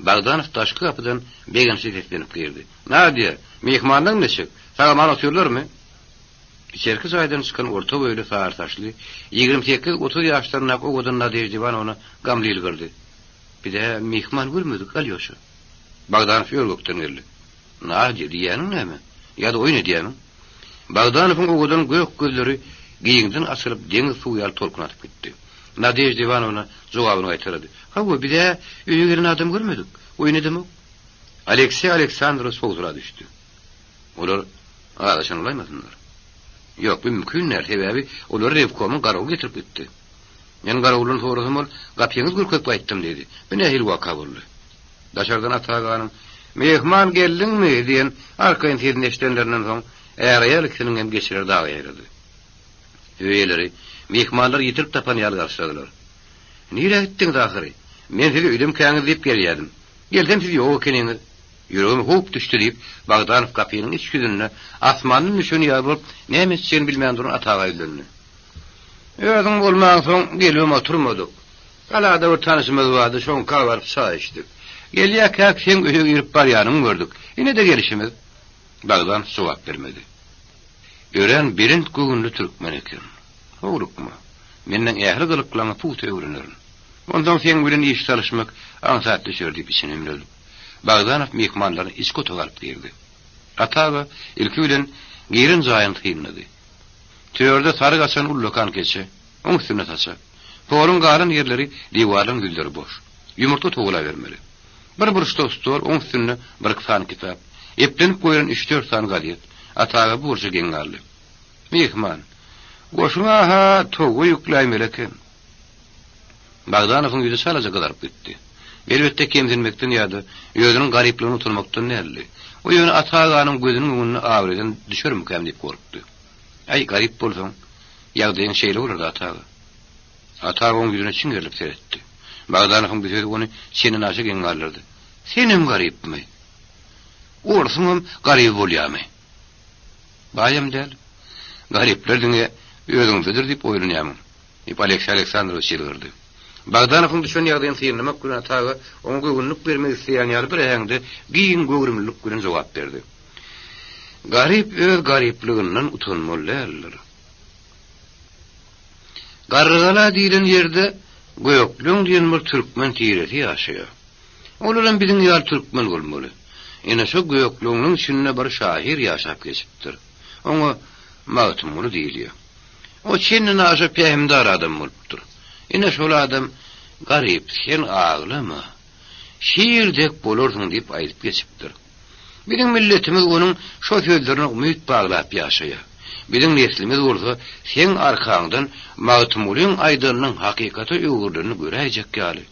Bogdanow daşky gapydan begençli seslenip girdi. Nadýa, myhmanlaň niçik? Sag-aman otyrlarmy? Içerki jaýdan çykan orta boýly, sary saçly, 28-30 ýaşlaryndaky owadan Nadežda Iwanowna gamly ýylgyrdy. Biz-ä myhman görmedik, Alýoşa. Bogdanow ör-gökden geldi. Nadýa, diýýäniň näme? Ýa-da oýun edýämiň? Bogdanowyň owadan gök gözleri giňden açylyp, deňiz suwy ýaly tolkun atyp gitdi. Nadežda Iwanowna jogabyny gaýtalady. Hawa, biz-ä öýe gelen adam görmedik. Oýun edemok. Alekseý Aleksandrowiç howsala düşdi. Olar azaşan bolaýmasynlar? Ýok, bu mümkin däl, sebäbi olary rewkomyň garawuly getirip gitdi. Men garawuldan sorasam ol, Gapyňyzy görkezip gaýtdym diýdi. Bu nähili waka boldy? Daşardan Ata aganyň, Myhman geldiňmi? diýen arkaýyn sesini eşidenlerinden soň, är-aýal ikisiniň hem geçileri daga ýaýrady. Öý eýeleri myhmanlary ýitirip tapan ýaly garşyladylar. Nirä gitdiňiz ahyry? Men sizi öýdemkäňiz diýip gelýärdim. Gelsem siz ýok ekeniňiz. Ýüregime howp düşdi diýip, Bogdanow gapynyň iç ýüzünde asmandan düşen ýaly bolup, näme etjegini bilmän duran Ata aga ýüzlendi. Özüň bolmaňsoň gelibem oturmadyk. Galada bir tanyşymyz bardy, şoňka baryp çaý içdik. Gelýärkäk seň öýe girip barýanyňy gördük. Ine-de gelşimiz. Bogdanow jogap bermedi. Örän belent göwünli türkmen eken. Howlukma. Menden ähli gylyklaňy pugta öwrenerin. Onsoň seň bilen iş salyşmak aňsat düşer diýip içini hümledip, Bogdanow myhmanlaryny içki otaga alyp girdi. Ata aga ilki bilen giren jaýyny synlady. Törde sary gaçan ullakan keçe, oň üstünde saçak. Poluň galan ýerleri, diwarlaryň ýüzleri boş. Ýumurtga towlabermeli. Bir burçda stol, oň üstünde birki sany kitap. Eplenip goýlan üç-dört sany gazet. Ata aga bu burça geň galdy. Myhman, goşuňa-ha towga ýükläýmeli eken. Bogdanowyň ýüzi çalaja gyzaryp gitdi. Elbetde, kemsinmekden ýa-da özüniň garyplygyny utanmakdan däldi. O ýöne Ata aganyň gözüniň öňünde abraýdan düşermikäm diýip gorkdy. Äý, garyp bolsaň, ýagdaýyň şeýle bolar-da, Ata aga. Ata aga oň ýüzüne çiňerilip seretdi. Bogdanowyň bu sözi ony çendenaşa geň galdyrdy. Senem garypmy? Orsuňam garyby bolýamy? Baýam däl. Garyplar diňe özüňdedir diýip oýlanýamyň? Diýip, Alekseý Aleksandrowiç ýylgyrdy. Bogdanowyň düşen ýagdaýyny synlamak bilen Ata aga oňa göwünlik bermek isleýän ýaly bir äheňde giň göwrümlilik bilen jogap berdi. Garyp öz garyplygyndan utanmaly däldir. Garrygala diýlen ýerde Gökleň diýen bir türkmen tiresi ýaşaýar. Olaram biziň ýaly türkmen bolmaly. Ine şo Gökleňliň içinde bir şahyr ýaşap geçipdir. Oňa Magtymguly diýilýär. O çendenaşa pähimdar adam bolupdyr. Ine şol adam, Garyp, sen aglama. Şir dek bolarsyň diýip aýdyp geçipdir. Biziň milletimiz onuň şo sözlerine umyt baglap ýaşaýar. Biziň neslimiz bolsa seň arkaňdan Magtymgulyň aýdanynyň hakykata öwrülenini göräýjek ýaly.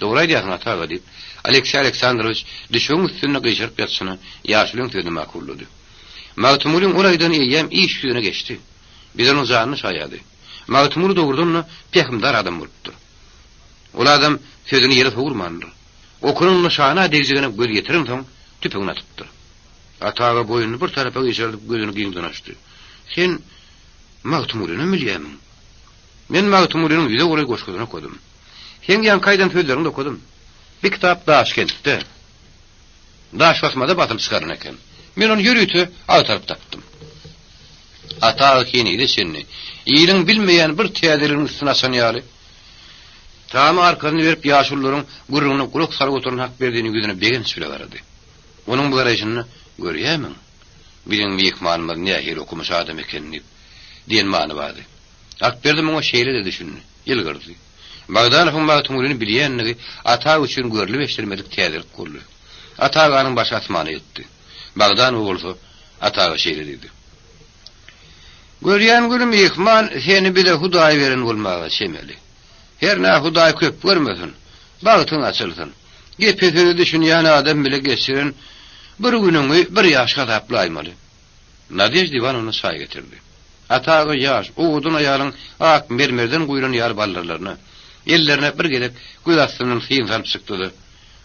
Dogry aýdýarsyň, ata aga, diýip, Alekseý Aleksandrowiç düşegiň üstünde gyşaryp ýatyşyna ýaşulyň sözüni makullady. Magtymgulyň ol aýdany eýýäm iş ýüzüne geçdi. Biz onuň janyny şaýady. Magtymguly dogrudan-da pähimdar adam bolupdyr. Ol adam sözüni ýere sowurmandyr. Okunyň nyşana degjegine göz ýetirensoň, tüpeňini atypdyr. Ata aga boýnuny bir tarapa gyşardyp gözüni giňden açdy. Sen Magtymgulynam bilýärmiň? Men Magtymgulynyň ýüze golaý goşgusyny okadym. Seň ýaňky aýdan sözleriňi-de okadym. Bir kitap Daşkentde, Daşbasmada basylyp çykarylan eken. Men ony ýörite agtaryp tapdym. Ata aga henize çenli iliň bilmeýän bir täzeliginiň üstüni açan ýaly, tama arkasyny berip ýaşulularyň gürrüňine gulak salyp oturan Hakberdiniň ýüzüne begenç bile garady. Onuň bu garaýşynda, Görýärmiň, biziň myhmanymyz nähili okumyş adam eken diýip, diýen many bardy. Hakberdi muňa şeýle-de düşündi. Ýylgyrdy. Bagdanowyň Magtymgulyny bilýänligi Ata üçin görlüp-eşidilmedik täzelik boldy. Ata aganyň başy asmana ýetdi. Bagdanow bolsa Ata aga şeýle diýdi. Görýän günüm myhman seni bize Hudaý beren bolmaga çemeli. Hernä Hudaý köp görmesin. Bagtyň açylsyn. Gepe-söze düşünýän adam bile geçiren bir günüňi bir ýaş hasaplaýmaly. Nadežda Iwanowna çaý getirdi. Ata aga ýaş, owadan aýalyň ak mermerden guýlan ýaly baldyrlaryna, ellerine bir gezek göz astyndan syn salyp çykdy-da,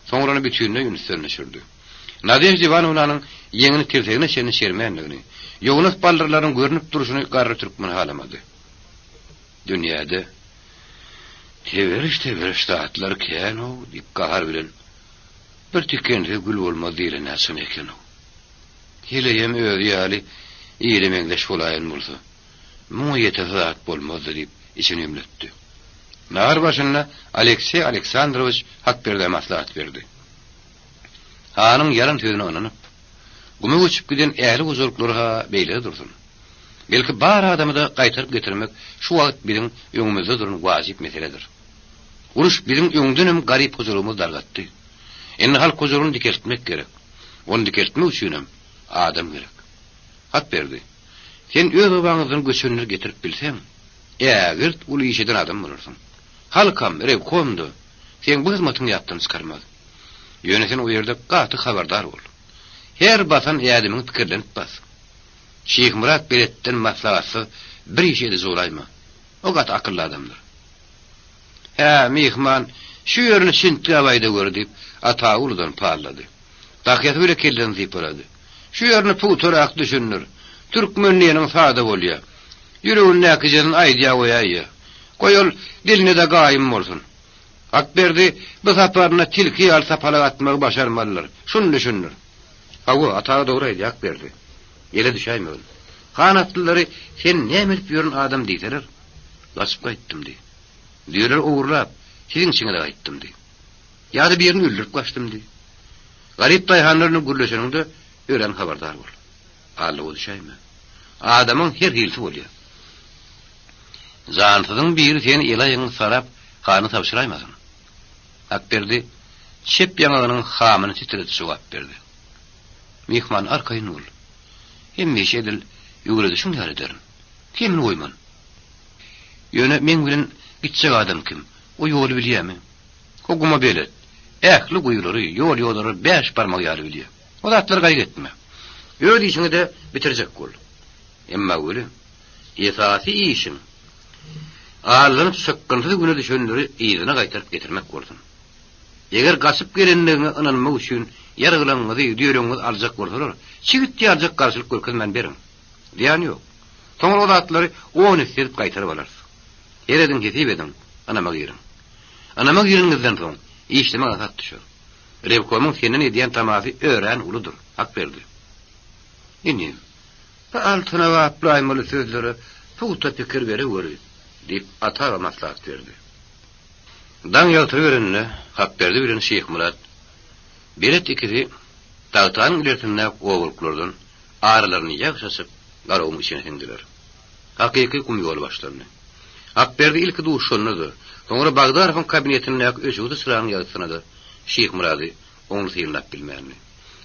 soňra ony bütinleý ünsden düşürdi. Nadežda Iwanownanyň ýeňini tirsegine çenli çermändigini, ýognas baldyrlarynyň görnüp durşuny garry türkmen halamady. Dünýäde teberiş-teberiş zatlar kän-ow, diýip, gahar bilen, Bir tikensiz gül bolmaz diýlen-ä çyn eken-ow. Heleýem özi ýaly ile meňzeş bolaýan bolsa, muňa ýetesi zat bolmazdy diýip, içini ümletdi. Nahar başynda Alekseý Aleksandrowiç Hakberdä maslahat berdi. Hanyň ýalan sözüne ynanyp, guma göçüp giden ähli hojalyklary-ha beýle dursun. Belki bar adamy-da gaýtaryp getirmek şu wagt biziň öňümizde duran wajyp meseledir. Uruş biziň öňdenem garyp hojalygymyzy dargatdy. Indi halk hojalygyny dikeltmek gerek. Ony dikeltmek üçinem adam gerek. Hakberdi, sen öz obaňyzdan göçenleri getirip bilseň, ägirt uly iş eden adam bolarsyň. Halkam, rewkom-da seň bu hyzmatyňy ýatdan çykarmaz. Ýöne sen o ýerde gaty habardar bol. Her basan ädimiňi pikirlenip bas. Şyhmyrat beletden maslahatsyz bir iş ediji bolaýma. O gaty akylly adamdyr. Hä, myhman, şu ýerini çintgäp aýdaweri, diýip, Ata uludan pallady. Tahýasy bile kellesini sypalady. Şu ýerini pugtarak düşündir. Türkmen diýeniň sada bolýa. Ýüregindäkijesini aýdýa goýaýýa. Goý ol diline-de gaýym bolsun. Hakberdi bu saparynda tilki ýaly sapalak atmagy başarmalydyr. Şuny düşündir. Hawa, Ata aga dogry aýdýar, Hakberdi. Ele düşäýmegin. Han atlylary sen näme edip ýören adam diýseler, gaçyp gaýtdym diý. Düýeleri ogurlap, siziň içiňize gaýtdym diý. Ýa-da birini öldürip gaçdym diý. Garyp daýhanlar bilen gürleşeniňde örän habardar bol. Aldawa düşäýme. Adamyň her hilisi bolýar. Jansyzyň biri seni el-aýagyňy sarap, hana tabşyraýmasyn. Hakberdi çep ýaňagynyň hamyny titredip jogap berdi. Myhman arkaýyn bol. Hemme işi edil öwredişiň ýaly ederin. Kemini goýman. Ýöne meň bilen gitjek adam kim? O ýoly bilýämi? O guma belet. Ähli guýulary, ýol-ýodalary bäş barmagy ýaly bilýär. O zatlary gaýgy etme. Öz işiňi-de bitirjek bol. Emma weli, esasy işiň, allanyp çykgynsyz güne düşenleri yzyna gaýtaryp getirmek bolsun. Eger gaçyp gelenligiňe ynanmak üçin ýargylaňyzy, düýeleňizi aljak bolsalar, çigit ýaljak garşylyk görkezmän beriň. Zyýany ýok. Soňra o zatlary on esse edip gaýtaryp alarys. Herediň, hesip ediň, ynama giriň. Ynama gireniňizden soň, işlemek aňsat düşer. Rewkomyň senden edýän tamasy örän uludyr, Hakberdi. Inim, bu altyna gaplaýmaly sözlere pugta pikir bereweri, diýip, Ata aga maslahat berdi. Daň ýagtyryberende Hakberdi bilen Şyhmyrat belet ikisi tagtanyň ilersindäki obalyklardan aralaryny ýagşy açyp, Garagumuň içine siňdiler. Hakyky gum ýoly başlandy. Hakberdi ilki duşanda-da, soňra Bagdarowyň kabinetindäki öçügsi çyragyň ýagtysyna-da Şyhmyrady oňly synlap bilmändi.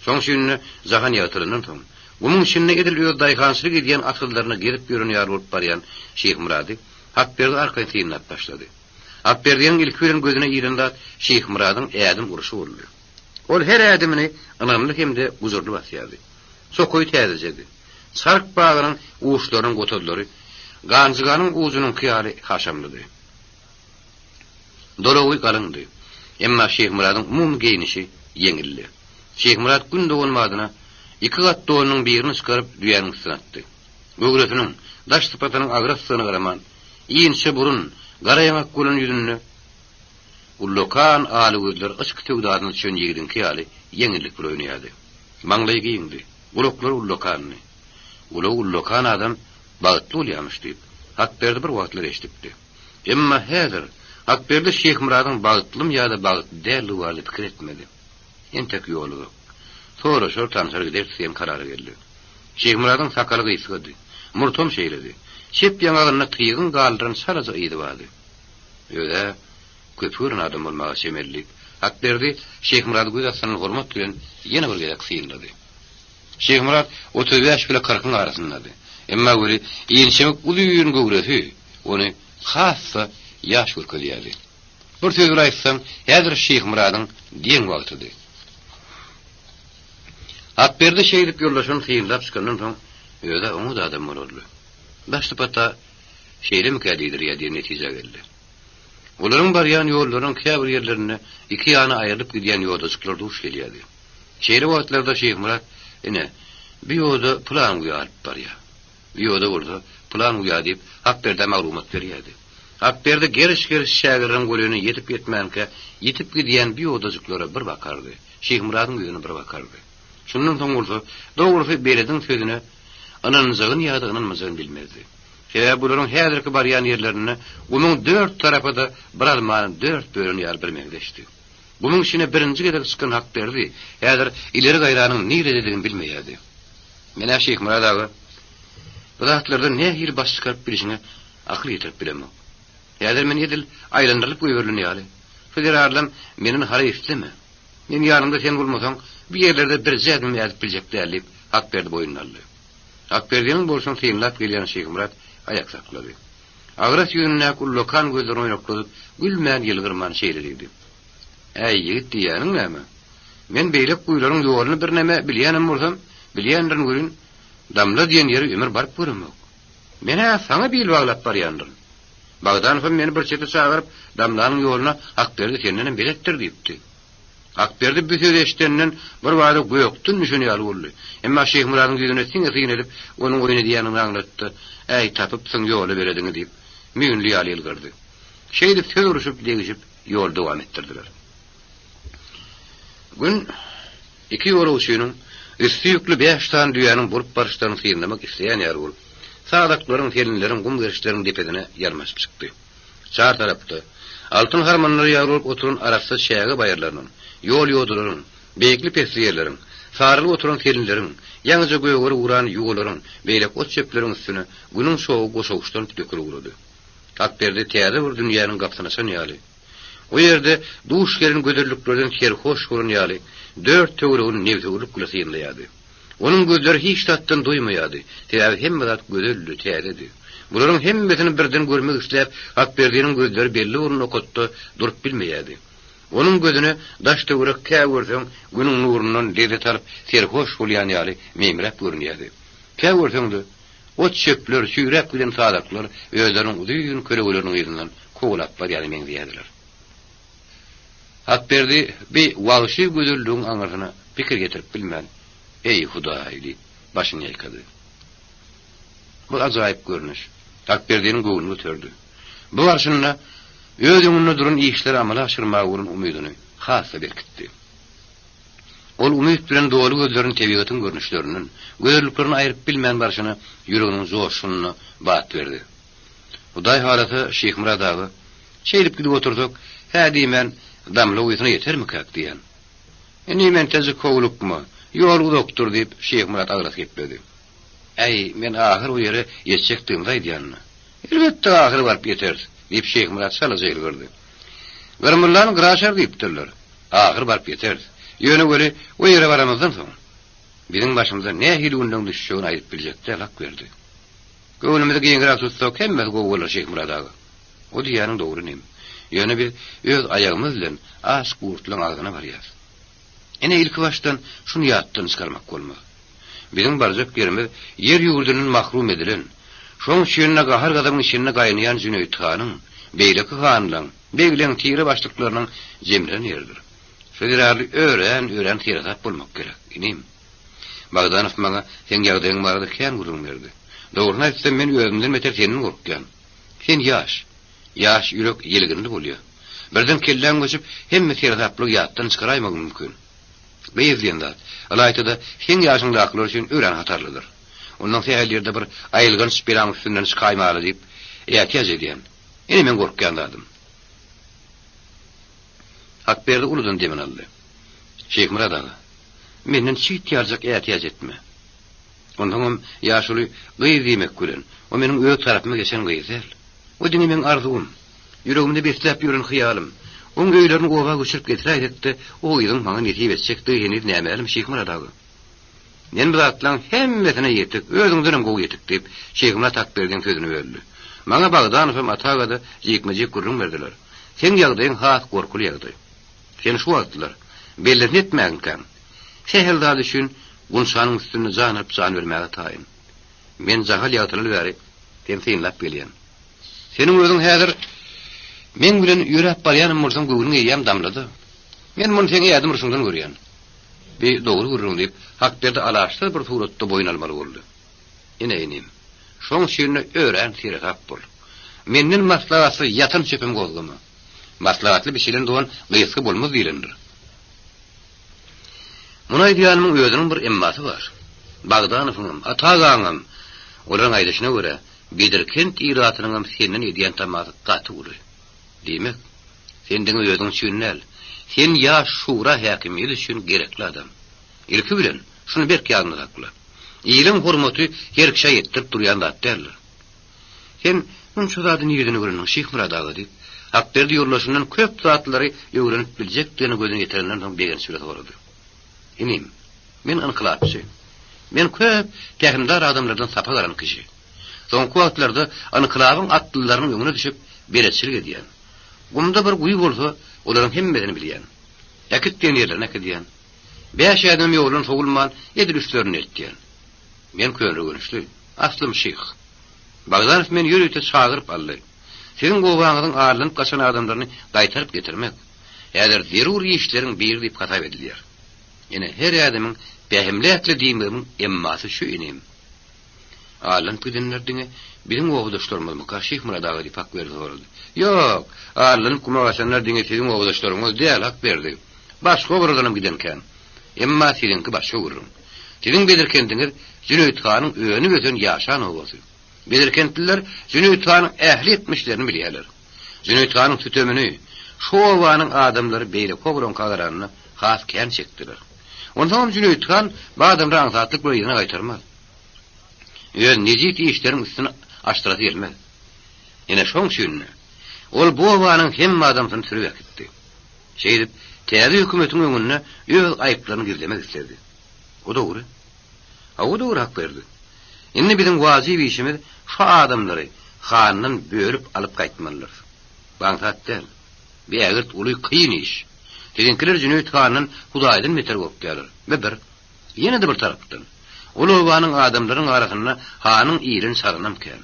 Şoň üçin-de jahan ýagtylandan soň, gumuň içinde edil öz daýhançylyk edýän atyzlarynda gezip ýören ýaly bolup barýan Şyhmyrady Hakberdi arkaýyn synlap başlady. Hakberdiniň ilki bilen gözüne ilen zat Şyhmyradyň ädim urşy boldy. Ol her ädimini ynamly hem-de gujurly basýardy. Çokaýy täzejedi. Çark bagynyň uçlarynyň gotazlary ganjyganyň ujunyňky ýaly haşamlydy. Dolagy galyňdy. Emma Şyhmyradyň umumy geýnişi ýeňildi. Şyhmyrat gün dogan badyna iki gat donunyň birini çykaryp düýäniň üstüne atdy. Göwresiniň, daş sypatynyň agrasdygyna garaman, inçe burun, gara ýaňak bolan ýüzünde ullakan ala gözler yşk söwdasyna düşen ýigidiňki ýaly ýeňillik bilen oýnaýardy. Maňlaýy giňdi, gulaklary ullakandy. Gulagy ullakan adam bagtly bolýarmyş diýip, Hakberdi bir wagtlar eşidipdi. Emma häzir Hakberdi Şyhmyradyň bagtlymy ýa-da bagtly däldigi barada pikir etmedi. Entek ýol uzak. Soraşar, tanşar gideris diýen karara geldi. Şyhmyradyň sakaly gysgady. Murtam şeýledi. Çep ýaňagynda tygyň galdyran çalaja yzy bardy. Öz-ä köpi gören adam bolmaga çemeli, diýip, Hakberdi Şyhmyrady göz astyndan hormat bilen ýene bir gezek synlady. Şyhmyrat 35 bile kyrkyň arasyndady. Emma weli inçemik uzyn göwresi ony has-da ýaş görkezýärdi. Bir söz bilen aýtsaň, häzir Şyhmyradyň deň wagtydy. Hakberdi şeýdip ýoldaşyny synlap çykandan soň, öz-ä oňat adam bolarly. Baş sypat-a şeýlemikä diýdirýär diýen netijä geldi. Olaryň barýan ýollarynyň käbir ýerlerinde iki ýana aýrylyp gidýän ýodajyklar duş gelýärdi. Şeýle wagtlarda Şyhmyrat, Ine, bu ýoda pylan guýa alyp barýar. Bu ýoda bolsa pylan guýa diýip, Hakberdä maglumat berýärdi. Hakberdi geriş-geriş çägeleriň golaýyna ýetip-ýetmänkä ýitip gidýän bu ýodajyklara bir bakardy, Şyhmyradyň ýüzüne bir bakardy. Şundan soň bolsa, dogrusy belediň sözüne ynanjagyny ýa-da ynanmajagyny bilmezdi. Sebäbi bularyň häzirki barýan ýerlerinde gumuň dört tarapy-da bir almany dört bölen ýaly birmeňzeşdi. Gumuň içine birinji gezek çykan Hakberdi häzir ileri-gaýranyň nirededigini bilmeýärdi. Men-ä Şyhmyrat aga, bu zatlardan nähili baş çykaryp bilşiňe akyl ýetirip bilemok. Häzir men edil aýlandyrylyp goýberilen ýaly. Şu zerarlam menden haraý isleme. Men ýanymda sen bolmasaň, bu ýerlerde birje ädim ädip biljek däl, diýip, Hakberdi boýnuna aldy. Hakberdiniň bolşuny synlap gelýän Şyhmyrat aýak saklady. Agras ýüzündäki ullakan gözlerini oýnakladyp, gülmän-ýylgyrman şeýle diýdi. Äý, ýigit diýýäniň näme? Men beýlek guýularyň ýoluny birneme bilýänem bolsam, bilýändirin welin, Damla diýen ýere ömür baryp göremok. Men-ä saňa bil baglap barýandyryn. Bagdanowam meni bir çete çagyryp, Damlanyň ýoluna Hakberdi sendenem beletdir diýipdi. Hakberdi bu sözi eşidenden birbada gökden düşen ýaly boldy. Emma Şyhmyradyň ýüzüne siňe syn edip, onuň oýun edýändigini aňlatdy. Äý, tapypsyň ýola belediňi diýip, müýnli ýaly ýylgyrdy. Şeýdip söz urşup, degişip, ýoly dowam etdirdiler. Gün iki ýolagçynyň üsti ýükli bäş sany düýäniň bolup baryşlaryny synlamak isleýän ýaly bolup, sazaklaryň, selinleriň, gum gerişleriň depesine ýalmaşyp çykdy. Çar tarapda, altyn harmanlary ýaly bolup oturan arassa çäge baýyrlarynyň, ýol-ýodalaryň, beýikli-pesli ýerleriň, sarylyp oturan selinleriň, ýaňyja gögerip ugran ýugalaryň, beýleki ot-çöpleriň üstüne Günüň çogy goşawuçlanyp dökülip ugrady. Akberdi täze bir dünýäniň gapysyny açan ýaly, o ýerde duş gelen gözelliklerden serhoş bolan ýaly, dört töweregini nebsewürlik bile synlaýardy. Onuň gözleri hiç zatdan doýmaýardy, sebäbi hemme zat gözeldi, täzedi. Bularyň hemmesini birden görmek isläp, Hakberdiniň gözleri belli bir nokatda durup bilmeýärdi. Onuň gözüne daş-töwerek kä görseň Günüň nurundan lezzet alyp serhoş bolýan ýaly meýmiräp görünýärdi. Kä görseň-de, ot-çöpler, süýräp giden sazaklar özleriniň uzyn kölegeleriniň yzyndan kowalap barýana meňzeýärdiler. Hakberdi bi wagşy gözelligiň aňyrsyna pikir getirip bilmän, Eý, Hudaý! diýip, başyny ýaýkady. Bu ajaýyp görnüş Hakberdiniň göwnüni göterdi. Bu barşynda öz öňünde duran işleri amala aşyrmaga bolan umydyny has-da berkitdi. Ol umyt bilen doly gözlerini tebigatyň görnüşlerinden, gözelliklerini aýryp bilmän barşyna ýüreginiň joşgunyna bat berdi. Hudaý halasa, Şyhmyrat aga, şeýdip gidip otursak, hä diýmän, damla guýusyna ýetermikäk diýýän. Inim entejik howlukma, ýol uzakdyr, diýip, Şyhmyrat agras gepledi. Äý, men ahyr o ýere ýetjekdigimizi aýdýan-da. Elbetde, ahyr baryp ýeteris, diýip, Şyhmyrat çalaja ýylgyrdy. Gyrmyllany gyraşar diýipdirler. Ahyr baryp ýeteris. Ýöne weli, o ýere baramyzdan soň, biziň başymyza nähili günleň düşjegini aýdyp biljek däl, Hakberdi. Göwnümizi giňräk tutsak, hemmesi gowy bolar, Şyhmyrat aga. O diýýäniň dogry inim. Ýöne biz öz aýagymyz bilen aç gurtlaň agzyna barýas. Ine, ilkibaşdan şuny ýatdan çykarmak bolmaz. Biziň barjak ýerimiz ýer-ýurdundan mahrum edilen, şoň üçin-de gahar-gazabyň içinde gaýnaýan Jüneýit hanyň, beýleki hanlaň, begleň, tire başlyklarynyň jemlenen ýeridir. Şo zerarly örän, örän seresap bolmak gerek, inim. Bagdanow maňa seň ýagdaýyň barada kän gürrüň berdi. Dogrusyny aýtsam, men özümden beter senden gorkýan. Sen ýaş. Ýaş ýürek ýelginli bolýar. Birden kelläň göçüp, hemme seresaplygy ýatdan çykaraýmagyň mümkin. Gyz diýen zat, ylaýta-da, seň ýaşyňdakylar üçin örän hatarlydyr. Ondan sähel ýerde bir aýylganç belaň üstünden çykaýmaly diýip, ätiýaç edýän. Ine meň gorkýan zadym. Hakberdi uludan demini aldy. Şyhmyrat aga, menden çigit ýaljak ätiýaç etme. Onsoňam, ýaşuly, gyz diýmek bilen, o meniň öz tarapyma geçen gyz däl. O diňe meň arzuwym. Ýüregimde besläp ýören hyýalym. Oň öýlerini oba göçürip getiräýsek-de, o gyzyň maňa nesip etjekdigi heniz nämälim, Şyhmyrat aga. Men bu zatlaň hemmesine ýetik, özüňdenem gowy ýetik, diýip, Şyhmyrat Hakberdiň sözüni böldi. Maňa Bagdanowam, Ata aga-da jikme-jik gürrüň berdiler. Seň ýagdaýyň has gorkuly ýagdaý. Sen şu wagtlar, bellisini etmäginkäň, sähel zat üçin Gunçanyň üstünde jan alyp jan bermäge taýyn. Men jahyl ýagtylaly bäri seni synlap gelýän. Seniň özüň häzir meň bilen ýöräp barýanam bolsaň göwnüň eýýäm damlady. Men muny seň ädim urşuňdan görýän. Bi dogry gürrüň diýip, Hakberdi alaçsyz bir suratda boýun almaly boldy. Ine, inim, şoň üçin-de örän seresap bol. Menden maslahatsyz ýatan çöpem gozgama. Maslahatly biçilen don gysga bolmaz diýlendir. Muny aýdýanymyň özüniň bir emmasy bar. Bagdanowyňam, Ata agaňam, olaryň aýdyşyna görä, Bedirkent ilatynyňam senden edýän tamasy gaty uly. Diýmek, sen diňe özüň üçin däl, sen ýaş şura häkimiýet üçin gerekli adam. Ilki bilen, şuny berk ýadyňda sakla. Iliň hormaty her kişä ýetdirip durýan zat däldir. Sen munça zady nireden öwrendiň, Şyhmyrat aga? diýip, Hakberdi ýoldaşyndan köp zatlary öwrenip biljekdigine gözüni ýetirenden soň begenç bilen sorady. Inim, men ynkylapçy. Men köp pähimdar adamlardan sapak alan kişi. Soňky wagtlarda ynkylabyň atlylarynyň öňüne düşüp, beletçilik edýän. Gumda bir guýy bolsa, olaryň hemmesini bilýän. Äkit diýen ýerlerine äkidýän. Bäş ädimem ýoldan sowulman, edil üstlerine eltýän. Men köneürgençli. Aslym şyh. Bagdanow meni ýörite çagyryp aldy. Siziň obaňyzyň arlanyp gaçan adamlaryny gaýtaryp getirmek, häzir zerur işleriň biri diýip hasap edilýär. Ine, her ädimiň pähimli ätli diýmegimiň emmasy şu, inim. Arlanyp gidenler diňe biziň obadaşlarymyzmyka, Şyhmyrat aga diýip Hakberdi sorady. Ýok, arlanyp guma gaçanlar diňe siziň obadaşlaryňyz däl, Hakberdi. Başga obalardanam giden kän. Emma siziňki başga gürrüň. Siziň Bedirkendiňiz Jüneýit hanyň önüp-ösen ýaşan obasy. Bedirkentliler Jüneýit hanyň ähli etmişlerini bilýärler. Jüneýit hanyň sütemini şu obanyň adamlary beýleki obalaryňka garanda has kän çekdiler. Onsoňam Jüneýit han bu adamlary aňsatlyk bilen yzyna gaýtarmaz. Öz nejis işleriniň üstüni açdyrasy gelmez. Ine şoň üçin-de, ol bu obanyň hemme adamsyny sürüp äkitdi. Şeýdip, täze hökümetiň öňünde öz aýyplaryny gizlemek isledi. O dogry. Hawa, dogry Hakberdi. Indi biziň wajyp işimiz şu adamlary handan bölüp alyp gaýtmalydyrys. Bu aňsat däl. Bu ägirt uly, kyn iş. Siziňkiler Jüneýit handan Hudaýdan beter gorkýarlar. Bu bir. Ýene-de bir tarapdan, ol obanyň adamlarynyň arasynda hanyň iren çalanam kän.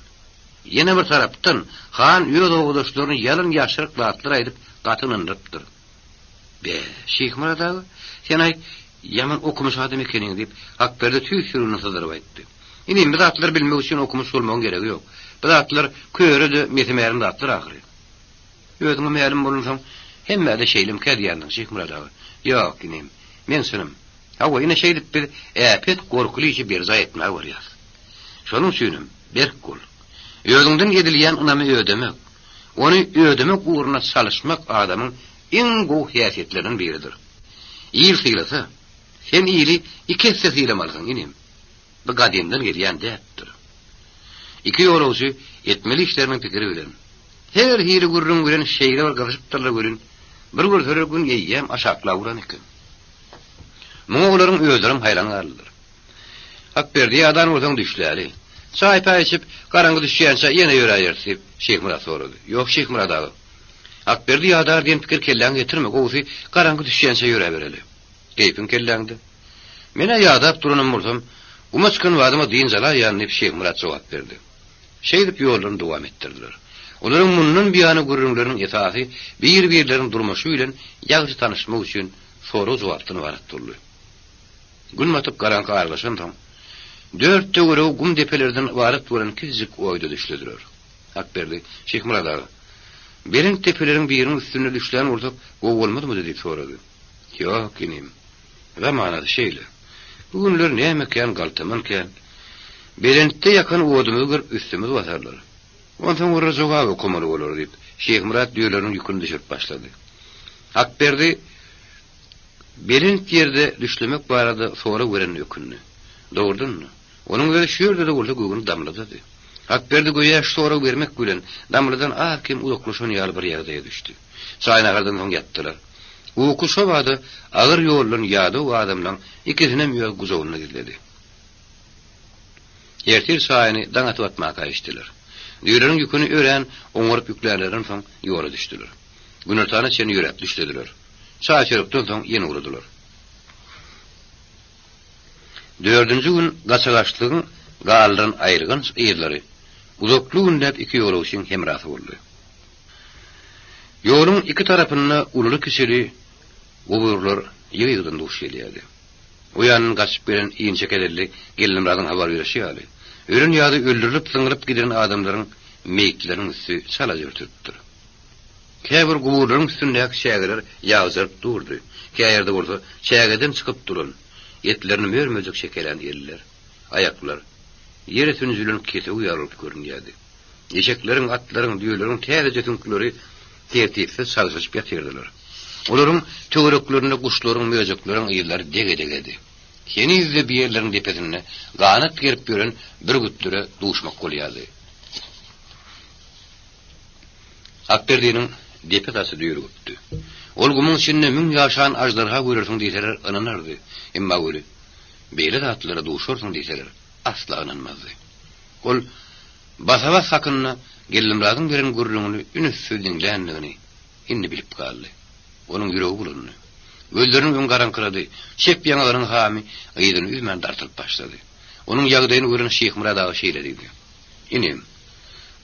Ýene bir tarapdan, han öz obadaşlaryny ýalyn-ýaşryk zatlar aýdyp, gaty ynandyrypdyr. Be, Şyhmyrat aga, sen-aý, ýaman okumyş adam ekeniň, diýip, Hakberdi tüýs ýüregini syzdyryp aýtdy. Inim, bu zatlary bilmek üçin okumyş bolmagyň geregi ýok. Bu zatlar köre-de mese-mälim zatlar ahyry. Özüňe mälim bolansoň, hemmä-de şeýlemkä diýýändiň, Şyhmyrat aga. Ýok, inim, meň çynym. Hawa, ine şeýdip biz äpet gorkuly işi berjaý etmäge barýarys. Şonuň üçinem, berk bol. Özüňden edilýän ynamy ödemek, ony ödemek ugrunda çalyşmak adamyň iň gowy häsiýetleriniň biridir. Il sylasa, sen ili iki esse sylamalysyň, inim. Bu gadymdan gelýän däpdir. Iki ýolagçy etmeli işleriniň pikiri bilen, her hili gürrüň bilen şeýle bir gyzyşypdyrlar welin, bir görseler gün eýýäm aşaklap uran eken. Muňa olaryň özlerem haýran galdylar. Hakberdi ýadan bolsaň düşläli. Çaý-paý içip, garaňky düşýänçä ýene ýöräýeris, diýip, Şyhmyrat sorady. Ýok, Şyhmyrat aga. Hakberdi ýadar diýen pikir kelläňe getirme, gowusy, garaňky düşýänçä ýöräbereli. Keýpiň kelläňde. Men-ä ýadap duranam bolsam, guma çykan badyma dynç alaýýan, diýip, Şyhmyrat jogap berdi. Şeýdip ýollaryny dowam etdirdiler. Olaryň mundan buýana gürrüňleriniň esasy bir-birleriniň durmuşy bilen ýagşy tanyşmak üçin sorag-jogapdan ybarat boldy. Gün batyp garaňky aralaşansoň, dört töweregi gum depelerden ybarat bolan kiçijik oýda düşlediler. Hakberdi, Şyhmyrat aga, belent depeleriň biriniň üstünde düşlän bolsak gowy bolmazmydy diýip sorady. Ýok, inim. Zamanasy şeýle. Bu günler näme kän galtaman kän. Belentde ýakan odumyzy görüp üstümiz basarlar. Onsoň olara jogap okamaly bolar diýip, Şyhmyrat düýeleriniň ýüküni düşürip başlady. Hakberdi Belent ýerde düşlemek barada sorag berenine ökündi. Dogrudan-da, onuň özi şu ýerde-de bolsa göwni damladady. Hakberdi göýä şu soragy bermek bilen Damladan az-kem uzaklaşan ýaly bir ýagdaýa düşdi. Çaý-nahardan soň ýatdylar. Uky şobada agyr ýoldan ýadaw adamlaň ikisinem öz gujagynda gizledi. Ertir çaýyny daň atyp atmaka içdiler. Düýeleriň ýüküni örän oňaryp ýüklänlerinden soň ýola düşdüler. Günortana çenli ýöräp düşlediler. Çaý-çörekden soň ýene ugradylar. Dördünji gün gaçagaçlygyň galdyran aýylganç yzlary uzakly günläp iki ýolagçyň hemrasy boldy. Ýoluň iki tarapynda ululy-kiçili guburlar ýygy-ýygydan duş gelýärdi. O ýandan gaçyp gelen inçe keselli Gelnimyradyň habar berişi ýaly, ölen ýa-da öldürilip zyňylyp gidilen adamlaryň meýitleriniň üsti çalaja örtülipdir. Käbir guburlaryň üstündäki çägeler ýagjaryp durdy, käýerde bolsa çägeden çykyp duran, etlerini mör-möjek çekelän eller, aýaklar, ýere sünjülen kesewi ýaly bolup görünýärdi. Eşekleriň, atlaryň, düýeleriň täzeje süňkleri tertipsiz çagşaşyp ýatyrdylar. Olaryň töwereklerinde guşlaryň, möjekleriň yzlary dege-degedi. Heniz-de bir ýerleriň depesinde ganat gerip ýören bürgütlere duşmak bolýardy. Akberdiniň depe saçy düýrügipdi. Ol gumuň içinde müň ýaşan aždarha görersiň diýseler ynanardy, emma weli beýle zatlara duşarsyň diýseler asla ynanmazdy. Ol basa-bas hakynda Geldimyradyň beren gürrüňini ünssiz diňländigini indi bilip galdy. Onuň ýüregi bulandy. Gözleriniň öňi garaňkyrady, çep ýaňagynyň hamy yzyny üzmän dartylyp başlady. Onuň ýagdaýyny gören Şyhmyrat aga şeýle diýdi. Inim,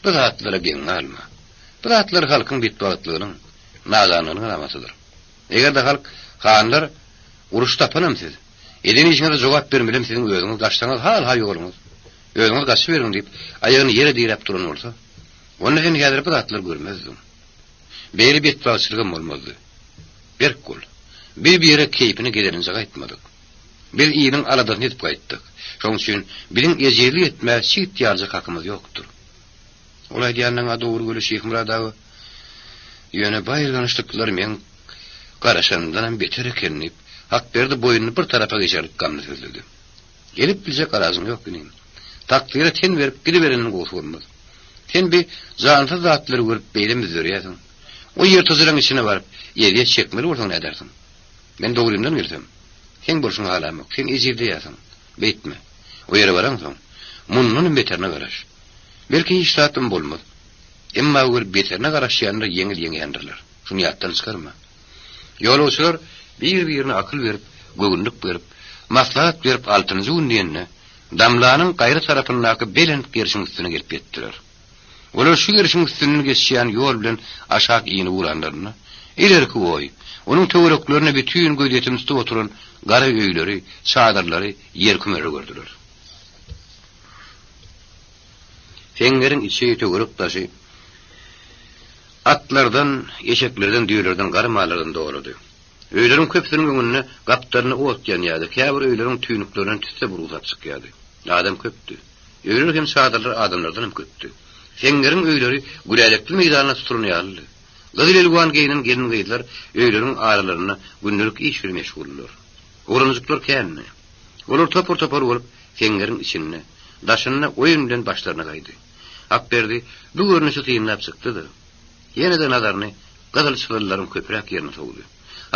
bu zatlara geň galma. Bu zatlar halkyň betbagtlygynyň, nadanlygynyň alamatydyr. Eger-de halk, hanlar, uruş tapanam siz, eden işiňize jogap bermelem siziň özüňiz, gaçsaňyz hal-ha ýoluňyz, özüňiz gaçyberiň diýip, aýagyny ýere diräp duran bolsa, onda sen häzir bu zatlary görmezdiň. Beýle betbagtçylygam bolmazdy. Berk bol. Biz bu ýere keýpine gezelenje gaýtmadyk. Biz iliň aladasyny edip gaýtdyk. Şonuň üçin biziň ejizlik etmäge çigit ýalyjak hakymyz ýokdur. Ol aýdýanlaň-a dogry weli Şyhmyrat aga. Ýöne baýyrganyşlyklar meň garaşanymdanam beter eken, diýip, Hakberdi boýnuny bir tarapa gyşardyp gamly sözledi. Gelip biljek alajyň ýok, inim. Takdyra ten berip gidibereniň gowusy bolmaz. Sen bi jansyz zatlary görüp beýle müzzerýärsiň. O ýyrtyjylaň içine baryp, ezýet çekmeli bolsaň nädersiň? Men dogrymdan gelsem, seň bolşuňy halamok, sen ejizleýärsiň. Beýtme. O ýere baraňsoň, mundanam beterine garaş. Belki hiç zatam bolmaz. Emma gör beterine garaşýanlar ýeňil ýeňýändirler. Şuny ýatdan çykarma. Ýolagçylar bir-birine akyl berip, göwünlik berip, maslahat berip altynjy gün diýende, damlanyň gaýry tarapyndaky belent gerşiň üstüne gelip ýetdiler. Olar şu gerşiň üstünden geçýän ýol bilen aşak inip ugranlarynda, ilerki oý, onuň töwereklerinde bütin gözýetimi tutup oturan gara öýleri, çadyrlary, ýerkümeleri gördüler. Seňňeriň içi, töwerek-daşy atlardan, eşeklerden, düýelerden, gara mallardan doludy. Öýleriň köpüsiniň öňünde gapdalynda ot ýanýardy, käbir öýleriň tüýnüklerinden tüsse burugsap çykýardy. Adam köpdi. Öýler hem çadyrlar adamlardan hem köpdi. Seňňeriň öýleri gülälekli meýdanda tutulan ýalydy. Gyzyl elwan geýnen gelin-gyzlar öýleriň aralarynda gündelik iş bilen meşguldylar. Oglanjyklar kändi. Olar topar-topar bolup, seňňeriň içinde, daşynda oýun bilen başlaryna gaýdy. Akberdi bu görnüşi synlap çykdy-da, ýene-de nazaryny gyzyl-çyzyllaryň köpräk ýerine sowdy.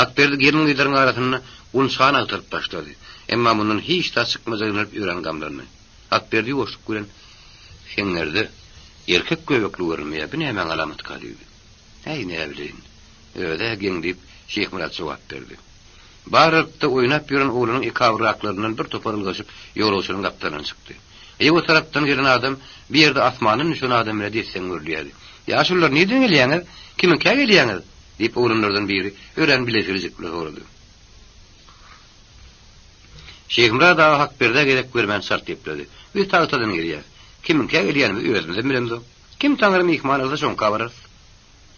Akberdi gelin-gyzlaryň arasynda gunçany agtaryp başlady. Emma mundan hiç zat çykmajagyny bilip örän gamlandy. Akberdi ýuwaşlyk bilen, Seňňerde erkek göbekli görünmeýär, bu nämäň alamatyka diýdi. Äý, näbileýin. Öz-ä geň diýip, Şyhmyrat jogap berdi. Baralykda oýnap ýören oglanyň ekabyrraklaryndan bir topar ylgaşyp ýolagçylaryň gapdalyndan çykdy. Eý, o tarapdan gelen adam bir ýerde asmandan düşen adam bilen des-deň görülýärdi. Ýaşulular, nirden gelýäňiz? Kimiňkä gelýäňiz? Diýip, oglanlardan biri örän bilesigelijilik bilen sorady. Şyhmyrat aga Hakberdä gezek bermän çalt gepledi. Biz tagtadan gelýäs. Kimiňkä gelýänimizi özümizem bilemzok. Kim Taňry myhman alsa şoňka bararys.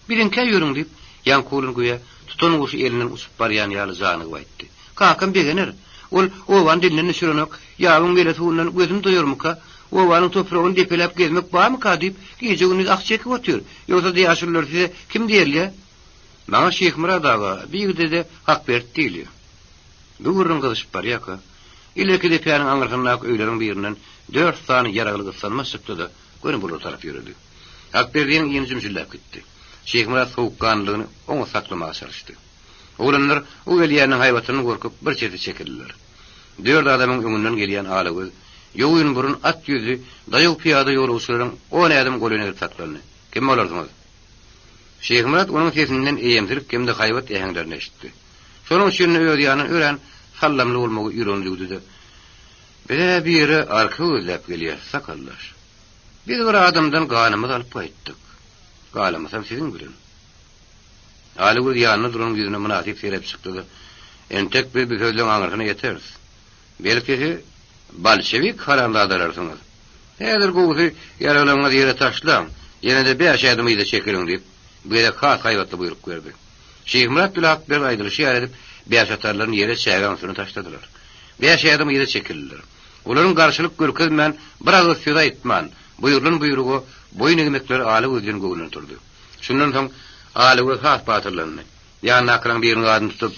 Biziňkä ýörüň diýip, ýaňky oglan göýä tutan guşy elinden uçup barýan ýaly janygyp aýtdy. Kakam begener. Ol obany dilinden düşürenok. Ýabyň mele suwundan gözüm doýarmyka? Obanyň topragyny depeläp gezmek barmyka diýip, gije-gündiz ah çekip otyr. Ýogsa-da ýaşulular size kim diýerli-ä? Maňa Şyhmyrat aga, bir ýigide-de Hakberdi diýilýär. Bu gürrüň gyzyşyp barýarka, ilerki depäniň aňyrsyndaky öýleriň birinden dört sany ýaragly gyssanmaç çykdy-da, Göni bulara tarap ýöredi. Hakberdiniň yny jümjülläp gitdi. Şyhmyrat sowukganlylygyny oňat saklamaga çalyşdy. Oglanlar o gelýäniniň haýbatyndan gorkup, bir çete çekildiler. Dört adamyň öňünden gelýän alagöz, ýogyn burun, at ýüzli, daýaw pyýada ýolagçylaryň on ädim golaýyna gelip saklandy. Kim bolarsyňyz? Şyhmyrat onuň sesinden eýemsilik hem-de haýbat äheňlerini eşitdi. Şonuň üçin-de öz ýanyndan örän sallamly bolmagy ýüregine düwdi-de, Biz-ä bir ýere arka gözläp gelýäs, sakaldaş. Biz bir adamdan ganymyzy alyp gaýtdyk. Galamasam siziň bilen. Alygöz ýanynda duranyň ýüzüne mynasyp seredip çykdy-da, Entek biz bu sözleň aňyrsyna ýeteris. Belki siz bolşewik haramzadalarsyňyz. Häzir gowusy ýaraglaryňyzy ýere taşlaň, ýene-de bäş ädim yza çekiliň diýip, bu gezek has haýbatly buýruk berdi. Şyhmyrat bile Hakberdi aýdylyşy ýaly edip, bäşatarlaryny ýere çägäň üstüne taşladylar. Bäş ädim yza çekildiler. Olaryň garşylyk görkezmän, bir agyz söz aýtman, buýrulan buýruga boýun egmekleri Alagözden göwnünden turdy. Şundan soň Alagöz has batyrlandy. Ýanyndakylaryň biriniň adyny tutup,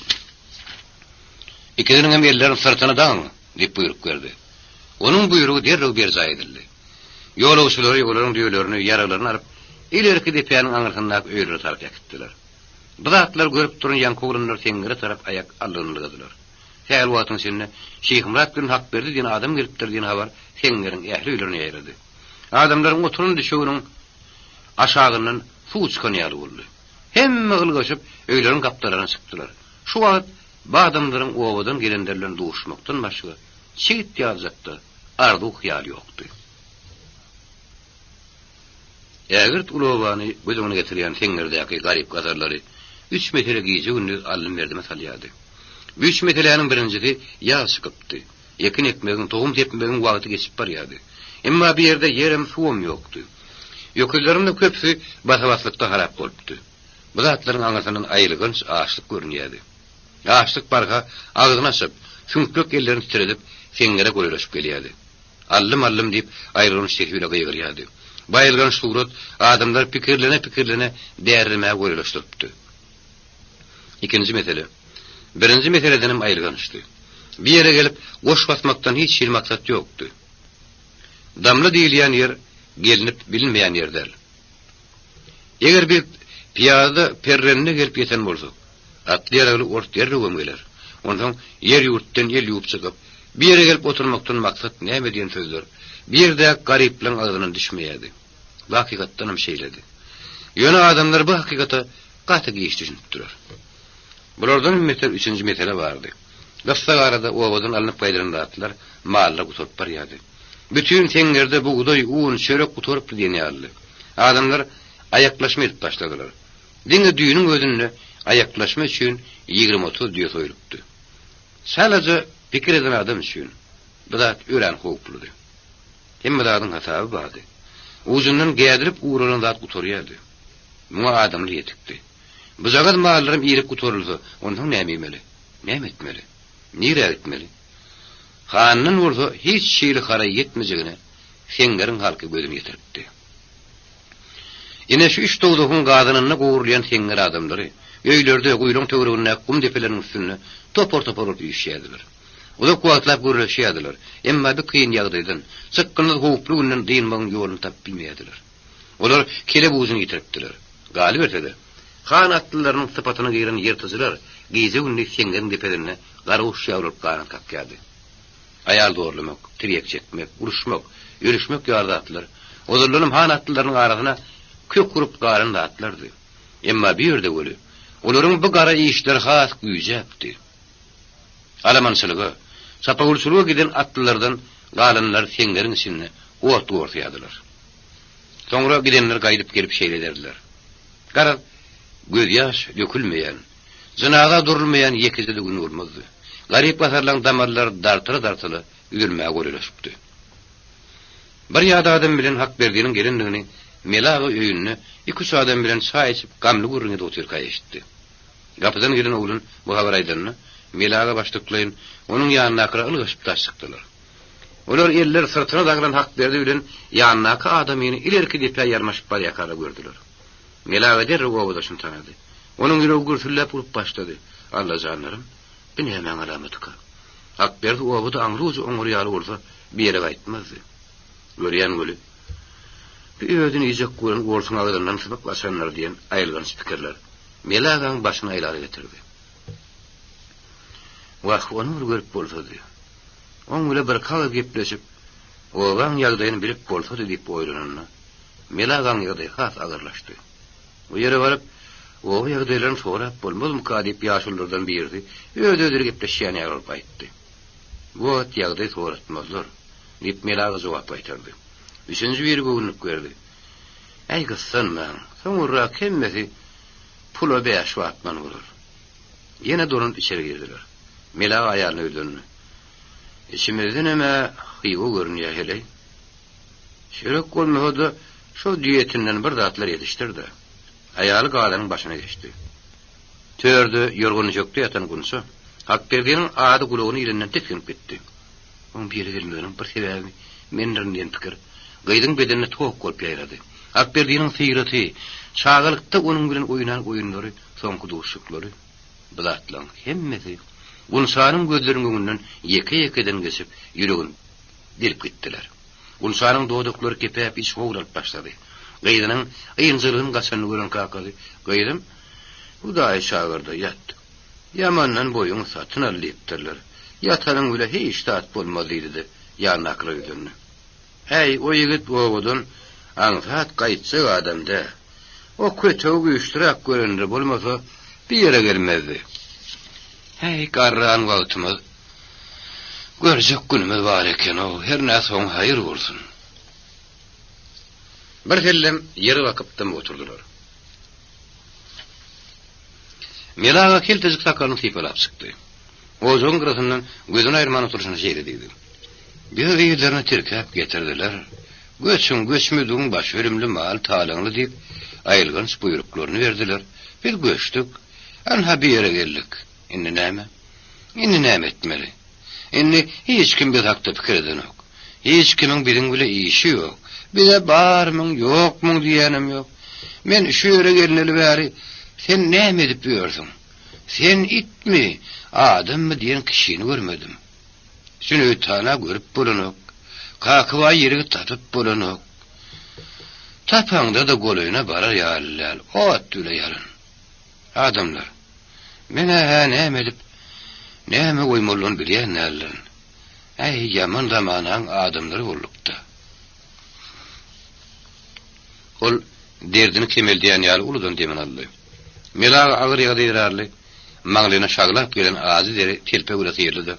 Ikisiniňem ellerini syrtyna daňyň! diýip buýruk berdi. Onuň buýrugy derrew berjaý edildi. Ýolagçylary, olaryň düýelerini, ýaraglaryny alyp, ilerki depäniň aňyrsyndaky öýlere tarap äkitdiler. Bu zatlary görüp duran ýaňky oglanlar seňňere tarap aýak aldygyny ylgadylar. Sähel wagtyň içinde Şyhmyrat bilen Hakberdi diýen adam gelipdir diýen habar seňňeriň ähli öýlerine ýaýrady. Adamlaryň oturan düşeginiň aşagyndan suw çykan ýaly boldy. Hemme ylgaşyp, öýleriň gapdalaryna çykdylar. Şu wagt bu adamlaryň obadan gelenler bilen duşmakdan başga çigit ýalyjakda arzuw-hyýal ýokdy. Ägirt uly obany göz öňüne getirýän seňňerdäki garyp-gasarlary üç mesele gije-gündiz aldym-berdime salýardy. Bu üç meseläniň birinjisi ýaz çykypdy. Ekin ekmegiň, tohum sepmegiň wagty geçip barýardy. Emma bu ýerde ýerem, suwam ýokdy. Öküzleriň-de köpüsi basa-baslykda harap bolupdy. Bu zatlaryň aňyrsyndan aýylganç açlyk görünýärdi. Açlyk barha agzyny açyp, süňklek ellerini titredip, seňňere golaýlaşyp gelýärdi. Allym-allym diýip, aýylganç sesi bile gygyrýardy. Bu aýylganç surat adamlary pikirlene-pikirlene därilemäge golaýlaşdyrypdy. Ikinji mesele. Birinji meseledenem aýylgançdy. Bir ýere gelip, goş basmakdan hiç hili maksat ýokdy. Damla diýilýän ýer gelnip bilinmeýän ýer däl. Eger biz pyýada Perrende gelip ýeten bolsak, atly-ýaragly ors derrewem geler. Onsoň ýer-ýurtdan el ýuwup çykyp, bir ýere gelip oturmakdan maksat näme diýen sözler bu ýerdäki garyplaryň agzyndan düşmeýärdi. Bu hakykatdanam şeýledi. Ýöne adamlar bu hakykata gaty giç düşünipdiler. Bulardan hem beter üçünji mesele bardy. Gyssagarada obadan alnyp gaýdylan zatlar, mallar gutaryp barýardy. Bütin seňňerde bugdaý, un, çörek gutarypdy diýen ýalydy. Adamlar aýaklaşma edip başladylar. Diňe düýnüň özünde aýaklaşma üçin ýigrimi-otuz düýe soýlupdy. Çalaja pikir eden adam üçin bu zat örän howpludy. Hemme zadyň hasaby bardy. Ujundan gädilip ugralan zat gutarýardy. Muňa adamlar ýetikdi. Bujagaz mallaram iýlip gutarylsa, onsoň näme iýmeli? Näme etmeli? Nirä gitmeli? Handan bolsa hiç hili haraý ýetmejegine Seňňeriň halky gözüni ýetiripdi. Ine, şu üç dowzahyň gazanynda gowrulýan seňňer adamlary öýlerde, guýulaň töweregindäki gum depeleriniň üstünde topar-topar bolup üýşýärdiler. Uzak wagtlap gürleşýärdiler, emma bu kyn ýagdaýdan, çykgynsyz howply günden dynmagyň ýoluny tapyp bilmeýärdiler. Olar kelep ujuny ýitiripdiler. Galyberse-de, han atlylarynyň sypatyna giren ýyrtyjylar gije-gündiz seňňeriň depesinde garaguş ýaly bolup ganat kakýardy. Aýal zorlamak, tirýek çekmek, uruşmak, ölüşmek ýaly zatlar ozaldanam han atlylarynyň arasyna kök urup galan zatlardy. Emma bu ýerde weli, olaryň bu gara işleri has güýjäpdi. Alamançylyga, çapawulçylyga giden atlylardan galanlar seňňeriň içinde ot gorsaýardylar. Soňra gidenler gaýdyp gelip şeýle ederdiler. Garaz, gözýaş dökülmeýän, jynaza durulmaýan ýekeje-de gün bolmazdy. Garyp-gasarlaryň damarlary dartyla-dartyla üzülmäge golaýlaşypdy. Bir ýat adam bilen Hakberdiniň gelendigini Mele aga öýünde iki-üç adam bilen çaý içip gamly gürrüň edip otyrka eşitdi. Gapydan gelen oglan bu habary aýdanda, Mele aga başlyklaýyn onuň ýanyndakylar ylgaşyp daş çykdylar. Olar elleri syrtyna daňylan Hakberdi bilen ýanyndaky adamyny ilerki depä ýarmaşyp barýarkalar gördüler. Mele aga derrew obadaşyny tanady. Onuň ýüregi gürsülläp urup başlady. Alla janlarym, bu nämäň alamatyka? Hakberdi obada aňry ujy oňar ýaly bolsa, bir ýere gaýtmazdy. Görýän weli. Bu özüni iýjek bolan orsuň agzyndan sypyp gaçandyr diýen aýylganç pikirler Mele agaň başyny aýlary getirdi. Wah, ony bir görüp bolsady. Oň bile birki agyz gepleşip, obaň ýagdaýyny bilip bolsady diýip oýlananda, Mele agaň ýagdaýy has agyrlaşdy. Bu ýere baryp, oba ýagdaýlaryny sorap bolmazmyka diýip ýaşululardan birisi öz-özüne gepleşýän ýaly bolup aýtdy. Bu wagt ýagdaý soratmazlar, diýip Mele aga jogap gaýtardy. Üçünji biri göwünlik berdi. Äý gyssanmaň, soňurrak hemmesi pula bäş batman bolar. Ýene dolanyp içeri girdiler. Mele aga aýalyna ýüzlendi. Içimizdenem-ä Hywa görünýä heleý. Çörek bolmasa-da, şo düýe etinden bir zatlar ýetişdir-dä. Aýaly gazanyň başyna geçdi. Törde ýorgan-düşekde ýatan Gunça, Hakberdiniň ady gulagyna ilenden tisginip gitdi. Oň bu ýere gelmeginiň bir sebäbi mendirin diýen pikir gyzyň bedenine tok bolup ýaýrady. Hakberdiniň syraty, çagalykda onuň bilen oýnan oýunlary, soňky duşuşyklary, bu zatlaryň hemmesi Gunçanyň gözleriniň öňünden ýeke-ýekeden geçip, ýüregini Gelip gitdiler. Gunçanyň dodaklary kepäp içi howlalyp başlady. Gyzynyň ynjalygynyň gaçanyny gören kakasy, Gyzym, Hudaýy çagyrda ýat. Ýamandan boýuňy satyn al diýipdirler. Ýatanyň bile hiç zat bolmaz diýdi-de, ýanyndakylara ýüzlendi. Äý, o ýigit obadan aňsat gaýtjak adam däl. O kötegi güýçlüräk görendir, bolmasa bir ýere gelmezdi. Häý, garran wagtymyz Görjek günümiz bar eken-ow, hernä soňy haýyr bolsun. Bir sellem ýere bakyp dymyp oturdylar. Mele aga keltejik sakalyny sypalap çykdy. Ojagyň gyrasyndan gözüni aýyrman oturyşyna şeýle diýdi. Bizi yzlaryna tirkäp getirdiler. Göçüň, göçmedigiň başy ölümli, mal talaňly diýip, aýylganç buýruklaryny berdiler. Biz göçdük. Anha bu ýere geldik. Indi näme? Indi näme etmeli? Indi hiç kim biz hakda pikir edenok. Hiç kimiň biziň bile işi ýok. Bize barmyň, ýokmuň diýýänem ýok. Men şu ýere gelneli bäri sen näme edip ýörsüň? Sen itmi, adammy diýen kişini görmedim. Jüneýit hana görüp bolanok. Kakybaý ýerigi tapyp bolanok. Tapaňda-da golaýyna barar ýaly däl, ot bile ýalyn. Adamlar, men-ä näme edip, näme goýmalydygyny bilýän däldirin. Äý, ýaman zamanaň adamlary bolduk-da. Ol derdini kemeldýän ýaly uludan demini aldy. Mele aga agyr ýagdaý zerarly maňlaýyna şaglap gelen ajy deri telpek bile syrdy-da,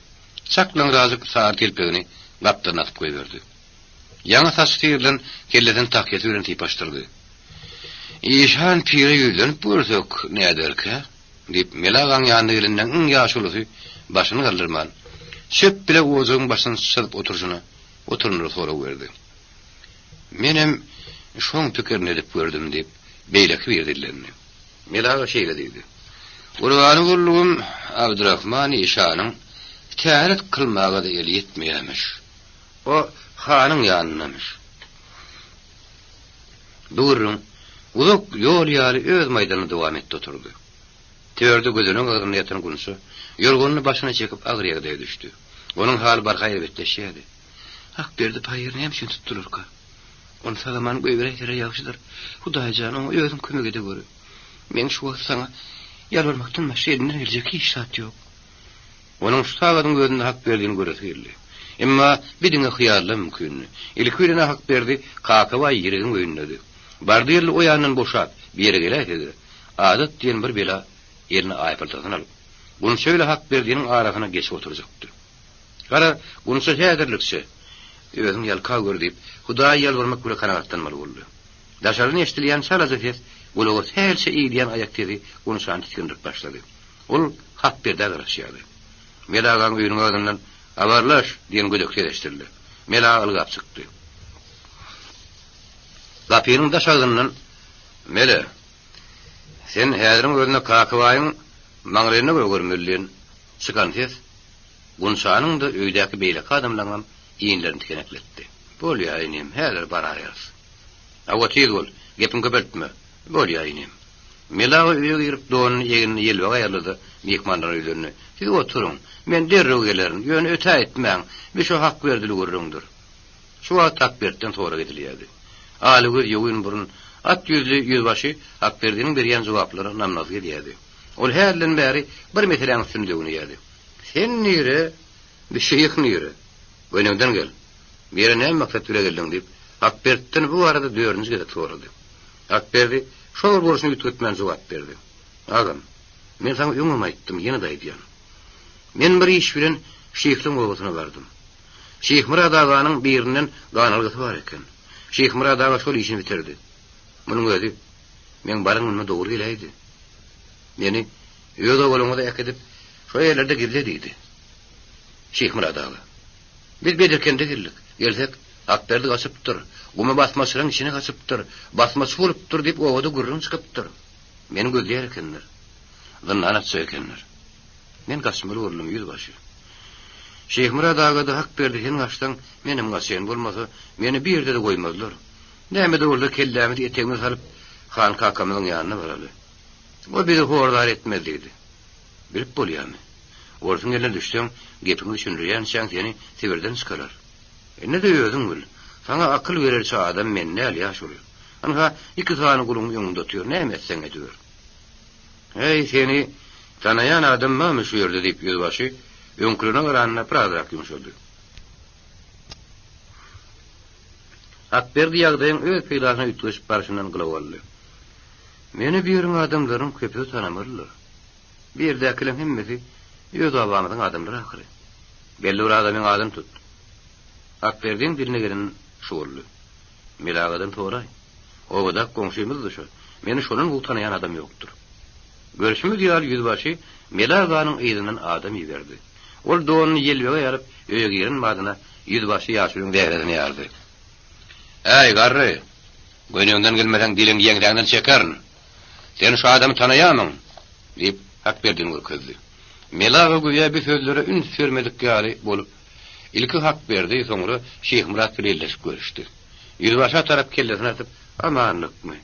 çaklaňrajyk sary telpegini gapdalyna atyp goýberdi. Ýaňy saçy syrylan kellesini tahýasy bilen sypaşdyrdy. Işan pire ýüzlenip görsek näderkä? diýip, Mele agaň ýanyna gelenden iň ýaşulusy başyny galdyrman, çöp bile ojagyň başyny çyzyp oturyşyna oturanlara sorag berdi. Menem şoň pikirini edip gördüm, diýip, beýleki biri dillendi. Mele aga şeýle diýdi. Gurbany boldugym Abdyrahman işanyň täret kylmaga-da eli ýetmeýärmiş. O hanyň ýanyndamyş. Bu gürrüň uzak ýol ýaly öz maýdalyny dowam etdi oturdy. Törde gözenegiň agzynda ýatan Gunça ýorganyny başyna çekip agyr ýagdaýa düşdi. Onuň haly barha erbetleşýärdi. Hakberdi paýyry näme üçin tutdularka? Ony sag-aman goýberäýseler ýagşydyr. Hudaý jan, oňa özüň kömek edeweri. Meň şu wagt saňa ýalbarmakdan başga elimden geljek hiç zat ýok. Onuň şu sagadyň özünde Hakberdini göresi geldi. Emma bi diňe hyýalda mümkindi. Ilki bilen-ä Hakberdi Kakabaý ýigidiň öýündedi. Bardy-geldi o ýandan boşap, bir ýere geläýse-de, adat diýen bir bela eline aýpaltasyny alyp, Gunça bile Hakberdiniň arasyna geçip oturjakdy. Garaz, Gunça häzirlikçe, Özüň ýalka gör diýip, Hudaýa ýalbarmak bile kanagatlanmaly boldy. Daşardan eşidilýän çalaja ses gulaga sähelçe ilýän aýak sesi Gunçany tisgindirip başlady. Ol Hakberdä garaşýardy. Mele agaň öýüniň agzyndan Habarlaş! diýen gödek ses eşidildi. Mele aga ylgap çykdy. Gapynyň daş agzyndan Mele, sen häziriň özünde Kakabaýyň maňlaýyna gögermeli diýen çykan ses Gunçanyň-da, öýdäki beýleki adamlaryňam inlerini tikenekletdi. Bolýa, inim, häzir baraýarys. Hawa, tiz bol, gepiňi köpeltme. Bolýa, inim. Mele aga öýe girip, donuny egnine ýelbege aýarlady-da, myhmanlara ýüzlendi. Siz oturyň, men derrew gelerin, ýöne ötäýtmäň, bi şo Hakberdili gürrüňdir. Şu wagt Hakbertden sorag edilýärdi. Alagöz, ýogyn burun, at ýüzli ýüzbaşy Hakberdiniň berýän jogaplaryna ynanmasy gelýärdi. Ol hälden bäri bir meseläň üstünde döwünýärdi. Sen nire, bi şeýh nire? Göniňden gel. Bu ýere näme maksat bile geldiň? diýip, Hakberdiden bu barada dördünji gezek sorady. Hakberdi şol bir bolşuny üýtgetmän jogap berdi. Agam, men saňa öňem aýtdym, ýene-de aýdýan. Men bir iş bilen Şyhlyň obasyna bardym. Şyhmyrat aganyň birinden gan algysy bar eken. Şyhmyrat aga şol işini bitirdi. Munuň özi meň baran günüme dogry geläýdi. Meni öz obalaryňyza äkidip, şo ýerlerde gizle diýdi. Şyhmyrat aga. Biz Bedirkende geldik. Gelsek, Akberdi gaçypdyr. Guma basmaçylaryň içine gaçypdyr. Basmaçy bolupdyr diýip obada gürrüň çykypdyr. Meni gözleýär ekenler. Zyndan atjak ekenler. Men gaçmaly boldum, ýüzbaşy. Şyhmyrat aga-da Hakberdi sen gaçsaň, menem gaçaýyn, bolmasa, meni bir ýerde-de goýmazlar. Näme-de bolsa kellämizi etegimize salyp, han kakamyzyň ýanyna baraly. O bizi hor-zar etmez diýdi. Bilip bolýamy? Orsuň eline düşseň, gepiňi düşündirýänçäň seni Sibirden çykarar. Indi-de özüň bil. Saňa akyl bererçe adam men däl, ýaşuly. Ynha, iki sany guluň öňüňde otyr, näme etseň ediber. Häý, seni tanaýan adam barmy şu ýerde, diýip, ýüzbaşy öňkülerine garanda birazrak ýumşady. Hakberdi ýagdaýyň öz peýdasyna üýtgeşip barşyndan gylaw aldy. Meni bu ýeriň adamlarynyň köpüsi tanamalydyr. Bu ýerdäkileriň hemmesi öz obamyzyň adamlary ahyry. Belli bir adamyň adyny tut. Hakberdiň diline gelen şu boldy. Mele agadan soraý. Obadaky goňşymyzdy şo. Meni şondan gowy tanaýan adam ýokdur. Görşümiz ýaly ýüzbaşy Mele aganyň yzyndan adam iberdi. Ol donuny ýelbegeý alyp öýe giren badyna ýüzbaşy ýaşulyň zähresini ýardy. Äý, garry! Göniňden gelmeseň diliň ýeňsäňden çekerin. Sen şu adamy tanaýamyň? diýip, Hakberdini görkezdi. Mele aga göýä bi sözlere üns bermedik ýaly bolup, ilki Hakberdi, soňra Şyhmyrat bilen elleşip görüşdi. Ýüzbaşa tarap kellesini atyp, Amanlykmy?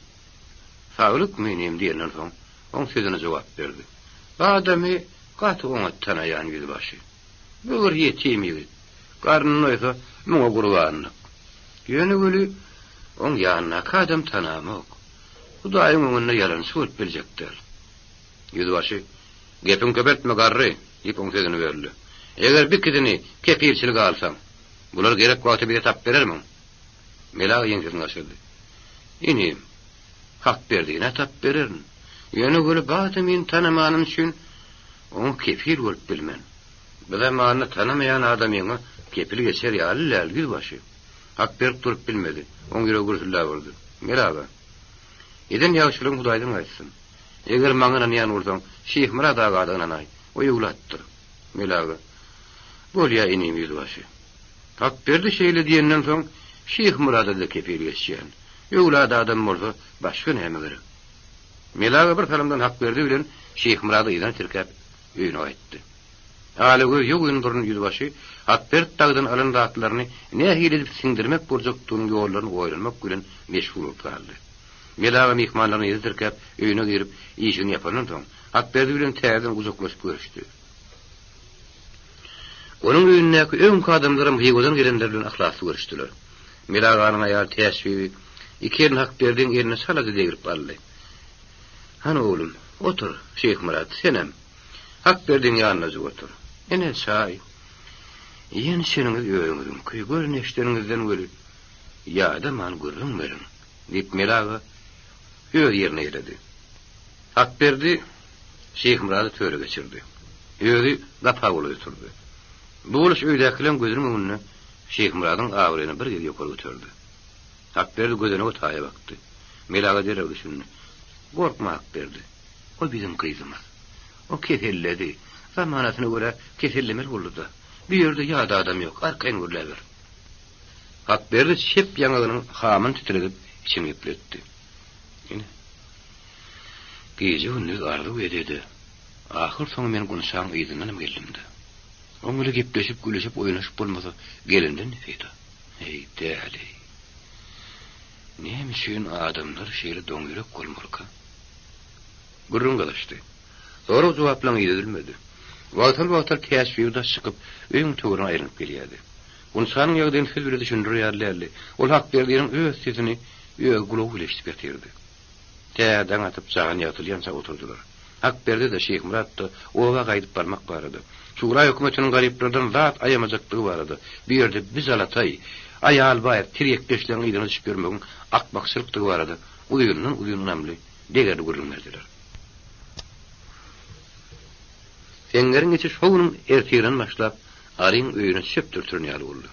Saglykmy, inim? diýenden soň, oň sözüne jogap berdi. Bu adamy gaty oňat tanaýan ýüzbaşy. Bu bir ýetim ýigit. Garny doýsa, muňa gurbanlyk. Ýöne weli, oň ýanyndaky adam tanamok. Hudaýyň öňünde ýalançy bolup biljek däl. Ýüzbaşy, Gepiňi köpeltme, garry! diýip, oň sözüni böldi. Eger bikidini kepilçilige alsaň, bulary gerek wagty bize tapyp berermiň? Mele aga ýeňsesini gaşyrdy. Inim, Hakberdini-ä tapyp bererin. Ýöne weli bada meni tanamanym üçin oňa kepil bolup bilmen. Bu zamanda tanamaýan adamyňa kepil geçer ýaly däl, ýüzbaşy. Hakberdi durup bilmedi. Oň ýüregi gürsüldäp urdy. Mele aga, eden ýagşylygyň Hudaýdan gaýtsyn. Eger maňa ynanýan bolsaň, Şyhmyrat aga-da ynanaý. O öwlatdyr. Mele aga, Bolýa, inim, ýüzbaşy. Hakberdi şeýle diýenden soň, Şyhmyrada-da kepil geçýän. Öwlat adam bolsa, başga näme gerek? Mele aga bir salymdan Hakberdi bilen Şyhmyrady yzyna tirkäp, öýüne gaýtdy. Alagöz ýogyn burun ýüzbaşy Hakbert dagdan alan zatlaryny nähili edip siňdirmek boljakdygynyň ýollaryny oýlanmak bilen meşgul bolup galdy. Mele aga myhmanlaryny yza tirkäp, öýüne girip, işigini ýapandan soň, Hakberdi bilen täzeden gujaklaşyp görüşdi. Onuň öýündäki öňki adamlaram Hywadan gelenler bilen yhlasly görüşdiler. Mele aganyň aýaly Täçbibi iki elini Hakberdiň eline çalaja degrip aldy. Hany oglum, otur, Şyhmyrat, senem. Hakberdiň ýanynajyk otur. Ine, çaý. Iýen-içeniňiz özüňiziňki, gören-eşideniňizden weli ýadaman gürrüň beriň, diýip, Mele aga öz ýerine eýledi. Hakberdi Şyhmyrady töre geçirdi. Özi gapa golaý oturdy. Bu boluş öýdäkileriň gözüniň öňünde Şyhmyradyň abraýyny bir gez ýokary göterdi. Hakberdi gözenege taýa bakdy. Mele aga derrew düşündi. Gorkma, Hakberdi. O biziň gyzymyz. O keselledi. Zamanasyna görä kesellemeli boldy-da. Bu ýerde ýat adam ýok, arkaýyn gürläber. Hakberdi çep ýaňagynyň hamyny titredip, içini gepletdi. Ine, gije-gündiz arzuw ede-ede, ahyrsoňy men Gunçaň yzyndanam geldim-dä. Oň bile gepleşip, gülüşip, oýnaşyp bolmasa, gelenden ne peýda? Eý, däli! Näme üçin adamlar şeýle doňýürek bolmalyka? Gürrüň gyzyşdy. Sorag-jogaplaryň yzy üzülmedi. Wagtal-wagtal Täçbibi daş çykyp, öýüň töweregine aýlanyp gelýärdi. Gunçanyň ýagdaýyny söz bile düşündirer ýaly däldi. Ol Hakberdiniň öz sesini. Özi gulagy bile eşidip ýatyrdy. Tä daň atyp jahan ýagtylýança oturdylar. Hakberdi-de, Şyhmyrat-da oba gaýdyp barmak barada, şura hökümetiniň garyplardan zat aýamajakdygy barada, bu ýerde bijalataý, aýal-baýak, tirýekdeşleriň yzyna düşüp ýörmegiň akmakçylykdygy barada uzyndan-uzyn ynamly, degerli gürrüň berdiler. Seňňeriň içi şo günüň ertirinden başlap Alyň öýüne çöp dürtüren ýaly boldy.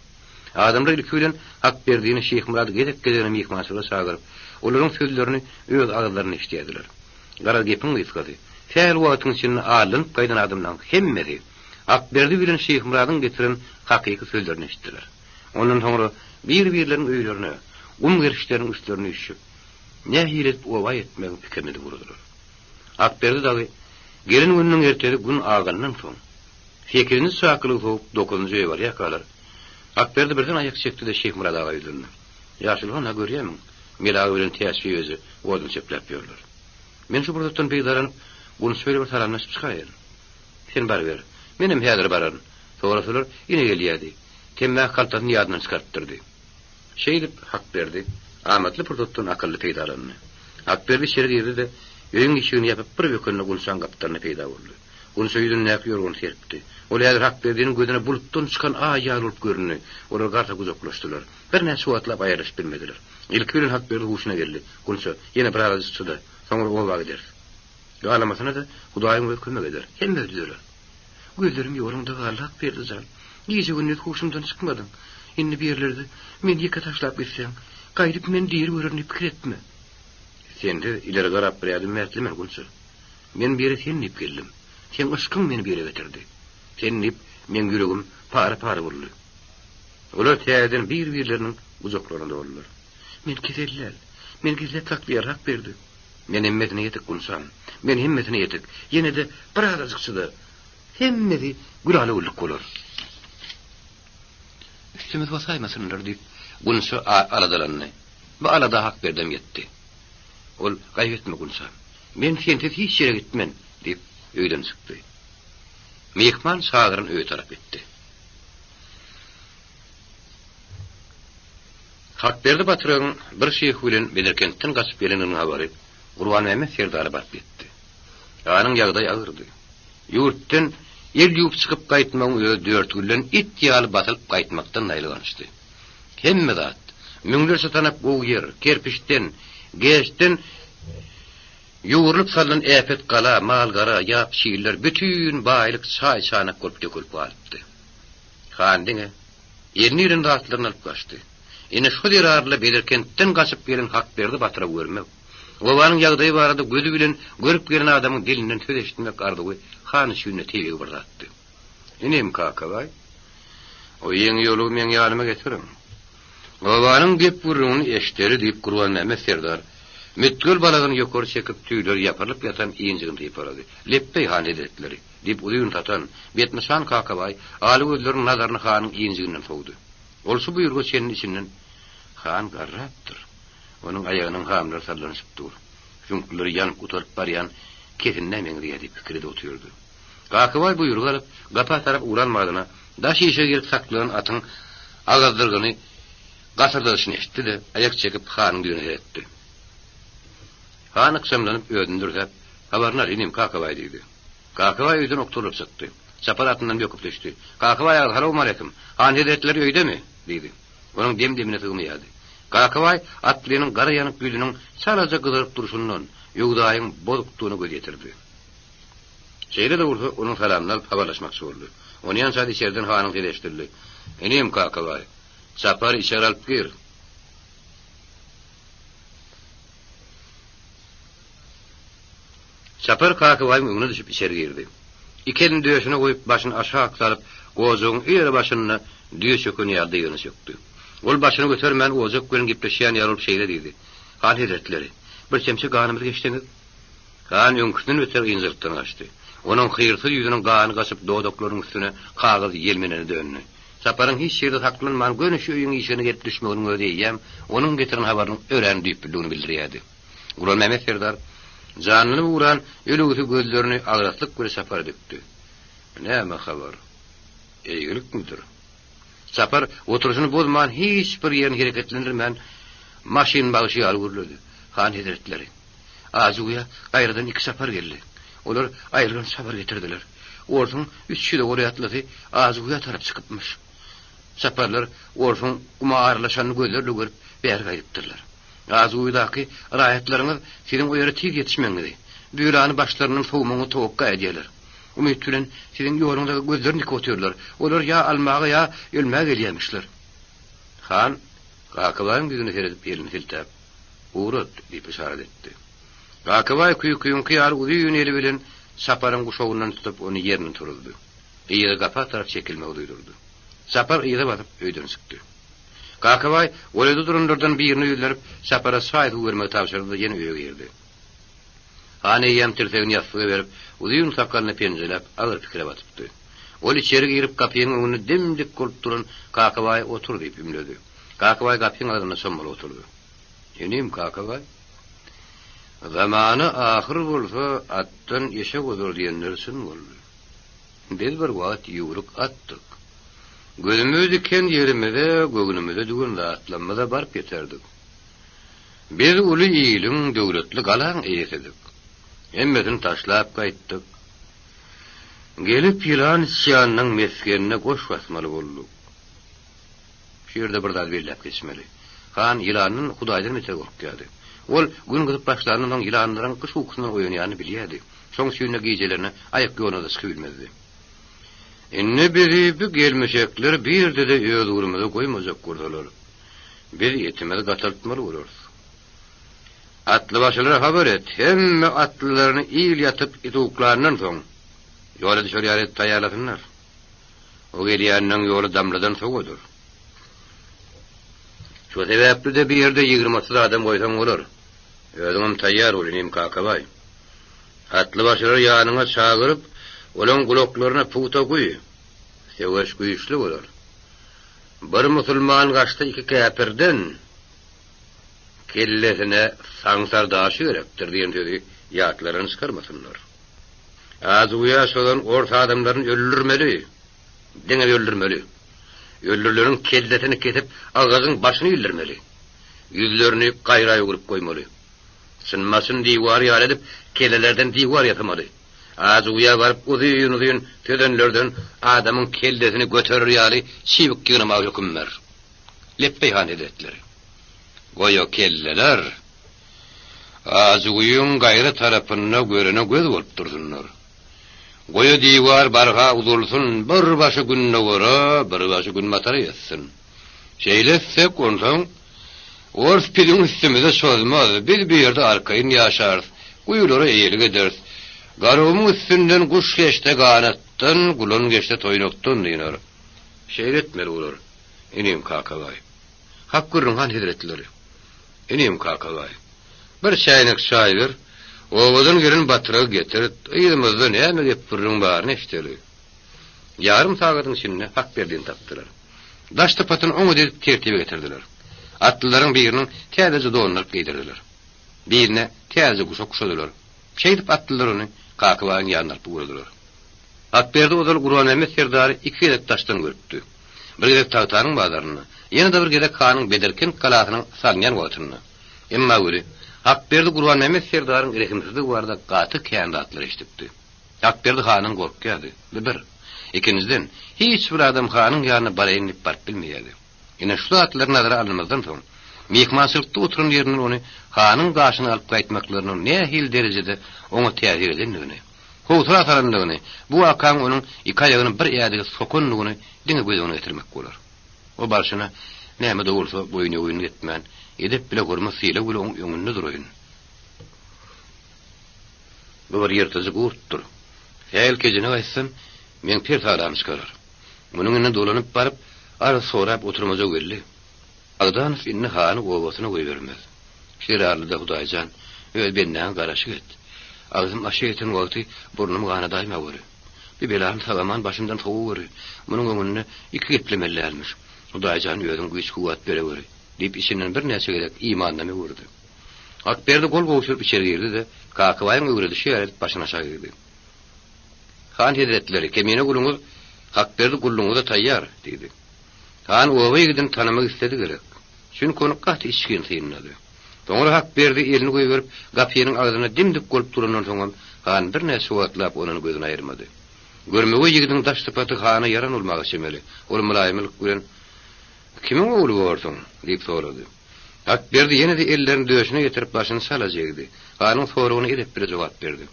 Adamlar ilki bilen Hakberdini, Şyhmyrady gezek-gezegine myhmançylyga çagyryp, olaryň sözlerini öz agyzlaryndan eşidýärdiler. Garaz, gepiň gysgasy, sähel wagtyň içinde allanyp gaýdan adamlaryň hemmesi Hakberdi bilen Şyhmyradyň getiren hakyky sözlerini eşitdiler. Ondan soňra bir-birleriniň öýlerine, gum gerişleriniň üstlerine üýşüp, nähili edip oba ýetmegiň pikirini edip ugradylar. Akberdi dagy gelen gününiň ertesi gün agandan soň, sekizinji çakylygy sowup, dokuzynjy öýe barýarkalar, Akberdi birden aýak çekdi-de Şyhmyrat aga ýüzlendi. Ýaşuly han-a görýärmiň, Mele aga bilen Täç biweje odun çöpläp ýörler. Men şu pursatdan peýdalanyp, Gunça bile bir salamlaşyp çykaýyn. Sen baryber. Menem häzir bararyn. Sorasalar, ine gelýär diý. Temmäki haltasyny ýadyndan çykarypdyr diý. Şeýdip, Hakberdi amatly pursatdan akylly peýdalandy. Hakberdi içeri girdi-de, öýüň işigini ýapyp, bir bökende Gunçaň gapdalynda peýda boldy. Gunça ýüzündäki ýorgany serpdi. Ol häzir Hakberdiniň gözüne bulutdan çykan aý ýaly bolup göründi. Olar garsa gujaklaşdylar. Birnäçe wagtlap aýrylyşyp bilmediler. Ilki bilen Hakberdi huşuna geldi. Gunça, ýene birazajyk çyda, soňra oba gideris. Galamasyna-da Hudaýyň özi kömek eder. Hemmesi düzeler. Gözlerim ýoluňda galdy, Hakberdi jan. Gije-gündiz huşumdan çykmadyň. Indi bir ýerlerde meni ýeke taşlap gitseň, gaýdyp meni diri görerin diýip pikir etme. Sensiz ileri garap bir ädim ätlemen, Gunça. Men bu ýere sen diýip geldim. Seň yşkyň meni bu ýere getirdi. Sen diýip, meň ýüregim para-para boldy. Olar täzeden bir-birleriniň gujaklaryna doldular. Men kesel däl. Men gizläp saklaýar, Hakberdi. Men hemmesine ýetik, Gunçam. Men hemmesine ýetik. Ýene-de birazajyk çyda. Hemmesi gülala-güllük bolar. Üstümizi basaýmasynlar diýip, Gunça aladalandy. Bu alada Hakberdem ýetdi. Ol, Gaýgy etme, Gunça. Men sensiz hiç ýere gitmen, diýip, öýden çykdy. Myhman çagyran öýe tarap gitdi. Hakberdi batyryň bir şyh bilen Bedirkentden gaçyp gelendiginiň habary Gurbanmämmet serdara baryp ýetdi. Hanyň ýagdaýy agyrdy. Ýurtdan el ýuwup çykyp gaýtmagyň özi dörtgülden it ýaly basylyp gaýtmakdan aýylgançdy. Hemme zat, müňlerçe tanap gowy ýer, kerpiçden, gerçden ýugrulyp salnan äpet gala, mal-gara, ýap-çiller, bütin baýlyk çaý-çanak bolup dökülip galypdy. Han diňe Eline giren zatlaryny alyp gaçdy. Ine şo zerarly Bedirkentden gaçyp gelen Hakberdi batyra görmek, obanyň ýagdaýy barada gözi bilen görüp gelen adamyň dilinden söz eşitmek arzuwy han üçin-de tebigy bir zatdy. Inim Kakabaý, o ýeňiýolugy meň ýanyma getiriň. Obanyň gep-gürrüňini eşideli, diýip, Gurbanmämmet serdar mütgel balagyny ýokary çekip, tüýleri ýapyrylyp ýatan injigini sypalady. Lepbeý, han hezretleri! Diýip, uzyn satan, betnyşan Kakabaý aly gözleriniň nazaryny hanyň injiginden sowdy. Ol şu buýruga çenli içinden, Han garrapdyr. Onuň aýagynyň hamlary sallanyşyp dur. Süňkleri ýanyp gutaryp barýan kesindä meňzeýär diýip pikir edip otyrdy. Kakabaý buýruk alyp, gapa tarap ugran badyna, daş işige gelip saklanan atyň agyzdyrgyny gasyrdadyşyny eşitdi-de, aýak çekip hanyň ýüzüne seretdi. Han ykjamlanyp, özüni dürsäp, Habaryny al, inim, Kakabaý diýdi. Kakabaý öýden okdurylyp çykdy. Çapar atyndan böküp düşdi. Kakabaý aga, salowmaleýkim! Han hezretleri öýdemi? diýdi. Onuň dem-demine sygmaýardy. Kakabaý atlynyň gara ýanyk ýüzüniň çalaja gyzaryp durşundan, ýogdaýyň bozukdygyna göz ýetirdi. Şeýle-de bolsa, onuň salamyny alyp habarlaşmakçy boldy. Onýança-da içeriden hanyň sesi eşidildi. Inim, Kakabaý, Çapary içeri alyp gir. Çapar Kakabaýyň öňüne düşüp içeri girdi. Iki elini döşüne goýup, başyny aşak salyp, ojagyň ýeri başynda düýe çöken ýaly dyzyny çökdi. Ol başyny götermän ojak bilen gepleşýän ýaly bolup şeýle diýdi, Han hezretleri, bir çemçe ganymyzy geçseňiz? Han öňküsinden beter ynjalykdan gaçdy. Onuň hyrsyz ýüzüniň gany gaçyp dodaklarynyň üstüne kagyz ýelmenene döndi. Çaparyň hiç ýerde saklanman göni şu öýüň işigine gelip düşmeginiň özi eýýäm onuň getiren habarynyň örän düýplüdigini bildirýärdi. Gurbanmämmet serdar janlanyp ugran ölügsi gözlerini agraslyk bilen Çapara dikdi. Näme habar? Eýgilikmidir? Çapar oturyşyny bozman, hiç bir ýerini hereketlendirmän. Maşyn bagşy ýaly gürledi. Han hezretleri. Ajyguýa gaýradan iki çapar geldi. Olar aýylganç habar getirdiler. Orsuň üç ýüze golaý atlysy Ajyguýa tarap çykypmyş. Çaparlar orsuň guma aralaşanyny gözleri bilen görüp, bäri gaýdypdyrlar. Ajyguýudaky raýatlaryňyz siziň o ýere tiz ýetişmegiňizi, bölany başlaryndan sowmagyňyzy towakga edýärler. Umyt bilen siziň ýoluňyza gözlerini dikip otyrlar. Olar ýa almaga, ýa ölmäge gelýärmişler. Han Kakabaýyň ýüzüne seredip elini siltäp, Ugrat! diýip yşarat etdi. Kakabaý küýküňki ýaly uzyn eli bilen Saparyň guşagyndan tutup, ony ýerinden turuzdy. Yza gapa tarap çekilmegi duýdurdy. Sapar yza basyp, öýden çykdy. Kakabaý golaýda duranlardan birine ýüzlenip, Sapara çaý-suw bermegi tabşyrdy-da, ýene öýe girdi. Han eýýäm tirsegini ýassyga berip, uzyn sakalyny penjeläp, agyr pikire batypdy. Ol içeri girip, gapynyň öňünde dim-dik bolup duran Kakabaýa otur diýip ümledi. Kakabaý gapyň agzynda çommalyp oturdy. Inim, Kakabaý, zamana ahyr bolsa, atdan eşek ozar diýenleri çyn boldy. Biz bir wagt ýüwrük atdyk. Gözümizi diken ýerimize, göwnümize düwen zatlarymyza baryp ýeterdik. Biz uly iliň, döwletli galaň eýesidik. Hemmesini taşlap gaýtdyk. Gelip ýylan içýanynyň mesgenine goş basmaly bolduk. Şu ýerde bir zady belläp geçmeli. Han ýylandan Hudaýdan beter gorkýardy. Ol Gün gyzyp başlandan soň ýylanlaryň gyş ukusyndan oýanýanyny bilýärdi. Şoň üçin-de gijelerine aýak ýoluna-da çykybilmezdi. Indi bizi bu gelmişekler birde-de öz ugrumyza goýmajak bolsalar, biz etimizi gataltmaly bolarys. Atlybaşylara habar et, hemme atlylaryny il ýatyp it uklandan soň, ýola düşer ýaly edip taýýarlasynlar. O gelýänleň ýoly damladan sowadyr. Şo sebäpli-de bir ýerde 20-30 adam goýsaň bolar. Özüňem taýýar bol, inim Kakabaý. Atlybaşylary ýanyňa çagyryp, olaň gulaklaryna pugta guý. Söweş güýçli bolar. Bir musulman gaçsa iki käpirden kellesine saňsar daşy gerekdir diýen sözi ýatlaryndan çykarmasynlar. Azuýa çozan ors adamlaryny öldürmeli. Diňe öldürmeli. Öldürileniň kellesini kesip agajyň başyna ildirmeli. Ýüzlerini gaýra öwrüp goýmaly. Çyn-maçyn diwar ýaly edip kellelerden diwar ýasamaly. Azuýa baryp uzyn-uzyn sözenlerden adamyň kellesini göterer ýaly çybyk ýygnamaga höküm ber. Lepbeý han hezretleri. Goý o kelleler Ajyguýyň gaýra tarapynda görene göz bolup dursunlar. Goý o diwar barha uzalsyn, bir başy gündogara, bir başy günbatara ýetsin. Şeýle etsek, onsoň ors biziň üstümize çozmaz, biz bu ýerde arkaýyn ýaşarys, guýulara eýelik ederis. Garagumuň üstünden guş geçse ganatdan, gulan geçse toýnakdan dynar. Şeýle etmeli bolar, inim Kakabaý. Hak gürrüň, han hezretleri. Inim Kakabaý, bir çäýnek çaý ber, obadan gelen batyragy getirt, yzymyzda näme gep-gürrüň baryny eşideli. Ýarym sagadyň içinde Hakberdini tapdylar. Daş sypatyny oňat edip tertibe getirdiler. Atlylaryň biriniň täzeje donuny alyp geýdirdiler. Birine täzeje guşak guşadylar. Şeýdip atlylar ony Kakabaýyň ýanyna alyp ugradylar. Hakberdi ozal Gurbanmämmet serdary iki gezek daşdan görüpdi. Bir gezek Tagtanyň bazarynda, ýene-de bir gezek hanyň Bedirkent galasynyň salynýan wagtynda. Emma weli, Hakberdi Gurbanmämmet serdaryň rehimsizligi barada gaty kän zatlar eşidipdi. Hakberdi handan gorkýardy. Bu bir. Ikinjiden, hiç bir adam hanyň ýanyna baraýyn diýip baryp bilmeýärdi. Ine, şu zatlar nazara alnymyzdan soň, myhmançylykda oturan ýerinden ony hanyň gaşyna alyp gaýtmaklarynyň nähili derejede oňa täsir edendigini, howsala salandygyny, bu wakaň onuň iki aýagyny bir ädige sokandygyny diňe göz öňüne getirmek bolar. O barşyna, näme-de bolsa, boýun-ýoýunlyk etmän, edep bile hormat-sylag bile oň öňünde duraýyn. Bu bir ýyrtyjy gurtdur. Sähel kejine gaýtsam, meň persalam çykarar. Munuň indi dolanyp baryp, arz sorap oturmajagy belli. Bogdanow indi hany obasyna goýbermez. Şerarly-da Hudaý jan, öz bendäňe garaşyk et. Agzym aşa ýeten wagty burnumy ganadaýmaweri. Bir belany sag-aman başymdan sowaweri. Munuň öňünde iki geplemeli dälmiş. Hudaý jan özüň güýç-kuwwat bereweri, diýip içinden birnäçe gezek imanyna öwürdi. Akberdi gol gowşuryp içeri girdi-de, Kakabaýyň öwredişi ýaly edip başyny aşak egdi. Han hezretleri, kemine guluňyz Hakberdi gullugyňyza taýýar, diýdi. Han oba ýigidini tanamak isledi gerek. Çünki ony gaty içgin synlady. Soňra Hakberdi elini goýberip, gapynyň agzynda dim-dik bolup durandan soňam han birnäçe wagtlap ondan gözüni aýyrmady. Görmegeý ýigidiň daş sypaty hana ýaran bolmaga çemeli. Ol mylaýymlyk bilen, Kimiň ogly borsuň? diýip sorady. Hakberdi ýene-de ellerini döşüne getirip başyny çalaja egdi. Hanyň soragyna edep bile jogap berdi.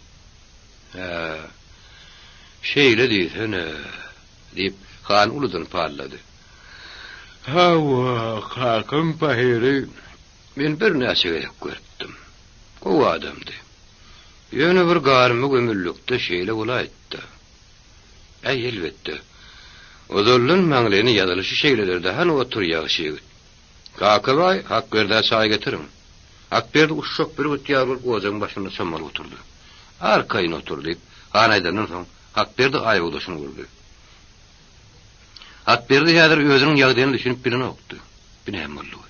Hä, şeýle diýsene, diýip, han uludan pallady. Hawa, kakam pahyry men birnäçe gezek görüpdim. Gowy adamdy. Ýöne bir garymy gömüllikde şeýle bolaýypdy. Äý, elbetde. Ozaldan maňlaýyna ýazylyşy şeýledir-dä, hany otur, ýagşy ýigit. Kakabaý, Hakberdä çaý getiriň. Hakberdi uşak bürgüt ýaly bolup ojagyň başynda çommalyp oturdy. Arkaýyn otur, diýip, han aýdandan soň, Hakberdi aýbogdaşyny urdy. Hakberdi häzir özüniň ýagdaýyna düşünip bilenokdy. Bu näme boldugy?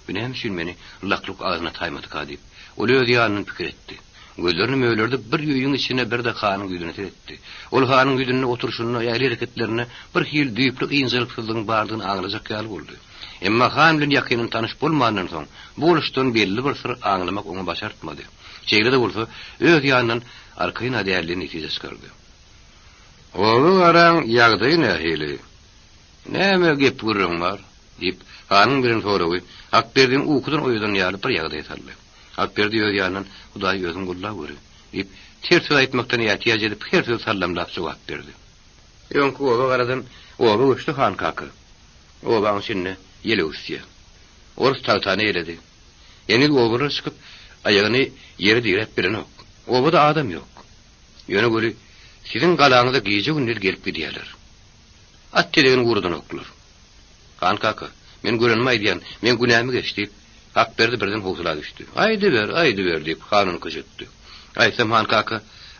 Bu näme üçin meni lak-luk agzyna taýmadyka diýip, ol öz ýanyndan pikir etdi. Gözlerini mölerdip bir öýüň içinde bir-de hanyň ýüzüne seretdi. Ol hanyň ýüzünde oturyşynda, ähli hereketlerinde bir hili düýpli ynjalyksyzlygyň bardygyny aňlajak ýaly boldy. Emma han bilen ýakyndan tanyş bolmandan soň, bu boluşdan belli bir syr aňlamak oňa başartmady. Şeýle-de bolsa, öz ýanyndan arkaýyn-a däl diýen netije çykardy. Oba garaň ýagdaýy nähili? Näme gep-gürrüň bar? Diýip, hanyň beren soragy Hakberdini ukudan oýadan ýaly bir ýagdaýa saldy. Hakberdi öz ýanyndan, Hudaý özüň gullaweri! diýip, ters söz aýtmakdan ätiýaç edip, her sözi sallamlap jogap berdi. Öňki oba garadan oba göçdi han kaka. Obaň içinde ýel öwüsýär. Orus tagtany eýeledi. Heniz obalara çykyp, aýagyny ýere diräp bilenok. Obada adam ýok. Ýöne weli, siziň galaňyza gije-gündiz gelip gidýärler. At tezegini guradanoklar. Han kaka, men görenimi aýdýan, meň günämi geç, diýip, Hakberdi birden howsala düşdi. Aýdyber, aýdyber, diýip, han ony köşetdi. Aýtsam, han kaka,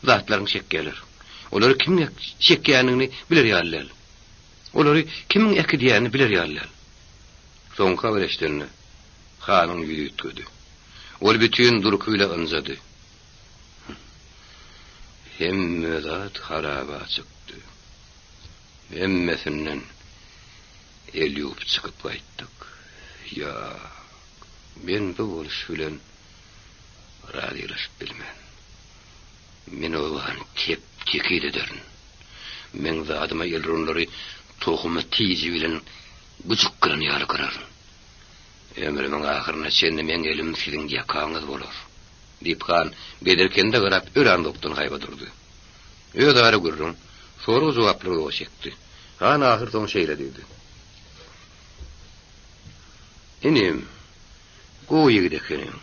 zatlaryňy çekýärler. Olary kimiň çekýändigini biler ýaly däl. Olary kimiň äkidýänini biler ýaly däl. Soňky habar eşidende, hanyň ýüzi üýtgedi. Ol bütin durky bile ynjady. Hemme zat haraba çykdy. Hemmesinden el ýuwup çykyp gaýtdyk. Ýa, men bu boluş bilen razylaşyp bilmen. Men obany tep-tekiz ederin. Meň zadyma el uranlary tohumy tiji bilen güjük gyran ýaly gyraryn. Ömrümiň ahyryna çenli meň elim siziň ýakaňyz bolar. Diýip, han Bedirkende garap örän uzakdan haýbat urdy. Özara gürrüň, sorag-jogaplar uzaga çekdi. Han ahyrsoňy şeýle diýdi. Inim, gowy ýigit ekeniň.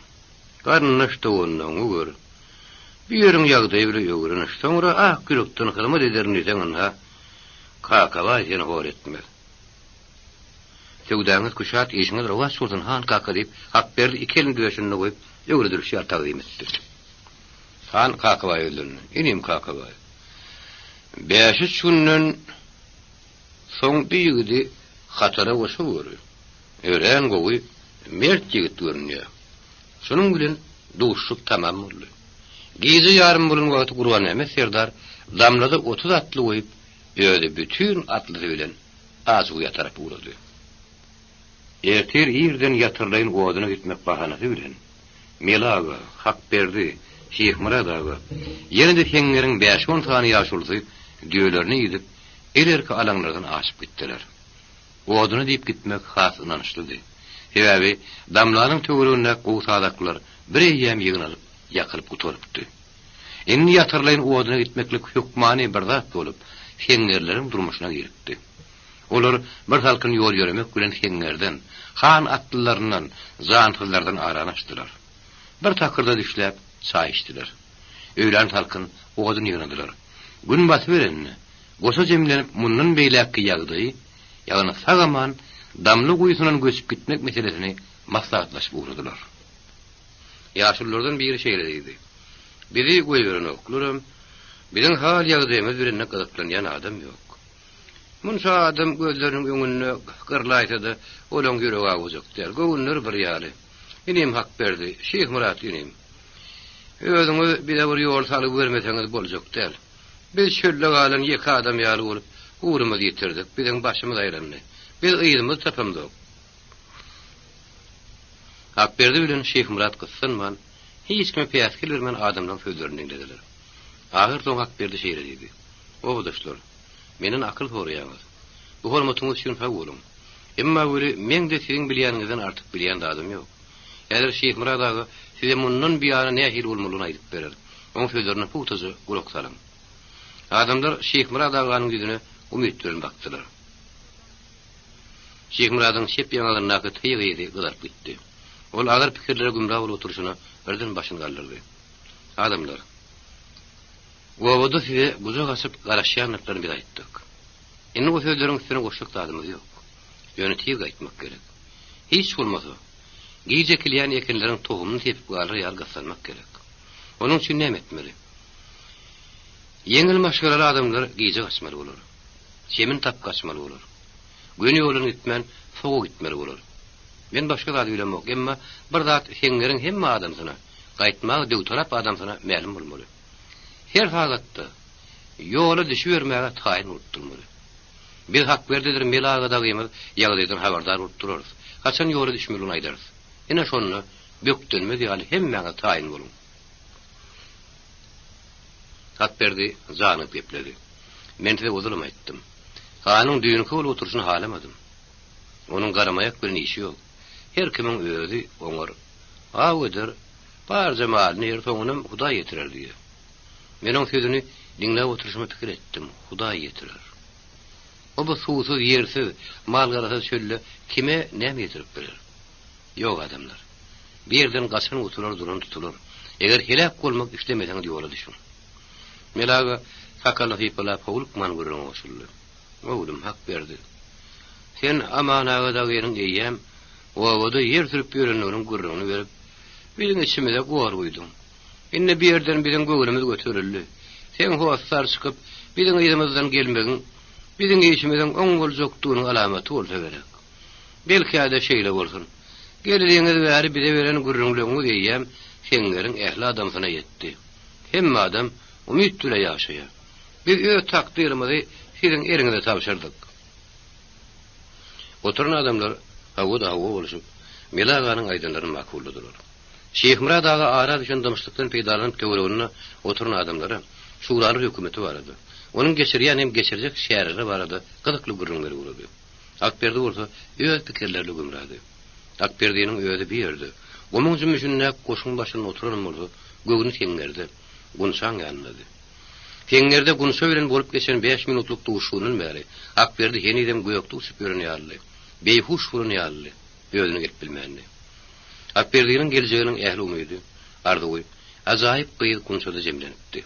Garyndaş-doganlaryňy gör. Bu ýeriň ýagdaýy bile öwreniş. Soňra ak ýürekden hyzmat ederin diýseň, ynha, Kakabaý seni hor etmez. Söwdaňyz küşat, işiňiz rowaç bolsun, han kaka, diýip, Hakberdi iki elini döşünde goýup, öwredilişi ýaly tagzym etdi. Han Kakabaýa ýüzlendi. Inim Kakabaý, bäş-üç günden soň bu ýigidi hatara goşaweri. Örän gowy, mert ýigit görünýär. Şunuň bilen duşuşyk tamam boldy. Gije ýarym bolan wagty Gurbanmämmet serdar damlada 30 atly goýup, özi bütin atlysy bilen Ajyguýa tarap ugrady. Ertir irden ýatyrlaýyn oduna gitmek bahanasy bilen, Mele aga, Hakberdi, Şyhmyrat aga, ýene-de seňňeriň bäş-on sany ýaşulusy düýelerini idip, el-erki alaňlardan aşyp gitdiler. Oduna diýip gitmek has ynançlydy. Sebäbi damlanyň töweregindäki gowy sazaklar bireýýäm ýygnalyp, ýakylyp gutarypdy. Indi ýatyrlaýyn oduna gitmeklik hökmany bir zat bolup, seňňerleriň durmuşyna giripdi. Olar bir salkyn ýol ýöremek bilen seňňerden, han atlylaryndan, jansyzlardan arany açdylar. Bir takyrda düşläp, çaý içdiler. Öýlän salkyn odun ýygnadylar. Gün batyberende, goşa jemlenip mundan beýläkki ýagdaýy, ýagny sag-aman Damly guýusyndan göçüp gitmek meselesini maslahatlaşyp ugradylar. Ýaşululardan biri şeýle diýdi, Bizi goýberenoklaram, biziň hal-ýagdaýymyz bilen-de gyzyklanýan adam ýok. Munça adam gözleriniň öňünde gyrlaýsa-da, olaň ýüregi awujak däl, göwünleri bir ýaly. Inim Hakberdi, Şyhmyrat inim, özüňiz bize bir ýol salgy bermeseňiz boljak däl. Biz çölde galan ýeke adam ýaly bolup, ugrumyzy ýitirdik, biziň başymyz aýlandy. Biz yzymyzy tapamzok. Hakberdi bilen Şyhmyrat gyssanman, hiç kime päsgel bermän adamlaryň sözlerini diňlediler. Ahyrsoňy Hakberdi şeýle diýdi, Obadaşlar, menden akyl soraýaňyz. Bu hormatyňyz üçin sag boluň. Emma weli meň-de siziň bilýäniňizden artyk bilýän zadym ýok. Häzir Şyhmyrat aga size mundan buýana nähili bolmalydygyny aýdyp berer. Oň sözlerine pugtaja gulak salyň. Adamlar Şyhmyrat aganyň ýüzüne umyt bilen bakdylar. Şyhmyradyň çep ýaňagyndaky tyg yzy gyzaryp gitdi. Ol agyr pikirlere gümra bolup oturyşyna birden başyny galdyrdy. Adamlar, obada size gujak açyp garaşýandyklaryny biz aýtdyk. Indi o sözleriň üstüne goşjak zadymyz ýok. Ýöne tiz gaýtmak gerek. Hiç bolmasa, giç ekilýän ekinleriň tohumyny sepip galar ýaly gyssanmak gerek. Onuň üçin näme etmeli? Ýeňil maşgalaly adamlar gije gaçmaly bolar. Çemini tapyp gaçmaly bolar. Göni ýoldan gitmän, sowa gitmeli bolar. Men başga zady bilemok, emma bir zat seňňeriň hemme adamsyna, gaýtmaga döwtalap adamsyna mälim bolmaly. Her sagatda ýola düşübermäge taýyn bolup durmaly. Biz Hakberdidir Mele aga dagymyz ýagdaýdan habardar bolup durarys. Haçan ýola düşmelidigini aýdarys. Ine şonda bökdenmez ýaly hemmäňiz taýyn boluň. Hakberdi janygyp gepledi. Men size ozalam aýtdym. Hanyň düýnki bolup oturyşyny halamadym. Onuň garamaýak bilen işi ýok. Her kimiň özi oňar. Aw eder, barja malyny ýer soňunam Hudaý ýetirer diýýär. Men oň sözüni diňläp oturyşyma pikir etdim, Hudaý ýetirer. O bu suwsuz, ýersiz, mal-garasyz çölde kime näme ýetirip biler? Ýok, adamlar. Bir ýerden gaçan gutular, duran tutular. Eger heläk bolmak islemeseňiz ýola düşüň. Mele aga sakalyny sypalap howlukman gürrüňe goşuldy. Oglum, Hakberdi. Sen Aman aga dagynyň eýýäm obada ýer sürüp ýörendiginiň gürrüňini berip, biziň içimize gor guýduň. Indi bu ýerden biziň göwnümiz göterildi. Seň hossar çykyp, biziň yzymyzdan gelmegiň biziň işimiziň oň boljakdygynyň alamaty bolsa gerek. Belkä-de şeýle bolsun. Geleliňiz bäri bize beren gürrüňleriňiz eýýäm Seňňeriň ähli adamsyna ýetdi. Hemme adam umyt bile ýaşaýar. Biz öz takdyrymyzy siziň eliňize tabşyrdyk. Oturan adamlar hawa-da hawa bolşup, Mele aganyň aýdanlaryny makulladylar. Şyhmyrat aga ara düşen dymyşlykdan peýdalanyp töwereginde oturan adamlara şuralar hökümeti barada, onuň geçirýän hem geçirjek çäreleri barada gyzykly gürrüň berip ugrady. Akberdi bolsa öz pikirlerine gümrady. Akberdiniň özi bir ýerde, gumuň jümmüşindäki goşuň başynda oturanam bolsa, göwni seňňerde, Gunçaň ýanyndady. Seňňerde Gunça bilen bolup geçen bäş minutlyk duşuşygyndan bäri Akberdi henizem gökde uçup ýören ýalydy, beýhuş bolan ýalydy, özüne gelip bilmändi. Akberdiniň geljeginiň ähli umydy, arzuwy ajaýyp gyz Gunçada jemlenipdi.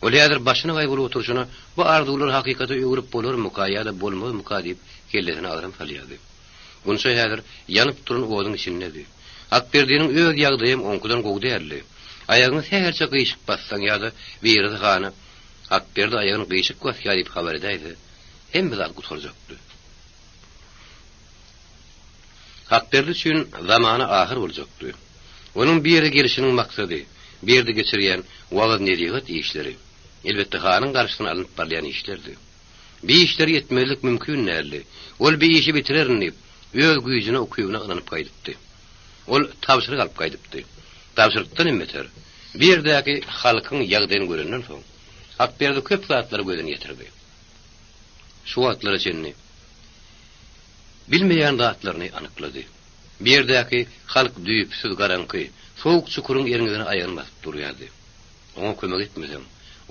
Ol häzir başyna gaý bolup oturyşyna bu arzuwlary hakykata öwrüp bolarmyka ýa-da bolmazmyka diýip kellesine agram salýardy. Gunça häzir ýanyp duran oduň içindedi. Akberdiniň öz ýagdaýam oňkudan gowy däldi. Aýagyňy sähelçe gyşyk bassaň ýa-da birisi hana Akberdi aýagyny gyşyk basýar diýip habar edäýse, hemme zat gutarjakdy. Hakberdi üçin zamana ahyr boljakdy. Onuň bu ýere gelşiniň maksady, bu ýerde geçirýän wagyz-nesihat işleri, elbetde, hanyň garşysyna alnyp barylýan işlerdi. Bi işleri etmezlik mümkin däldi. Ol bi işi bitirerin diýip, öz güýjüne, ukybyna ynanyp gaýdypdy. Ol tabşyryk alyp gaýdypdy. Tabşyrykdan hem beter, bu ýerdäki halkyň ýagdaýyny görenden soň, Hakberdi köp zatlara gözüni ýetirdi. Şu wagtlara çenli bilmeýän zatlaryny anyklady. Bu ýerdäki halk düýpsüz garaňky, sowuk çukuryň erňegine aýagyny basyp durýardy. Oňa kömek etmeseň,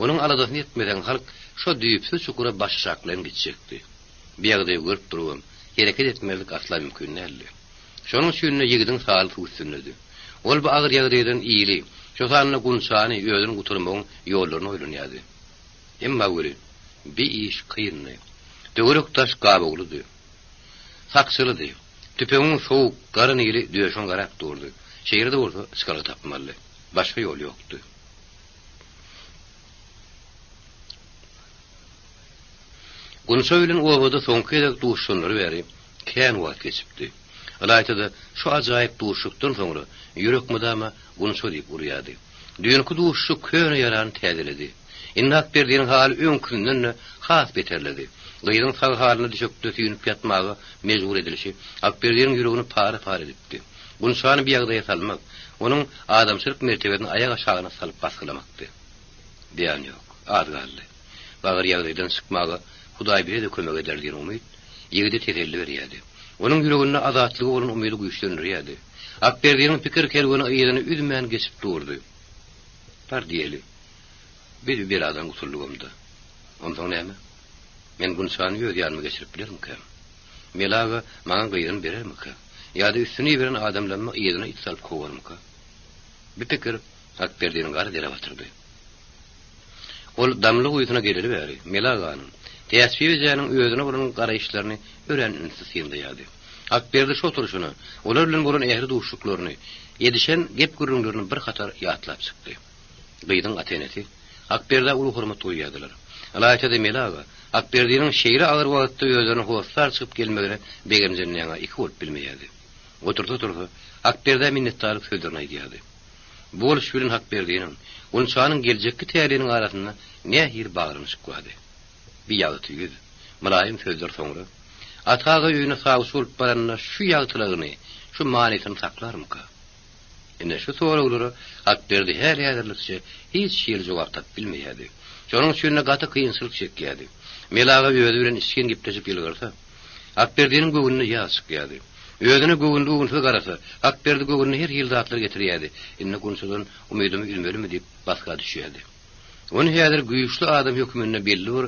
onuň aladasyny etmeseň halk şo düýpsüz çukura başaşaklaýyn gitjekdi. Bu ýagdaýy görüp durubam, hereket etmezlik asla mümkin däldi. Şonuň üçin-de ýigidiň saly suw üstündedi. Ol bu agyr ýagdaýdan ili, şo sanda Gunçany özüni gutarmagyň ýollaryny oýlanýardy. Emma welin, bi iş kyndy. Töwerek-daş gabawlydy. Sakçylydy. Tüpeňiň sowuk, gara nili döşüňe garap durdy. Şeýle-de bolsa, çykalga tapmalydy. Başga ýol ýokdy. Gunça bilen obada soňky gezek duşanlary bäri kän wagt geçipdi. Ylaýta-da, şu ajaýyp duşuşykdan soňra ýürek mydama Gunça diýip urýardy. Düýnki duşuşyk köne ýarany täzeledi. Indi Akberdiniň haly öňküsinden-de has beterledi. Gyzyň sag halyna düşekde süýnüp ýatmaga mejbur edilişi Akberdiniň ýüregini para-para edipdi. Gunçany bi ýagdaýa salmak, onuň adamçylyk mertebesini aýak aşagyna salyp basgylamakdy. Beýan ýok, az galdy. Bu agyr ýagdaýdan çykmaga Hudaý bize-de kömek eder diýen umyt ýigide teselli berýärdi. Onuň ýüreginde azatlyga bolan umydy güýçlendirýärdi. Akberdiniň pikir kerweni yzyny üzmän geçip durdy. Bar diýeli, biz bu beladan gutuldygam-da. Onsoň näme? Men Gunçany öz ýanyma geçirip bilermikäm? Mele aga maňa gyzyny berermikä? Ýa-da üstüni iberen adamlarymy yzyna it salyp kowarmyka? Bu pikir Akberdini gara dere batyrdy. Ol Damly guýusyna geleli bäri, Mele aganyň, Täçbibi ejäniň özüne bolan garaýyşlaryny örän ünsli synlaýardy. Akberdi şu oturyşyny, olar bilen bolan ähli duşuşyklaryny, edişen gep-gürrüňlerini bir hatar ýatlap çykdy. Gyzyň ata-enesi Akberdä uly hormat goýýardylar. Ylaýta-da Mele aga, Akberdiniň şeýle agyr wagtda özlerine hossar çykyp gelmegine begenjenden ýaňa iki bolup bilmeýärdi. Otursa-tursa, Akberdä minnetdarlyk sözlerini aýdýardy. Bu boluş bilen Hakberdiniň, Gunçanyň geljekki täleýiniň arasynda nähili baglanyşyk bardy? Bi ýagty ýüz, mylaýym sözler soňra, Ata aga öýüne sawçy bolup baranda şu ýagtylygyny, şu manysyny saklarmyka? Ine, şu soraglara Hakberdi häli-häzirlikçe hiç hili jogap tapyp bilmeýärdi. Şonuň üçin-de gaty kynçylyk çekýärdi. Mele aga özi bilen içgin gepleşip ýylgyrsa, Hakberdiniň göwnüne ýaz çykýardy. Özüne göwünli-göwünsiz garasa, Hakberdi göwnüne her hili zatlar getirýärdi. Indi Gunçadan umydymy üzmelimi diýip basga düşýärdi. Ony häzir güýçli adam hökmünde belli bir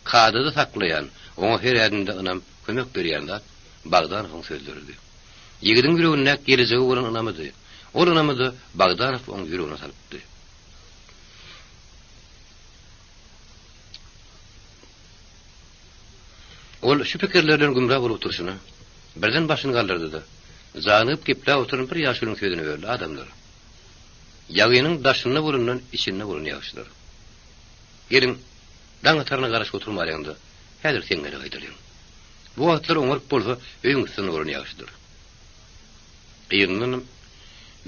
kadada saklaýan, oňa her ädimde ynam, kömek berýän zat Bagdanowyň sözleridi. Ýigidiň ýüregindäki gelejege bolan ynamydy. Ol ynamy-da Bagdanow oň ýüregine salypdy. Ol şu pikirler bilen gümra bolup oturyşyna, birden başyny galdyrdy-da, janygyp gepläp oturan bir ýaşulyň sözüni böldi, Adamlar, ýagynyň daşynda bolandan içinde bolan ýagşydyr. Geliň, daň ataryna garaşyp oturmalyň-da, häzir seňňere gaýdalyň. Bu wagtlar oňaryp bolsa, öýüň üstünde bolan ýagşydyr. Yzyndanam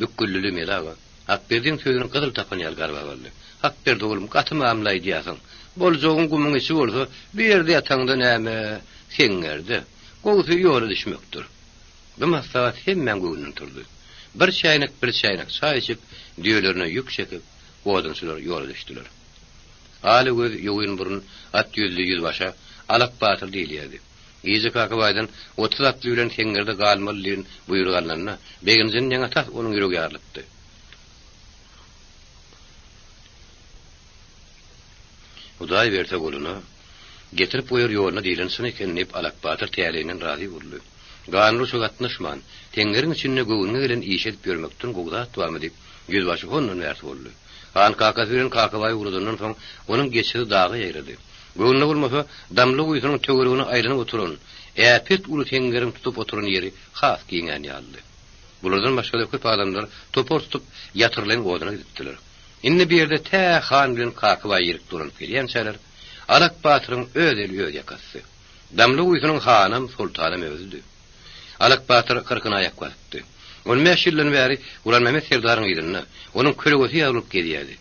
Bükgüldili Mele aga Hakberdiň sözüni gyzyl tapan ýaly garbap aldy. Hakberdi oglum, gaty mamla aýdýarsyň. Boljagyň gumuň içi bolsa, bu ýerde ýataňda näme, seňňerde. Gowusy ýola düşmekdir. Bu maslahat hemmäň göwnünden turdy. Bir çäýnek, bir çäýnek çaý içip, düýelerine ýük çekip, odunçylar ýola düşdüler. Ala göz, ýogyn burun, at ýüzli ýüzbaşa Alak batyr diýilýärdi. Gije Kakabaýdan 30 atly bilen seňňerde galmaly diýen buýruk alnanda, begenjinden ýaňa tas onuň ýüregi ýarylypdy. Hudaý berse goluna, getirip goýar ýoluna diýlen çyn eken diýip Alak batyr täleýinden razy boldy. Ganly urşa gatnaşman, seňňeriň içinde göwnüňe gelen işi edip ýörmekden gowy zat barmy diýip, ýüzbaşy hondan bärsi boldy. Han kakasy bilen Kakabaýy ugradandan soň, onuň geçisi daga ýaýrady. Göwnüne bolmasa, damla guýusynyň töweregine aýlanyp oturan, äpet uly seňňeriň tutup oturan ýeri has giňän ýalydy. Bulardan başga-da köp adamlar topar tutup, ýatyrylaýyn oduna gidipdiler. Indi bu ýerde tä han bilen Kakabaý ýerik dolanyp gelýänçäler, Alak batyryň öz eli öz ýakasy. Damla guýusynyň hanam, soltanam özüdi. Alak batyr kyrkyna aýak basypdy. On bäş ýyldan bäri Gurbanmämmet serdaryň yzynda, onuň kölegesi ýaly bolup gezýärdi.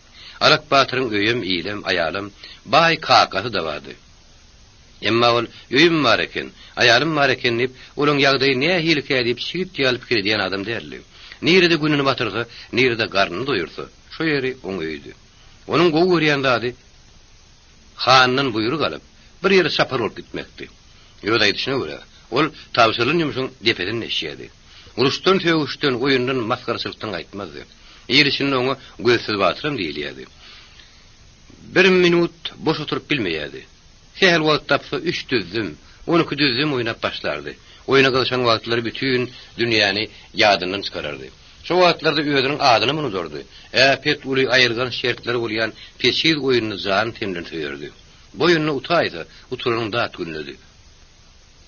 Alak batyryň öýem, ilem, aýalam, baý kakasy-da bardy. Emma ol öýüm bar eken, aýalym bar eken diýip, olaň ýagdaýy nähilikä diýip çigit ýaly pikir edýän adam däldi. Nirede gününi batyrsa, nirede garnyny doýursa, şo ýeri oň öýüdi. Onuň gowy görýän zady handan buýruk alyp, bir ýere çapar bolup gitmekdi. Öz aýdyşyna görä, ol tabşyrylan ýumşuň depesini deşýärdi. Uruşdan, sögüşden, oýundan, masgaraçylykdan gaýtmazdy. Il içinde oňa Gözsüz batyram diýilýärdi. Bir minut boş oturyp bilmeýärdi. Sähel wagt tapsa, üç düzzüm, 12 düzzüm oýnap başlardy. Oýna gyzyşan wagtlary bütin dünýäni ýadyndan çykarardy. Şo wagtlarda özüniň adynam unudardy. Äpet uly aýyrganç şertleri bolýan peçiz oýnuny jany-teni bilen söýerdi. Bu oýunda utaýsa, utulanyň dat günüdi.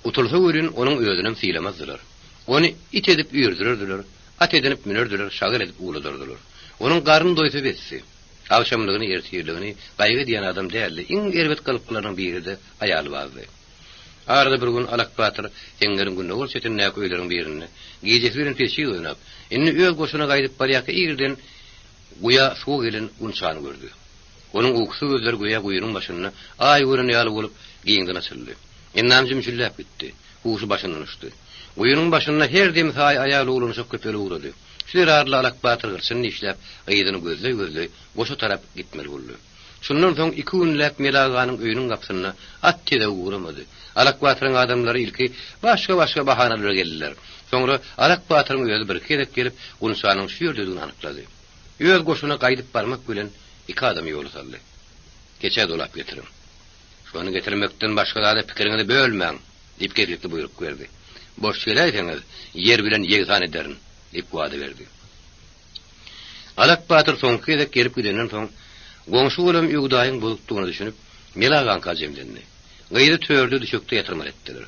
Utulsa welin, onuň özünem sylamazdylar. Ony it edip üýrdürerdiler, at edinip münerdiler, şagal edip uladardylar. Onuň garny doýsa besdi. Agşamlygyny, ertirligini gaýgy edýän adam däldi. Iň erbet gylyklarynyň biri-de aýalbazdy. Arada bir gün Alak batyr seňňeriň gündogar çetindäki öýleriň birinde gijesi bilen peçiz oýnap, indi öz goşuna gaýdyp barýarka irden guýa suwa gelen Gunçany gördi. Onuň ukusyz gözleri göýä guýynyň başynda aý gören ýaly bolup giňden açyldy. Endamy jümşüldäp gitdi. Huşy başyndan uçdy. Guýynyň başynda her dem saýy aýal uwlanyşyk köpelip ugrady. Şu zerarly Alak batyr gyrçyny dişläp, yzyny gözleý-gözleý goşa tarap gitmeli boldy. Şundan soň iki günläp Mele aganyň öýüniň gapysynda at tezegi ugramady. Alak batyryň adamlary ilki başga-başga bahanalara geldiler. Soňra Alak batyryň özi birki gezek gelip, Gunçanyň şu ýerdedigini anyklady. Öz goşuna gaýdyp barmak bilen iki adamy ýola saldy. Keçä dolap getiriň. Şony getirmekden başga zada pikiriňizi bölmäň! diýip kesgitli buýruk berdi. Boş geläýseňiz, ýer bilen ýegsan ederin! diýip wada berdi. Alak batyr soňky gezek gelip gidenden soň, goňşy-golam Öwdaýyň bozukdygyna düşünip, Mele agaňka jemlendi. Gyzy törde düşekde ýatyrmaly etdiler.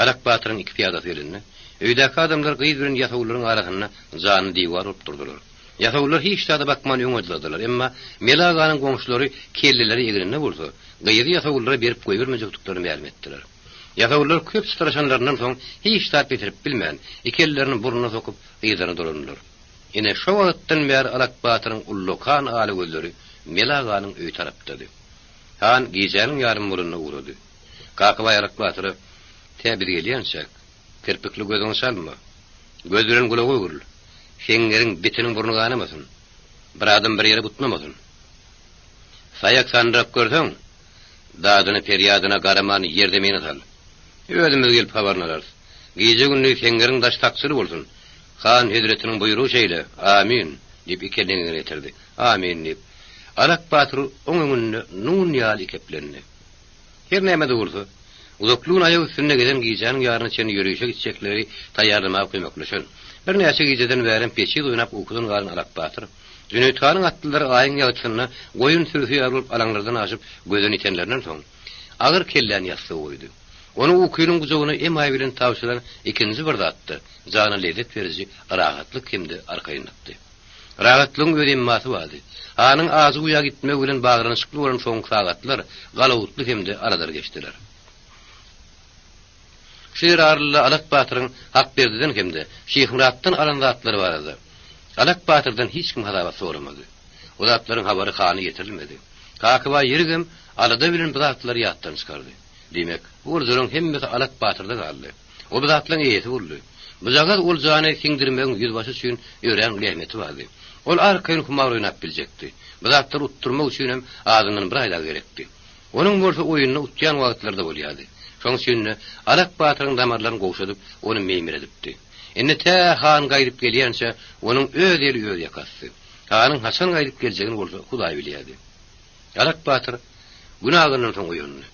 Alak batyryň iki pyýadasy gelende, öýdäki adamlar gyz bilen ýasawullaryň arasynda janly diwar bolup durdular. Ýasawullar hiç zada bakman öňe dyzadylar, emma Mele aganyň goňşulary kelleleri egninde bolsa, gyzy ýasawullara berip goýbermejekdiklerini mälim etdiler. Ýasawullar köp çytraşanlaryndan soň hiç zat bitirip bilmän, iki ellerini burnuna sokup, yzlaryna dolandylar. Ine, şo wagtdan bäri Alak batyryň ullakan ala gözleri Mele aganyň öýi tarapdady. Han gijäniň ýarymy bolanda ugrady. Kakabaý Alak batyra, Tä biz gelýänçäk, kirpikli gözüňi çalma. Göz bilen gulaga öwrül. Seňňeriň bitiniň burny ganamasyn. Bir adam bir ýere butnamasyn. Saýak sandyrak görseň, dadyna-perýadyna garaman ýerzemine sal. Özümiz gelip habaryny alarys. Gije-gündiz seňňeriň daşy sakçyly bolsun. Han hezretiniň buýrugy şeýle, Amin! diýip, iki elini eňegine ýetirdi. Amin! diýip, Alak batyr oň öňünde nun ýaly ikeplendi. Her näme-de bolsa, uzakly gün aýak üstünde gezen gijäniň ýaryna çenli ýörişe gitjekleri taýýarlamaga kömekleşen, birnäçe gijeden bärem peçiz oýnap ukudan galan Alak batyr, Jüneýit hanyň atlylary aýyň ýagtysynda goýun sürüsi ýaly bolup alaňlardan aşyp gözden ýitenlerinden soň, agyr kelläni ýassyga goýdy. Ony ukynyň gujagyna emaý bilen tabşyran ikinji bir zat-da jana lezzet beriji rahatlyk hem-de arkaýynlykdy. Rahatlygyň öz emmasy bardy. Hanyň ajy guýa gitmegi bilen baglanyşykly bolan soňky sagatlar galawutly hem-de aladaly geçdiler. Şu zerarly-da Alak batyryň Hakberdiden hem-de Şyhmyratdan alan zatlary barada Alak batyrdan hiç kim hasabat soramady. O zatlaryň habary hana ýetirilmedi. Kakabaý ýerigem alada bilen bu zatlary ýatdan çykardy. Diýmek, bu oljalaryň hemmesi Alak batyrda galdy. Ol bu zatlaryň eýesi boldy. Bujagaz oljany siňdirmegiň ýüzbaşy üçin örän uly ähmiýeti bardy. Ol arkaýyn humar oýnap biljekdi. Bu zatlary utdurmak üçinem azyndan bir aý dagy gerekdi. Onuň bolsa oýunda utýan wagtlary-da bolýardy. Şonuň üçin-de, Alak batyryň damarlaryny gowşadyp, ony meýmiredipdi. Indi tä han gaýdyp gelýänçä, onuň öz eli öz ýakasy. Hanyň haçan gaýdyp geljegini bolsa Hudaý bilýärdi. Alak batyr Gün agandan soň oýandy.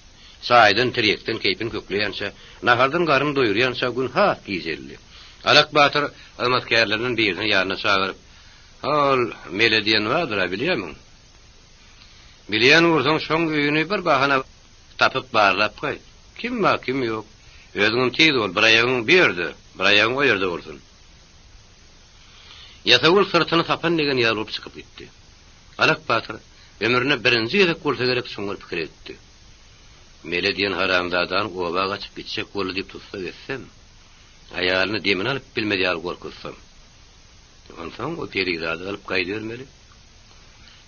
Çaýdan, tirýekden keýpini kökleýänçä, nahardan garnyny doýurýança gün has gijeldi. Alak batyr hyzmatkärlerinden birini ýanyna çagyryp, Hol, Mele diýen bardyr-a, bilýärmiň? Bilýän bolsaň, şoň öýüni bir bahana tapyp barlap gaýt. Kim bar, kim ýok. Özüňem tiz bol, bir aýagyň bu ýerde, bir aýagyň o ýerde bolsun. Ýasawul syrtyny sapan degen ýaly bolup çykyp gitdi. Alak batyr ömründe birinji gezek bolsa gerek çuňňur pikire gitdi. Mele diýen haramzadany oba gaçyp gitjek boldy diýip tussag etsem, aýalyny demini alyp bilmez ýaly gorkuzsam. Onsoň o perizady alyp gaýdybermeli.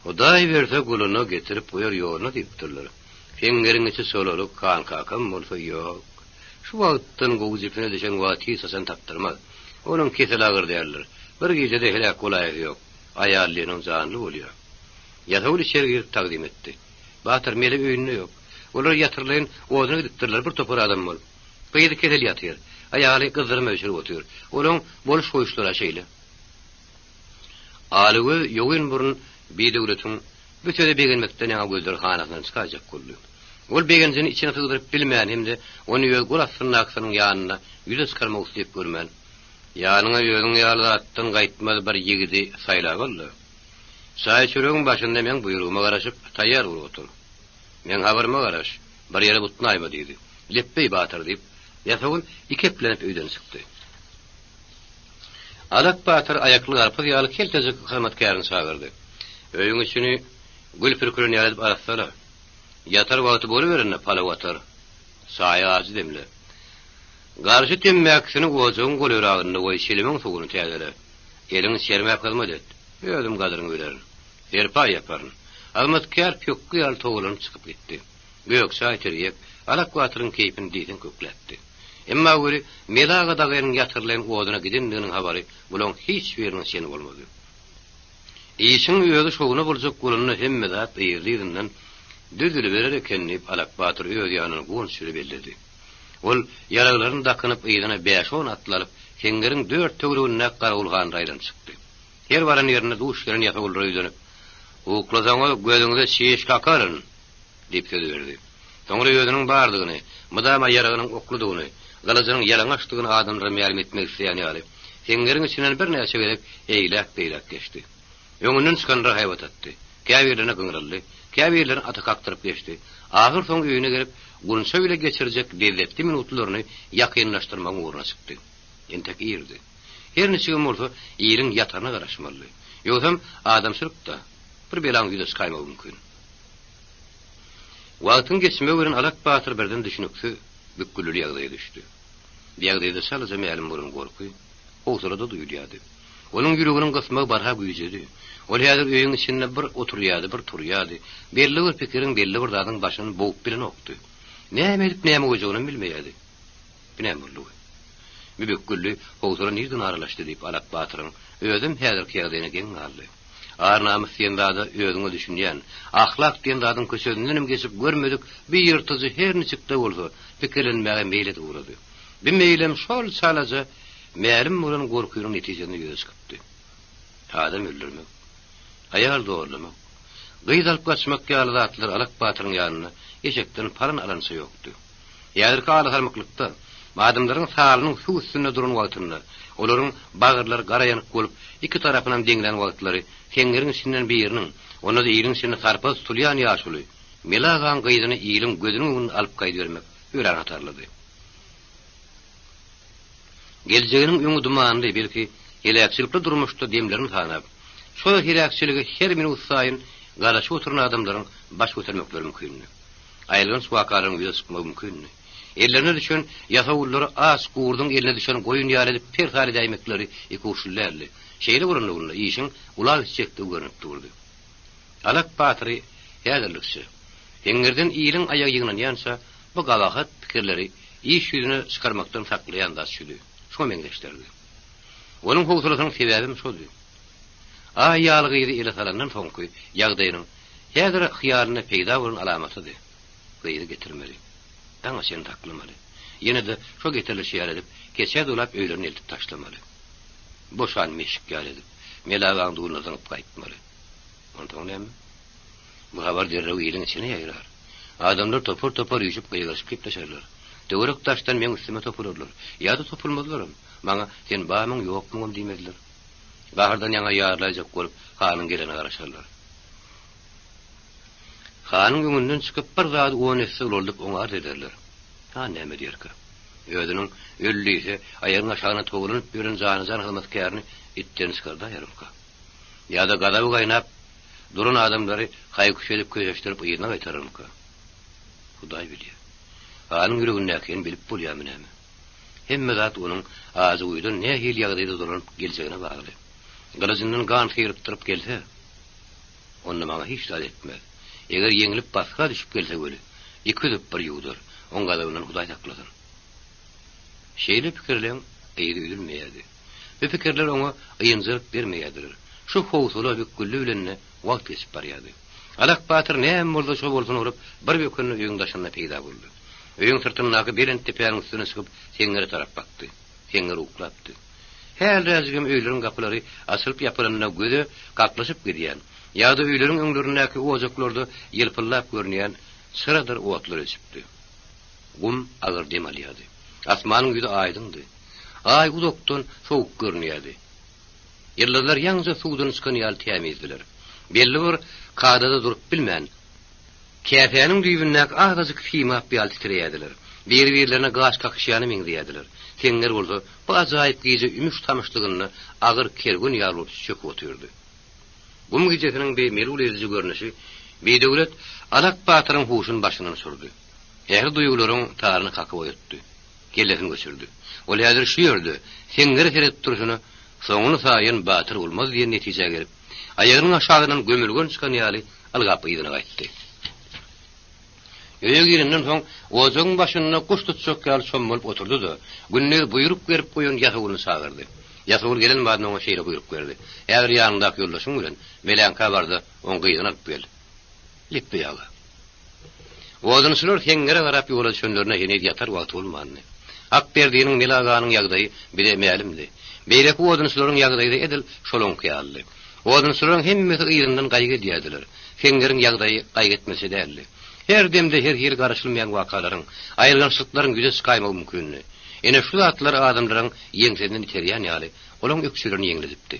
Hudaý berse guluna getirip goýar ýoluna diýipdirler. Seňňeriň içi çolalyk, han kakam bolsa ýok. Şu wagtdan gowy jüpüne düşen wagt hiç haçan tapdyrmaz. Onuň keseli agyr däldir. Bir gijede heläk bolaýasy ýok. Aýal diýeniň janly bolýar. Ýasawul içeri girip tagzym etdi. Batyr Mele öýünde ýok. Olar ýatyrlaýyn oduna gidipdirler bir topar adam bolup. Gyzy kesel ýatyr. Aýaly gyzdyrma bişirip otyr. Olaň boluş goýuşlary-a şeýle. Alagöz ýogyn burun bidöwletiň bu söze begenmekden ýaňa gözleri hanasyndan çykaýjak boldy. Ol begenjini içine sygdyryp bilmän hem-de ony öz gol astyndakysynyň ýanynda ýüze çykarmak isleýip görmän, Ýanyňa özüň ýaly zatdan gaýtmaz bir ýigidi saýlap al-da, çaý-çöregiň başynda meň buýrugyma garaşyp, taýýar bolup otur. Meň habaryma garaş, bir ýere butnaýma diýdi. Lepbeý, batyr, diýip, ýasawul iki eplenip öýden çykdy. Alak batyr aýakly garpyz ýaly keltejik hyzmatkärini çagyrdy. Öýüň içini gül pürkülen ýaly edip arassala. Ýatar wagty boluberende palaw atar. Çaýy ajy demle. Garşy temmäkisini ojagyň golaýragynda goý, çilimiň suwuny täzele. Eliňi çermäp hyzmat et. Özüm gadyryňy bilerin. Serpaý ýaparyn. Hyzmatkär pökgi ýaly togalanyp çykyp gitdi. Gök çaý, tirýek, Alak batyryň keýpini diýseň kökläpdi. Emma weli Mele aga dagynyň ýatyrylan oduna gidendiginiň habary bulaň hiç biriniň çeni bolmady. Işiň özi şowuna boljak bolanda hemme zat yzly-yzyndan düzüliberer eken diýip Alak batyr öz ýanyndan guwanç bile belledi. Ol ýaraglaryny dakynyp yzyna bäş-on atly alyp, seňňeriň dört töweregindäki garawulhanyny aýlanyp çykdy. Her baran ýerinde duş gelen ýasawullara ýüzlenip, Uklasaňyz gözüňize çiş kakaryn! Diýip söz berdi. Soňra özüniň bardygyny, mydama ýaragynyň okludygyny, gylyjynyň ýalaňaçdygyny adamlara mälim etmek isleýän ýaly, seňňeriň içinden birnäçe gezek eýläk-beýläk geçdi. Öňünden çykanlara haýbat atdy. Käbirlerine gyňryldy, käbirlerini ata kakdyryp geçdi. Ahyrsoňy öýüne gelip, Gunça bile geçirjek lezzetli minutlaryny ýakynlaşdyrmagyň ugruna çykdy. Entek irdi. Her niçigem bolsa, iliň ýataryna garaşmalydy. Ýogsam, adamçylyk-da, bir belaň ýüze çykaýmagy mümkin. Wagtyň geçmegi bilen Alak batyr birden düşüniksiz, bükgüldili ýagdaýa düşdi. Bu ýagdaýda çalaja mälim bolan gorky, howsala-da duýulýardy. Onuň ýüreginiň gysmagy barha güýjedi. Ol häzir öýüň içinde bir oturýardy, bir turýardy. Belli bir pikiriň, belli bir zadyň başyny bogup bilenokdy. Näme edip, näme goýjagynam bilmeýärdi. Bu näme boldugy? Bu bükgüldi howsala nirden aralaşdy diýip, Alak batyryň özem häzirki ýagdaýyna geň galdy. Ar-namys diýen zada özüňe düşünýän, ahlak diýen zadyň köçesindenem geçip görmedik bir ýyrtyjy her niçik-de bolsa, pikirlenmäge meýil edip ugrady. Bu meýlem şol çalaja mälim bolan gorkynyň netijesinde ýüze çykypdy. Adam öldürmek, aýal zorlamak, gyz alyp gaçmak ýaly zatlar Alak batyryň ýanynda eşekden palan alança ýokdy. Häzirki alasarmyklykda, adamlaryň salynyň suw üstünde duran wagtynda, olaryň bagyrlary gara ýanyk bolup, iki tarapynam deňlän wagtlary seňňeriň içinden biriniň, onda-da iliň içinde sarpa tutulýan ýaşuly Mele agaň gyzyny iliň gözüniň öňünde alyp gaýdybermek örän hatarlydy. Geljeginiň öňi dumanly, belki, heläkçilikli durmuşda demlerini sanap, şol heläkçilige her minut saýyn garaşyp oturan adamlaryň baş götermekleri mümkindi. Aýylganç wakalaryň ýüze çykmagy mümkindi. Ellerine düşen ýasawullary aç gurduň eline düşen goýun ýaly edip persal edäýmekleri ikuçly däldi. Şeýle bolanlygynda işiň ula gitjekdigi görnüp durdy. Alak batyry häzirlikçe, seňňerden iliň aýagy ýygnanýança bu gabahat pikirleri iş ýüzüne çykarmakdan saklaýan zat şüdi. Şuňa meňzeşlerdi. Onuň howsalasynyň sebäbem şoldy. Aý ýaly gyzy ele salandan soňky ýagdaýynyň häzir hyýalynda peýda bolan alamatydy. Gyzy getirmeli. Daňa çenli saklamaly. Ýene-de şo getirilişi ýaly edip, keçä dolap öýlerine eltip taşlamaly. Boşan meşik ýaly edip, Melagaň duluna zyňyp gaýtmaly. Onsoň näme? Bu habar derrew iliň içine ýaýrar. Adamlar topar-topar üýşüp gygyryşyp gepleşerler. Töwerek-daşdan meň üstüme topularlar. Ýa-da topulmazlaram. Maňa sen barmyň, ýokmuňam diýmezler. Gahardan ýaňa ýarylaýjak bolup, hanyň gelerine garaşarlar. Hanyň öňünden çykyp, bir zady on esse ulaldyp oňa arz ederler. Han näme diýerkä? Özüniň öl diýse, aýagyň aşagyna towlanyp ýören janajan hyzmatkärini itden çykardaýarmyka? Ýa-da gazaby gaýnap duran adamlary haý-küş edip köşeşdirip yzyna gaýtararmyka? Hudaý bilýär. Hanyň ýüregindäkini bilip bolýarmy näme? Hemme zat onuň Ajyguýudan nähili ýagdaýda dolanyp geljegine bagly. Gylyjyndan gan syrypdyryp gelse, onda maňa hiç zat etmez. Eger ýeňlip basga düşüp gelse weli, iki üzüp bir ýuwdar. Oň gazabyndan Hudaý saklasyn. Şeýle pikirleň yzy üzülmeýärdi. Bu pikirler oňa ynjalyk bermeýärdiler. Şu howsala, bükgüldi bilen-de wagt geçip barýardy. Alak batyr näme bolsa şo bolsun urup, bir bökende öýüň daşynda peýda boldy. Öýüň syrtyndaky belent depäniň üstüne çykyp, seňňere tarap bakdy. Seňňer uklapdy. Hälräjigem öýleriň gapylary açylyp-ýapylanda göze kaklyşyp gidýän, ýa-da öýleriň öňlerindäki ojaklarda ýylpyldap görünýän çyradyr otlar öçüpdi. Gum agyr dem alýardy. Asmanyň ýüzi aýdyňdy. Aý uzakdan sowuk görünýärdi. Ýyldyzlar ýaňja suwdan çykan ýaly tämizdiler. Belli bir kadada durup bilmän, Käsäniň düýbündäki azajyk simap ýaly titreýärdiler. Biri-birlerine gaş kakyşýana meňzeýärdiler. Seňňer bolsa bu ajaýyp gije ümüş-tamyşlygynda agyr kerwen ýaly bolup çöküp otyrdy. Gum gijesiniň bi melul ediji görnüşi bidöwlet Alak batyryň huşuny başyndan uçurdy. Ähli duýgularyň taryny kakyp oýatdy. Kellesini göçürdi. Ol häzir şu ýerde, seňňere seredip durşuna, Soňuny saýan batyr bolmaz diýen netijä gelip, aýagynyň aşagyndan gömülgen çykan ýaly ylgap yzyna gaýtdy. Öýe girenden soň, ojagyň başynda guş tutjak ýaly çommalyp oturdy-da, gündiz buýruk berip goýan ýasawulyny çagyrdy. Ýasawul gelen badyna oňa şeýle buýruk berdi, Häzir ýanyňdaky ýoldaşyň bilen Meläňkä bar-da, oň gyzyny alyp gel. Lepbeý aga. Odunçylar seňňere garap ýola düşenlerine heniz ýatar wagty bolmandy. Akberdiniň, Mele aganyň ýagdaýy bize mälimdi. Beýleki odunçylaryň ýagdaýy-da edil şolaňky ýalydy. Odunçylaryň hemmesi yzyndan gaýgy edýärdiler. Seňňeriň ýagdaýy gaýgy etmese däldi. Her demde her hili garaşylmaýan wakalaryň, aýylgançlyklaryň ýüze çykaýmagy mümkindi. Ine şu zatlar adamlaryň ýeňsesinden iterýän ýaly, olaň ökjelerini ýeňledipdi.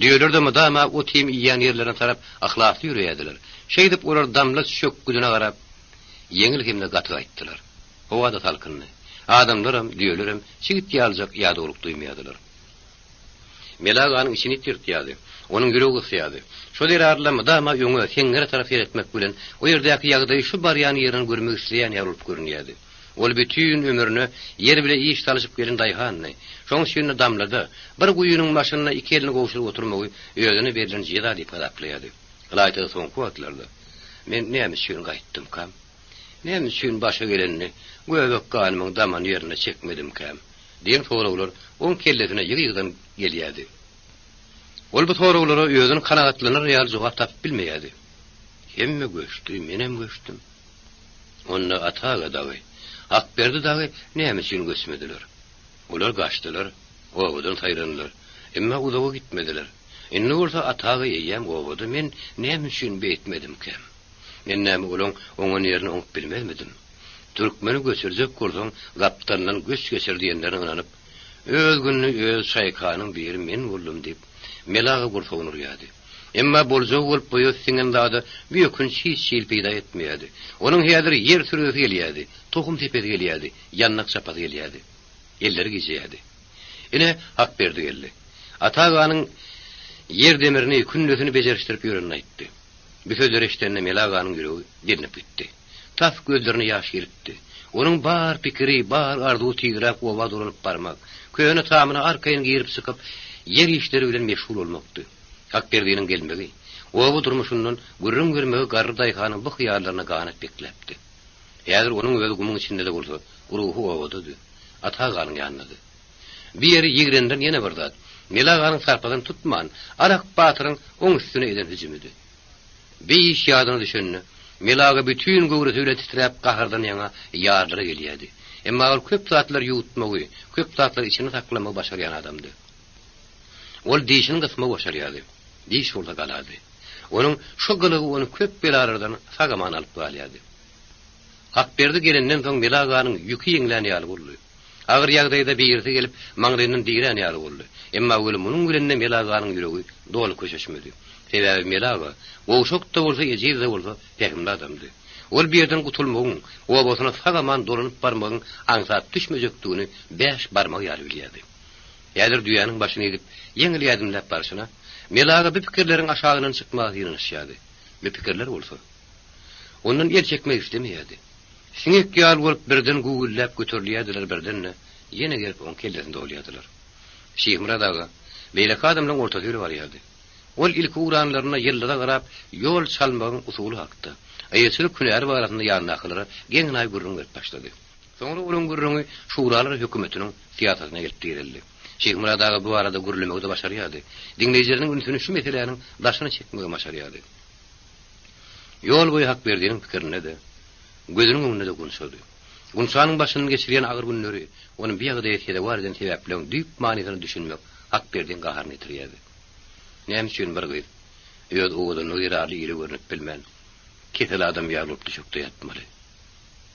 Düýeler-de mydama ot-iým iýýän ýerlerine tarap yhlasly ýöreýärdiler. Şeýdip olar damla çökgüdine garap, ýeňil hem-de gaty gaýtdylar. Howa-da salkyndy. Adamlaram, düýelerem çigit ýalyjak ýadawlyk duýmaýardylar. Mele aganyň içini it ýyrtýardy. Onuň ýüregi gysýardy. Şo zerarly mydama öňe, seňňere tarap seretmek bilen, o ýerdäki ýagdaýy şu barýan ýerinden görmek isleýän ýaly bolup görünýärdi. Ol bütin ömrüne ýer bile iş salyşyp gelen daýhandy. Şoň üçin-de damlada, bir guýynyň başynda iki elini gowşuryp oturmagy özüne berlen jeza diýip hasaplaýardy. Ylaýta-da soňky wagtlarda, Men näme üçin gaýtdymkam? Näme üçin başa gelenini göbek ganymyň daman ýerine çekmedimkäm? Diýen soraglar oň kellesine ýygy-ýygydan gelýärdi. Ol bu soraglara özüni kanagatlanar ýaly jogap tapyp bilmeýärdi. Hemme göçdi, menem göçdüm. Onda Ata aga dagy, Akberdi dagy näme üçin göçmediler? Olar gaçdylar, obadan saýlandylar. Emma uzaga gitmediler. Indi bolsa Ata aga eýýäm obada, men näme üçin beýtmedimkäm? Men näme olaň oňan ýerini oňup bilmezmidim? Türkmeni göçürjek bolsaň, gapdalyndan göç geçir diýenlerine ynanyp, öz gününi öz çaýkanyň biri men boldum diýip, Mele aga gursagyny urýardy. Emma boljagy bolup boýa siňen zada bu ökünç hiç hili peýda etmeýärdi. Onuň häzir ýer süresi gelýärdi, tohum sepesi gelýärdi, ýandak çapasy gelýärdi. Elleri gijeýärdi. Ine, Hakberdi geldi. Ata aganyň ýer demirini, kündesini bejerişdirip ýörenini aýtdy. Bu sözleri eşidende Mele aganyň ýüregi delinip gitdi. Tas gözlerine ýaş gelipdi. Onuň bar pikiri, bar arzuwy tizräk oba dolanyp barmak, köne tamyna arkaýyn girip-çykyp, ýer işleri bilen meşgul bolmakdy. Hakberdiniň gelmegi, oba durmuşyndan gürrüň bermegi garry daýhanyň bu hyýallaryna ganat bekläpdi. Häzir onuň özi gumuň içinde-de bolsa, ruhy obadady, Ata aganyň ýanyndady. Bu ýeri ýigrendiren ýene bir zat, Mele aganyň sarpasyny tutman, Arak batyryň oň üstüne eden hüjümidi. Bi iş ýadyna düşende, Mele aga bütin göwresi bilen titräp gahardan ýaňa ýarylara gelýärdi. Emma ol köp zatlary ýuwutmagy, köp zatlary içinde saklamagy başarýan adamdy. Ol dişini gysmagy başarýardy. Diş bolsa galady. Onuň şu gylygy ony köp belalardan sag-aman alyp galýardy. Hakberdi gelenden soň Mele aganyň ýüki ýeňlän ýaly boldy. Agyr ýagdaýda birisi gelip, maňlaýyndan dirän ýaly boldy. Emma weli munuň bilen-de Mele aganyň ýüregi doly köşeşmedi. Sebäbi Mele aga, gowşak-da bolsa, ejiz-de bolsa, pähimli adamdy. Ol bu ýerden gutulmagyň, obasyna sag-aman dolanyp barmagyň aňsat düşmejekdigini bäş barmagy ýaly bilýärdi. Häzir düýäniň başyny edip, ýeňil ädimläp barşyna, Mele aga bu pikirleriň aşagyndan çykmaga synanyşýardy. Bu pikirler bolsa, ondan el çekmek islemeýärdi. Siňek ýaly bolup birden güwwülläp göterilýärdiler, birden-de ýene gelip oň kellesini dolýardylar. Şyhmyrat aga beýleki adamlaryň ortasy bile barýardy. Ol ilki ugranlarynda ýyldyza garap ýol çalmagyň usuly hakda, eýeçilik hünäri barasynda ýanyndakylara geň-enaýy gürrüň berip başlady. Soňra olaň gürrüňi şuralar hökümetiniň syýasatyna gelip direldi. Şyhmyrat aga bu barada gürlemegi-de başarýardy. Diňleýjileriniň ünsüni şu meseläniň daşyna çekmegem başarýardy. Ýol boýy Hakberdiniň pikirinde-de, gözüniň öňünde-de Gunçady. Gunçanyň başyndan geçirýän agyr günleri, ony bu ýagdaýa sezewar eden sebäpleriň düýp manysyna düşünmek Hakberdiň gaharyny getirýärdi. Näme üçin bir gyz öz owadanlygy zerarly ile görnüp bilmän, kesel adam ýaly bolup düşekde ýatmaly?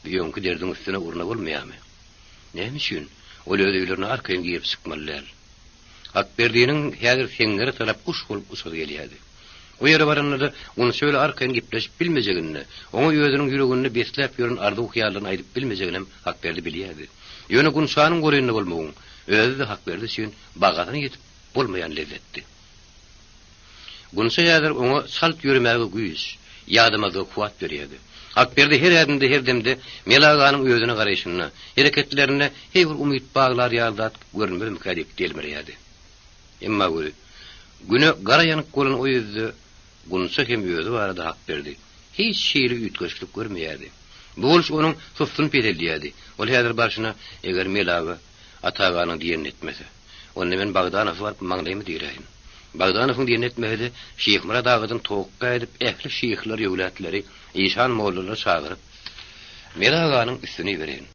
Bu öňki derdiň üstüne urna bolmaýarmy? Näme üçin ol öz öýlerine arkaýyn girip çykmaly däl? Hakberdiniň häzir seňňere tarap guş bolup uçasy gelýärdi. O ýere baranda-da Gunça bile arkaýyn gepleşip bilmejegini, oňa özüniň ýüreginde besläp ýören arzuw-hyýallaryny aýdyp bilmejeginem Hakberdi bilýärdi. Ýöne Gunçanyň golaýynda bolmagyň özi-de Hakberdi üçin bagasyna ýetip bolmaýan lezzetdi. Gunça häzir oňa çalt ýöremäge güýç, ýadamazlyga kuwwat berýärdi. Hakberdi her ädimde, her demde Mele aganyň özüne garaýşynda, hereketlerinde heý bir umyt baglar ýaly zat görünmezmikä diýip delmirýärdi. Emma gözi Güne gara ýanyk bolan o ýüzde Gunça hem özi barada Hakberdi hiç hili üýtgeşiklik görmeýärdi. Bu boluş onuň sussuny peseldýärdi. Ol häzir barşyna, Eger Mel aga Ata aganyň diýenini etmese, onda men Bagdanowa baryp maňlaýymy diräýin. Bagdanowyň diýenini etmese-de, Şyhmyrat agadan towakga edip ähli şyhlar-ýöwlätleri, işan-mollalary çagyryp, Mel aganyň üstüne ibereýin.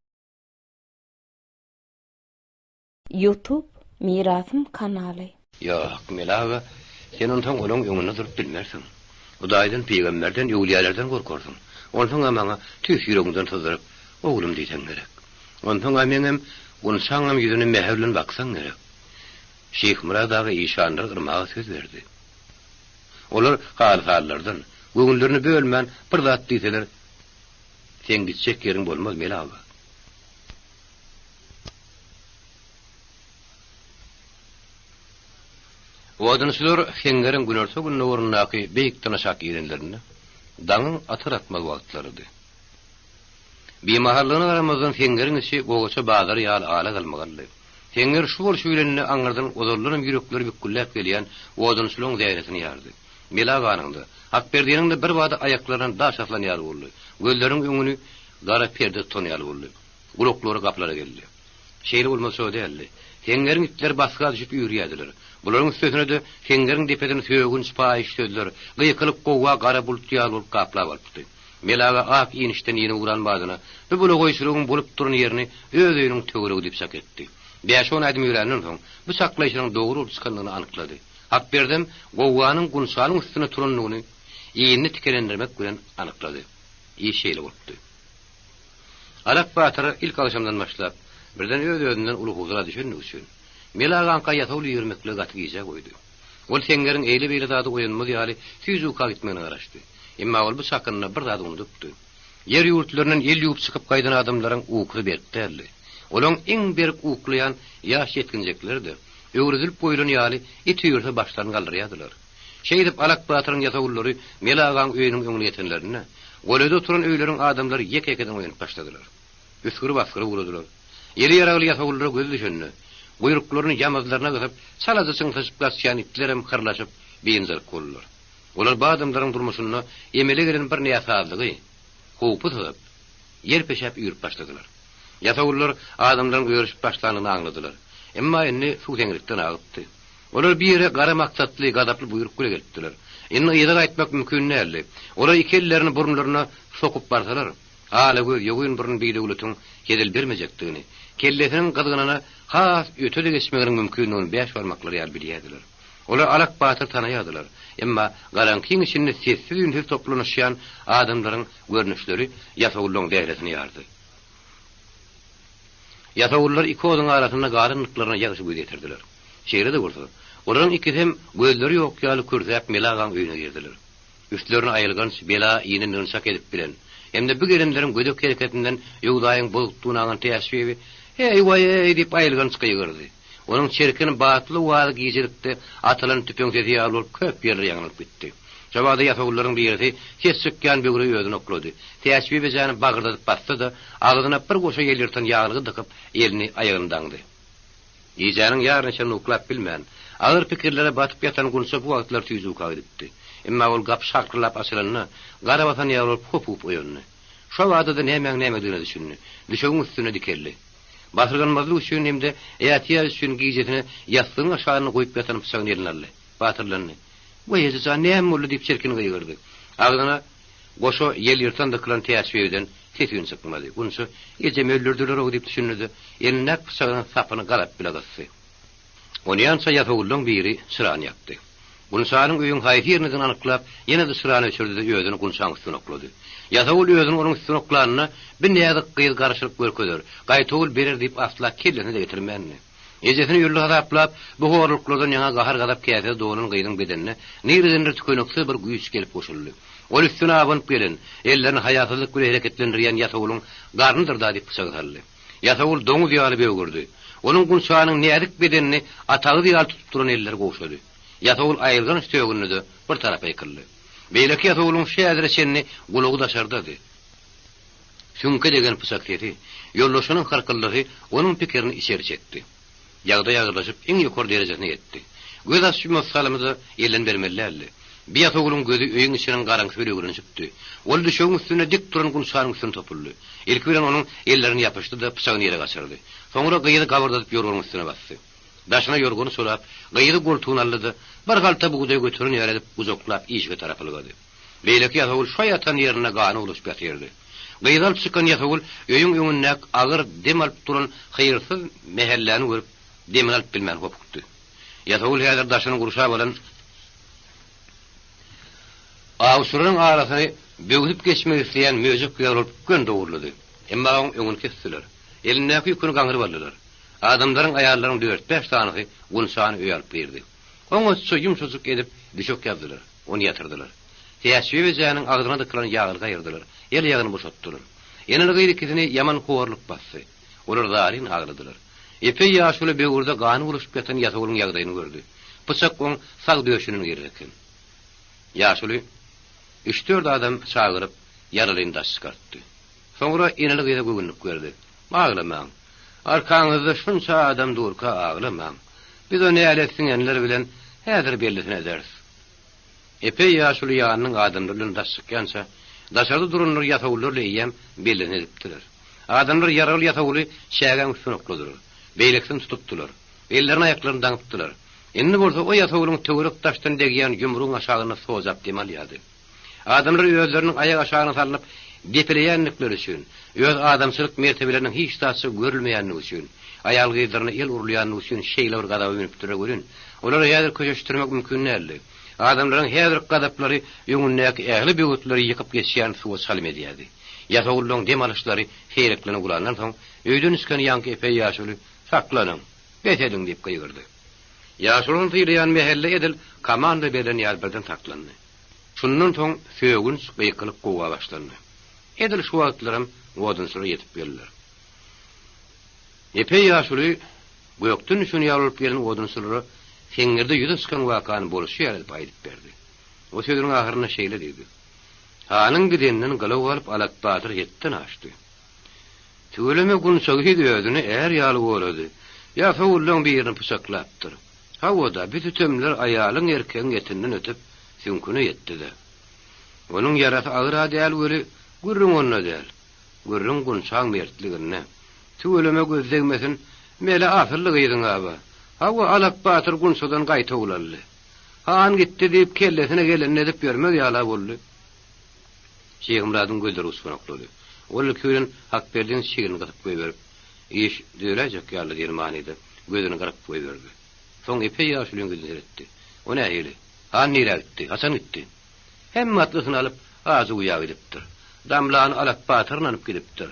Youtube Mirasym kanaly. Ýok, Mele aga, sen onsoň olaň öňünde durup bilmersiň. Hudaýdan, pygamberden, öwlüýälerden gorkarsyň. Onsoň-a maňa tüýs ýüregiňden syzdyryp, oglum diýseň gerek. Onsoň-a meňem Gunçaňam ýüzüne mähir bilen baksaň gerek. Şyhmyrat aga işanlary yrmaga söz berdi. Olar halys-hallardan, göwünlerini bölmän bir zat diýseler, seň gitjek ýeriň bolmaz, Mele aga. Odunçylar Heňňeriň günorta-gündogaryndaky beýikden aşak girenlerinde, daňyň atar-atmaz wagtlarydy. Bimahallygyna garamazdan Heňňeriň içi gowaça bazary ýaly ala-galmagaldy. Heňňer şu bolşy bilen-de aňyrdan ozaldanam ýürekleri bükgüldäp gelýän odunçylaryň zähresini ýardy. Mele aganyň-da, Hakberdiniň-de birbada aýaklaryndan daş asylan ýaly boldy. Gözleriniň öňüni gara perde tutan ýaly boldy. Gulaklary gapylara geldi. Şeýle bolmasa däldi. Seňňeriň itleri basga düşüp üýrýärdiler. Bularyň üstesine-de seňňeriň depesini sögünç, paýyş sözler, gykylyk-gowga gara bulut ýaly bolup gaplap alypdy. Mele aga ak inişden inip ugran badyna, bu bulagaýçylygyň bolup duran ýerini öz öýüniň töweregi diýip çak etdi. Bäş-on ädim ýöränden soň, bu çaklaýşynyň dogry bolup çykandygyny anyklady. Hakberdem gowganyň Gunçanyň üstüne turandygyny inini tikelendirmek bilen anyklady. Iş şeýle bolupdy. Alak batyr ilk agşamdan başlap, birden öz-özünden uly huzura düşendigi üçin, Mele agaňka ýasawul ibermekligi gaty gijä goýdy. Ol seňňeriň eýle-beýle zady oýanmaz ýaly süýji uka gitmegine garaşdy. Emma ol bu çakynda bir zady unudypdy. Ýer-ýurtlaryndan el ýuwup çykyp gaýdan adamlaryň ukusy berk däldi. Olaň iň berk uklaýan ýaş ýetginjekleri-de, öwredilip goýlan ýaly, it üýrse başlaryny galdyrýardylar. Şeýdip, Alak batyryň ýasawullary Mele agaň öýüniň öňüne ýetenlerinde, golaýda oturan öýleriň adamlary ýeke-ýekeden oýanyp başladylar. Üsgürip-asgyryp ugradylar. Eli ýaragly ýasawullara gözi düşende, guýruklaryny ýamazlaryna gysyp, çalaja çyňsaşyp gaçýan itlerem hyrlaşyp, biynjalyk boldular. Olar bu adamlaryň durmuşynda emele gelen bir näsazlygy, howpy syzyp, ýer peşäp üýrüp başladylar. Ýasawullar adamlaryň örüşip başlanyny aňladylar. Emma indi suw seňrikden agypdy. Olar bir ýere gara maksatly, gazaply buýruk bile gelipdiler. Indi yza gaýtmak mümkin däldi. Olar iki ellerini burunlaryna sokup barsalar, ala göz, ýogyn burun bidöwletiň hezil bermejekdigini, kellesiniň gyzgynyna has öte-de geçmeginiň mümkindigini bäş barmaklary ýaly bilýärdiler. Olar Alak batyry tanaýardylar. Emma garaňkyň içinde sessiz-üýnsüz toplanyşýan adamlaryň görnüşleri ýasawullaryň zähresini ýardy. Ýasawullar iki oduň arasynda galandyklaryna ýagşy göz ýetirdiler. Şeýle-de bolsa, olaryň ikisem gözleri ýok ýaly kürsäp Mele agaň öýüne girdiler. Üstlerine aýylganç bela inendigini çak edip bilen hem-de bu gelenleriň gödek hereketinden ýuwdaýyň bozukdygyny aňan Täçbibi, Heý, waý-eý! diýip aýylganç gygyrdy. Onuň çirkin batly owazy gijelikde atylan tüpeň sesi ýaly bolup köp ýerlere ýaňlanyp gitdi. Şo bada ýasawullaryň birisi ses çykýan böwre özüni oklady. Täçbibi ejäni bagyrdadyp basdy-da, agzyna bir goşa ýelýyrtan ýaglygy dykyp, elini aýagyny daňdy. Gijäniň ýaryna çenli uklap bilmän, agyr pikirlere batyp ýatan Gunça bu wagtlar süýji uka gidipdi. Emma ol gapy şarkyldap açylanda, gara basan ýaly bolup hopugyp oýandy. Şo bada-da nämäň nämedigine düşündi. Düşegiň üstünde dikeldi. Basyrganmazlyk üçin hem-de ätiýaç üçin gijesine ýassygyň aşagynda goýup ýatan pyçagyny eline aldy. Batyrlandy. Weý, eje jan, näme boldy? diýip çirkin gygyrdy. Agzyna goşa ýelýyrtan dykylan Täçbibiden ses-üýn çykmady. Gunça, Ejemi öldürdiler-ow diýip düşündi-de, elindäki pyçagynyň sapyny gazap bile gysdy. Onýança ýasawullaň biri çyrany ýakdy. Gunçanyň öýüň haýsy ýerindedigini anyklap, ýene-de çyrany öçürdi-de özüni Gunçaň üstüne oklady. Ýasawul özüni onuň üstüne oklanda, bi näzik gyz garşylyk görkezer, gaýtawul berer diýip asla kellesine-de getirmändi. Ejesini öldi hasaplap, bu horluklardan ýaňa gahar-gazap käsesi dolan gyzyň bedenine niredendir tükeniksiz bir güýç gelip goşuldy. Ol üstüne abanyp gelen, ellerini haýasyzlyk bile hereketlendirýän ýasawulyň garnydyr-da diýip pyçagy saldy. Ýasawul doňuz ýaly bögürdi. Onuň Gunçanyň näzik bedenini atagyz ýaly tutup duran elleri gowşady. Ýasawul aýylganç sögündi-de, bir tarapa ýykyldy. Beýleki ýasawulyň şu häzire çenli gulagy daşardady. Süňke degen pyçak sesi, ýoldaşynyň hyrkyldysy onuň pikirini içeri çekdi. Ýagdaý agyrlaşyp, iň ýokary derejesine ýetdi. Göz açyp-ýumasy salymy-da elden bermeli däldi. Bi ýasawulyň gözi öýüň içiniň garaňkysy bilen öwrenişipdi. Ol düşegiň üstünde dik duran Gunçanyň üstüne topuldy. Ilki bilen onuň ellerine ýapyşdy-da, pyçagyny ýere gaçyrdy. Soňra gyzy gabyrdadyp ýorganyň üstüne basdy. Daşyna ýorgany çolap, gyzy goltugyna aldy-da, bir halta bugdaý göteren ýaly edip gujaklap işige tarap ylgady. Beýleki ýasawul şo ýatan ýerinde gana bulaşyp ýatyrdy. Gyzy alyp çykan ýasawul öýüň öňündäki agyr dem alyp duran hyrsyz mähelläni görüp, demini alyp bilmän hopukdy. Ýasawul häzir daşyny gurşap alan awçylaryň arasyny böwsüp geçmek isleýän möjek ýaly bolup göni dowurlady. Emma oň öňüni kesdiler. Elindäki ýüküni gaňryp aldylar. Adamlaryň, aýallaryň dört-bäş sanysy Gunçany öýe alyp girdi. Oňatja ýumşajyk edip düşek ýazdylar. Ony ýatyrdylar. Täçbibi ejäniň agzyna dykylan ýaglygy aýyrdylar. El-aýagyny boşatdylar. Eneli-gyz ikisini ýaman horluk basdy. Olar zaryn agladylar. Epeý ýaşuly böwürde gany bulaşyp ýatan ýasawulyň ýagdaýyny gördi. Pyçak oň sag döşünden giren eken. Ýaşuly üç-dört adam çagyryp, ýaralyny daş çykartdy. Soňra eneli-gyza göwünlik berdi. Aglamaň. Arkaňyzda şunça adam durka aglamaň. Biz o nälet siňenler bilen häzir bellisini ederis. Epeý ýaşuly ýanynyň adamlary bilen daş çykýança, daşarda duranlar ýasawullar bilen eýýäm bellisini edipdiler. Adamlar ýaraly ýasawuly çägäň üstüne okladylar. Beýlekisini tutupdylar. Ellerini-aýaklaryny daňypdylar. Indi bolsa o ýasawulyň töwerek-daşdan degýän ýumrugyň aşagynda sojap dem alýardy. Adamlar özleriniň aýak aşagyna salnyp depeleýändikleri üçin, öz adamçylyk mertebeleriniň hiç zatça görülmeýändigi üçin, aýal-gyzlaryna el urulýandygy üçin şeýle bir gazaba münüpdirler welin, olary häzir köşeşdirmek mümkin däldi. Adamlaryň häzirki gazaplary öňündäki ähli böwetleri ýykyp geçýän suwa çalym edýärdi. Ýasawullaryň dem alyşlary seýreklenip ugrandan soň, öýden çykan ýaňky epeý ýaşuly, Saklanyň! Bes ediň! diýip gygyrdy. Ýaşulyny sylaýan mähelle edil komanda berlen ýaly birden saklandy. Şundan soň sögünç, gykylyk gowga başlandy. Edil şu wagtlaram odunçylar ýetip geldiler. Epeý ýaşuly gökden düşen ýaly bolup gelen odunçylara seňňerde ýüze çykan wakany bolşy ýaly edip aýdyp berdi. O sözüniň ahyrynda şeýle diýdi, Hanyň gideninden gylaw alyp Alak batyr hetden aşdy. Tüweleme Gunça gyz özüni är ýaly gorady. Ýasawullaň birini pyçaklapdyr. Hawa-da, bi sütemler aýalyň-erkegiň etinden ötüp, süňküne ýetdi-de. Onuň ýarasy agyr-a däl weli, gürrüň onda däl. Gürrüň Gunçaň mertliginde. Tüweleme göz degmesin, Mele asylly gyzyň-a-ba. Hawa, Alak batyr Gunçadan gaýtawul aldy. Han gitdi diýip, kellesine gelenini edip ýörmez ýal-a boldy. Şyhmyradyň gözleri uçganaklady. Ol ilki bilen Hakberdiň çignini gysyp goýberip, Iş düzeläýjek ýaly diýen manyda gözüni gyryp goýberdi. Soň epeý ýaşulyň ýüzüne seretdi. O nähili? Han nirä gitdi? Haçan gitdi? Hemme atlysyny alyp, Ajy guýa gidipdir. Damlany Alak batyr ynanyp gidipdir.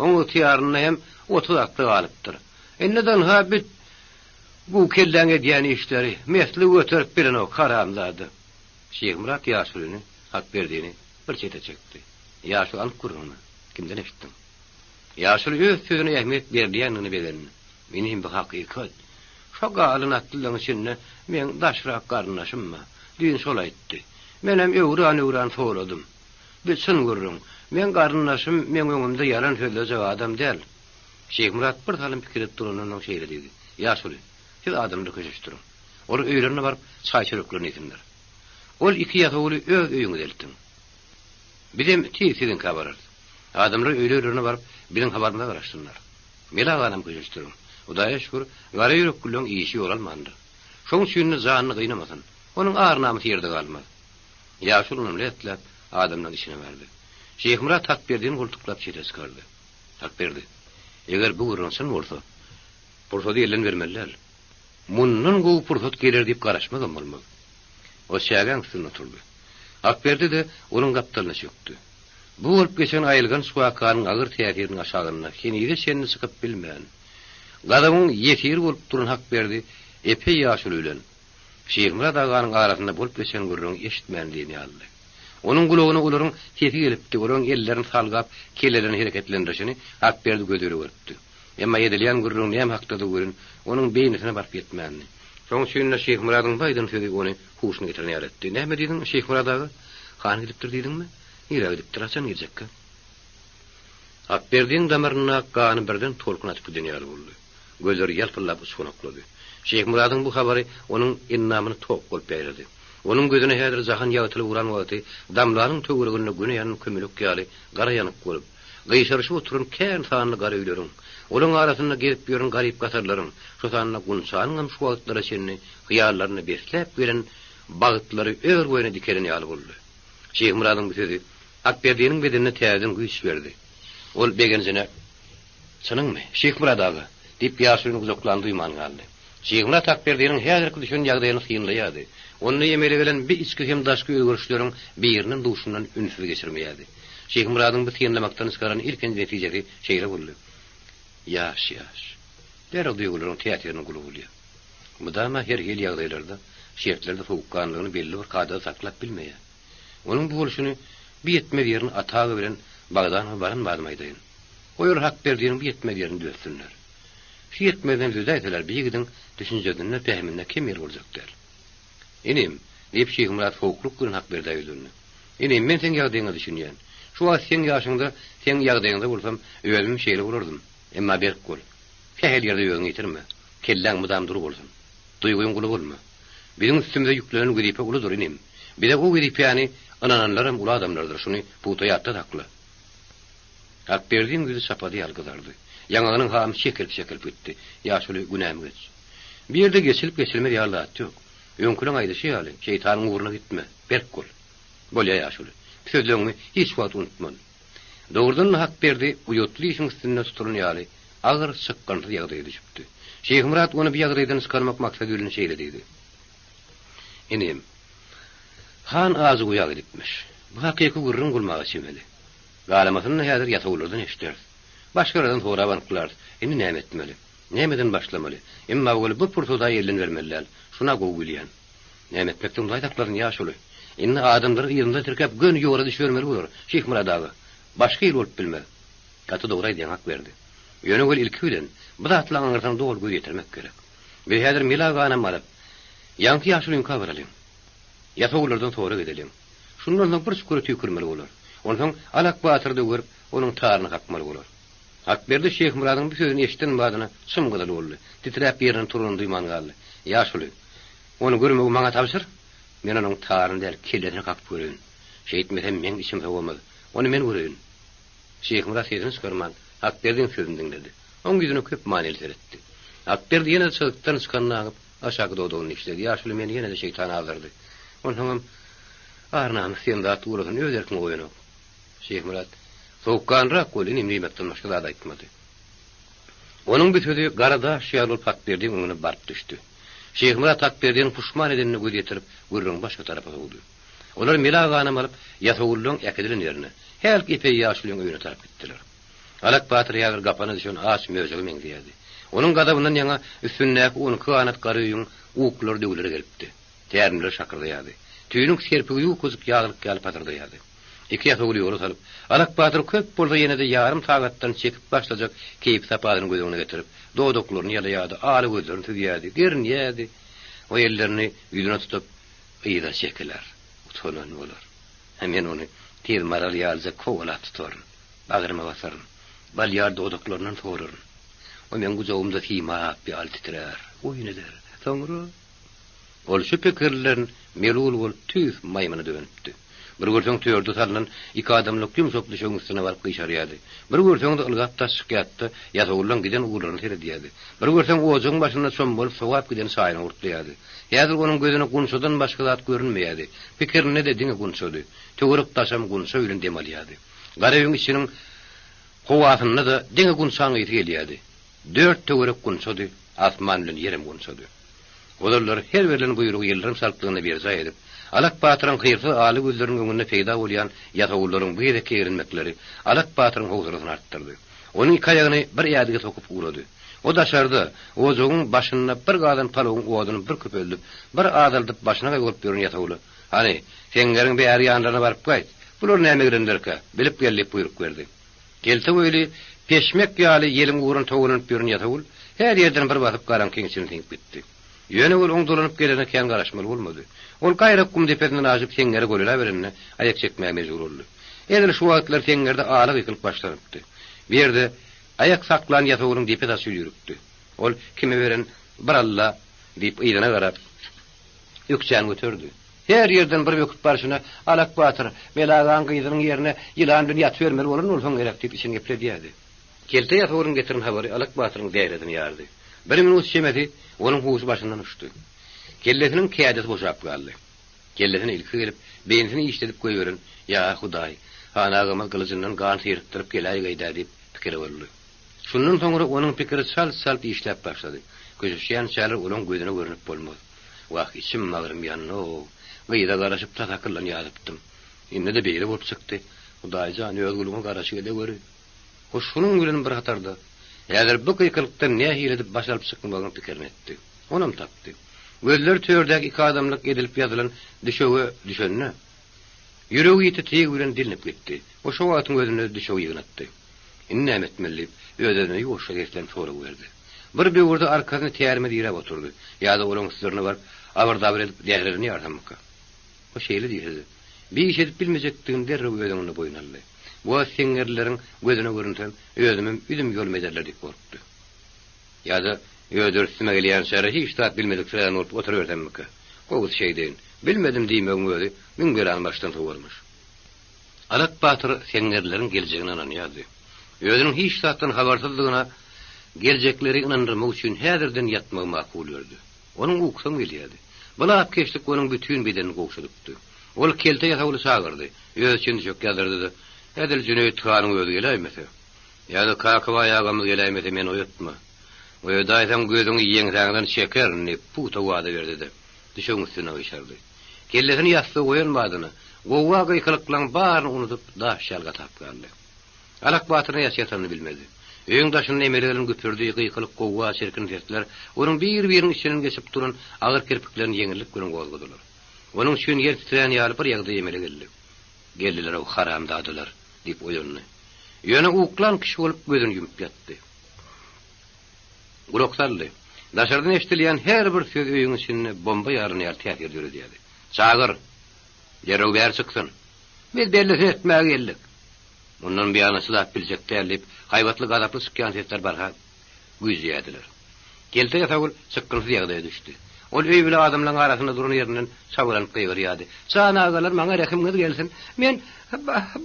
Oň ygtyýarynda hem 30 atly galypdyr. Indi dynha bit bu kelläň edýän işleri. Mesli göterip bilenok, haramzada. Şyhmyrat ýaşulyny, Hakberdini bir çete çekdi. Ýaşuly anyk gürrüňmi? Kimden eşitdiň? Ýaşuly öz sözüne ähmiýet berilýändigine begendi. Inim, bu hakykat. Şo galan atlylaryň içinde meň daşrak garyndaşym bar. Düýn şol aýtdy. Menem öwran-öwran soradym. Bu çyn gürrüň. Meň garyndaşym meň öňümde ýalan sözlejek adam däl. Şyhmyrat bir salym pikir edip durandan soň şeýle diýdi, Ýaşuly, siz adamlary köşeşdiriň. Olar öýlerine baryp, çaý-çöreklerini iýsinler. Ol iki ýasawuly öz öýüňize eltiň. Bizem tiz siziňkä bararys. Adamlar öýli-öýlerine baryp, biziň habarymyza garaşsynlar. Mele aganam köşeşdiriň. Hudaýa şükür, gara ýüreklileň işi ýol almandyr. Şoň üçin-de janyny gynamasyn. Onuň ar-namysy ýerde galmaz. Ýaşuly ynamly ätläp, adamlaryň içine bardy. Şyhmyrat Hakberdini goltuklap çete çykardy. Hakberdi, eger bu gürrüň çyn bolsa, pursady elden bermeli däl. Mundan gowy pursat geler diýip garaşmagam bolmaz. O çägäň üstünde oturdy. Akberdi-de onuň gapdalyna çökdi. Bu bolup geçen aýylganç wakanyň agyr täsiriniň aşagynda henize çenli çykyp bilmän, gazabyň ýesiri bolup duran Hakberdi epeý ýaşuly bilen Şyhmyrat aganyň arasynda bolup geçen gürrüňi eşitmän diýen ýalydy. Onuň gulagyna olaryň sesi gelipdi, olaryň ellerini salgap, kellelerini hereketlendirişini Akberdi gözi bilen görüpdi. Emma edilýän gürrüň näme hakdadygy welin, onuň beýnisine baryp ýetmändi. Şonuň üçin-de Şyhmyradyň bu aýdan sözi ony huşuna getiren ýaly etdi. Näme diýdiň, Şyhmyrat aga? Han gidipdir diýdiňmi? Nirä gidipdir, haçan geljekkä? Akberdiň damaryndaky gany birden tolkun atyp giden ýaly boldy. Gözleri ýalpyldap uçganaklady. Şyhmyradyň bu habary onuň endamyna tok bolup ýaýrady. Onuň gözüne häzir jahan ýagtylyp ugran wagty damlanyň töwereginde güne ýanan kömelek ýaly gara ýanyk bolup, gyşaryşyp oturan kän sanly gara öýleriň, olaň arasynda gezip ýören garyp-gasarlaryň, şo sanda Gunçanyňam şu wagtlara çenli hyýallarynda besläp gelen bagtlary ör boýuna dikelen ýaly boldy. Şyhmyradyň bu sözi Akberdiniň bedenine täzeden güýç berdi. Ol begenjine, Çynyňmy, Şyhmyrat aga? diýip, ýaşulyny gujaklanyny duýman galdy. Şyhmyrat Akberdiniň häzirki düşen ýagdaýyny synlaýardy. Onda emele gelen bi içki hem daşky özgerişleriň birinem duşundan ünsüz geçirmeýärdi. Şyhmyradyň bu synlamakdan çykaran ilkinji netijesi şeýle boldy, Ýaş, ýaş. Derrew duýgularyň täsiriniň guly bolýar. Mydama her hili ýagdaýlarda, şertlerde sowukganlygyny belli bir kadada saklap bilmeýär. Onuň bu bolşuny bu ýetmez ýerini Ata aga bilen Bagdanowa baran badyma aýdaýyn. Goý olar Hakberdiniň bu ýetmez ýerini düzetsinler. Şu ýetmezden düzedäýseler bu ýigidiň düşünjesinde, pähiminde kem ýeri boljak däl. Inim, diýip Şyhmyrat sowuklyk bilen Hakberdä ýüzlendi. Inim, men seň ýagdaýyňa düşünýän. Şu wagt seň ýaşyňda, seň ýagdaýyňda bolsam, özümem şeýle bolardym. Emma berk bol. Sähel ýerde özüňi ýitirme. Kelläň mydam dury bolsun. Duýgyň guly bolma. Biziň üstümize ýüklenen wezipe uludyr, inim. Bize o wezipäni ynananlaram uly adamlardyr, şuny pugta ýatda sakla. Akberdiň ýüzi çapady ýaly gyzardy. Ýaňagynyň hamy çekilip-çekilip gitdi. Ýaşuly, günämi geç. Bu ýerde geçilip-geçilmez ýaly zat ýok. Öňküleň aýdyşy ýaly, şeýtanyň ugruna gitme, berk bol. Bolýa, ýaşuly. Bu sözleňňi hiç wagt unutman. Dogrudan-da Hakberdi uýatly işiň üstünde tutulan ýaly agyr, çykgynsyz ýagdaýa düşüpdi. Şyhmyrat ony bu ýagdaýdan çykarmak maksady bilen şeýle diýdi. Inim, han ajy guýa gidipmiş. Bu hakyky gürrüň bolmaga çemeli. Galamasyny häzir ýasawullardan eşideris. Başgalardan sorap anyklarys. Indi näme etmeli? Nämeden başlamaly? Emma weli bu pursat-a elden bermeli däl. Şun-a gowy bilýän. Näme etmekden Hudaý saklasyn, ýaşuly. Indi adamlary yzyndan tirkäp göni ýola düşübermeli bolar, Şyhmyrat aga. Başga hili bolup bilmez. Gaty dogry aýdýaň, Hakberdi. Ýöne weli ilki bilen, bu zatlaryň aňyrsyna doly göz ýetirmek gerek. Biz häzir Mele aganam alyp, ýaňky ýaşulyňka baralyň. Ýasawullardan sorag edeliň. Şundan soň bir çukura tüýkürmeli bolar. Onsoň Alak batyry-da görüp, onuň taryny kakmaly bolar. Hakberdi Şyhmyradyň bu sözüni eşiden badyna çym-gyzyl boldy. Titräp ýerinden turanyny duýman galdy. Ýaşuly, ony görmegi maňa tabşyr. Men onuň taryny däl, kellesini kakyp göreýin. Şeýtmesem, meň içim sowamaz. Ony men göreýin. Şyhmyrat sesini çykarman, Hakberdiň sözüni diňledi. Oň ýüzüne köp manyly seretdi. Hakberdi ýene-de çyzykdan çykanyny aňyp, aşaky dodagyny dişledi. Ýaşuly meni ýene-de şeýtan azdyrdy. Onsoňam, ar-namys diýen zat urasyny öz erkiňe goýanok. Şyhmyrat, Sowukganrak bol, inim diýmekden başga zat aýtmady. Onuň bu sözi gara daş ýaly bolup Hakberdiň öňüne baryp düşdi. Şyhmyrat Hakberdiniň puşman edenine göz ýetirip, gürrüňi başga tarapa sowdy. Olar Mele aganam alyp, ýasawullaryň äkidilen ýerine, hälki epeý ýaşulyň öýüne tarap gitdiler. Alak batyr häzir gapana düşen aç möjege meňzeýärdi. Onuň gazabyndan ýaňa üstündäki on iki ganat gara öýüň uklary döwülere gelipdi. Tärimler şakyrdaýardy. Tüýnük serpigi ýukajyk ýaglyk ýaly pasyrdaýardy. Iki ýasawuly ýola salyp, Alak batyr köp bolsa ýene-de ýarym sagatdan çekip başlajak keýpi-sapasyny göz öňüne getirip, dodaklaryny ýalaýardy, ala gözlerini süzýärdi, gerinýärdi. O ellerini ýüzüne tutup, yza çekiler, utanan bolar. Men ony tiz maral ýalyja kowalap tutaryn, bagryma basaryn, bal ýaly dodaklaryndan soraryn. O meň gujagymda simap ýaly titrär, oýun eder. Soňra. Ol şu pikirlerden melul bolup tüýs maýmyna dönüpdi. Bir görseň törde salnan iki adamlyk ýumşak düşegiň üstüne baryp gyşarýardy. Bir görseň-de ylgap daş çykýardy-da, ýasawullaň giden ugurlaryna seredýärdi. Bir görseň ojagyň başynda çommalyp sowap giden çaýyny gurtlaýardy. Häzir onuň gözüne Gunçadan başga zat görünmeýärdi. Pikirinde-de diňe Gunçady. Töwerek-daşam Gunça bilen dem alýardy. Gara öýüň içiniň howasynda-da diňe Gunçaň ysy gelýärdi. Dört töwerek Gunçady, asman bilen ýerem Gunçady. Ozallar her berlen buýrugy ýyldyrym çaltlygynda berjaý edip, Alak batyryň hyrsyz ala gözleriniň öňünde peýda bolýan ýasawullaryň bu gezekki eglenmekleri Alak batyryň howsalasyny artdyrdy. Onuň iki aýagyny bir ädige sokup ugrady. O daşarda, ojagyň başynda bir gazan palawyň oduny bir köpeldip, bir azaldyp başyna gaýgyryp ýören ýasawula, Hany, seňňeriň bäri ýanlaryna baryp gaýt, bular näme eglendilerkä, bilip gel diýip buýruk berdi. Kelte boýly, peşmek ýaly ýeliň ugruna towalanyp ýören ýasawul her ýerden bir basyp garaňkyň içine siňip gitdi. Ýöne ol oň dolanyp gelerine kän garaşmaly bolmady. Ol gaýrak gum depesinden aşyp seňňere golaýlaberende aýak çekmäge mejbur boldy. Edil şu wagtlar seňňerde ala gykylyk başlanypdy. Bu ýerde aýak saklan ýasawulyň depe daşy ýüýrükdi. Ol kime beren bir Alla diýip yzyna garap, ökjäni göterdi. Her ýerden bir böküp barşyna, Alak batyr, Mele agaň gyzynyň ýerine ýylan bilen ýatybermeli bolan bolsaň gerek diýip içini gepledýärdi. Kelte ýasawulyň getiren habary Alak batyryň dähresini ýardy. Bir minut çemesi onuň huşy başyndan uçdy. Kellesiniň kädisi boşap galdy. Kellesine ilki gelip, beýnisini işledip goýberen, Ýa, Hudaý, han agamyz gylyjyndan gan syrykdyryp geläýgeý-dä diýip pikiri boldy. Şundan soňra onuň pikiri çalt-çalt işläp başlady. Köşeşýänçäler olaň gözüne görnüp bolmaz. Wah, içim-bagrym ýandy-ow. Gyza garaşyp tas akyldan ýazypdym. Indi-de beýle bolup çykdy. Hudaý jan, öz guluňa garaşyk edeweri. O şunuň bilen bir hatarda, häzir bu gykylykdan nähili edip baş alyp çykmagyň pikirini etdi. Onam tapdy. Gözleri tördäki iki adamlyk edilip ýazylan düşege düşende, ýüregi ýiti tyg bilen dilnip gitdi. O şo wagtyň özünde düşegi ýygnatdy. Indi näme etmeli diýip, öz-özüne ýuwaşja seslenip sorag berdi. Bir böwürde arkasyny tärime diräp oturdy. Ýa-da olaň üstlerine baryp, abyr-dabyr edip dährelini ýarsammyka? O şeýle diýse-de, bir iş edip bilmejekdigini derrew öz öňünde boýun aldy. Bu wagt seňňerlileriň gözüne görünsem, özümem üzüm ýolum ederler diýip gorkdy. Ýa-da özleri üstüme gelýänçäler hiç zat bilmediksirän bolup oturybersemmikä? Gowusy şeýdeýin. Bilmedim diýmegiň özi müň belany başdan sowarmyş. Alak batyr seňňerlileriň geljegine ynanýardy. Özüniň hiç zatdan habarsyzdygyna geljekleri ynandyrmak üçin häzirden ýatmagy makul gördi. Onuň ukusam gelýärdi. Bu lapykeçlik onuň bütin bedenini gowşadypdy. Ol kelte ýasawuly çagyrdy. Özi üçin düşek ýazdyrdy-da, Edil Jüneýit hanyň özi geläýmese, ýa-da Kakabaý agamyz geläýmese meni oýatma. Oýadaýsaň gözüňi ýeňsäňden çekerin diýip, pugta wada berdi-de, düşegiň üstüne gyşardy. Kellesini ýassyga goýan badyna, gowga gykylyklaň baryny unudyp, daş ýaly gatap galdy. Alak batyr näçe ýatanyny bilmedi. Öýüň daşynda emele gelen güpürdi, gykylyk, gowga, çirkin sesler onuň bir-biriniň içinden geçip duran agyr kirpiklerini ýeňillik bilen gozgadylar. Onuň üçin ýer titrän ýaly bir ýagdaý emele geldi. Geldiler-ow, haramzadalar! diýip oýandy. Ýöne uklan kişi bolup gözüni ýumup ýatdy. Gulak saldy. Daşardan eşidilýän her bir söz öýüň içinde bomba ýarylan ýaly täsir döredýärdi. Çagyr! Derrew bäri çyksyn! Biz bellisini etmäge geldik. Mundan buýana çydap biljek däl diýip, haýbatly gazaply çykýan sesler barha güýjeýärdiler. Kelte ýasawul çykgynsyz ýagdaýa düşdi. Ol öý bile adamlaryň arasynda duran ýerinden çabalanyp gygyrýardy, Jan agalar, maňa rehimiňiz gelsin. Men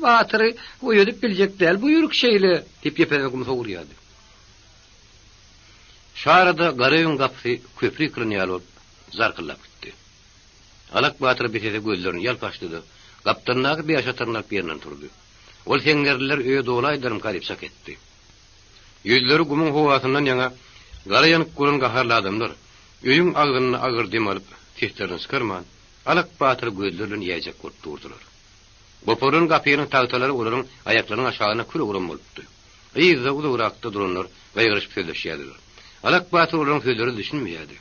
Batyry oýadyp biljek däl, buýruk şeýle! diýip depesine gum sowurýardy. Şu arada gara öýüň gapysy köpri ýykylan ýaly bolup, zarkyldap gitdi. Alak batyr bir sese gözlerini ýalp açdy-da, gapdalyndaky bäşataryny alyp ýerinden turdy. Ol seňňerliler öýe dolaýdylarmyka diýip çak etdi. Ýüzleri gumuň howasyndan ýaňa gara ýanyp duran gaharly adamlar öýüň agzynda agyr dem alyp, seslerini çykarman, Alak batyry gözleri bilen iýäýjek bolup durdular. Goparylan gapynyň tagtalary olaryň aýaklarynyň aşagynda kül ugran bolupdy. Yzda, uzagrakda duranlar gygyryşyp sözleşýärdiler. Alak batyr olaryň sözlerine düşünmeýärdi.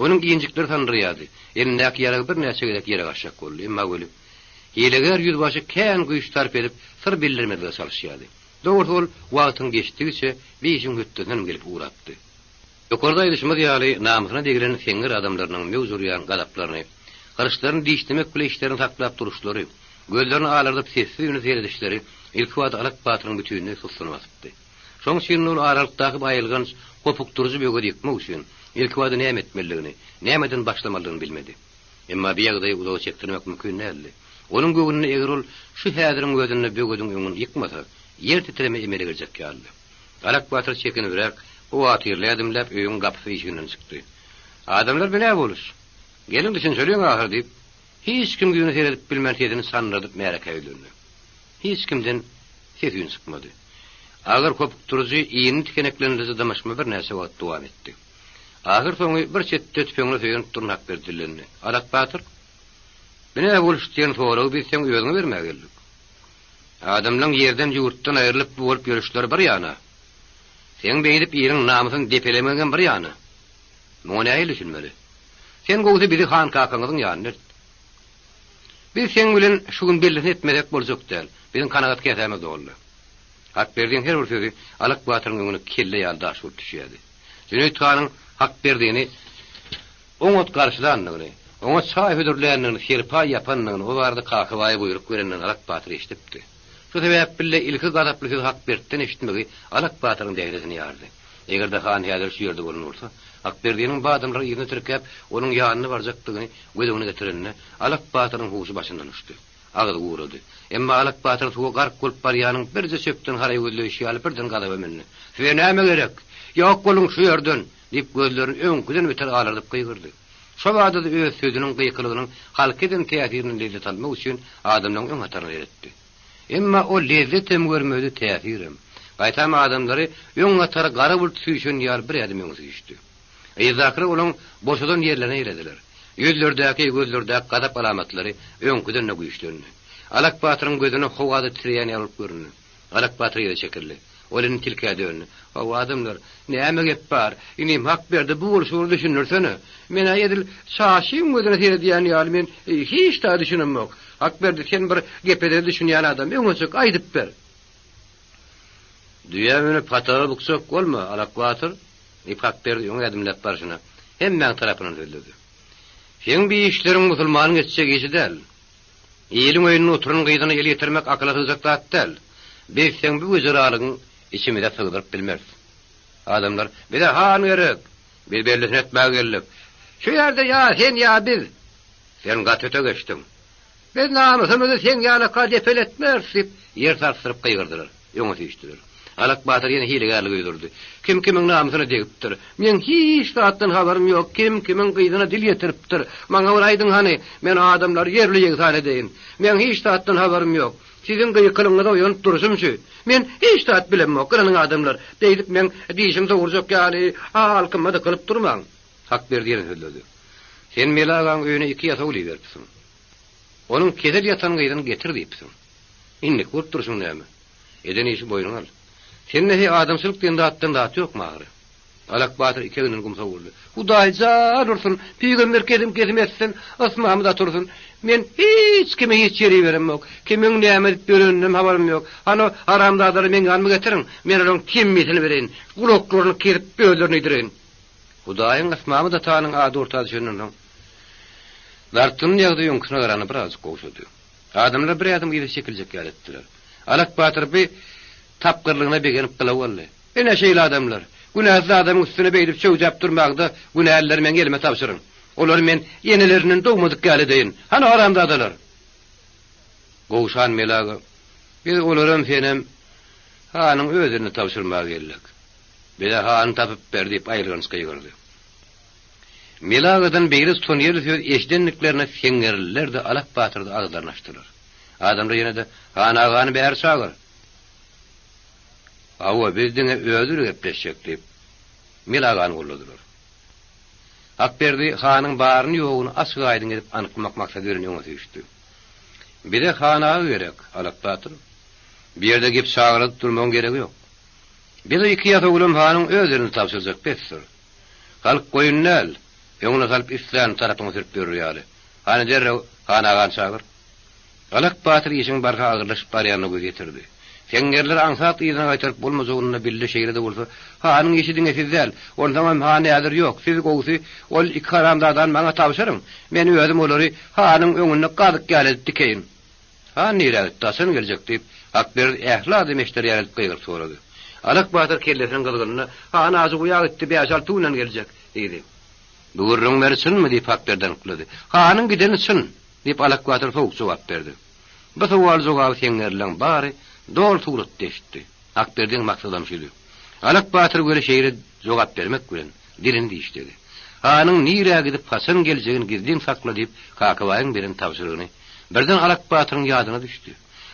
Onuň injikleri sandyraýardy. Elindäki ýaragy birnäçe gezek ýere gaçjak boldy. Emma weli, hilegär ýüzbaşy kän güýç sarp edip, syr bildirmezlige çalyşýardy. Dogrusy ol wagtyň geçdigiçe bir işiň hötdesindenem gelip ugrapdy. Ýokarda aýdyşymyz ýaly, namysyna degilen seňňer adamlarynyň möwç urýan gazaplaryny, gylyçlaryny dişlemek bile içlerini saklap duruşlary, gözlerini alardyp sessiz-üýnli seredişleri ilkibada Alak batyryň bütinleý sussuny basypdy. Şoň üçin ol aralykdaky bu aýylganç, hopukdyryjy böwedi ýykmak üçin, ilkibada näme etmelidigini, nämeden başlamalydygyny bilmedi. Emma bu ýagdaýy uzaga çekdirmek mümkin däldi. Onuň göwnüne eger ol şu häziriň özünde böwediň öňüni ýykmasa, ýer titreme emele geljek ýalydy. Alak batyr çekinibräk, howatyrly ädimläp öýüň gapysy işiginden çykdy. Adamlar bu nä boluş? Geliň düşünşeliň ahyr diýip, hiç kim ýüzüne seredip bilmän sesini sandyradyp märekä ýüzlendi. Hiç kimden ses-üýn çykmady. Agyr hopukdyryjy, iýni tikeneklendiriji dymyşma birnäçe wagt dowam etdi. Ahyrsoňy bir çetde tüpeňine söýenip duran Hakberdi dillendi. Alak batyr, Bu nä boluş diýen soragy biz seň özüňe bermäge geldik. Adamlaň ýerden-ýurtdan aýrylyp bu bolup ýörüşleri bir ýana, seň beýdip iliň namysyny depelemegiňem bir ýana. Muňa nähili düşünmeli? Sen gowusy bizi han kakaňyzyň ýanyna elt. Biz seň bilen şu gün bellisini etmesek boljak däl. Biziň kanagat käsämiz doldy. Hakberdiň her bir sözi Alak batyryň öňüne kelle ýaly daş bolup düşýärdi. Jüneýit hanyň Hakberdini oňat garşylandygyny, oňa çaý hödürländigini, serpaý ýapandygyny, o barada Kakabaýa buýruk berendigini Alak batyr eşidipdi. Şu sebäp bile ilki gazaply sözi Hakbertden eşitmegi Alak batyryň degresini ýardy. Eger-de han häzir şu ýerde bolan bolsa, Hakberdiniň bu adamlary yzyna tirkäp, onuň ýanyna barjakdygyny göz öňüne getirende, Alak batyryň huşy başyndan uçdy. Agyzy gurady. Emma Alak batyr suwa gark bolup barýanyň birje çöpden haraý gözleýşi ýaly birden gazaba mündi. Size näme gerek? Ýok boluň şu ýerden! diýip, gözlerini öňküden beter alardyp gygyrdy. Şo bada-da öz sözüniň gykylygynyň halka eden täsirinden lezzet almak üçin adamlaryň öň hataryna seretdi. Emma ol lezzetem görmedi, täsirem. Gaýtam adamlary öň hatara gara bulut süýşen ýaly bir ädim öňe süýşdi. Yzdakylar olaň boşadan ýerlerini eýlediler. Ýüzlerdäki, gözlerdäki gazap alamatlary öňküden-de güýçlendi. Alak batyryň gözüne howada titreýän ýaly bolup göründi. Alak batyr yza çekildi. Ol indi tilkä döndi. Hawa, adamlar, näme gep bar? Inim Hakberdi bu bolşy bir düşündirsene. Men-ä edil çaşyň gözüne seredýän ýaly men hiç zada düşünemok. Hakberdi sen bir gepe-de düşünýän adam, öňe çyk, aýdyp ber. Düýä münüp hataga bukjak bolma, Alak batyr, diýip Hakberdi öňe ädimläp barşyna hemmäň tarapyndan sözledi. Seň bi işleriň musulmanyň etjek işi däl. Iliň öýünde oturan gyzyna el ýetirmek akyla sygjak zat däl. Biz seň bu wejeralygyň içimize sygdyryp bilmeris. Adamlar, Bize han gerek! Biz bellisini etmäge geldik. Şu ýerde ýa sen, ýa biz! Sen gaty öte geçdiň. Biz namysymyzy seň ýalyka depeletmeris! diýip, ýer sarsdyryp gygyrdylar. Öňe süýşdüler. Alak batyr ýene hilegärlige ýüz urdy. Kim kimiň namysyna degipdir? Meň hiç zatdan habarym ýok. Kim kimiň gyzyna dil ýetiripdir? Maňa bir aýdyň hany, men adamlary ýerli-ýegsan edeýin. Meň hiç zatdan habarym ýok. Siziň gykylygyňyza oýanyp durşum şu. Men hiç zat bilemok. Ynanyň adamlar, beýdip meň dişim sowurjak ýaly halkyma dykylyp durmaň. Hakberdi ýene sözledi. Sen Mele agaň öýüne iki ýasawul iberipsiň. Onuň kesel ýatan gyzyny getir diýipsiň. Indiki bolup durşuň näme? Eden işi boýnuňa al. Sende heý adamçylyk diýen zatdan zat ýokmy ahyry? Alak batyr iki egninden gum sowurdy. Hudaý jan ursun, pygamber kesim-kesim etsin, ysmamyz at ursun. Men hiç kime hiç ýer iberemok. Kimiň näme edip ýöreninem habarym ýok. Hany haramzadalary meň ýanyma getiriň, men olaryň temmisini bereýin, gulaklaryny kesip özlerine iýdireýin. Hudaýyň ysmamyz atanyň ady orta düşenden soň, dartgynly ýagdaý öňküsine garanda birazajyk gowşady. Adamlar bir ädim yza çekiljek ýaly etdiler. Alak batyr bi tapgyrlygyna begenip gylaw aldy. Ine şeýle adamlar! Günäsiz adamyň üstüne beýdip çöwjäp durmaňda günälileri meň elime tabşyryň. Olary men enelerinden dogmadyk ýaly edeýin. Hany haramzadalar? Gowşan Mele aga, Biz olaram senem hanyň öz eline tabşyrmaga geldik. Bize hany tapyp ber diýip aýylganç gygyrdy. Mele agadan beýle tutanýerli söz eşidendiklerine seňňerliler-de Alak batyr-da agyzlaryny açdylar. Adamlar ýene-de, Han agany bäri çagyr! Hawa, biz diňe özi bilen gepleşjek diýip, Mele agany golladylar. Hakberdi hanyň baryny-ýoguny açyk-aýdyň edip anyklamak maksady bilen öňe süýşdi. Bize han aga gerek, Alak batyr. Bu ýerde gep çagyradyp durmagyň geregi ýok. Biz o iki ýasawulam hanyň öz eline tabşyrjak besdir. Halk goýun däl, öňüne salyp islän tarapyňa sürüp ýörür ýaly. Hany derrew han agany çagyr. Alak batyr işiň barha agyrlaşyp barýanyna göz ýetirdi. Seňňerleri aňsat yzyna gaýtaryp bolmajagyny-da bildi, şeýle-de bolsa, hanyň işi diňe siz däl, onsoňam han häzir ýok, siz gowusy ol iki haramzadany maňa tabşyryň, men özüm olary hanyň öňünde gazyk ýaly edip dikeýin. Han nirä gitdi, haçan geljek? diýip, Hakberdi ähli adam eşder ýaly edip gygyryp sorady. Alak batyr kellesiniň gyzgynyna, Han ajy guýa gitdi, bäş-alty günden geljek, diýdi. Bu gürrüň beri çynmy? diýip, Hakberdi anyklady. Hanyň gideni çyn, diýip, Alak batyr sowuk jogap berdi. Bu sowal-jogaby seňňerlileň bary doly suratda eşitdi. Hakberdiň maksadam şudy. Alak batyr weli şeýle jogap bermek bilen, dilini dişledi. Hanyň nirä gidip, haçan geljegini gizlin sakla diýip, Kakabaýyň beren tabşyrygyny birden Alak batyryň ýadyna düşdi.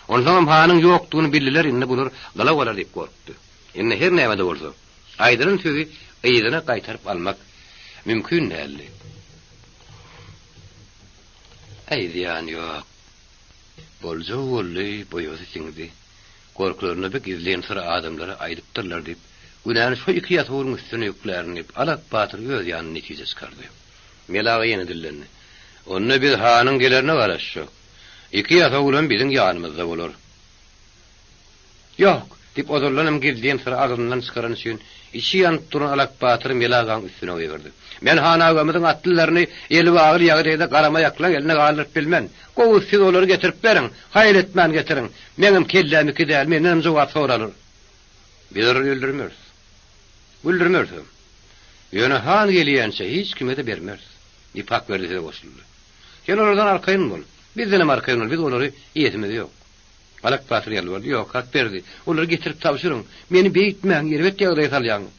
Onsoňam hanyň ýokdugyny bildiler, indi bular gylaw alar diýip gorkdy. Indi her näme-de bolsa, aýdylan sözi yzyna gaýtaryp almak mümkin däldi. Äý, zyýany ýok. Boljagy boldy, boýasy siňdi. Gorkularyna bir gizlin syry adamlara aýdypdyrlar diýip, günäni şo iki ýasawulyň üstüne ýüklärin diýip, Alak batyr öz ýanynda netije çykardy. Mele aga ýene dillendi. Onda biz hanyň gelerine garaşjak. Iki ýasawulam biziň ýanymyzda bolar. Ýok! diýip, ozaldanam gizlin syry agzyndan çykarany üçin içi ýanyp duran Alak batyr Mele agaň üstüne gygyrdy. Men han agamyzyň atlylaryny eli bagly ýagdaýda garamaýaklaň eline galdyryp bilmen. Gowusy siz olary getirip beriň, haýal etmän getiriň. Meňem kelläm iki däl, mendenem jogap soralar. Biz olary öldürmeris. Güldürmerisem. Ýöne han gelýänçä hiç kime-de bermeris, diýip Hakberdi söze goşuldy. Sen olardan arkaýyn bol. Bizdenem arkaýyn bol, biz olary iýesimiz ýok. Alak batyr ýalbardy, Ýok, Hakberdi, olary getirip tabşyryň. Meni beýtmäň, erbet ýagdaýa salýaňyz.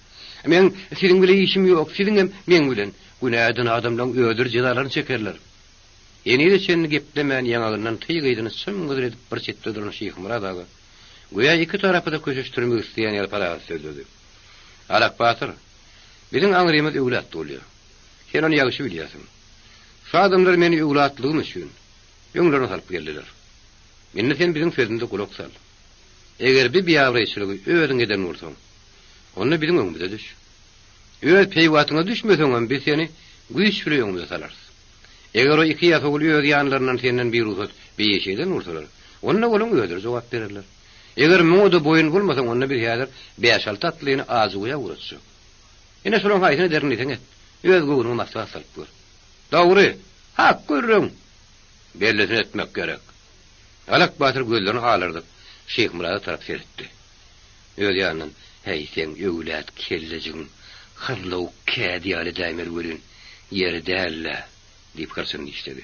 Meň siziň bile işim ýok, siziňem meň bilen. Günä eden adamlaň özleri jezalaryny çekerler. Henize çenli geplemän ýaňagyndan tyg yzyny çym-gyzyl edip bir çetde duran Şyhmyrat aga, göýä iki tarapy-da köşeşdirmek isleýän ýaly parahat sözledi. Alak batyr, biziň aňrymyz öwlat bolýar. Sen ony ýagşy bilýärsiň. Şu adamlar meni öwlatlygym üçin, öňlerine salyp geldiler. Indi sen biziň sözümize gulak sal. Eger bi biabraýçylygy özüň eden bolsaň, onda biziň öňümize düş. Öz peýwatyňa düşmeseňem biz seni güýç bile öňümize salarys. Eger o iki ýasawul öz ýanlaryndan senden birugsat bir iş eden bolsalar, onda olaň özleri jogap bererler. Eger muňa-da boýun bolmasaň, onda biz häzir bäş-alty atlyny Ajyguýa ugratjak. Ine, şolaň haýsyny ederin diýseň et. Öz göwnüňe maslahat salyp gör. Dogry! Hak gürrüň! Bellisini etmek gerek. Alak batyr gözlerini alardyp, Şyhmyrada tarap seretdi. Öz ýanyndan, Häý, seň öwlät kellejigiň hyzlawuk kädi ýaly edäýmeli welin, ýeri däl-dä! diýip hyrçyny dişledi.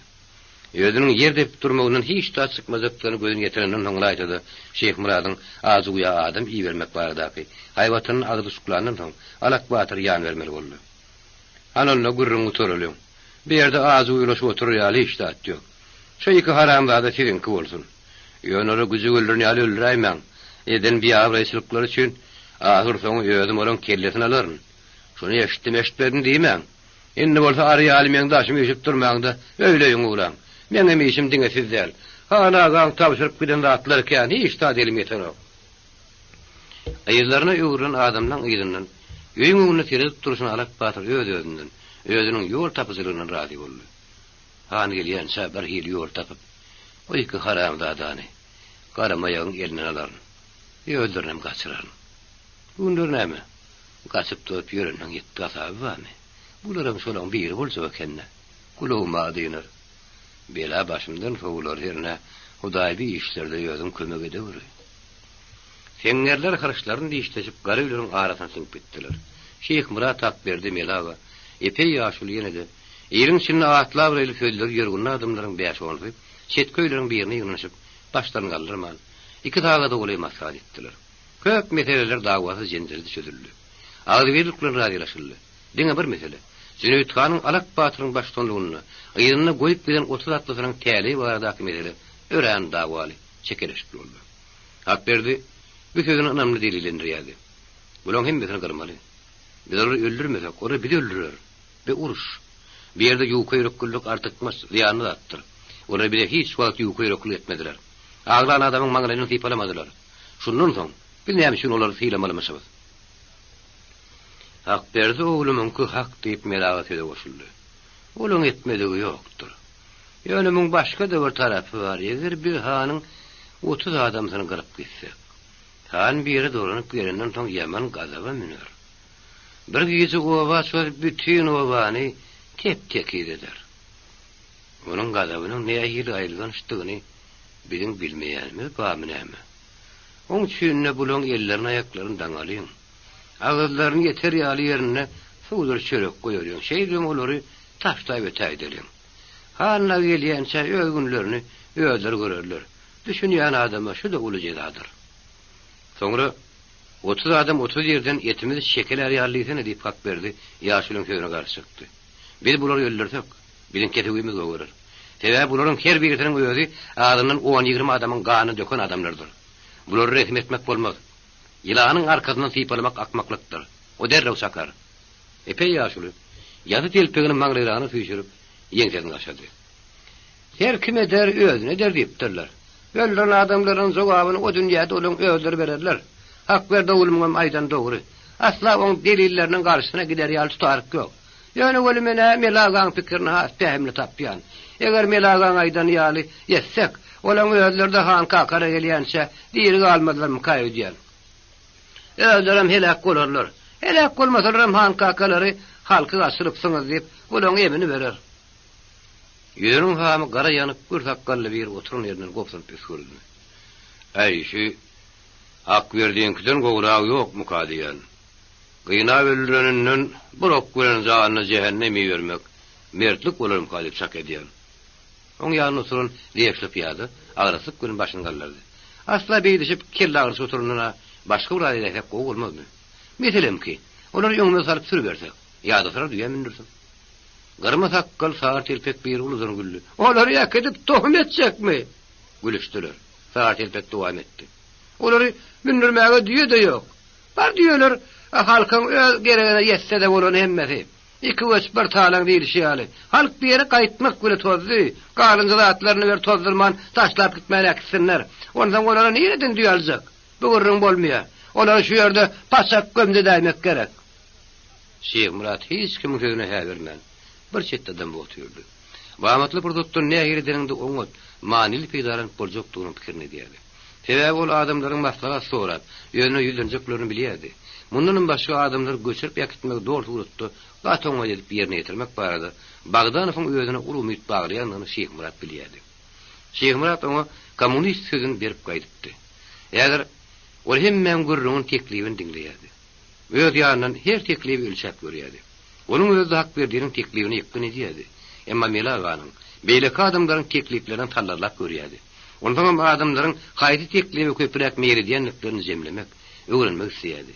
Özüniň ýer depip durmagyndan hiç zat çykmajakdygyny gözüne ýetirenden soň ylaýta-da Şyhmyradyň Ajyguýa adam ibermek baradaky haýbatyny agzy uçuklandan soň, Alak batyr ýan bermeli boldy. Hany onda gürrüň gutaralyň. Bu ýerde ajy-uýlaşyp oturar ýaly hiç zat ýok. Şo iki haramzada siziňki bolsun. Ýöne olary güjük öldüren ýaly öldüräýmäň. Eden biabraýçylyklary üçin ahyrsoňy özüm olaň kellesini alaryn. Şuny eşitdim-eşitmedim diýmäň. Indi bolsa ary ýaly meň daşyma üýşüp durmaň-da, öýle-öýüňe ugraň. Meňem işim diňe siz däl. Han agaň tabşyryp giden zatlary kän, hiç zat elim ýetenok. Yzlaryna öwrülen adamlaň yzyndan, öýüň öňünde seredip durşuna Alak batyr öz-özünden, özüniň ýol tapyjylygyndan razy boldy. Han gelýänçä bir hili ýol tapyp, o iki haramzadany garamaýagyň elinden alaryn. Özlerinem gaçyraryn. Bu günler näme, gaçyp-tozup ýörenleň ýetdi hasaby barmy? Bularam şolaň biri boljak eken-dä. Gulagyma dynar. Bela başymdan sowular hernä, Hudaý bi işlerde özüň kömek edeweri. Seňňerler hyrçlaryny dişleşip gara öýleriň arasyna siňip gitdiler. Şyhmyrat Akberdi Mele aga, epeý ýaşuly ýene-de, iliň içinde atly-abraýly sözleri ýörgünli adamlaryň bäş-onsy çetki öýleriň birine ýygnanyşyp, başlaryny galdyrman, iki sagada golaý maslahat etdiler. Köp meseleler dawasyz-jenjelsiz çözüldi. Agzybirlik bilen razylaşyldy. Diňe bir mesele, Jüneýit hanyň Alak batyryň baştutanlygynda yzynda goýup giden 30 atlysynyň täleýi baradaky mesele örän dawaly, çekeleşikli boldy. Hakberdi bu sözüni ynamly delillendirýärdi. Bulaň hemmesini gyrmaly. Biz olary öldürmesek, olar bizi öldürer. Bi uruş. Bu ýerde ýuka ýüreklilik artykmaç, zyýanly zatdyr. Olar bize hiç wagt ýuka ýüreklilik etmediler. Aglan adamyň maňlaýyndan sypalamadylar. Şundan soň, biz näme üçin olary sylamalymyşyz? Hakberdi oglumyňky hak diýip Mele aga söze goşuldy. Olaň etmedigi ýokdur. Ýöne muň başga-da bir tarapy bar, eger biz hanyň 30 adamsyny gyryp gitsek, han biri dolanyp gelenden soň ýaman gazaba müner. Bir gije oba çozup bütin obany tep-tekiz eder. Onuň gazabynyň nähili aýylgançdygyny biziň bilmeýänimiz barmy näme? Oň üçin-de bulaň ellerini-aýaklaryny daňalyň. Agyzlaryny ýeter ýaly ýerinde suwdur çörek goýalyň, şeýdibem olary taşlap ötägideliň. Hanlar gelýänçä öz günlerini özleri görerler. Düşünýän adama şu-da uly jezadyr. Soňra, 30 adam 30 ýerden etimizi şekelär ýaly diýsene diýip Hakberdi ýaşulyň sözüne garşy çykdy. Biz bulary öldürsek, biziň kesewimiz gowarar. Sebäbi bularyň her birisiniň özi azyndan on-ýigrimi adamyň ganyny döken adamlardyr. Bulary rehim etmek bolmaz. Ýylanyň arkasyndan sypalamak akmaklykdyr. O derrew çakar. Epeý ýaşuly, ýasy telpegini maňlaýragyna süýşürip, ýeňsesini gaşady. Her kim eder, özüne eder diýipdirler. Öldüren adamlarynyň jogabyny o dünýäde olaň özleri bererler. Hakberdi oglumyňam aýdany dogry. Asla oň delilleriniň garşysyna gider ýaly tutaryk ýok. Ýöne weli men-ä Mele agaň pikirini has pähimli tapýan. Eger Mele agaň aýdany ýaly etsek, olaň özleri-de han kakara gelýänçä diri galmazlarmyka öýdýän. Özlerem heläk bolarlar. Heläk bolmasalaram han kakalary halky gaçyrypsyňyz diýip, olaň emini berer. Ýüzüniň hamy gara ýanyp, gür sakgally biri oturan ýerinden gobsunyp üsgürdi. Äý, şü Hakberdiňkiden gowragy ýokmuka diýýän. Gynap öldüreninden bir ok bilen janyny jähennem ibermek mertlik bolarmyka diýip çak edýän. Oň ýanynda oturan leşli pyýada agraslyk bilen başyny galdyrdy. Asla beýdişip kelle agyryşyp oturandan-a başga bir zat edäýsek gowy bolmazmy? Meselemki, olary öňümize salyp sürübersek, ýadasalar düýä mündürsek. Gyrma sakgal, sary telpek biri uludan güldi. Olary äkidip tohum etjekmi? Gülüşdiler. Sary telpek dowam etdi. Olary mündürmäge düýe-de ýok. Bar düýeler halkyň öz geregine ýetse-de bolany hemmesi. Iki göç bir talaň diýlişi ýaly, halk bir ýere gaýtmak bile tozdy. Galynja zatlaryny bir tozdurman taşlap gitmän äkitsinler. Onsoň olara nireden düýe aljak? Bu gürrüň bolmaýar. Olary şu ýerde paçak gömdedäýmek gerek. Şyhmyrat hiç kimiň sözüne hä bermän, bir çetde dymyp otyrdy. Bu amatly pursatdan nähili edeniňde oňat, manyly peýdalanyp boljakdygynyň pikirini edýärdi. Sebäbi ol adamlaryň maslahat sorap, özüne ýüzlenjeklerini bilýärdi. Mundanam başga adamlary göçürip äkitmegi doly suratda gaty oňat edip ýerine ýetirmek barada Bagdanowyň özüne uly umyt baglaýandygyny Şyhmyrat bilýärdi. Şyhmyrat oňa kommunist sözüni berip gaýdypdy. Häzir ol hemmäň gürrüňini, teklibini diňleýärdi. Öz ýanyndan her teklibi ölçäp görýärdi. Onuň özi-de Hakberdiniň teklibine ýykgyn edýärdi. Emma Mele aganyň, beýleki adamlaryň tekliplerini sallarlap görýärdi. Onsoňam adamlaryň haýsy teklibe köpräk meýil edýändiklerini jemlemek, öwrenmek isleýärdi.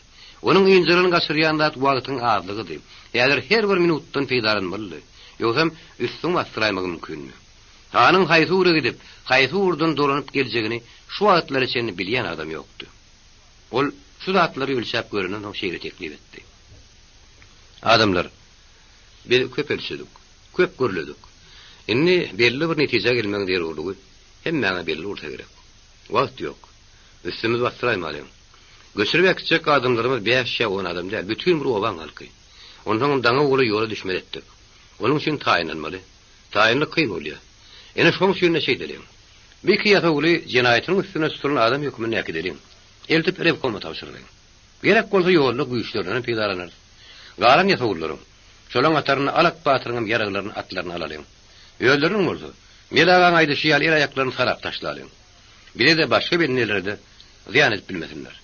Onuň ynjalygyny gaçyrýan zat wagtyň azlygydy. Häzir her bir minutdan peýdalanmalydy. Ýogsam üstüňi basdyraýmagy mümkindi. Hanyň haýsy ugra gidip, haýsy ugurdan dolanyp geljegini şu wagtlara çenli bilýän adam ýokdy. Ol şu zatlary ölçäp görenden soň şeýle teklip etdi. Adamlar, biz köp ölçedik, köp gürledik. Indi belli bir netijä gelmegiň zerurlygy hemmäňe belli bolsa gerek. Wagt ýok. Üstümizi basdyraýmalyň. Göçürip äkitjek adamlarymyz bäş ýa on adam däl, bütin bir obaň halky. Onsoňam daňa golaý ýola düşmeli etdik. Onuň üçin taýynlanmaly. Taýynlyk kyn bolýar. Ine, şoň üçin-de şeýdeliň. Bu iki ýasawuly jenaýatynyň üstüne tutulan adam hökmünde äkideliň. Eltip rewkoma tabşyralyň. Gerek bolsa ýolda güýçlerindenem peýdalanarys. Galan ýasawullaryň, şolaň hatarynda Alak batyryňam ýaraglaryny, atlaryny alalyň. Özleriniň bolsa, Mele agaň aýdyşy ýaly el-aýaklaryny sarap taşlalyň. Bize-de, başga bendelere-de zyýan edip bilmesinler.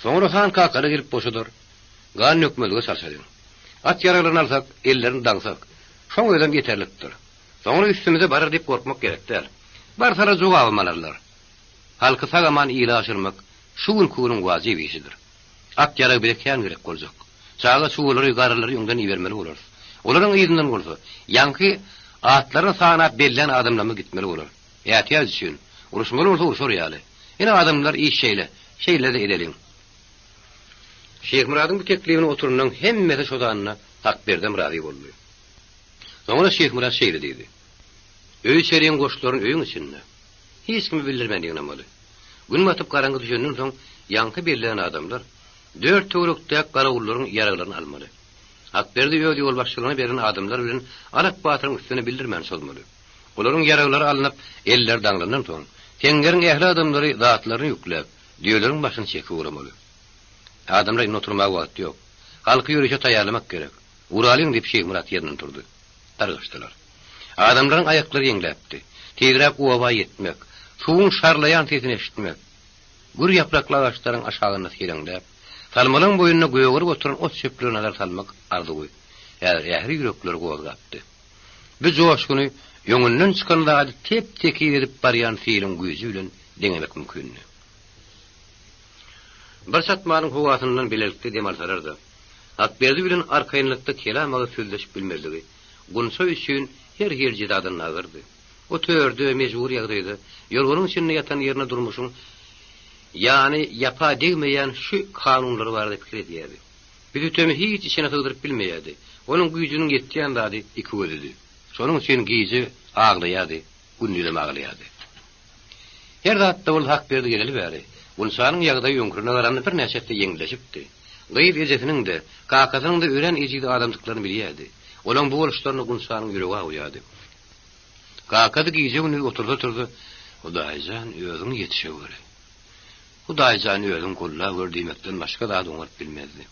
Soňra han Kakaly gelip boşadar. Gan dökmezlige çalşalyň. At ýaraglaryny alsak, ellerini daňsak, şoň özem ýeterlikdir. Soňra üstümize barar diýip gorkmak gerek däl. Barsalar jogabam alarlar. Halky sag-aman ile aşyrmak şu günki günüň wajyp işidir. At-ýarag bize kän gerek boljak. Çaga-çugalary, garrylary öňden ibermeli bolarys. Olaryň yzyndan bolsa, ýaňky atlaryny sanap bellän adamlarymyz gitmeli bolar. Ätiýaç üçin, uruşmaly bolsa urşar ýaly. Ine, adamlar, iş şeýle. Şeýle-de edeliň. Şyhmyradyň bu teklibine oturanlaryň hemmesi şo sanda Hakberdem razy boldy. Soňra Şyhmyrat şeýle diýdi. Öý-içeriň goşlaryny öýüň içinde, hiç kime bildirmän ýygnamaly. Gün batyp garaňky düşenden soň ýaňky bellän adamlar dört töwerekdäki garawullaryň ýaraglaryny almaly. Hakberdi öz ýolbaşçylygyna beren adamlar bilen Alak batyryň üstüne bildirmän çozmaly. Olaryň ýaraglary alnyp, elleri daňlandan soň, seňňeriň ähli adamlary zatlaryny ýükläp, düýeleriň başyny çekip ugramaly. Adamlar indi oturmaga wagt ýok. Halky ýörişe taýýarlamak gerek. Uralyň, diýip, Şyhmyrat ýerinden turdy. Dargaşdylar. Adamlaryň aýaklary ýeňläpdi. Tizräk oba ýetmek, suwuň şarlaýan sesini eşitmek, gür ýaprakly agaçlaryň aşagynda seleňläp, salmalaň boýunda gögerip oturan ot-çöplere nazar salmak arzuwy häzir ähli ýürekleri gozgapdy. Bu joşguny öňünden çykan zady tep-tekiz edip barýan siliň güýji bilen deňemek mümkindi. Bir çatmanyň howasyndan bilelikde dem alsalar-da, Hakberdi bilen arkaýynlykda kelam agyz sözleşip bilmezligi Gunça üçin her hili jezadan agyrdy. O törde, mejbury ýagdaýda, ýorganyň içinde ýatan ýerine durmuşyň ýany ýapa degmeýän şu kanunlary barada pikir edýärdi. Bu sütemi hiç içine sygdyryp bilmeýärdi. Onuň güýjüniň ýetýän zady iki gözüdi. Şonuň üçin gije aglaýardy, gündizem aglaýardy. Her zatda bolsa Hakberdi geleli bäri, Gunçanyň ýagdaýy öňkülerine garanda birnäçe esse ýeňilleşipdi. Gyz ejesiniň-de, kakasynyň-da örän ejiz adamdyklaryny bilýärdi. Olaň bu boluşlaryna Gunçanyň ýüregi awýardy. Kakasy gije-gündiz otursa-tursa, Hudaý jan, özüň ýetişeweri. Hudaý jan, özüň gollaweri diýmekden başga zat oňaryp bilmezdi.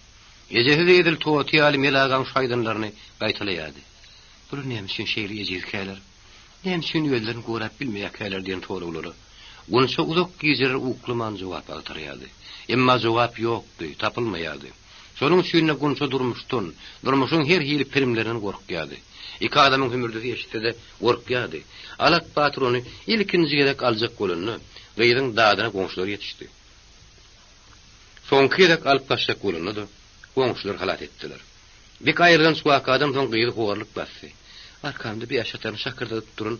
Ejesi-de edil toty ýaly Mele agaň şu aýdanlaryny gaýtalaýardy. Bular näme üçin şeýle ejizkäler? Näme üçin özlerini gorap bilmeýärkäler diýen soraglara Gunça uzak gijeler uklaman jogap agtarýardy. Emma jogap ýokdy, tapylmaýardy. Şonuň üçin-de Gunça durmuşdan, durmuşyň her hili pirimlerinden gorkýardy. Iki adamyň hümürdisi eşitse-de gorkýardy. Alak batyr ony ilkinji gezek aljak bolanda, gyzyň dadyna goňşular ýetişdi. Soňky gezek alyp gaçjak bolanda-da, goňşular halas etdiler. Bik aýrylanç wakadan soň gyzy horluk basdy. Arkamda bäşataryny şakyrdadyp duran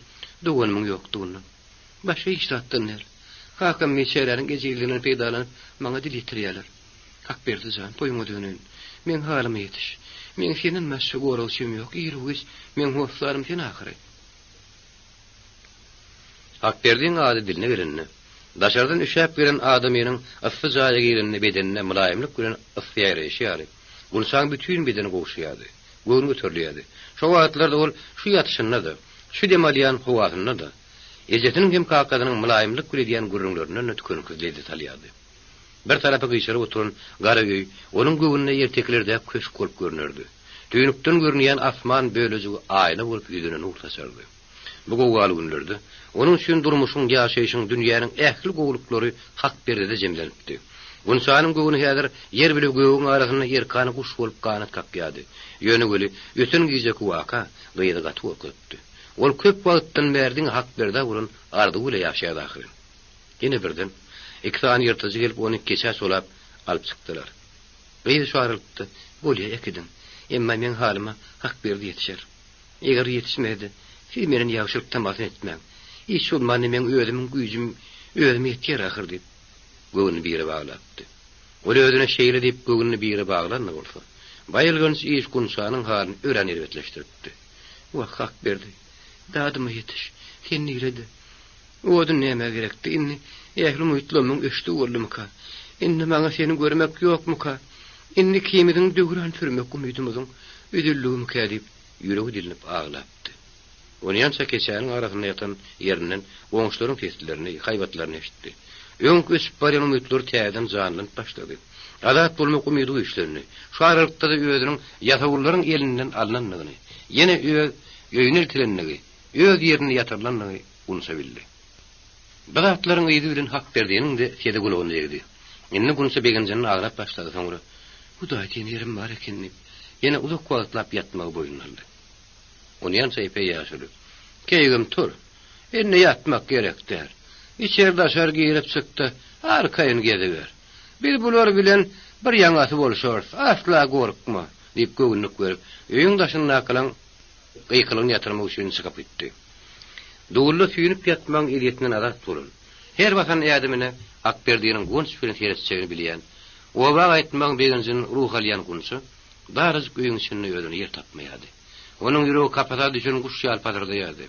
doganymyň ýokdugyndan. Başga hiç zatdan däl. Kakam biçäräniň ejizliginden peýdalanyp, maňa dil ýetirýärler. Hakberdi jan, toýuňa döneýin. Meň halyma ýetiş. Meň senden başga goragçym ýok, iru-giç meň hossarym sen ahyry. Hakberdiň ady diline gelende, daşardan üşäp gelen adamynyň yssy jaýa girende bedenine mylaýymlyk bilen ysy ýaýraýşy ýaly, Gunçaň bütin bedeni gowşaýardy, göwni göterilýärdi. Şo wagtlarda ol şu ýatyşynda-da, şu dem alýan howasynda-da, ejesiniň hem kakasynyň mylaýymlyk bilen edýän gürrüňlerinden-de tükeniksiz lezzet alýardy. Bir tarapy gyşaryp oturan gara öý onuň göwnüne ertekilerdäki köşk bolup görnerdi. Tüýnükden görünýän asman bölejigi aýna bolup ýüzüne nur saçardy. Bu gowgaly günlerde onuň üçin durmuşyň, ýaşaýşyň, dünýäniň ähli gowulyklary hak perdede jemlenipdi. Gunçanyň göwni häzir ýer bile gögüň arasynda erkana guş bolup ganat kakýardy. Ýöne weli öten gijeki waka gyzy gaty gorkuzypdy. Ol köp wagtdan bäri diňe Hakberdä bolan arzuwy bile ýaşaýardy ahyryn. Ýene birden, iki sany ýyrtyjy gelip ony keçä çolap alyp çykdylar. Gyz şu aralykda, Bolýa, äkidiň. Emma meň halyma Hakberdi ýetişer. Eger ýetişmese-de, siz menden ýagşylyk tamasyny etmäň. Hiç bolmanda meň özümiň güýjüm özüme ýetýär ahyr diýip, göwnüni bire baglapdy. Ol özüne şeýle diýip göwnüni bire baglan-da bolsa, baýylganç iş Gunçanyň halyny örän erbetleşdiripdi. Wah, Hakberdi, dadyma ýetiş, sen nirede? Odun nämä gerekdi indi? Ähli umytlarymyň öçdügi boldumyka? Indi maňa seni görmek ýokmuka? Indi ikimiziň döwran sürmek umydymyzyň üzüldigimikä diýip, ýüregi dilinip aglapdy. Onýança keçäniň arasynda ýatan ýerinden goňşularyň seslerini, haýbatlaryny eşitdi. Öňki öçüp barýan umytlary täzeden janlanyp başlady. Azat bolmak umydy güýçlendi. Şu aralykda-da özüniň ýasawullaryň elinden alnandygyny, ýene öz öýüne eltilendigi, öz ýerinde ýatyrylandygy Gunça bildi. Bu zatlaryň yzy bilen Hakberdiniň-de sesi gulagyna degdi. Indi Gunça begenjinden aglap başlady, soňra, Hudaý diýen ýerim bar eken diýip, ýene uzak wagtlap ýatmagy boýnuna aldy. Onýança epeý ýaşuly, Keýgim, tur. Indi ýatmak gerek däl. Içeri-daşary girip-çyk-da, arkaýyn geziber. Biz bular bilen bir ýaňasy bolşarys, asla gorkma, diýip göwünlik berip, öýüň daşyndakylaň gykylygyny ýatyrmak üçin çykyp gitdi. Dulda süýnüp ýatmagyň ezýetinden azat bolan, her basan ädimine Akberdiniň guwanç bilen seretjegini bilýän, oba gaýtmagyň begenjinden ruh alýan Gunça darajyk öýüň içinde özüne ýer tapmaýardy. Onuň ýüregi kapasa düşen guş ýaly pasyrdaýardy.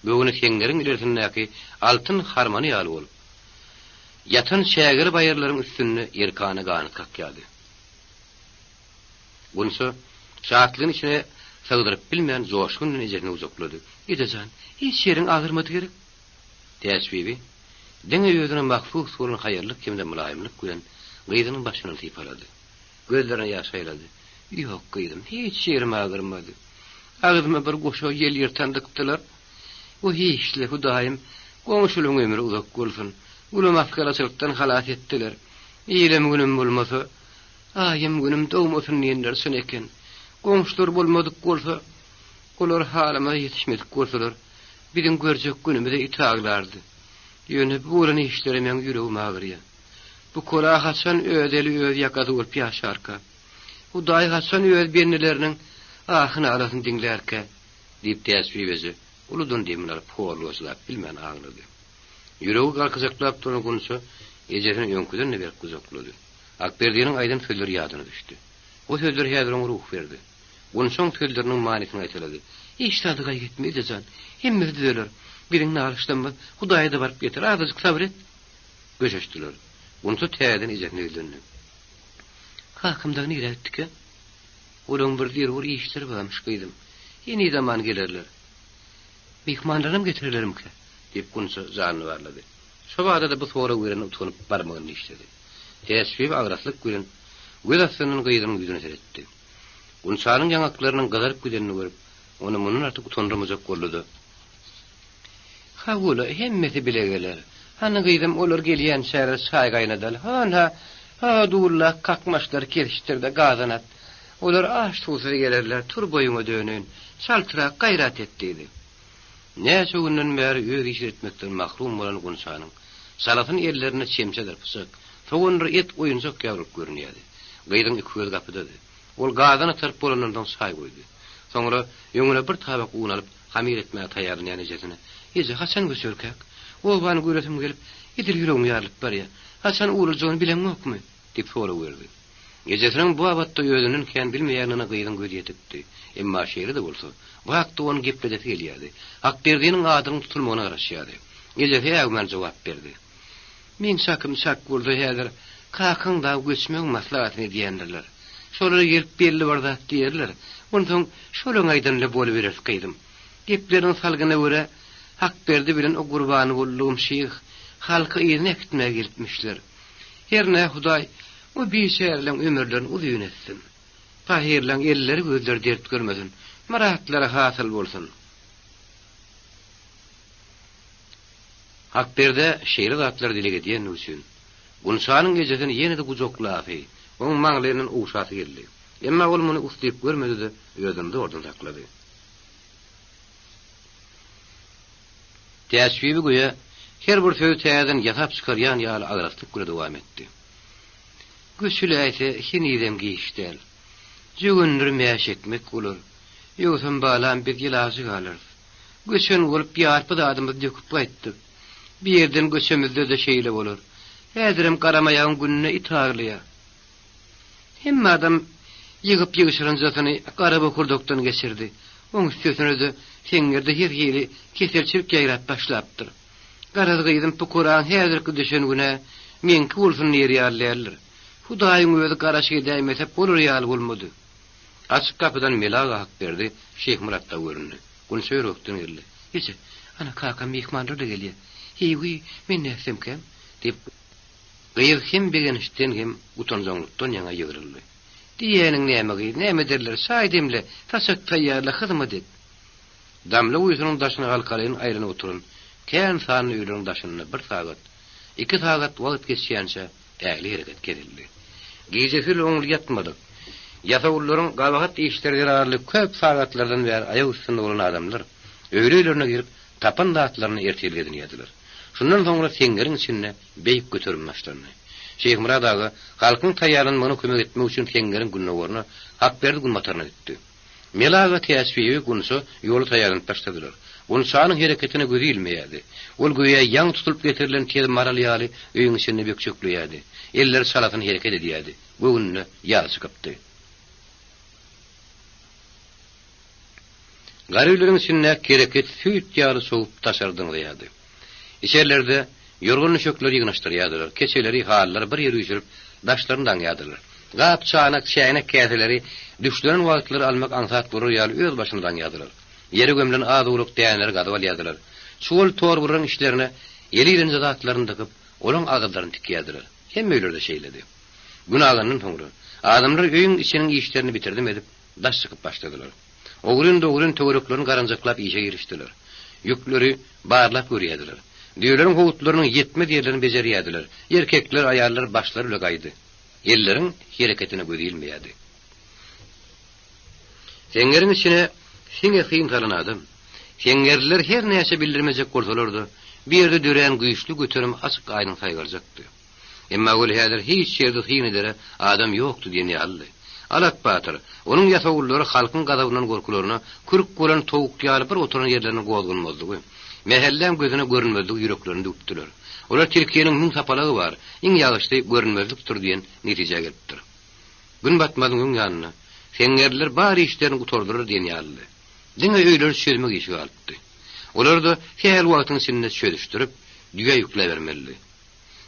Göwni seňňeriň ilersindäki altyn harmany ýaly bolup, ýatan çägeli baýyrlaryň üstünde erkana ganat kakýardy. Gunça şatlygyny içine sygdyryp bilmän joşgun bilen ejesini gujaklady. Eje jan, hiç ýeriň agyrmady gerek? Täçbibi diňe özüne mahsus bolan haýallyk hem-de mylaýymlyk bilen gyzynyň başyndan sypalady. Gözlerine ýaş aýlady. Ýok, gyzym, hiç ýerim agyrmady. Agzyma bir goşa ýel ýyrtan dykdylar. O hiç-le, Hudaýym, goňşularyň ömri uzak bolsun. Uly masgaraçylykdan halas etdiler. Ilem-günüm bolmasa, Aýym-günüm dogmasyn diýenleri çyn eken. Goňşular bolmadyk bolsa, olar halyma ýetişmedik bolsalar, biziň görjek günümize it aglardy. Ýöne bu bolan işlere meň ýüregim agyrýar. Bu kora haçan öz eli öz ýakasy bolup ýaşarka? Hudaý haçan öz bendeleriniň ahy-nalasyny diňlärkä? diýip Täçbibi eje uludan demini alyp horluga çydap bilmän aglady. Ýüregi galkyjaklap duran Gunça ejesini öňküden-de berk gujaklady. Akberdiniň aýdan sözleri ýadyna düşdi. O sözler häzir oňa ruh berdi. Gunçaň sözleriniň manysyny gaýtalady. Hiç zady gaýgy etme, eje jan. Hemmesi düzeler. Biziň nalyşlarymyz Hudaýa-da baryp ýeter. Azajyk sabyr et. Köşeşdiler. Gunça täzeden ejesine ýüzlendi. Kakam dagy nirä gitdikä? Olaň bir zerur işleri barmyş, gyzym. Heniz aman gelerler. Myhmanlarynam getirerlermikä? diýip, Gunça janyny barlady. Şo bada-da bu sorag berene utanyp barmagyny dişledi. Täçbibi agraslyk bilen göz astyndan gyzynyň ýüzüne seretdi. Gunçanyň ýaňaklarynyň gyzaryp gidenini görüp, ony mundan artyk utandyrmajak boldy-da. Hawa-la, hemmesi bile geler. Hany gyzym, olar gelýänçäler çaý gaýnadaly. Hon-ha, Ha, duwlak kakmaçlary kesişdir-de, gazan at. Olar aç-suwsuz gelerler, tur boýuňa döneýin. Çaltrak, gaýrat et, diýdi. Näçe günden bäri öz işini etmekden mahrum bolan Gunçanyň çalasyn ellerinde çemçedir pyçak, sogandyr et oýunjak ýaly bolup görünýärdi. Gyzyň iki gözi gapydady. Ol gazan ataryp bolandan soň çaý guýdy. Soňra öňüne bir tabak un alyp, hamyr etmäge taýýarlanýan ejesine, Eje, haçan göçerkäk? Obany göresim gelip, edil ýüregim ýarylyp barýar. Haçan ugraljagyny bileňokmy? diýip sorag berdi. Ejesiniň bu babatda özünden kän bilmeýändigine gyzyň gözi ýetikdi. Emma şeýle-de bolsa, bu hakda ony gepledesi gelýärdi. Hakberdiniň adynyň tutulmagyna garaşýardy. Ejesi äwmän jogap berdi. Meň çakym çak bolsa häzir kakaň dagy göçmegiň maslahatyny edýändirler. Şolara gelip belli bir zat diýerler. Onsoň şolaň aýdanyna bolubereris gyzym. Gepleriniň salgyna görä Hakberdi bilen o Gurbangullugym şyh halky yzyna äkitmäge gelipmişler. Hernä Hudaý o biçäreleň ömürlerini uzyn etsin. Pahyrlaň elleri gözleri dert görmesin. Myratlary hasyl bolsun. Hakberdä şeýle zatlary dileg edýändigi üçin, Gunçanyň ejesini ýene-de gujaklasy, onuň maňlaýyndan ogşasy geldi. Emma ol muny uslyp görmedi-de, özüni zordan saklady. Täçbibi göýä her bir sözi täzeden ýasap çykarýan ýaly agraslyk bilen dowam etdi. Göçüläýse henizem giç däl. Jöwendir mäş ekmek bolar. Ýogsam balam biz ýylajy galarys. Göçen bolup ýarpy zadymyzy döküp gaýtdyk. Bir ýerden göçemizde-de şeýle bolar. Häzirem garamaýagyň gününe it aglaýar. Hemme adam ýygyp-ýygşyrynjasyny gara bokurdakdan geçirdi. Oň üstesine-de seňňerde her hili keselçilik ýaýrap başlapdyr. Garaz gyzym pukaraň häzirki düşen günä meňki bolsun diýer ýaly däldir. Hudaýyň özi garaşyk edäýmese bolar ýaly bolmady. Açyk gapydan Mele aga Hakberdi Şyhmyrat dagy göründi. Gunça ýürekden geldi. Eje, ana kakam myhmanlar-da gelýär. Heý-wiý, men nätsemkäm? diýip, gyz hem begenişden hem utanjaňlykdan ýaňa ýygryldy. Diýýäniň näme gyz, näme ederler, çaý demle, saçak taýýarla, hyzmat et. Damla guýusynyň daşyna halkalaýyn aýlanyp oturan kän sanly öýleriň daşynda bir sagat, iki sagat wagt geçýänçä ähli hereket kesildi. Gijesi oňly ýatmadyk, ýasawullaryň gabahat işleri zerarly köp sagatlardan bäri aýak üstünde bolan adamlar öýli-öýlerine girip, tapan zatlaryny ertirlik edinýärdiler. Şundan soňra seňňeriň içinde beýik göterim başlandy. Şyhmyrat aga halkyň taýýarlanmagyna kömek etmek üçin seňňeriň gündogaryna, Hakberdi günbataryna gitdi. Mele aga Täçbibi Gunça ýola taýýarlanyp başladylar. Gunçanyň hereketine gözi ilmeýärdi. Ol göýä ýaňy tutulyp getirilen tez maral ýaly öýüň içinde bökjekleýärdi. Elleri çalasyn hereket edýärdi. Göwnüne ýag çykypdy. Gara öýleriň içindäki hereket süýt ýaly sowup daşary dyňzaýardy. Içerilerde ýorgan-düşekleri ýygnaşdyrýardylar, keçeleri, halylary bir ýere üýşürip, daşlaryny daňýardylar. Gap-çanak, çäýnek-käseleri düşlenen wagtlary almak aňsat bolar ýaly öz başyna daňýardylar. Ýere gömlen az-owlak däneleri gazyp alýardylar. Çuwal torbalaryň içlerine eli ilenje zatlaryny dykyp, olaň agyzlaryny tikýärdiler. Hemme öýlerde şeýledi. Gün agandan soňra, adamlar öýüň içiniň işlerini bitirdim edip, daş çykyp başladylar. Ogryn-dogryn töwereklerini garanjaklap işe girişdiler. Ýükleri barlap görýärdiler. Düýeleriň howutlarynyň ýetmez ýerlerini bejerýärdiler. Erkekler, aýallar başlary bile gaýdy. Elleriň hereketine göz ilmeýärdi. Seňňeriň içine siňe syn salan adam, seňňerliler her näçe bildirmejek bolsalar-da, bu ýerde dörän güýçli göterim açyk-aýdyň saýgarjakdy. Emma ol häzir hiç ýerde syn edere adam ýokdy diýen ýalydy. Alak batyr, onuň ýasawullary halkyň gazabyndan gorkularyna kürk bolan towuk ýaly bir oturan ýerlerinden gozganmazlygy, mähelläň gözüne görünmezligi ýüreklerine düwüpdiler. Olar tilkiniň müň sapalagy bar, iň ýagşysy görünmezlikdir diýen netijä gelipdir. Gün batmazyň öň ýanynda seňňerliler bar işlerini gutardylar diýen ýalydy. Diňe öýleri çözmek işi galypdy. Olary-da sähel wagtyň içinde çözüşdirip, düýä ýükläbermelidi.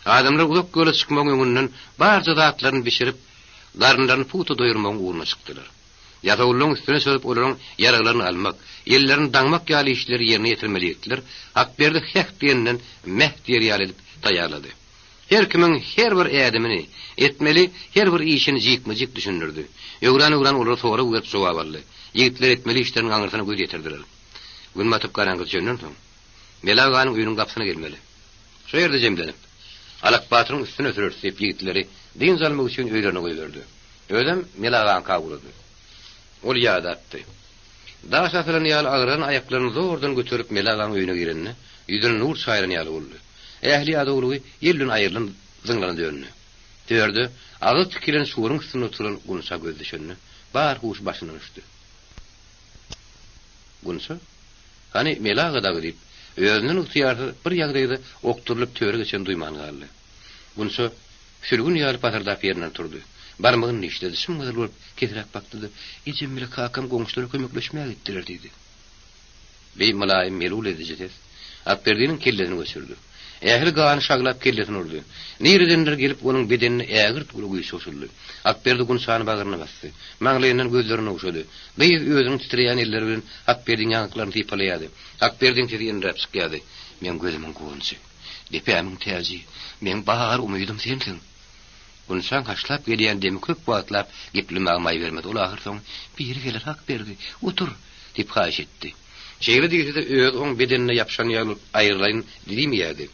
Adamlar uzak ýola çykmagyň öňünden barja zatlaryny bişirip, garynlaryny pugta doýurmagyň ugruna çykdylar. Ýasawullaryň üstüne çozup olaryň ýaraglaryny almak, ellerini daňmak ýaly işleri ýerine ýetirmeli ýigitler Hakberdi heh diýenden meh diýer ýaly edip taýýarlady. Her kimiň her bir ädimini, etmeli her bir işini jikme-jik düşündirdi. Öwran-öwran olara sorag berip jogap aldy. Ýigitler etmeli işleriniň aňyrsyna göz ýetirdiler. Gün batyp garaňky düşenden soň, Mele aganyň öýüniň gapysyna gelmeli. Şo ýerde jemlenip. Alak batyryň üstüne süreris diýip ýigitleri dynç almak üçin öýlerine goýberdi. Özem Mele agaňka ugrady. Ol ýadapdy. Daş asylan ýaly agyran aýaklaryny zordan göterip Mele agaň öýüne girende, ýüzüne nur çaýylan ýaly boldy. Ähli ýadawlygy ýel bilen aýrylan zyňlana döndi. Törde agyz tikilen şuguryň üstünde oturan Gunça gözi düşende, bar huşy başyndan uçdy. Gunça, Hany, Mele aga dagy diýip, özünden ygtyýarsyz bir ýagdaýda okdurylyp töre geçenini duýman galdy. Gunça sülgün ýaly pasyrdap ýerinden turdy. Barmagyny dişledi, şym-gyzyl bolup kesräk bakdy-da, Ejem bile kakam goňşulara kömekleşmäge gitdiler diýdi. Bi mylaýym melul ediji ses Akberdiniň kellesini göçürdi. Ähli gany şaglap kellesine urdy. Niredendir gelip onuň bedenine ägirt uly güýç goşuldy. Akberdi Gunçany bagryna basdy. Maňlaýyndan gözlerini ogşady. Gyz özüniň titreýän elleri bilen Akberdiň ýaňaklaryny sypalaýardy. Akberdiň sesi enräp çykýardy. Meň gözümiň guwanjy. Depämiň täji. Meň bar umydym sensiň. Gunçaň haşlap gelýän demi köp wagtlap geplemäge maý bermedi. Ol ahyrsoňy, Biri geler, Akberdi. Otur! Diýip haýyş etdi. Şeýle diýse-de özi oň bedenine ýapyşan ýaly bolup aýrylaýyn diýmeýärdi.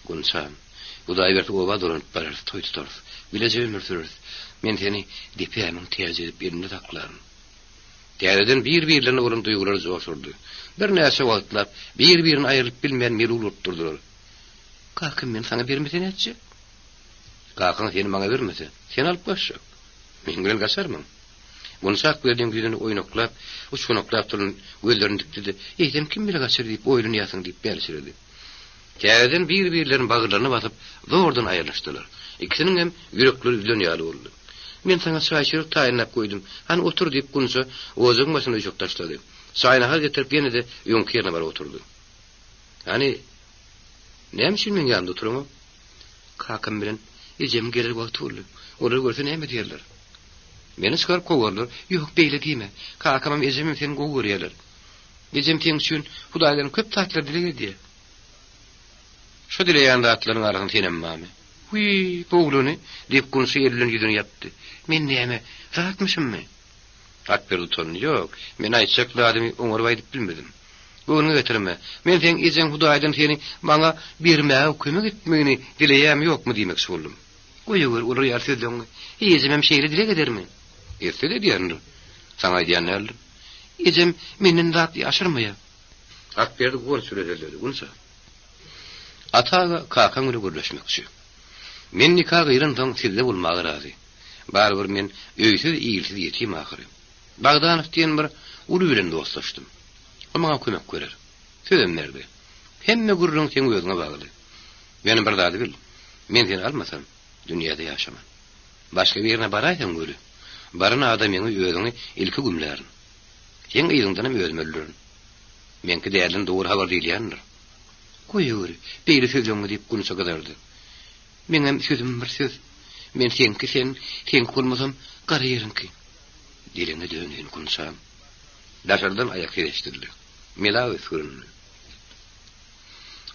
Gunçam, Hudaý berse oba dolanyp bararys, toý tutarys. Bileje ömür süreris. Men seni depämiň täji edip elimde saklaryn. Täzeden bir-birlerine bolan duýgulary joş urdy. Birnäçe wagtlap bir-birini aýrylyp bilmän melul bolup durdular. Kakam meni saňa bermese nätjek? Kakaň seni maňa bermese, seni alyp gaçjak. Meň bilen gaçarmyň? Gunça Akberdiň ýüzüni oýnaklap, uçganaklap duran gözlerini dikdi-de, Eýsem kim bile gaçar diýip oýlanýarsyň diýip bälçiredi. Täzeden bir-birlerini bagyrlaryna basyp, zordan aýrylyşdylar. Ikisiniň hem ýürekleri üzülen ýaly boldy. Men saňa çaý-çörek taýynlap goýdum. Hany otur diýip Gunça ojagyň başyna düşek taşlady. Çaý-nahar getirip ýene-de öňki ýerine baryp oturdy. Hany, näme üçin meň ýanymda oturaňok? Kakam bilen ejemiň geler wagty boldy. Olar görse näme diýerler? Meni çykaryp kowarlar. Ýok, beýle diýme. Kakamam, ejemem seni gowy görýärler. Ejem seň üçin Hudaýdan köp zatlar dileg edýär. Şo dileýän zatlaryň arasynda senem barmy? Wiý, bu oglany, diýip, Gunça eli bilen ýüzüni ýapdy. Men näme, zatmyşymmy? Akberdi utandy. Ýok, men aýtjak zadymy oňaryp aýdyp bilmedim. Göwnüňe getirme. Men seň ejeň Hudaýdan seni maňa bermäge kömek etmegini dileýärmi ýokmy diýmekçi boldum. Goýawer olar ýaly sözleňňi. Ejemem şeýle dileg edermi? Etse-de edýändir. Saňa aýdýan däldir. Ejem menden zat ýaşyrmaýar. Akberdi guwanç bilen sözledi. Gunça. Ata aga kakaň bilen gürleşmekçi. Men nika gyýlansoň sizde bolmaga razy. Barybir men öýsüz, ilsiz ýetim ahyry. Bagdanow diýen bir uly bilen dostlaşdym. Ol maňa kömek berer. Sözem berdi. Hemme gürrüň seň özüňe bagly. Ýöne bir zady bil, men seni almasam, dünýäde ýaşaman. Başga birine baraýsaň weli, baran adamyňy özüňi ilki gümlärin. Seň yzyňdanam özüm öldürerin. Meňki dälden dogry habar diýilýändir. Goýaweri, beýle sözleňňi diýip Gunça gyzardy. Meňem sözüm bir söz. Men seňki sen, seňki bolmasam, gara ýeriňki. Diliňe döneýin, Gunçam. Daşardan aýak sesi eşidildi. Mela üsgürindi.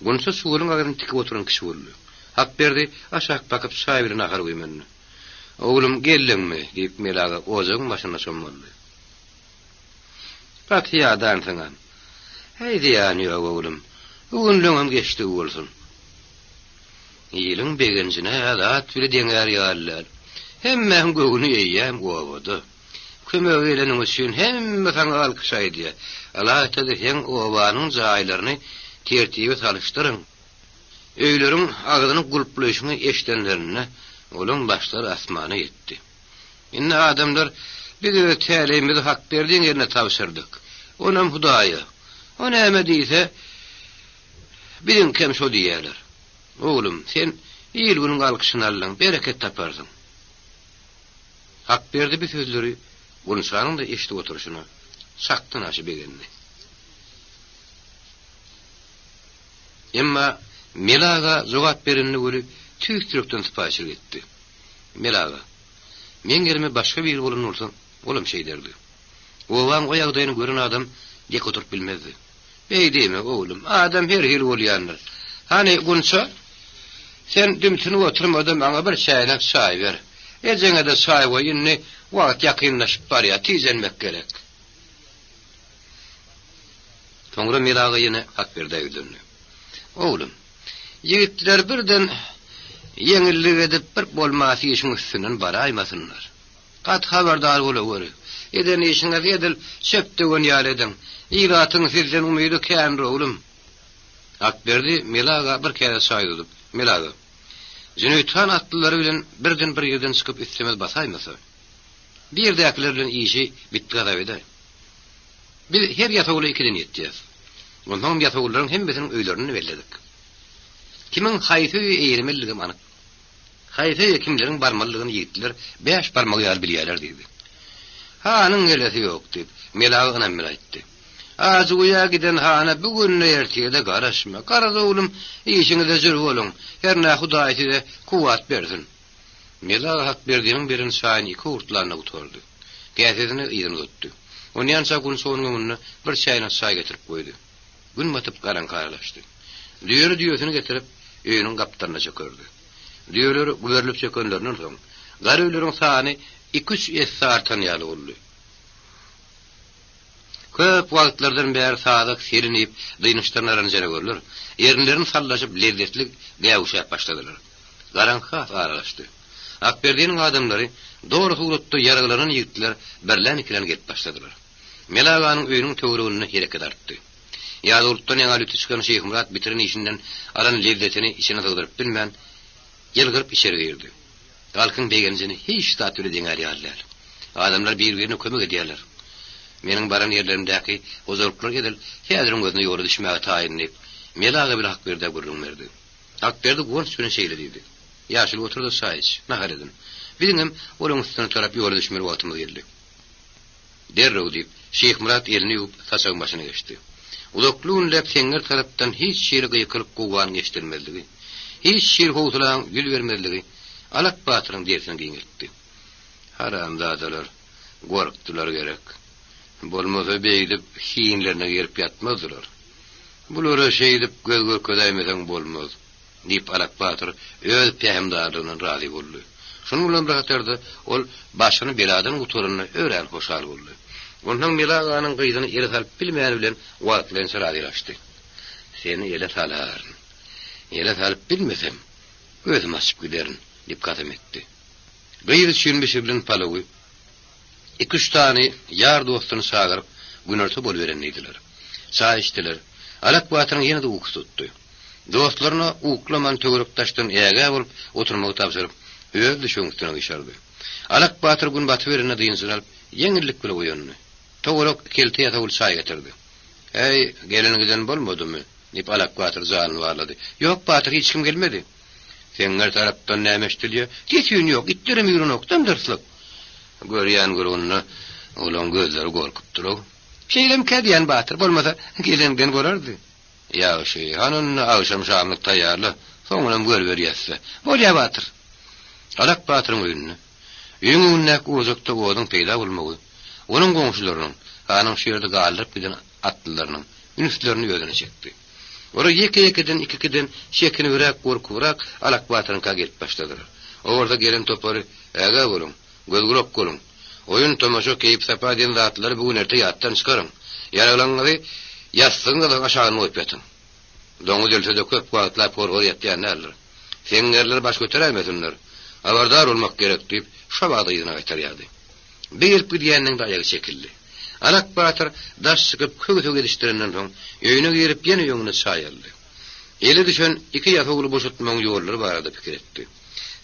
Gunça çuwalyň agzyny tikip oturan kişi boldy. Hakberdi aşak bakyp çaý bilen nahar güýmendi. Oglum, geldiňmi? diýip, Mela aga ojagyň başynda çommaldy. Gaty ýadansyňam. Häý, zyýany ýok, oglum. Bu günleňem geçdigi bolsun. Iliň begenjine-hä zat bile deňär ýaly däl. Hemmäň göwni eýýäm obada. Kömege geleniň üçin hemme saňa alkyş aýdýar. Ylaýta-da seň obanyň jaýlaryny tertibe salyşdyryň. Öýleriň agzyny gulplaýşyňy eşidenlerinde, olaň başlary asmana ýetdi. Indi adamlar, Biz öz täleýimizi Hakberdiň eline tabşyrdyk. Onam Hudaýa. O näme diýse, biziňkem şo diýerler. Oglum, sen il-günüň alkyşyny aldyň, bereket taparsyň. Hakberdi bu sözleri Gunçanyň-da eşidip oturyşyna çakdan aşa begendi. Emma Mele aga jogap berende weli tüýs ýürekden sypaýyçylyk etdi. Mele aga, Meň ýerime başga biri bolan bolsa, olam şeýderdi. Obaň o ýagdaýyny gören adam dek oturyp bilmezdi. Beý diýme, oglum, adam her hili bolýandyr. Hany, Gunça, sen dümtünip oturma-da, maňa bir çäýnek çaý ber. Ejeňe-de çaý goý, indi wagt ýakynlaşyp barýar, tijenmek gerek. Soňra Mele aga ýene Hakberdä ýüzlendi. Oglum, ýigitler birden. Ýeňillik edip bir bolmasy işiň üstünden baraýmasynlar. Gaty habardar bolaweri. Eden işiňizi edil çöp döwen ýaly ediň. Ilatyň sizden umydy kändir oglum. Akberdi Mele aga bir käse çaý uzadyp, Mele aga, Jüneýit han atlylary bilen birden bir ýerden çykyp üstümiz basaýmasa, bir ýerdäkiler bilen işi bitdi hasap edäý. Biz her ýasawula ikiden ýetýäs. Onsoňam ýasawullaryň hemmesiniň öýlerini belledik. Kimiň haýsy öýi eýlemelidigem anyk. Haýsy öýe kimleriň barmalydygyny ýigitler bäş barmagy ýaly bilýärler diýdi. Hanyň gelesi ýok, diýip, Mele aga ynam bilen aýtdy. Ajyguýa giden hana bu günde ertire-de garaşma. Garaz oglum, işiňize jür boluň. Hernä Hudaý size kuwwat bersin. Mele aga Hakberdiniň beren çaýyny iki owurtlanda gutardy. Käsesini yzyna uzatdy. Onýança Gunça onuň öňünde bir çäýnek çaý getirip goýdy. Gün batyp garaňky aralaşdy. Düýeli düýesini getirip, öýüniň gapdalyna çökerdi. Düýeler güberilip çökenlerinden soň, gar öýleriň sany iki-üç esse artan ýaly boldy. Köp wagtlardan bäri sazak selin iýip, dynçdan aran janawärler, erinlerini sallaşyp lezzetli gäwüşäp başladylar. Garaňky has aralaşdy. Akberdiniň adamlary, doly suratda ýaraglanan ýigitler birlän-ikilän gelip başladylar. Mele aganyň öýüniň töwereginde hereket artdy. Ýazgurtdan ýaňa lüti çykan Şyhmyrat bitiren işinden alan lezzetini içine sygdyryp bilmän, ýylgyryp içeri girdi. Halkyň begenjini hiç zat bile deňär ýaly däl. Adamlar bir-birine kömek edýärler. Meniň baran ýerlerimdäki hojalyklar edil häziriň özünde ýola düşmäge taýyn diýip, Mele aga bile Hakberdä gürrüň berdi. Hakberdi guwanç bilen şeýle diýdi. Ýaşuly otur-da çaý iç, nahar edin. Biziňem olaň üstüne tarap ýola düşmeli wagtymyz geldi. Derrew, diýip, Şyhmyrat elini ýuwup, saçagyň başyna geçdi. Uzakly günläp seňňer tarapdan hiç hili gykylyk-gowganyň eşidilmezligi, hiç hili howsalaň ýüz bermezligi Alak batyryň derisini giňeltdi. Haramzadalar, gorkdular gerek. Bolmasa beýdip hinlerine girip ýatmazdylar. Bulara şeýdip göz görkezäýmeseň bolmaz. Diýip, Alak batyr öz pähimdarlygyndan razy boldy. Şunuň bilen bir hatarda ol başyny beladan gutaranyna örän hoşal boldy. Onsoň Mele aganyň gyzyny ele salyp bilmäni bilen wagtlaýynça razylaşdy. Seni ele salaryn. Ele salyp bilmesem, özüm açyp giderin, diýip kasam etdi. Gyz üçin bişirilen palawy Iki-üç sany ýar dostuny çagyryp, günorta boluberen diýdiler. Çaý içdiler. Alak batyryň ýene-de ukusy tutdy. Dostlaryna uklaman töwerek-daşdan ägä bolup oturmagy tabşyryp, öz düşegiň üstüne gyşardy. Alak batyr gün batyberende dynjyny alyp, ýeňillik bile oýandy. Towalak kelte ýasawul çaý getirdi. Äý, gelen-giden bolmadymy? diýip, Alak batyr janyny barlady. Ýok, batyr, hiç kim gelmedi. Seňňer tarapdan näme eşidilýär? Ses-üýn ýok, itlerem üýrenok, dym-dyrslyk. Görýän gurgunda olaň gözleri gorkupdyr-ow. Şeýlemkä diýen batyr, bolmasa geleňden bolardy. Ýagşy, hany onda agşam şamlyk taýýarla, soňunam görüberýäs-dä. Bolýa batyr. Alak batyryň öýünde, öýüň öňündäki ojakda oduň peýda bolmagy, onuň goňşularynyň, hanyň şu ýerde galdyryp giden atlylarynyň ünslerini özüne çekdi. Olar ýeke-ýekeden, iki-ikiden çekinibräk, gorkubrak Alak batyryňka gelip başladylar. O bolsa gelen topary, Ägä boluň, göz-gulak boluň. Oýun-tomaşa, keýp-sapa diýen zatlary bu gün-erte ýatdan çykaryň. Ýaraglaryňyzy ýassygyňyzyň aşagynda goýup ýatyň. Doňuz ölse-de köp wagtlap hor-hor ýatýan däldir. Seňňerler baş göteräýmesinler. Habardar bolmak gerek diýip, şo bada yzyna gaýtarýardy. Beýgelip gidýäniniň-de aýagy çekildi. Alak batyr daş çykyp köw-söw edişdirenden soň, öýüne girip ýene öňüne çaý aldy. Ele düşen iki ýasawuly boşatmagyň ýollary barada pikir etdi.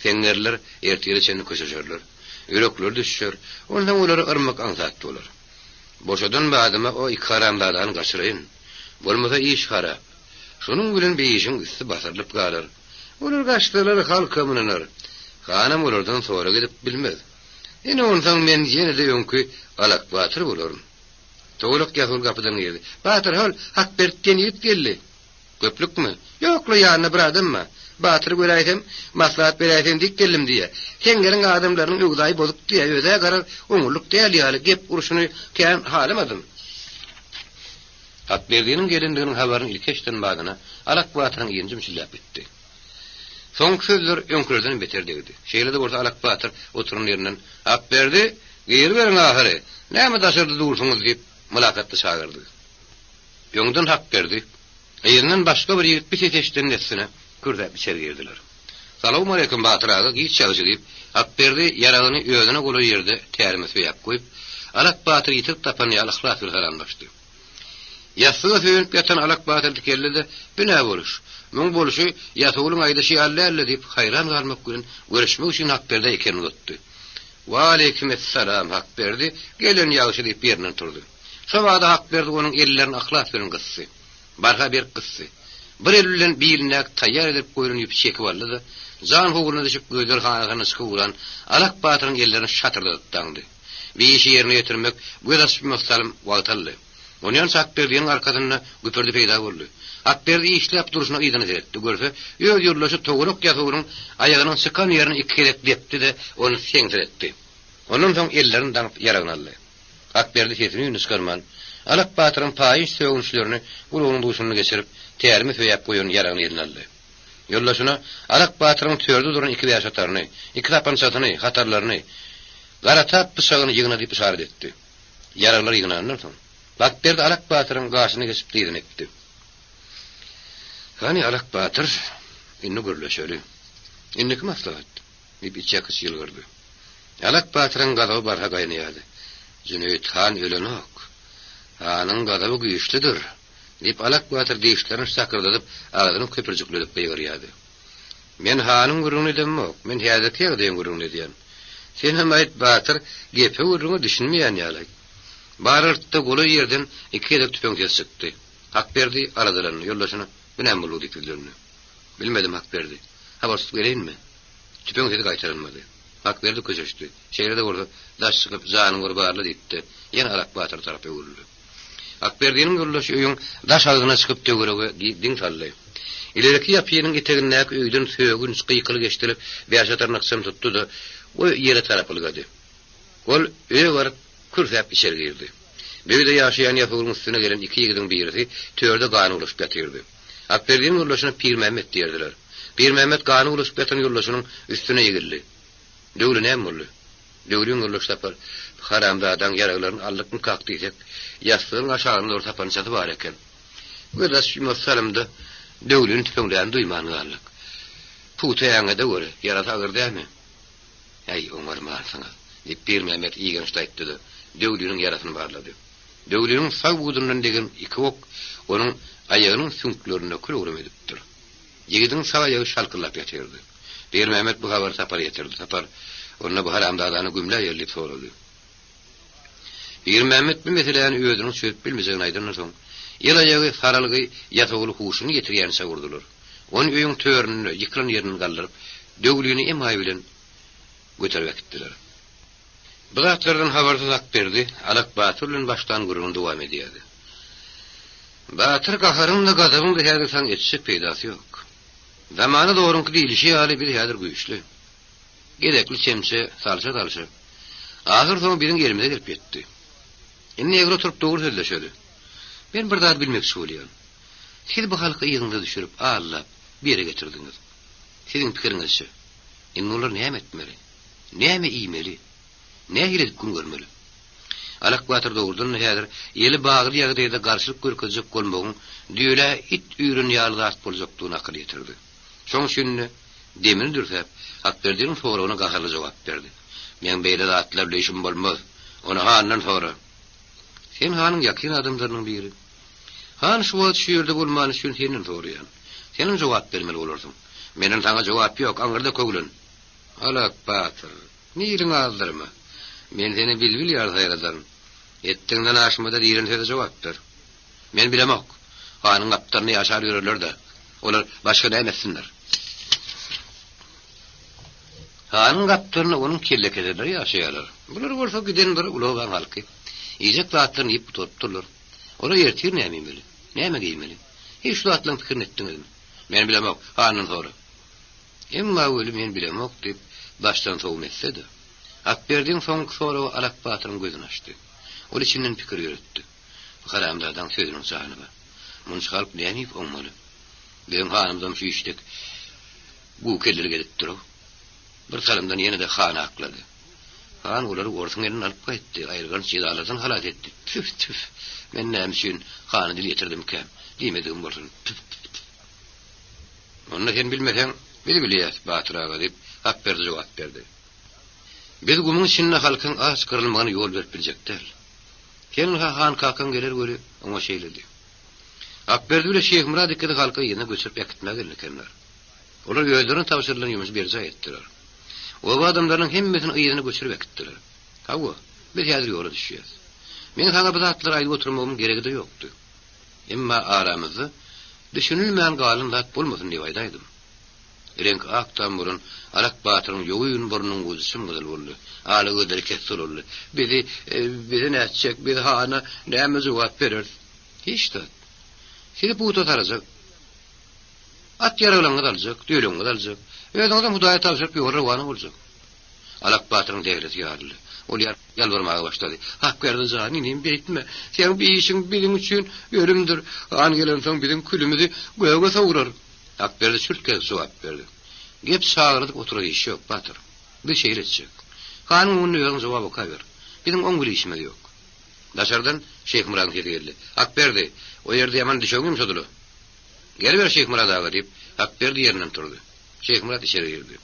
Seňňerler ertire çenli köşeşerler. Ýürekleri düşüşer. Onsoň olary yrmak aňsat bolar. Boşadan badyma o iki haramzadany gaçyraýyn. Bolmasa iş harap. Şonuň bilen bir işiň üsti basyrylyp galar. Olar gaçsalar halkam ynanar. Hanam olardan sorag edip bilmez. Ine onsoň men ýene-de öňki Alak batyr bolaryn. Towlak ýasawul gapydan girdi. Batyr, hol, Hakberdi diýen ýigit geldi. Köplükmi? Ýok-la, ýanynda bir adam bar. Batyry göräýsem, maslahat beräýsem diýip geldim diýýä. Seňňeriň adamlarynyň öwzaýy bozuk diýýä, öz-ä garaz oňurlyk däl ýaly, gep urşuny kän halamadym. Hakberdiniň gelendiginiň habaryny ilki eşiden badyna Alak batyryň ýenjim çilläp gitdi. Soňky sözler öňkülerdenem beter degdi. Şeýle-de bolsa Alak batyr oturan ýerinden, Hakberdi, giriberiň ahyry, näme daşarda dursuňyz diýip, mylakatly çagyrdy. Öňden Hakberdi, yzyndan başga bir ýigit bir ses eşiden dessine kürsäp içeri girdiler. Salowmaleýkim, Batyr aga, giç ýagşy, diýip, Hakberdi ýaragyny özüne golaý ýerde tärime söýäp goýup, Alak batyr ýitirip tapan ýaly yhlas bilen salamlaşdy. Ýassyga söýenip ýatan Alak batyr dikeldi-de, Bu nä boluş? Muň bolşy ýasawulyň aýdyşy ýaly däl-le diýip, haýran galmak bilen görüşmek üçin Hakberdä ekenini uzatdy. Waleýkimessalam, Hakberdi, gelen ýagşy diýip ýerinden turdy. Şo bada Hakberdi onuň ellerini yhlas bilen gysdy. Barha berk gysdy. Bir eli bilen bilindäki taýýar edilip goýlan ýüpi çekip aldy-da, jan howruna düşüp gözleri hanasyndan çykyp ugran Alak batyryň ellerini şatyrdadyp daňdy. Bir işi ýerine ýetirmek göz açyp-ýumasy salym wagt aldy. Onýança Akberdiniň arkasynda güpürdi peýda boldy. Akberdi işläp durşuna yzyna seretdi. Görse, öz ýoldaşy togalak ýasawulyň aýagynyň çykan ýerini iki gezek depdi-de, ony seňsiretdi. Ondan soň ellerini daňyp ýaragyny aldy. Akberdi sesini-üýnüni çykarman, Alak batyryň paýyş sögünçlerini gulagynyň duşunda geçirip, tärimi söýäp goýan ýaragyny eline aldy. Ýoldaşyna Alak batyryň törde duran iki bäşataryny, iki sapançasyny, hatarlaryny, garatap pyçagyny ýygna diýip yşarat etdi. Ýaraglar ýygnandan soň, Akberdi Alak batyryň gaşyna geçip dyzyny epdi. Hany, Alak batyr, indi gürleşeli. Indiki maslahat, diýip içýakgyç ýylgyrdy. Alak batyryň gazaby barha gaýnaýardy. Jüneýit han ölenok. Hanyň gazaby güýçlüdir, diýip, Alak batyr dişlerini şakyrdadyp, agzyny köpürjikledip gygyrýardy. Men hanyň gürrüňini edemok, men häzirki ýagdaýyň gürrüňini edýän. Senem aýt, batyr, gepe-gürrüňe düşünmeýän ýaly. Barartda golaý ýerden iki gezek tüpeň sesi çykdy. Hakberdi aladalandy, ýoldaşyna, Bu näme boldy diýip ýüzlendi. Bilmedim, Hakberdi. Habar tutup geleýinmi? Tüpeň sesi gaýtalanmady. Hakberdi köşeşdi. Şeýle-de bolsa, daş çykyp, janyňy bir barla diýip-de, ýene Alak batyra tarap öwrüldi. Akberdiniň ýoldaşy öýüň daş agzyna çykyp töwerege diň saldy. Ilerki ýapynyň etegindäki öýden sögünç gykylyk eşidilip, bäşataryny ykjam tutdy-da, o ýere tarap ylgady. Ol öýe baryp, kürsäp içeri girdi. Bu öýde ýaşaýan ýasawulyň üstüne gelen iki ýigidiň birisi törde gany bulaşyp ýatyrdy. Akberdiniň ýoldaşyna Pirmämmet diýerdiler. Pirmämmet gany bulaşyp ýatan ýoldaşynyň üstüne egildi. Döwli näme boldy? Döwrüň gurluş tapar. Haramzadaň ýaraglaryny aldykmykak diýsek, ýassygyň aşagynda bir sapançasy bar eken. Göz açyp-ýumasy salymda Döwlini tüpeňlänini duýman galdyk. Pugta äňede göre, ýarasy agyr dälmi? Äý, oňarmansyňyz, diýip, Pirmämmet igençli aýtdy-da, Döwliniň ýarasyny barlady. Döwliniň sag budundan degen iki ok onuň aýagynyň süňklerinde kül-owram edipdir. Ýigidiň sag aýagy şalkyldap ýatyrdy. Pirmämmet bu habary Sapara ýetirdi. Sapar, Onda bu haramzadany gümläýeli diýip sorady. Pirmämmet bu meseläni özüniň çözüp bilmejegini aýdandan soň, el-aýagy saralgy ýasawuly huşuny ýetirýänçä urdular. Ony öýüň töründe, ýykylan ýerinden galdyryp, döwlini emaý bilen göterip äkitdiler. Bu zatlardan habarsyz Akberdi Alak batyr bilen başlan gürrüňini dowam edýärdi. Batyr, gaharyň-da, gazabyň-da häzir saňa etjek peýdasy ýok. Zamana zoruňky diýlişi ýaly biz häzir güýçli. Gezekli çemçe salşa-salşa, ahyrsoňy biziň elimize gelip ýetdi. Indi egri oturyp dogry sözleşeli. Men bir zady bilmekçi bolýan. Siz bu halky yzyňyza düşürip, aldap, bu ýere getirdiňiz. Siziň pikiriňizçe, indi olar näme etmeli? Näme iýmeli? Nähili edip gün görmeli? Alak batyr dogrudan-da häzir eli bagly ýagdaýda garşylyk görkezjek bolmagyň düýelä it üýren ýaly zat boljakdygyna akyl ýetirdi. Şoň üçin-de demini dürsäp, Hakberdiniň soragyna gaharly jogap berdi. Meň beýle zatlar bilen işim bolmaz. Ony handan sora. Sen hanyň ýakyn adamlarynyň biri. Han şu wagt şu ýerde bolmany üçin senden soraýan. Senem jogap bermeli bolarsyň. Menden saňa jogap ýok, aňyrda köwlen. Alak batyr, niliňi azdyrma. Men seni bilbil ýaly saýradaryn. Etdigiňden aşma-da diýlen söze jogap ber. Men bilemok. Hanyň gapdalynda ýaşar ýörerler-dä. Olar başga näme etsinler? Hanyň gapdalynda onuň kellekeserleri ýaşaýarlar. Bular bolsa giden bir uly obaň halky. Iýjek zatlaryny iýip gutarypdyrlar. Olar ertir näme iýmeli? Näme geýmeli? Hiç şu zatlaryň pikirini etdiňizmi? Men bilemok. Handan sora. Emma weli men bilemok diýip, başdan sowum etse-de, Akberdiň soňky soragy Alak batyryň gözüni açdy. Ol içinden pikir ýöretdi. Bu haramzadaň sözüniň jany bar. Munça halk näme iýip oňmaly? Biziň hanymyzam şu işdek gukellilik edipdir-ow. Bir salymdan ýene-de hany aklady. Han olary orsuň elinden alyp gaýtdy, aýylganç jezalardan halas etdi. Tüf, tüf! Men näme üçin hana dil ýetirdimkäm? Diýmedigim bolsun. Tüf, tüf, tüf! Onda sen bilmeseň. Biz bilýäs, Batyr aga, diýip, Hakberdi jogap berdi. Biz gumuň içinde halkyň aç gyrylmagyna ýol berip biljek däl. Sen-ha han kakaň geler weli, oňa şeýle diý. Hakberdi bile Şyhmyrat ikisi halky yzyna göçürip äkitmäge gelen ekenler. Olar özlerine tabşyrylan ýumuşy berjaý etdiler. Oba adamlarynyň hemmesini yzyna göçürip äkitdiler. Hawa, biz häzir ýola düşýäs. Meň saňa bu zatlary aýdyp oturmagymyň geregi-de ýokdy. Emma aramyzda düşünilmän galan zat bolmasyn diýip aýdaýdym. Reňki ak tam bolan Alak batyryň ýogyn burnunyň ujy çym-gyzyl boldy. Ala gözleri kessel boldy. Bizi, bizi nätjek, biz hana näme jogap bereris? Hiç zat. Sizi puta sarajak. At-ýaraglaryňyzy aljak, düýeleriňizi aljak. Özüňizem Hudaýa tabşyryp ýola rowana boljak. Alak batyryň degresi ýaryldy. Ol ýalbarmaga başlady. Hakberdi jan, inim, beýtme. Seň bu işiň biziň üçin ölümdir. Han gelensoň biziň külümizi göge sowrar. Hakberdi çürt kesik jogap berdi. Gep çagyrydyp oturar iş ýok, batyr. Biz şeýle etjek. Hanyň öňünde özüň jogap okaber. Biziň oň bile işimiz ýok. Daşardan Şyhmyradyň sesi geldi. Hakberdi, o ýerde ýaman düşegiň ýumşadyla. Geliber Şyhmyrat aga, diýip, Hakberdi ýerinden turdy. Şyhmyrat içeri girdi.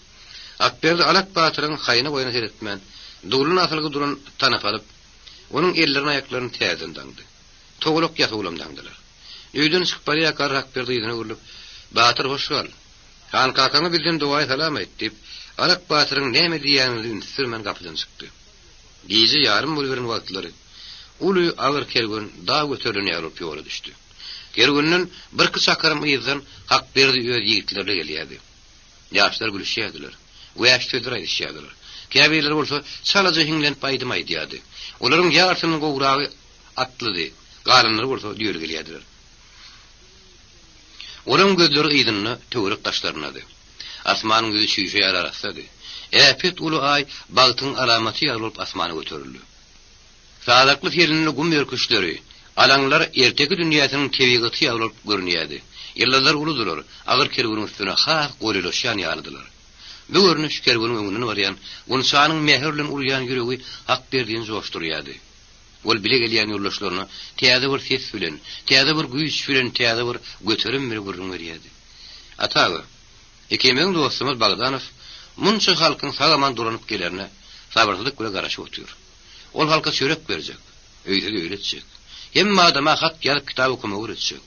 Akberdi Alak batyryň haýyna-boýuna seretmän, duluna asylgy duran tanapy alyp, onuň ellerini-aýaklaryny täzeden daňdy. Togalak ýasawulam daňdylar. Öýden çykyp barýarka garry Akberdi yzyna öwrülip, Batyr, hoş gal. Han kakaňa bizden dogaýy salam aýt, diýip, Alak batyryň näme diýýänini üns bermän gapydan çykdy. Gije ýarym boluberen wagtlary, uly, agyr kerwen dag göterilen ýaly bolup ýola düşdi. Kerwenden birki çakrym yzdan Hakberdi öz ýigitleri bilen gelýärdi. Ýaşlar gülüşýärdiler. Wäşi sözler aýdyşýardylar. Käbirleri bolsa çalaja hiňlenip aýdym aýdýardy. Olaryň ýarysyndan gowragy atlydy, galanlary bolsa düýeli gelýärdiler. Olaryň gözleri yzynda, töwerek-daşlaryndady. Asmanyň ýüzi çüýşe ýaly arassady. Äpet uly Aý bagtyň alamaty ýaly bolup asmana göterildi. Sazakly selinli gum örküçleri, alaňlar erteki dünýäsiniň tebigaty ýaly bolup görünýärdi. Ýyldyzlar uludylar, agyr kerweniň üstüne has golaýlaşýan ýalydylar. Bu görnüş kerweniň öňünden barýan Gunçanyň mähir bilen urýan ýüregi Hakberdini joşdurýardy. Ol bile gelýän ýoldaşlaryna täze bir ses bilen, täze bir güýç bilen, täze bir göterim bilen gürrüň berýärdi. Ata aga, ikimiziň dostumyz Bagdanow munça halkyň sag-aman dolanyp gelerine sabyrsyzlyk bilen garaşyp otyr. Ol halka çörek berjek, öýsüz öýli etjek. Hemme adama hat ýazyp kitap okamagy öwretjek.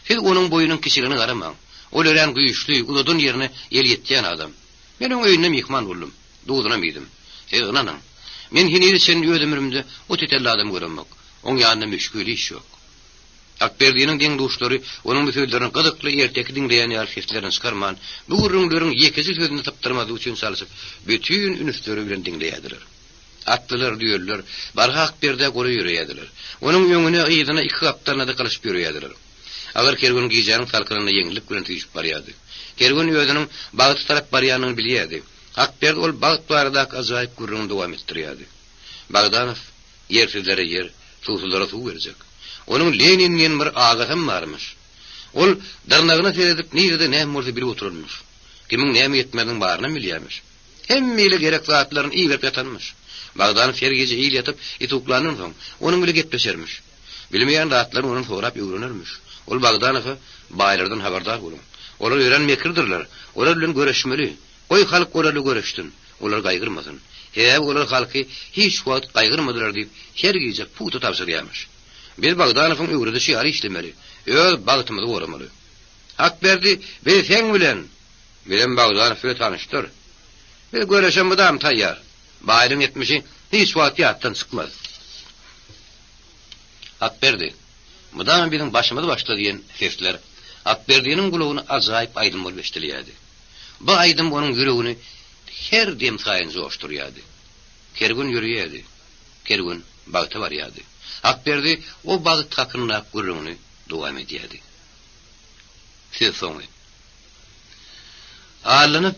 Siz onuň boýunyň kiçiligine garamaň. Ol örän güýçli, uzadan ýerine el ýetýän adam. Men oň öýünde myhman boldum. Duzunam iýdim. Siz ynanyň. Men henize çenli öz ömrümde o tetelli adamy göremok. Oň ýanynda müşgil iş ýok. Akberdiniň deň-duşlary onuň bu sözlerini gyzykly erteki diňleýän ýaly seslerini çykarman, bu gürrüňleriň ýekeje sözüni sypdyrmazlyk üçin çalşyp, bütin ünsleri bilen diňleýärdiler. Atlylar, düýeliler barha Akberdä golaý ýöreýärdiler. Onuň öňüne, yzyna, iki gapdalyna dykylyşyp ýöreýärdiler. Agyr kerwen gijäniň salkynynda ýeňillik bilen süýşüp barýardy. Kerwen özüniň bagta tarap barýanyny bilýärdi. Akberdi ol bagt baradaky ajaýyp gürrüňini dowam etdirýärdi. Bagdanow ýersizlere ýer, suwsuzlara suw berjek. Onuň Lenin diýen bir agasam barmyş. Ol dyrnagyna seredip nirede näme bolsa bilip oturanmyş. Kimiň näme ýetmeziniň barynam bilýärmiş. Hemme ile gerek zatlaryny iberip ýatanmyş. Bagdanow her gije il ýatyp, it uklandan soň, onuň bile gepleşermiş. Bilmeýän zatlaryny ondan sorap öwrenermiş. Ol Bagdanowa, Baýlardan habardar boluň. Olar örän mekirdirler. Olar bilen göreşmeli. Goý halk olar bilen göreşsin. Olar gaýgyrmasyn. Sebäbi olar halky hiç wagt gaýgyrmadylar diýip, her gije pugta tabşyrýarmyş. Biz Bagdanowyň öwredişi ýaly işlemeli. Öz bagtymyzy goramaly. Hakberdi, biz seň bilen! Bizem Bagdanow bile tanyşdyr. Biz göreşe mydam taýýar. Baýlyň etmişi hiç wagt ýatdan çykmaz. Hakberdi, mydama biziň başymyz başda diýen sesler Akberdiniň gulagyna ajaýyp aýdym bolup eşidilýärdi. Bu aýdym onuň ýüregini her dem saýyn joşdurýardy. Kerwen ýöreýärdi. Kerwen bagta barýardy. Hakberdi o bagt hakyndaky gürrüňini dowam edýärdi. Sözsoňy. Allanyp,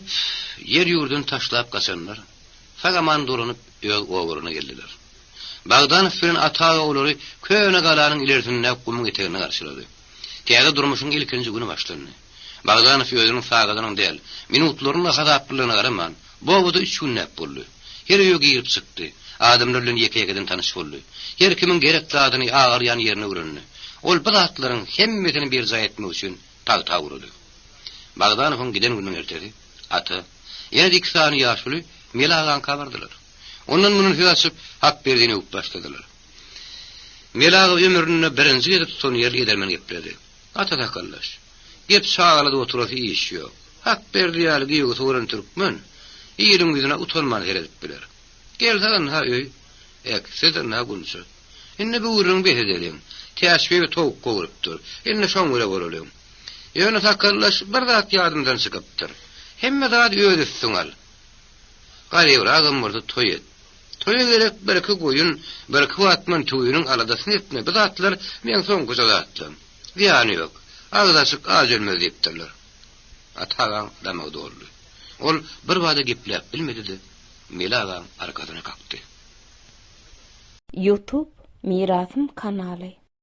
ýer-ýurduny taşlap gaçanlar, sag-aman dolanyp, öz obalaryna geldiler. Bagdanow bilen Ata aga olary köne galanyň ilerisindäki gumuň eteginde garşylady. Täze durmuşyň ilkinji güni başlandy. Bagdanow özüniň sagadynyň däl, minutlarynyň-da hasaplylygyna garaman, bu obada üç günläp boldy. Her öýe girip çykdy. Adamlar bilen ýeke-ýekeden tanyş boldy. Her kimiň gerek zadyny, agyrýan ýerini öwrendi. Ol bu zatlaryň hemmesini berjaý etmek üçin tagta gurady. Bagdanowyň giden gününiň ertesi. Ata, ýene-de iki sany ýaşuly Mele agaňka bardylar. Ondan-mundan söz açyp, Hakberdini öwüp başladylar. Mele aga ömründe birinji gezek tutanýerli edermen gepledi. Ata sakallaş. Gep çagaladyp oturasy iş ýok. Hakberdi ýaly giýewsi bolan türkmen iliň ýüzüne utanman seredip biler. Gelse ynha öý, ekse-de ynha gunça. Indi bu gürrüňi bes edeliň. Täçbibi towuk gowrupdyr. Indi şoň bile bolalyň. Ýöne sakallaş bir zat ýadymdan çykypdyr. Hemme zady öz üstüňe al. Garybragam bolsa toý et. Toýa gerek birki goýun, birki batman tüwiniň aladasyny etme, bu zatlar meň soňkuja zatlam. Zyýany ýok. Agyz açyk aç ölmez diýipdirler. Ata agaň damagy doldy. Ol birbada gepläp bilmedi-de, Mele agaň arkasyna kakdy. Youtube Mirasym kanaly.